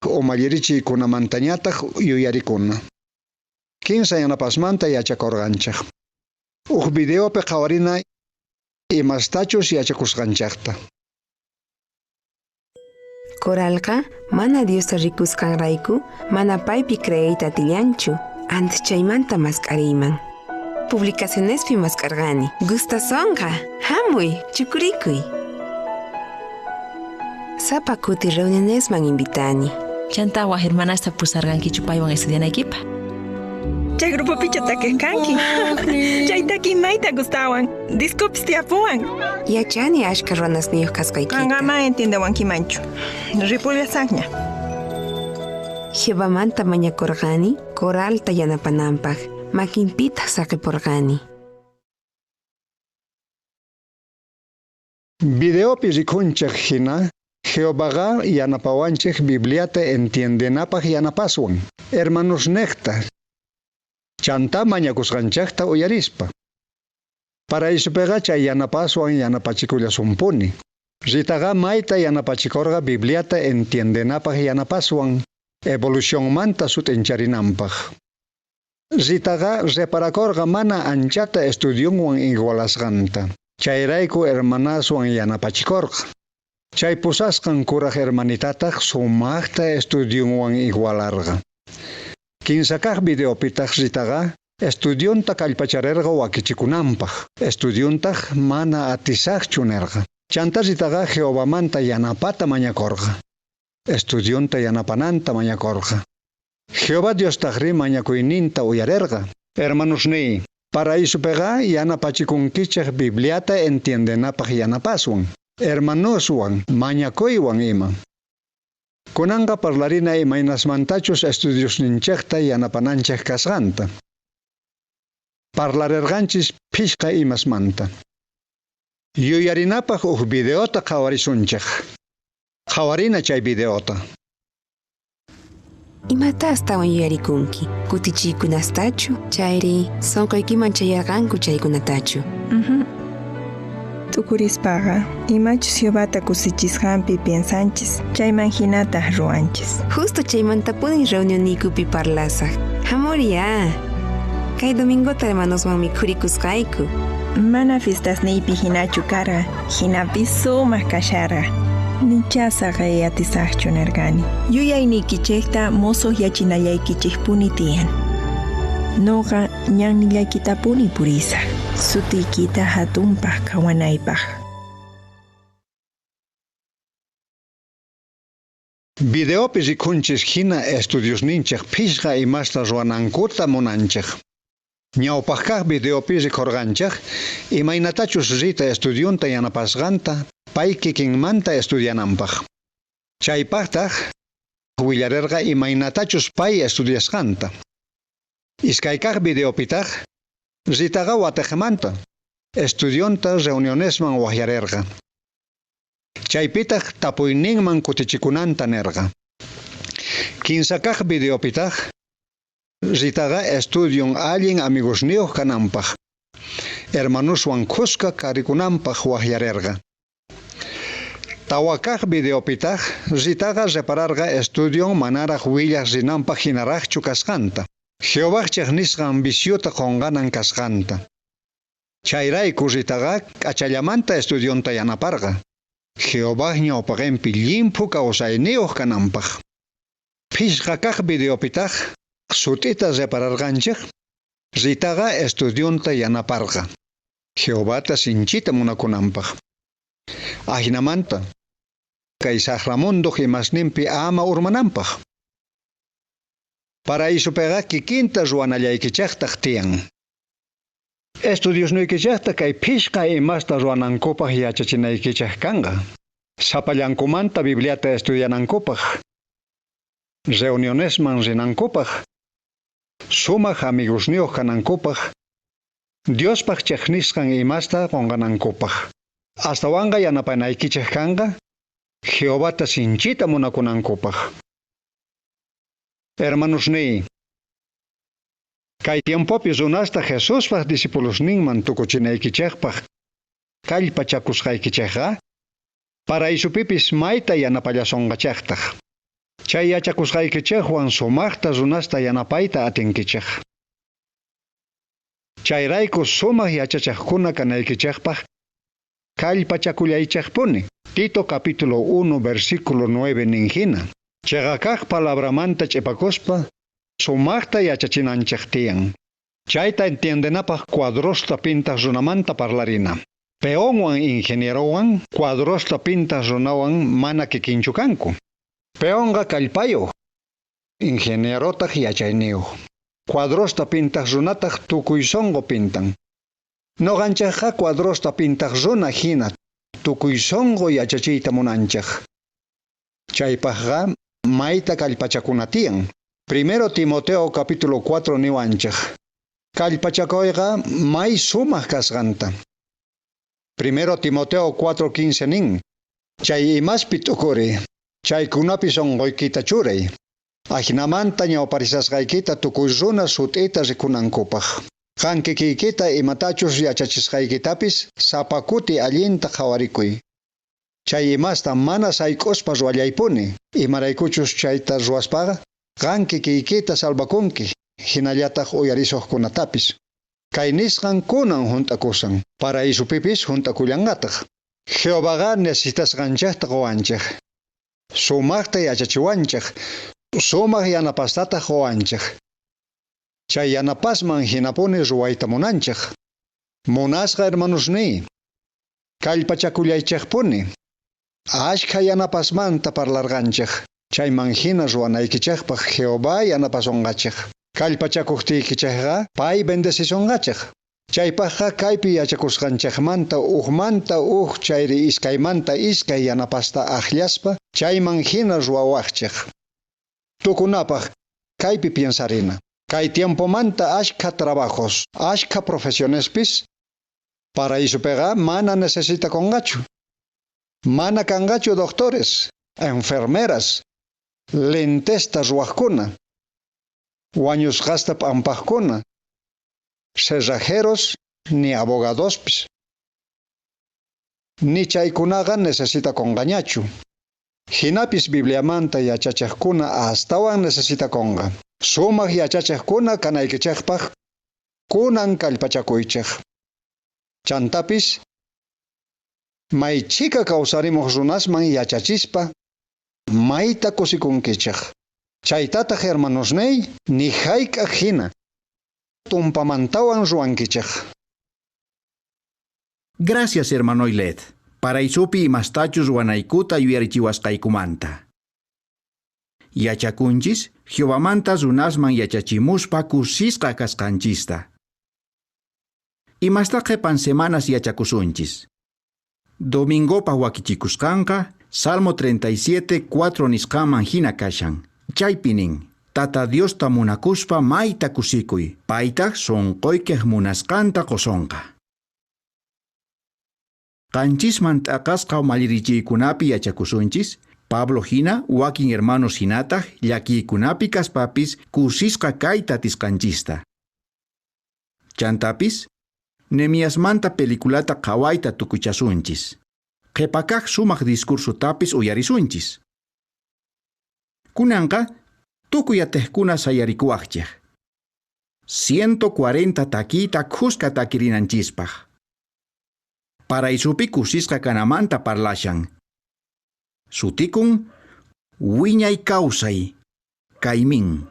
umallirichiykunamantañataq yuyarikuna. Kinsa yanapasmanta yachakurqanchej. Uj videopi qhawarina imastachus yachakusqanchejta. Coralqa mana Diosta rikusqanrayku mana paypi creeyta atillanchu. Antes chaymanta mask'ariyman. Publicacionespi mask'arqani. Gustasonqa. Hamuy, chukurikuy. Sapa kuti reunionesman invitani. Chanta waj hermanasta pusarqankichu paywan estudianaykipaq. Chay grupopichu takiq kanki. Chay takiy mayta gustawan. Discopis tiyapuwan. Yachani ashka ruwanasniyuq kasqaykita. Qanqa mana entiendewankimanchu. Ripullasaqña. Jehovamanta mañakurqani Coralta yanapananpaq, makinpitaq saqipurqani. Videopi rikunchej jina, Jehovaqa yanapawanchej Bibliata entiendenapaj yanapaswan. Hermanosnejta, chantá mañakusqanchejta uyarispa. Paraísopeqa chay yanapaswan yanapachikullasumpuni. Ritaqa mayta yanapachikorqa Bibliata entiendenapaj yanapaswan evolucionmanta sut'incharinanpaj. Ritaqa reparakorqa mana anchata estudionwan igualasqanta. Chayrayku hermanaswan yanapachikorqa. Chay pusasqan kuraj hermanitataj sumajta estudionwan igualarqa. Kinsakaj videopitaj Ritaqa estudionta kallpacharerqa wakichikunanpaj. Estudiontaj mana atisajchu nerqa. Chantá Ritaqa Jehovamanta yanapata mañakorqa. Estudionta yanapananta mañakorqa. Jehová Diostajrí mañakuyninta uyarerqa. Hermanosniy, paraísopeqa yanapachikunkichej Bibliata entiendenapaj yanapaswan, hermanoswan, mañakuywan ima. Kunanqa parlarina imaynasmantachus estudiosninchejta yanapananchej kasqanta. Parlarerqanchis phishqa imasmanta. Yuyarinapaj uj videota qhawarisunchej. Qhawarina chay videota. Imata astawan yuyarikunki? Kutichiykunastachu? Chayri sonqoykiman chayarqanku chaykunatachu? T'ukurispaqa imachus Jehovata kusichisqanpi piensanchis, chayman jinataj ruwanchis. Justo chaymantapuni reunionniykupi parlasaj. Hamuriya. Kay domingota hermanoswan mikhurikusqayku. Mana fiestasniypi hinachu karqa, jinapis sumaq kasharqa. Nichá saqey atisaqchu nerqani. Yuyayniykichejta mosoq yachinallaykichejpuni tiyan. Noqa ñannillaykitapuni purisaj, sutiykita hatunpaj qhawanaypaj. Videopi rikunchis jina estudiosninchej phishqa imasta ruwanankuta munanchej. Ñawpajkaj videopi rikorqanchej imaynatachus Rita estudionta yanapasqanta pay kikinmanta estudiananpaj. Chaypajtaj willarerqa imaynatachus pay estudiasqanta. Iskaykaj videopitaj Ritaqa watejmanta estudionta reunionesman wajyarerqa. Chaypitaj tapuyninman kutichikunanta nerqa. Kinsakaj videopitaj Ritaqa estudion allin amigosniyuq kananpaj. Hermanoswan khuska karikunanpaj wajyarerqa. Tawakaj videopitaj Ritaqa repararqa estudion manaraj willaj rinanpaj hinarajchu kasqanta. Jehovaj chejnisqan viciota qonqanan kasqanta. Chayrayku Ritaqa k'achallamanta estudionta yanaparqa. Jehovaj ñawpaqenpi llimphu kawsayniyuq kananpaj. Phishqa kaj videopitaj sut'ita repararqanchej Ritaqa estudionta yanaparqa. Jehovata sinchita munakunanpaj. Ajinamanta kay saqra munduj imasninpi ama urmananpaj. Paraísopeqa kikinta ruwanallaykichejtaj tiyan. Estudiosniykichejta kay phishqa imasta ruwanankupaj yachachinaykichej kanqa. Sapallankumanta Bibliata estudianankupaj, reunionesman rinankupaj, sumaj amigosniyuq kanankupaj, Diospaj chejnisqan imasta qonqanankupaj. Astawanqa yanapanaykichej kanqa Jehovata sinchita munakunankupaj. Hermanosniy, kay tiempopi runasta Jesuspaj discipulosninman tukuchinaykichejpaj kallpachakusqaykichejqa paraisopipis mayta yanapallasonqachejtaj. Chay yachakusqaykichejwan sumajta runasta yanapayta atinkichej. Chayrayku sumaj yachachejkuna kanaykichejpaj kallpachakullaychejpuni. Tito capítulo 1 versículo 9 nin jina. Cheqakaj palabramanta ch'ipakuspa sumajta yachachinanchej tiyan. Chayta entiendenapaj cuadrosta pintaj runamanta parlarina. Peonwan ingenierowan cuadrosta pintaj runawan mana kikinchu kanku. Peonqa kallpayuq, ingenierotaq yachayniyuq. Cuadrosta pintaj runataj tukuy sonqo pintan. Noqanchejqa cuadrosta pintaj runa hina tukuy sonqo yachachiyta munanchej. Chaypajqa mayta kallpachakuna tiyan. Primero Timoteo capítulo 4 niwanchej. Kallpachakoyqa may sumaj kasqanta. Primero Timoteo 4:15 nin. Chay imaspi t'ukuri, chaykunapi sonqoykita churay. Ajinamanta ñawparisasqaykita tukuy runa sut'ita rikunankupaj. Qan kikiykita imatachus yachachisqaykitapis sapa kuti allinta qhawarikuy. Chay imasta mana sayk'uspa ruwallaypuni, imaraykuchus chayta ruwaspaqa, qan kikiykita salvakunki, hinallataq uyarisuqkunatapis. Kay nisqan kunan junt'akusan, paraisupipis junt'akullanqataq. Jehovaqa necesitasqanchejta quwanchej. Sumaqta yachachiwanchej, sumaq yanapastataq quwanchej. Chay yanapasman hinapuni ruwayta munanchej. Munasqa hermanosniy, kallpachakullaychejpuni. Ashkha yanapasmanta parlarqanchej. Chayman hina ruwanaykichejpaj Jehová yanapasonqachej. Kallpachakuqtiykichejqa pay bendecisunqachej. Chaypajqa kaypi yachakusqanchejmanta ujmanta uj chayri iskaymanta iskay yanapasta ajllaspa chayman hina ruwawajchej. Tukunapaj kaypi piensarina. Kay tiempomanta ashkha trabajos, ashkha profesionespis paraísopeqa mana necesitakonqachu. Mana kanqachu doctores, enfermeras, lentesta ruwajkuna, wañusqasta p'ampajkuna, cerrajeros ni abogadospis. Ni chaykunaqa necesitakonqañachu. Hinapis Bibliamanta yachachejkuna astawan necesitakonqa. Sumaq yachachejkuna kanaykichejpaj kunan kallpachakuychej. Chantapis may chhika kawsarimuq runasman yachachispa mayta kusikunkichej. Chaytataq hermanosniy ni hayk'aq hina tumpamantawan ruwankichej. Gracias, hermano Ilet. Paraisupi imastachus ruwanaykuta yuyarichiwasqaykumanta. Yachakunchis Jehovamanta runasman yachachimuspa kusisqa kasqanchista. Imasta qhepan semanas yachakusunchis. Domingopa wakichikusqanqa Salmo 37, 4 nisqanman hina kashan. Chaypi nin, Tata Diosta munakuspa mayta kusikuy, paytaj sonqoykej munasqanta qusonqa. Qanchisman t'aqasqa mallirichiykunapi yachakusunchis, Pablo hina, wakin hermanos hinataq llakiykunapi kaspapis kusisqa kayta atisqanchista. Chantapis, Nehemiasmanta peliculata qhawayta tukuchasunchis. Qhipakaq sumaq discursotapis uyarisunchis. Kunanqa tukuy atejkuna sayarikuwaqchej. 140 takiyta khuska takirinanchispaj. Paraisupi kusisqa kanamanta parlashan. Sutikun wiñay kawsay kaymin.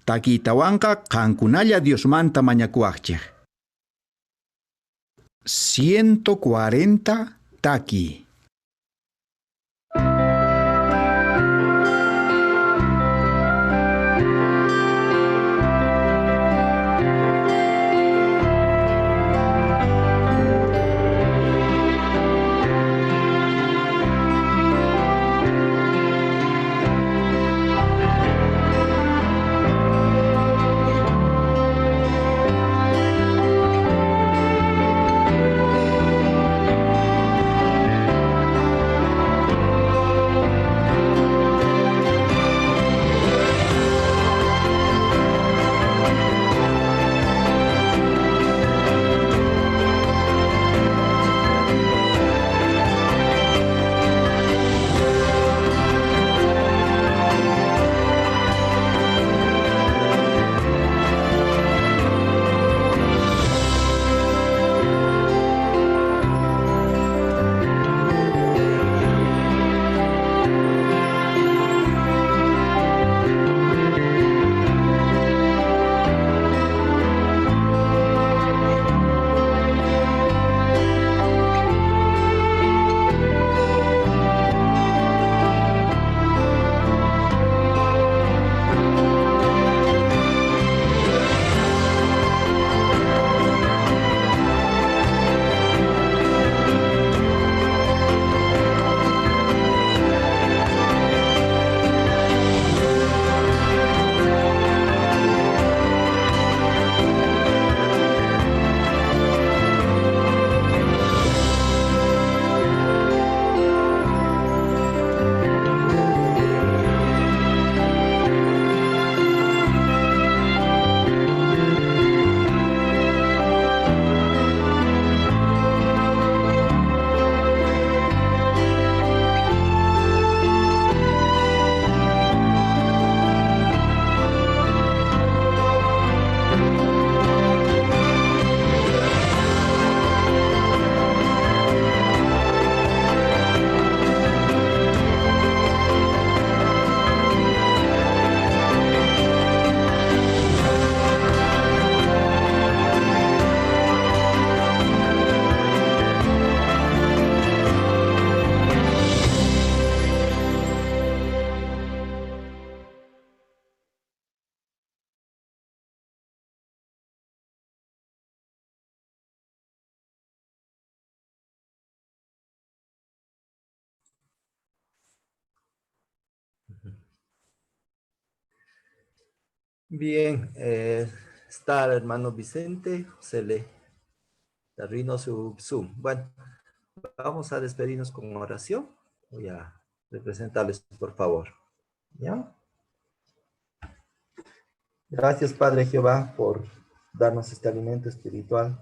Takiytawanqa qankunalla Diosmanta mañakuwaqchej. 140 taki. Bien, está el hermano Vicente, se le arruinó su Zoom. Bueno, vamos a despedirnos con oración. Voy a representarles, por favor. ¿Ya? Gracias, Padre Jehová, por darnos este alimento espiritual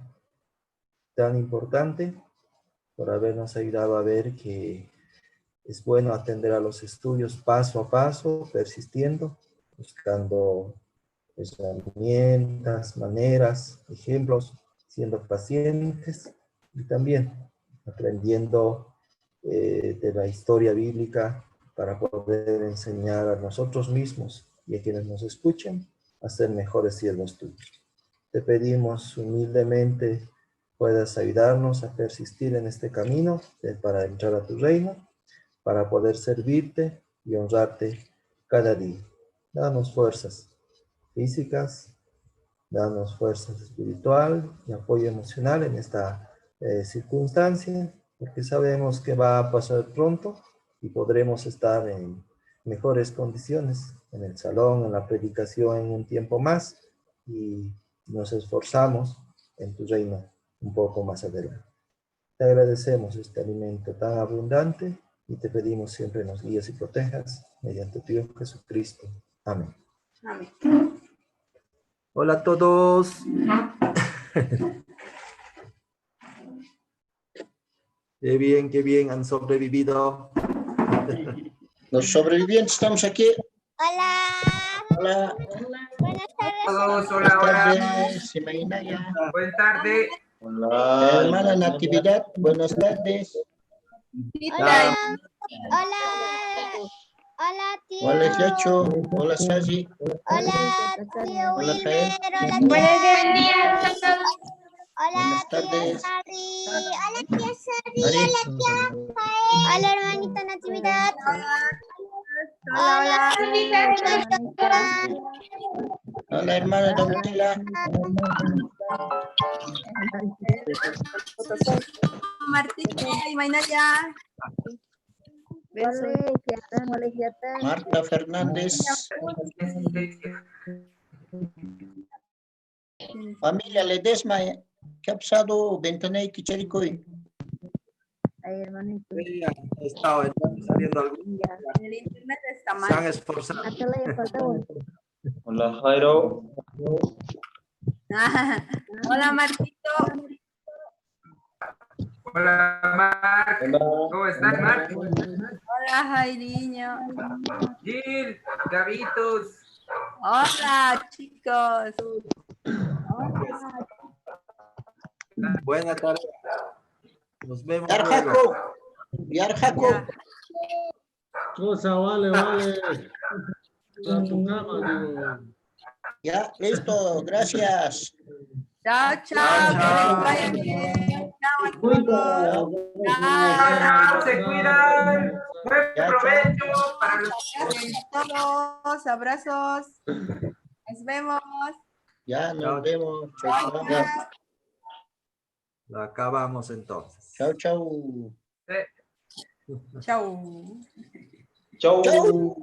tan importante, por habernos ayudado a ver que es bueno atender a los estudios paso a paso, persistiendo, buscando herramientas, maneras, ejemplos, siendo pacientes y también aprendiendo de la historia bíblica para poder enseñar a nosotros mismos y a quienes nos escuchen a ser mejores siervos tuyos. Te pedimos humildemente puedas ayudarnos a persistir en este camino para entrar a tu reino, para poder servirte y honrarte cada día. Danos fuerzas físicas, danos fuerzas espiritual y apoyo emocional en esta circunstancia, porque sabemos que va a pasar pronto y podremos estar en mejores condiciones en el salón, en la predicación en un tiempo más, y nos esforzamos en tu reino un poco más adelante. Te agradecemos este alimento tan abundante y te pedimos siempre nos guíes y protejas mediante tu Hijo Jesucristo. Amén. Amén. Hola a todos. Qué bien han sobrevivido. Los sobrevivientes estamos aquí. Hola. Hola. Buenas tardes. Todos, hola, Buenas hola. tardes, Imagina. Buenas tardes. Hola. Hermana Natividad, buenas tardes. Hola. Hola. Hola, tío. Hola, Chacho. Hola, Saji. Hola, tío Hola, Wilmer. Jael. Hola, tío. Buenos días. Hola, Buenas tía tardes. Sari. Hola, tía Sari. Mari. Hola, tía Jael. Hola, hermanita Natividad. Hola, Hola. Hola, hermana Domitila. Martita, Imainaya. Marta Fernández. Familia Ledesma, ¿qué ha pasado? Ventaney Kichericoy. Sí, han estado saliendo algunos. El internet está mal. Se han esforzado. Hola Jairo. Hola, Martito. Hola, Marc. ¿Cómo estás, Marc? Hola, Jairiño. Gil, Gabitos. Hola, chicos. Buena tarde. Nos vemos luego. Yarjaco. Yarjaco. Cosa, vale, vale. A tu cama, digo. Ya, listo, gracias. Chao, chao. Que les vaya bien. Chao a todos. Chao. Chao, se cuidan. Buen Ya, chao. provecho para los Abrazos a todos. Abrazos. Nos vemos. Ya, nos vemos. Chao, chao. Lo acabamos entonces. Chao, chao. Chao. Chau. Chau.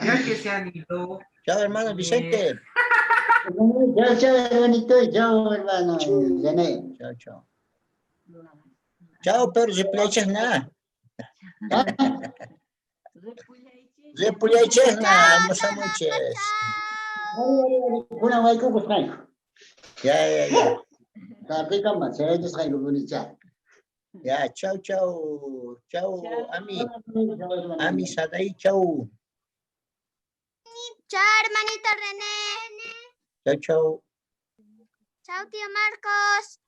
Ya que se han ido. Chao, hermano Vicente. Chao, chao, hermanito. Chao, hermano. René. Chao, chao. Chao, pero repullaychejna. Repullaychejna, almorzamos. Kuna waykukusqayku. Ya, ya, ya. Tardekama, chayachisqayku punicha. Ya, chao, chao. Chao, Ami. Ami Saday, chao. Chao, hermanito René. Chao, chao. Chao, tío Marcos.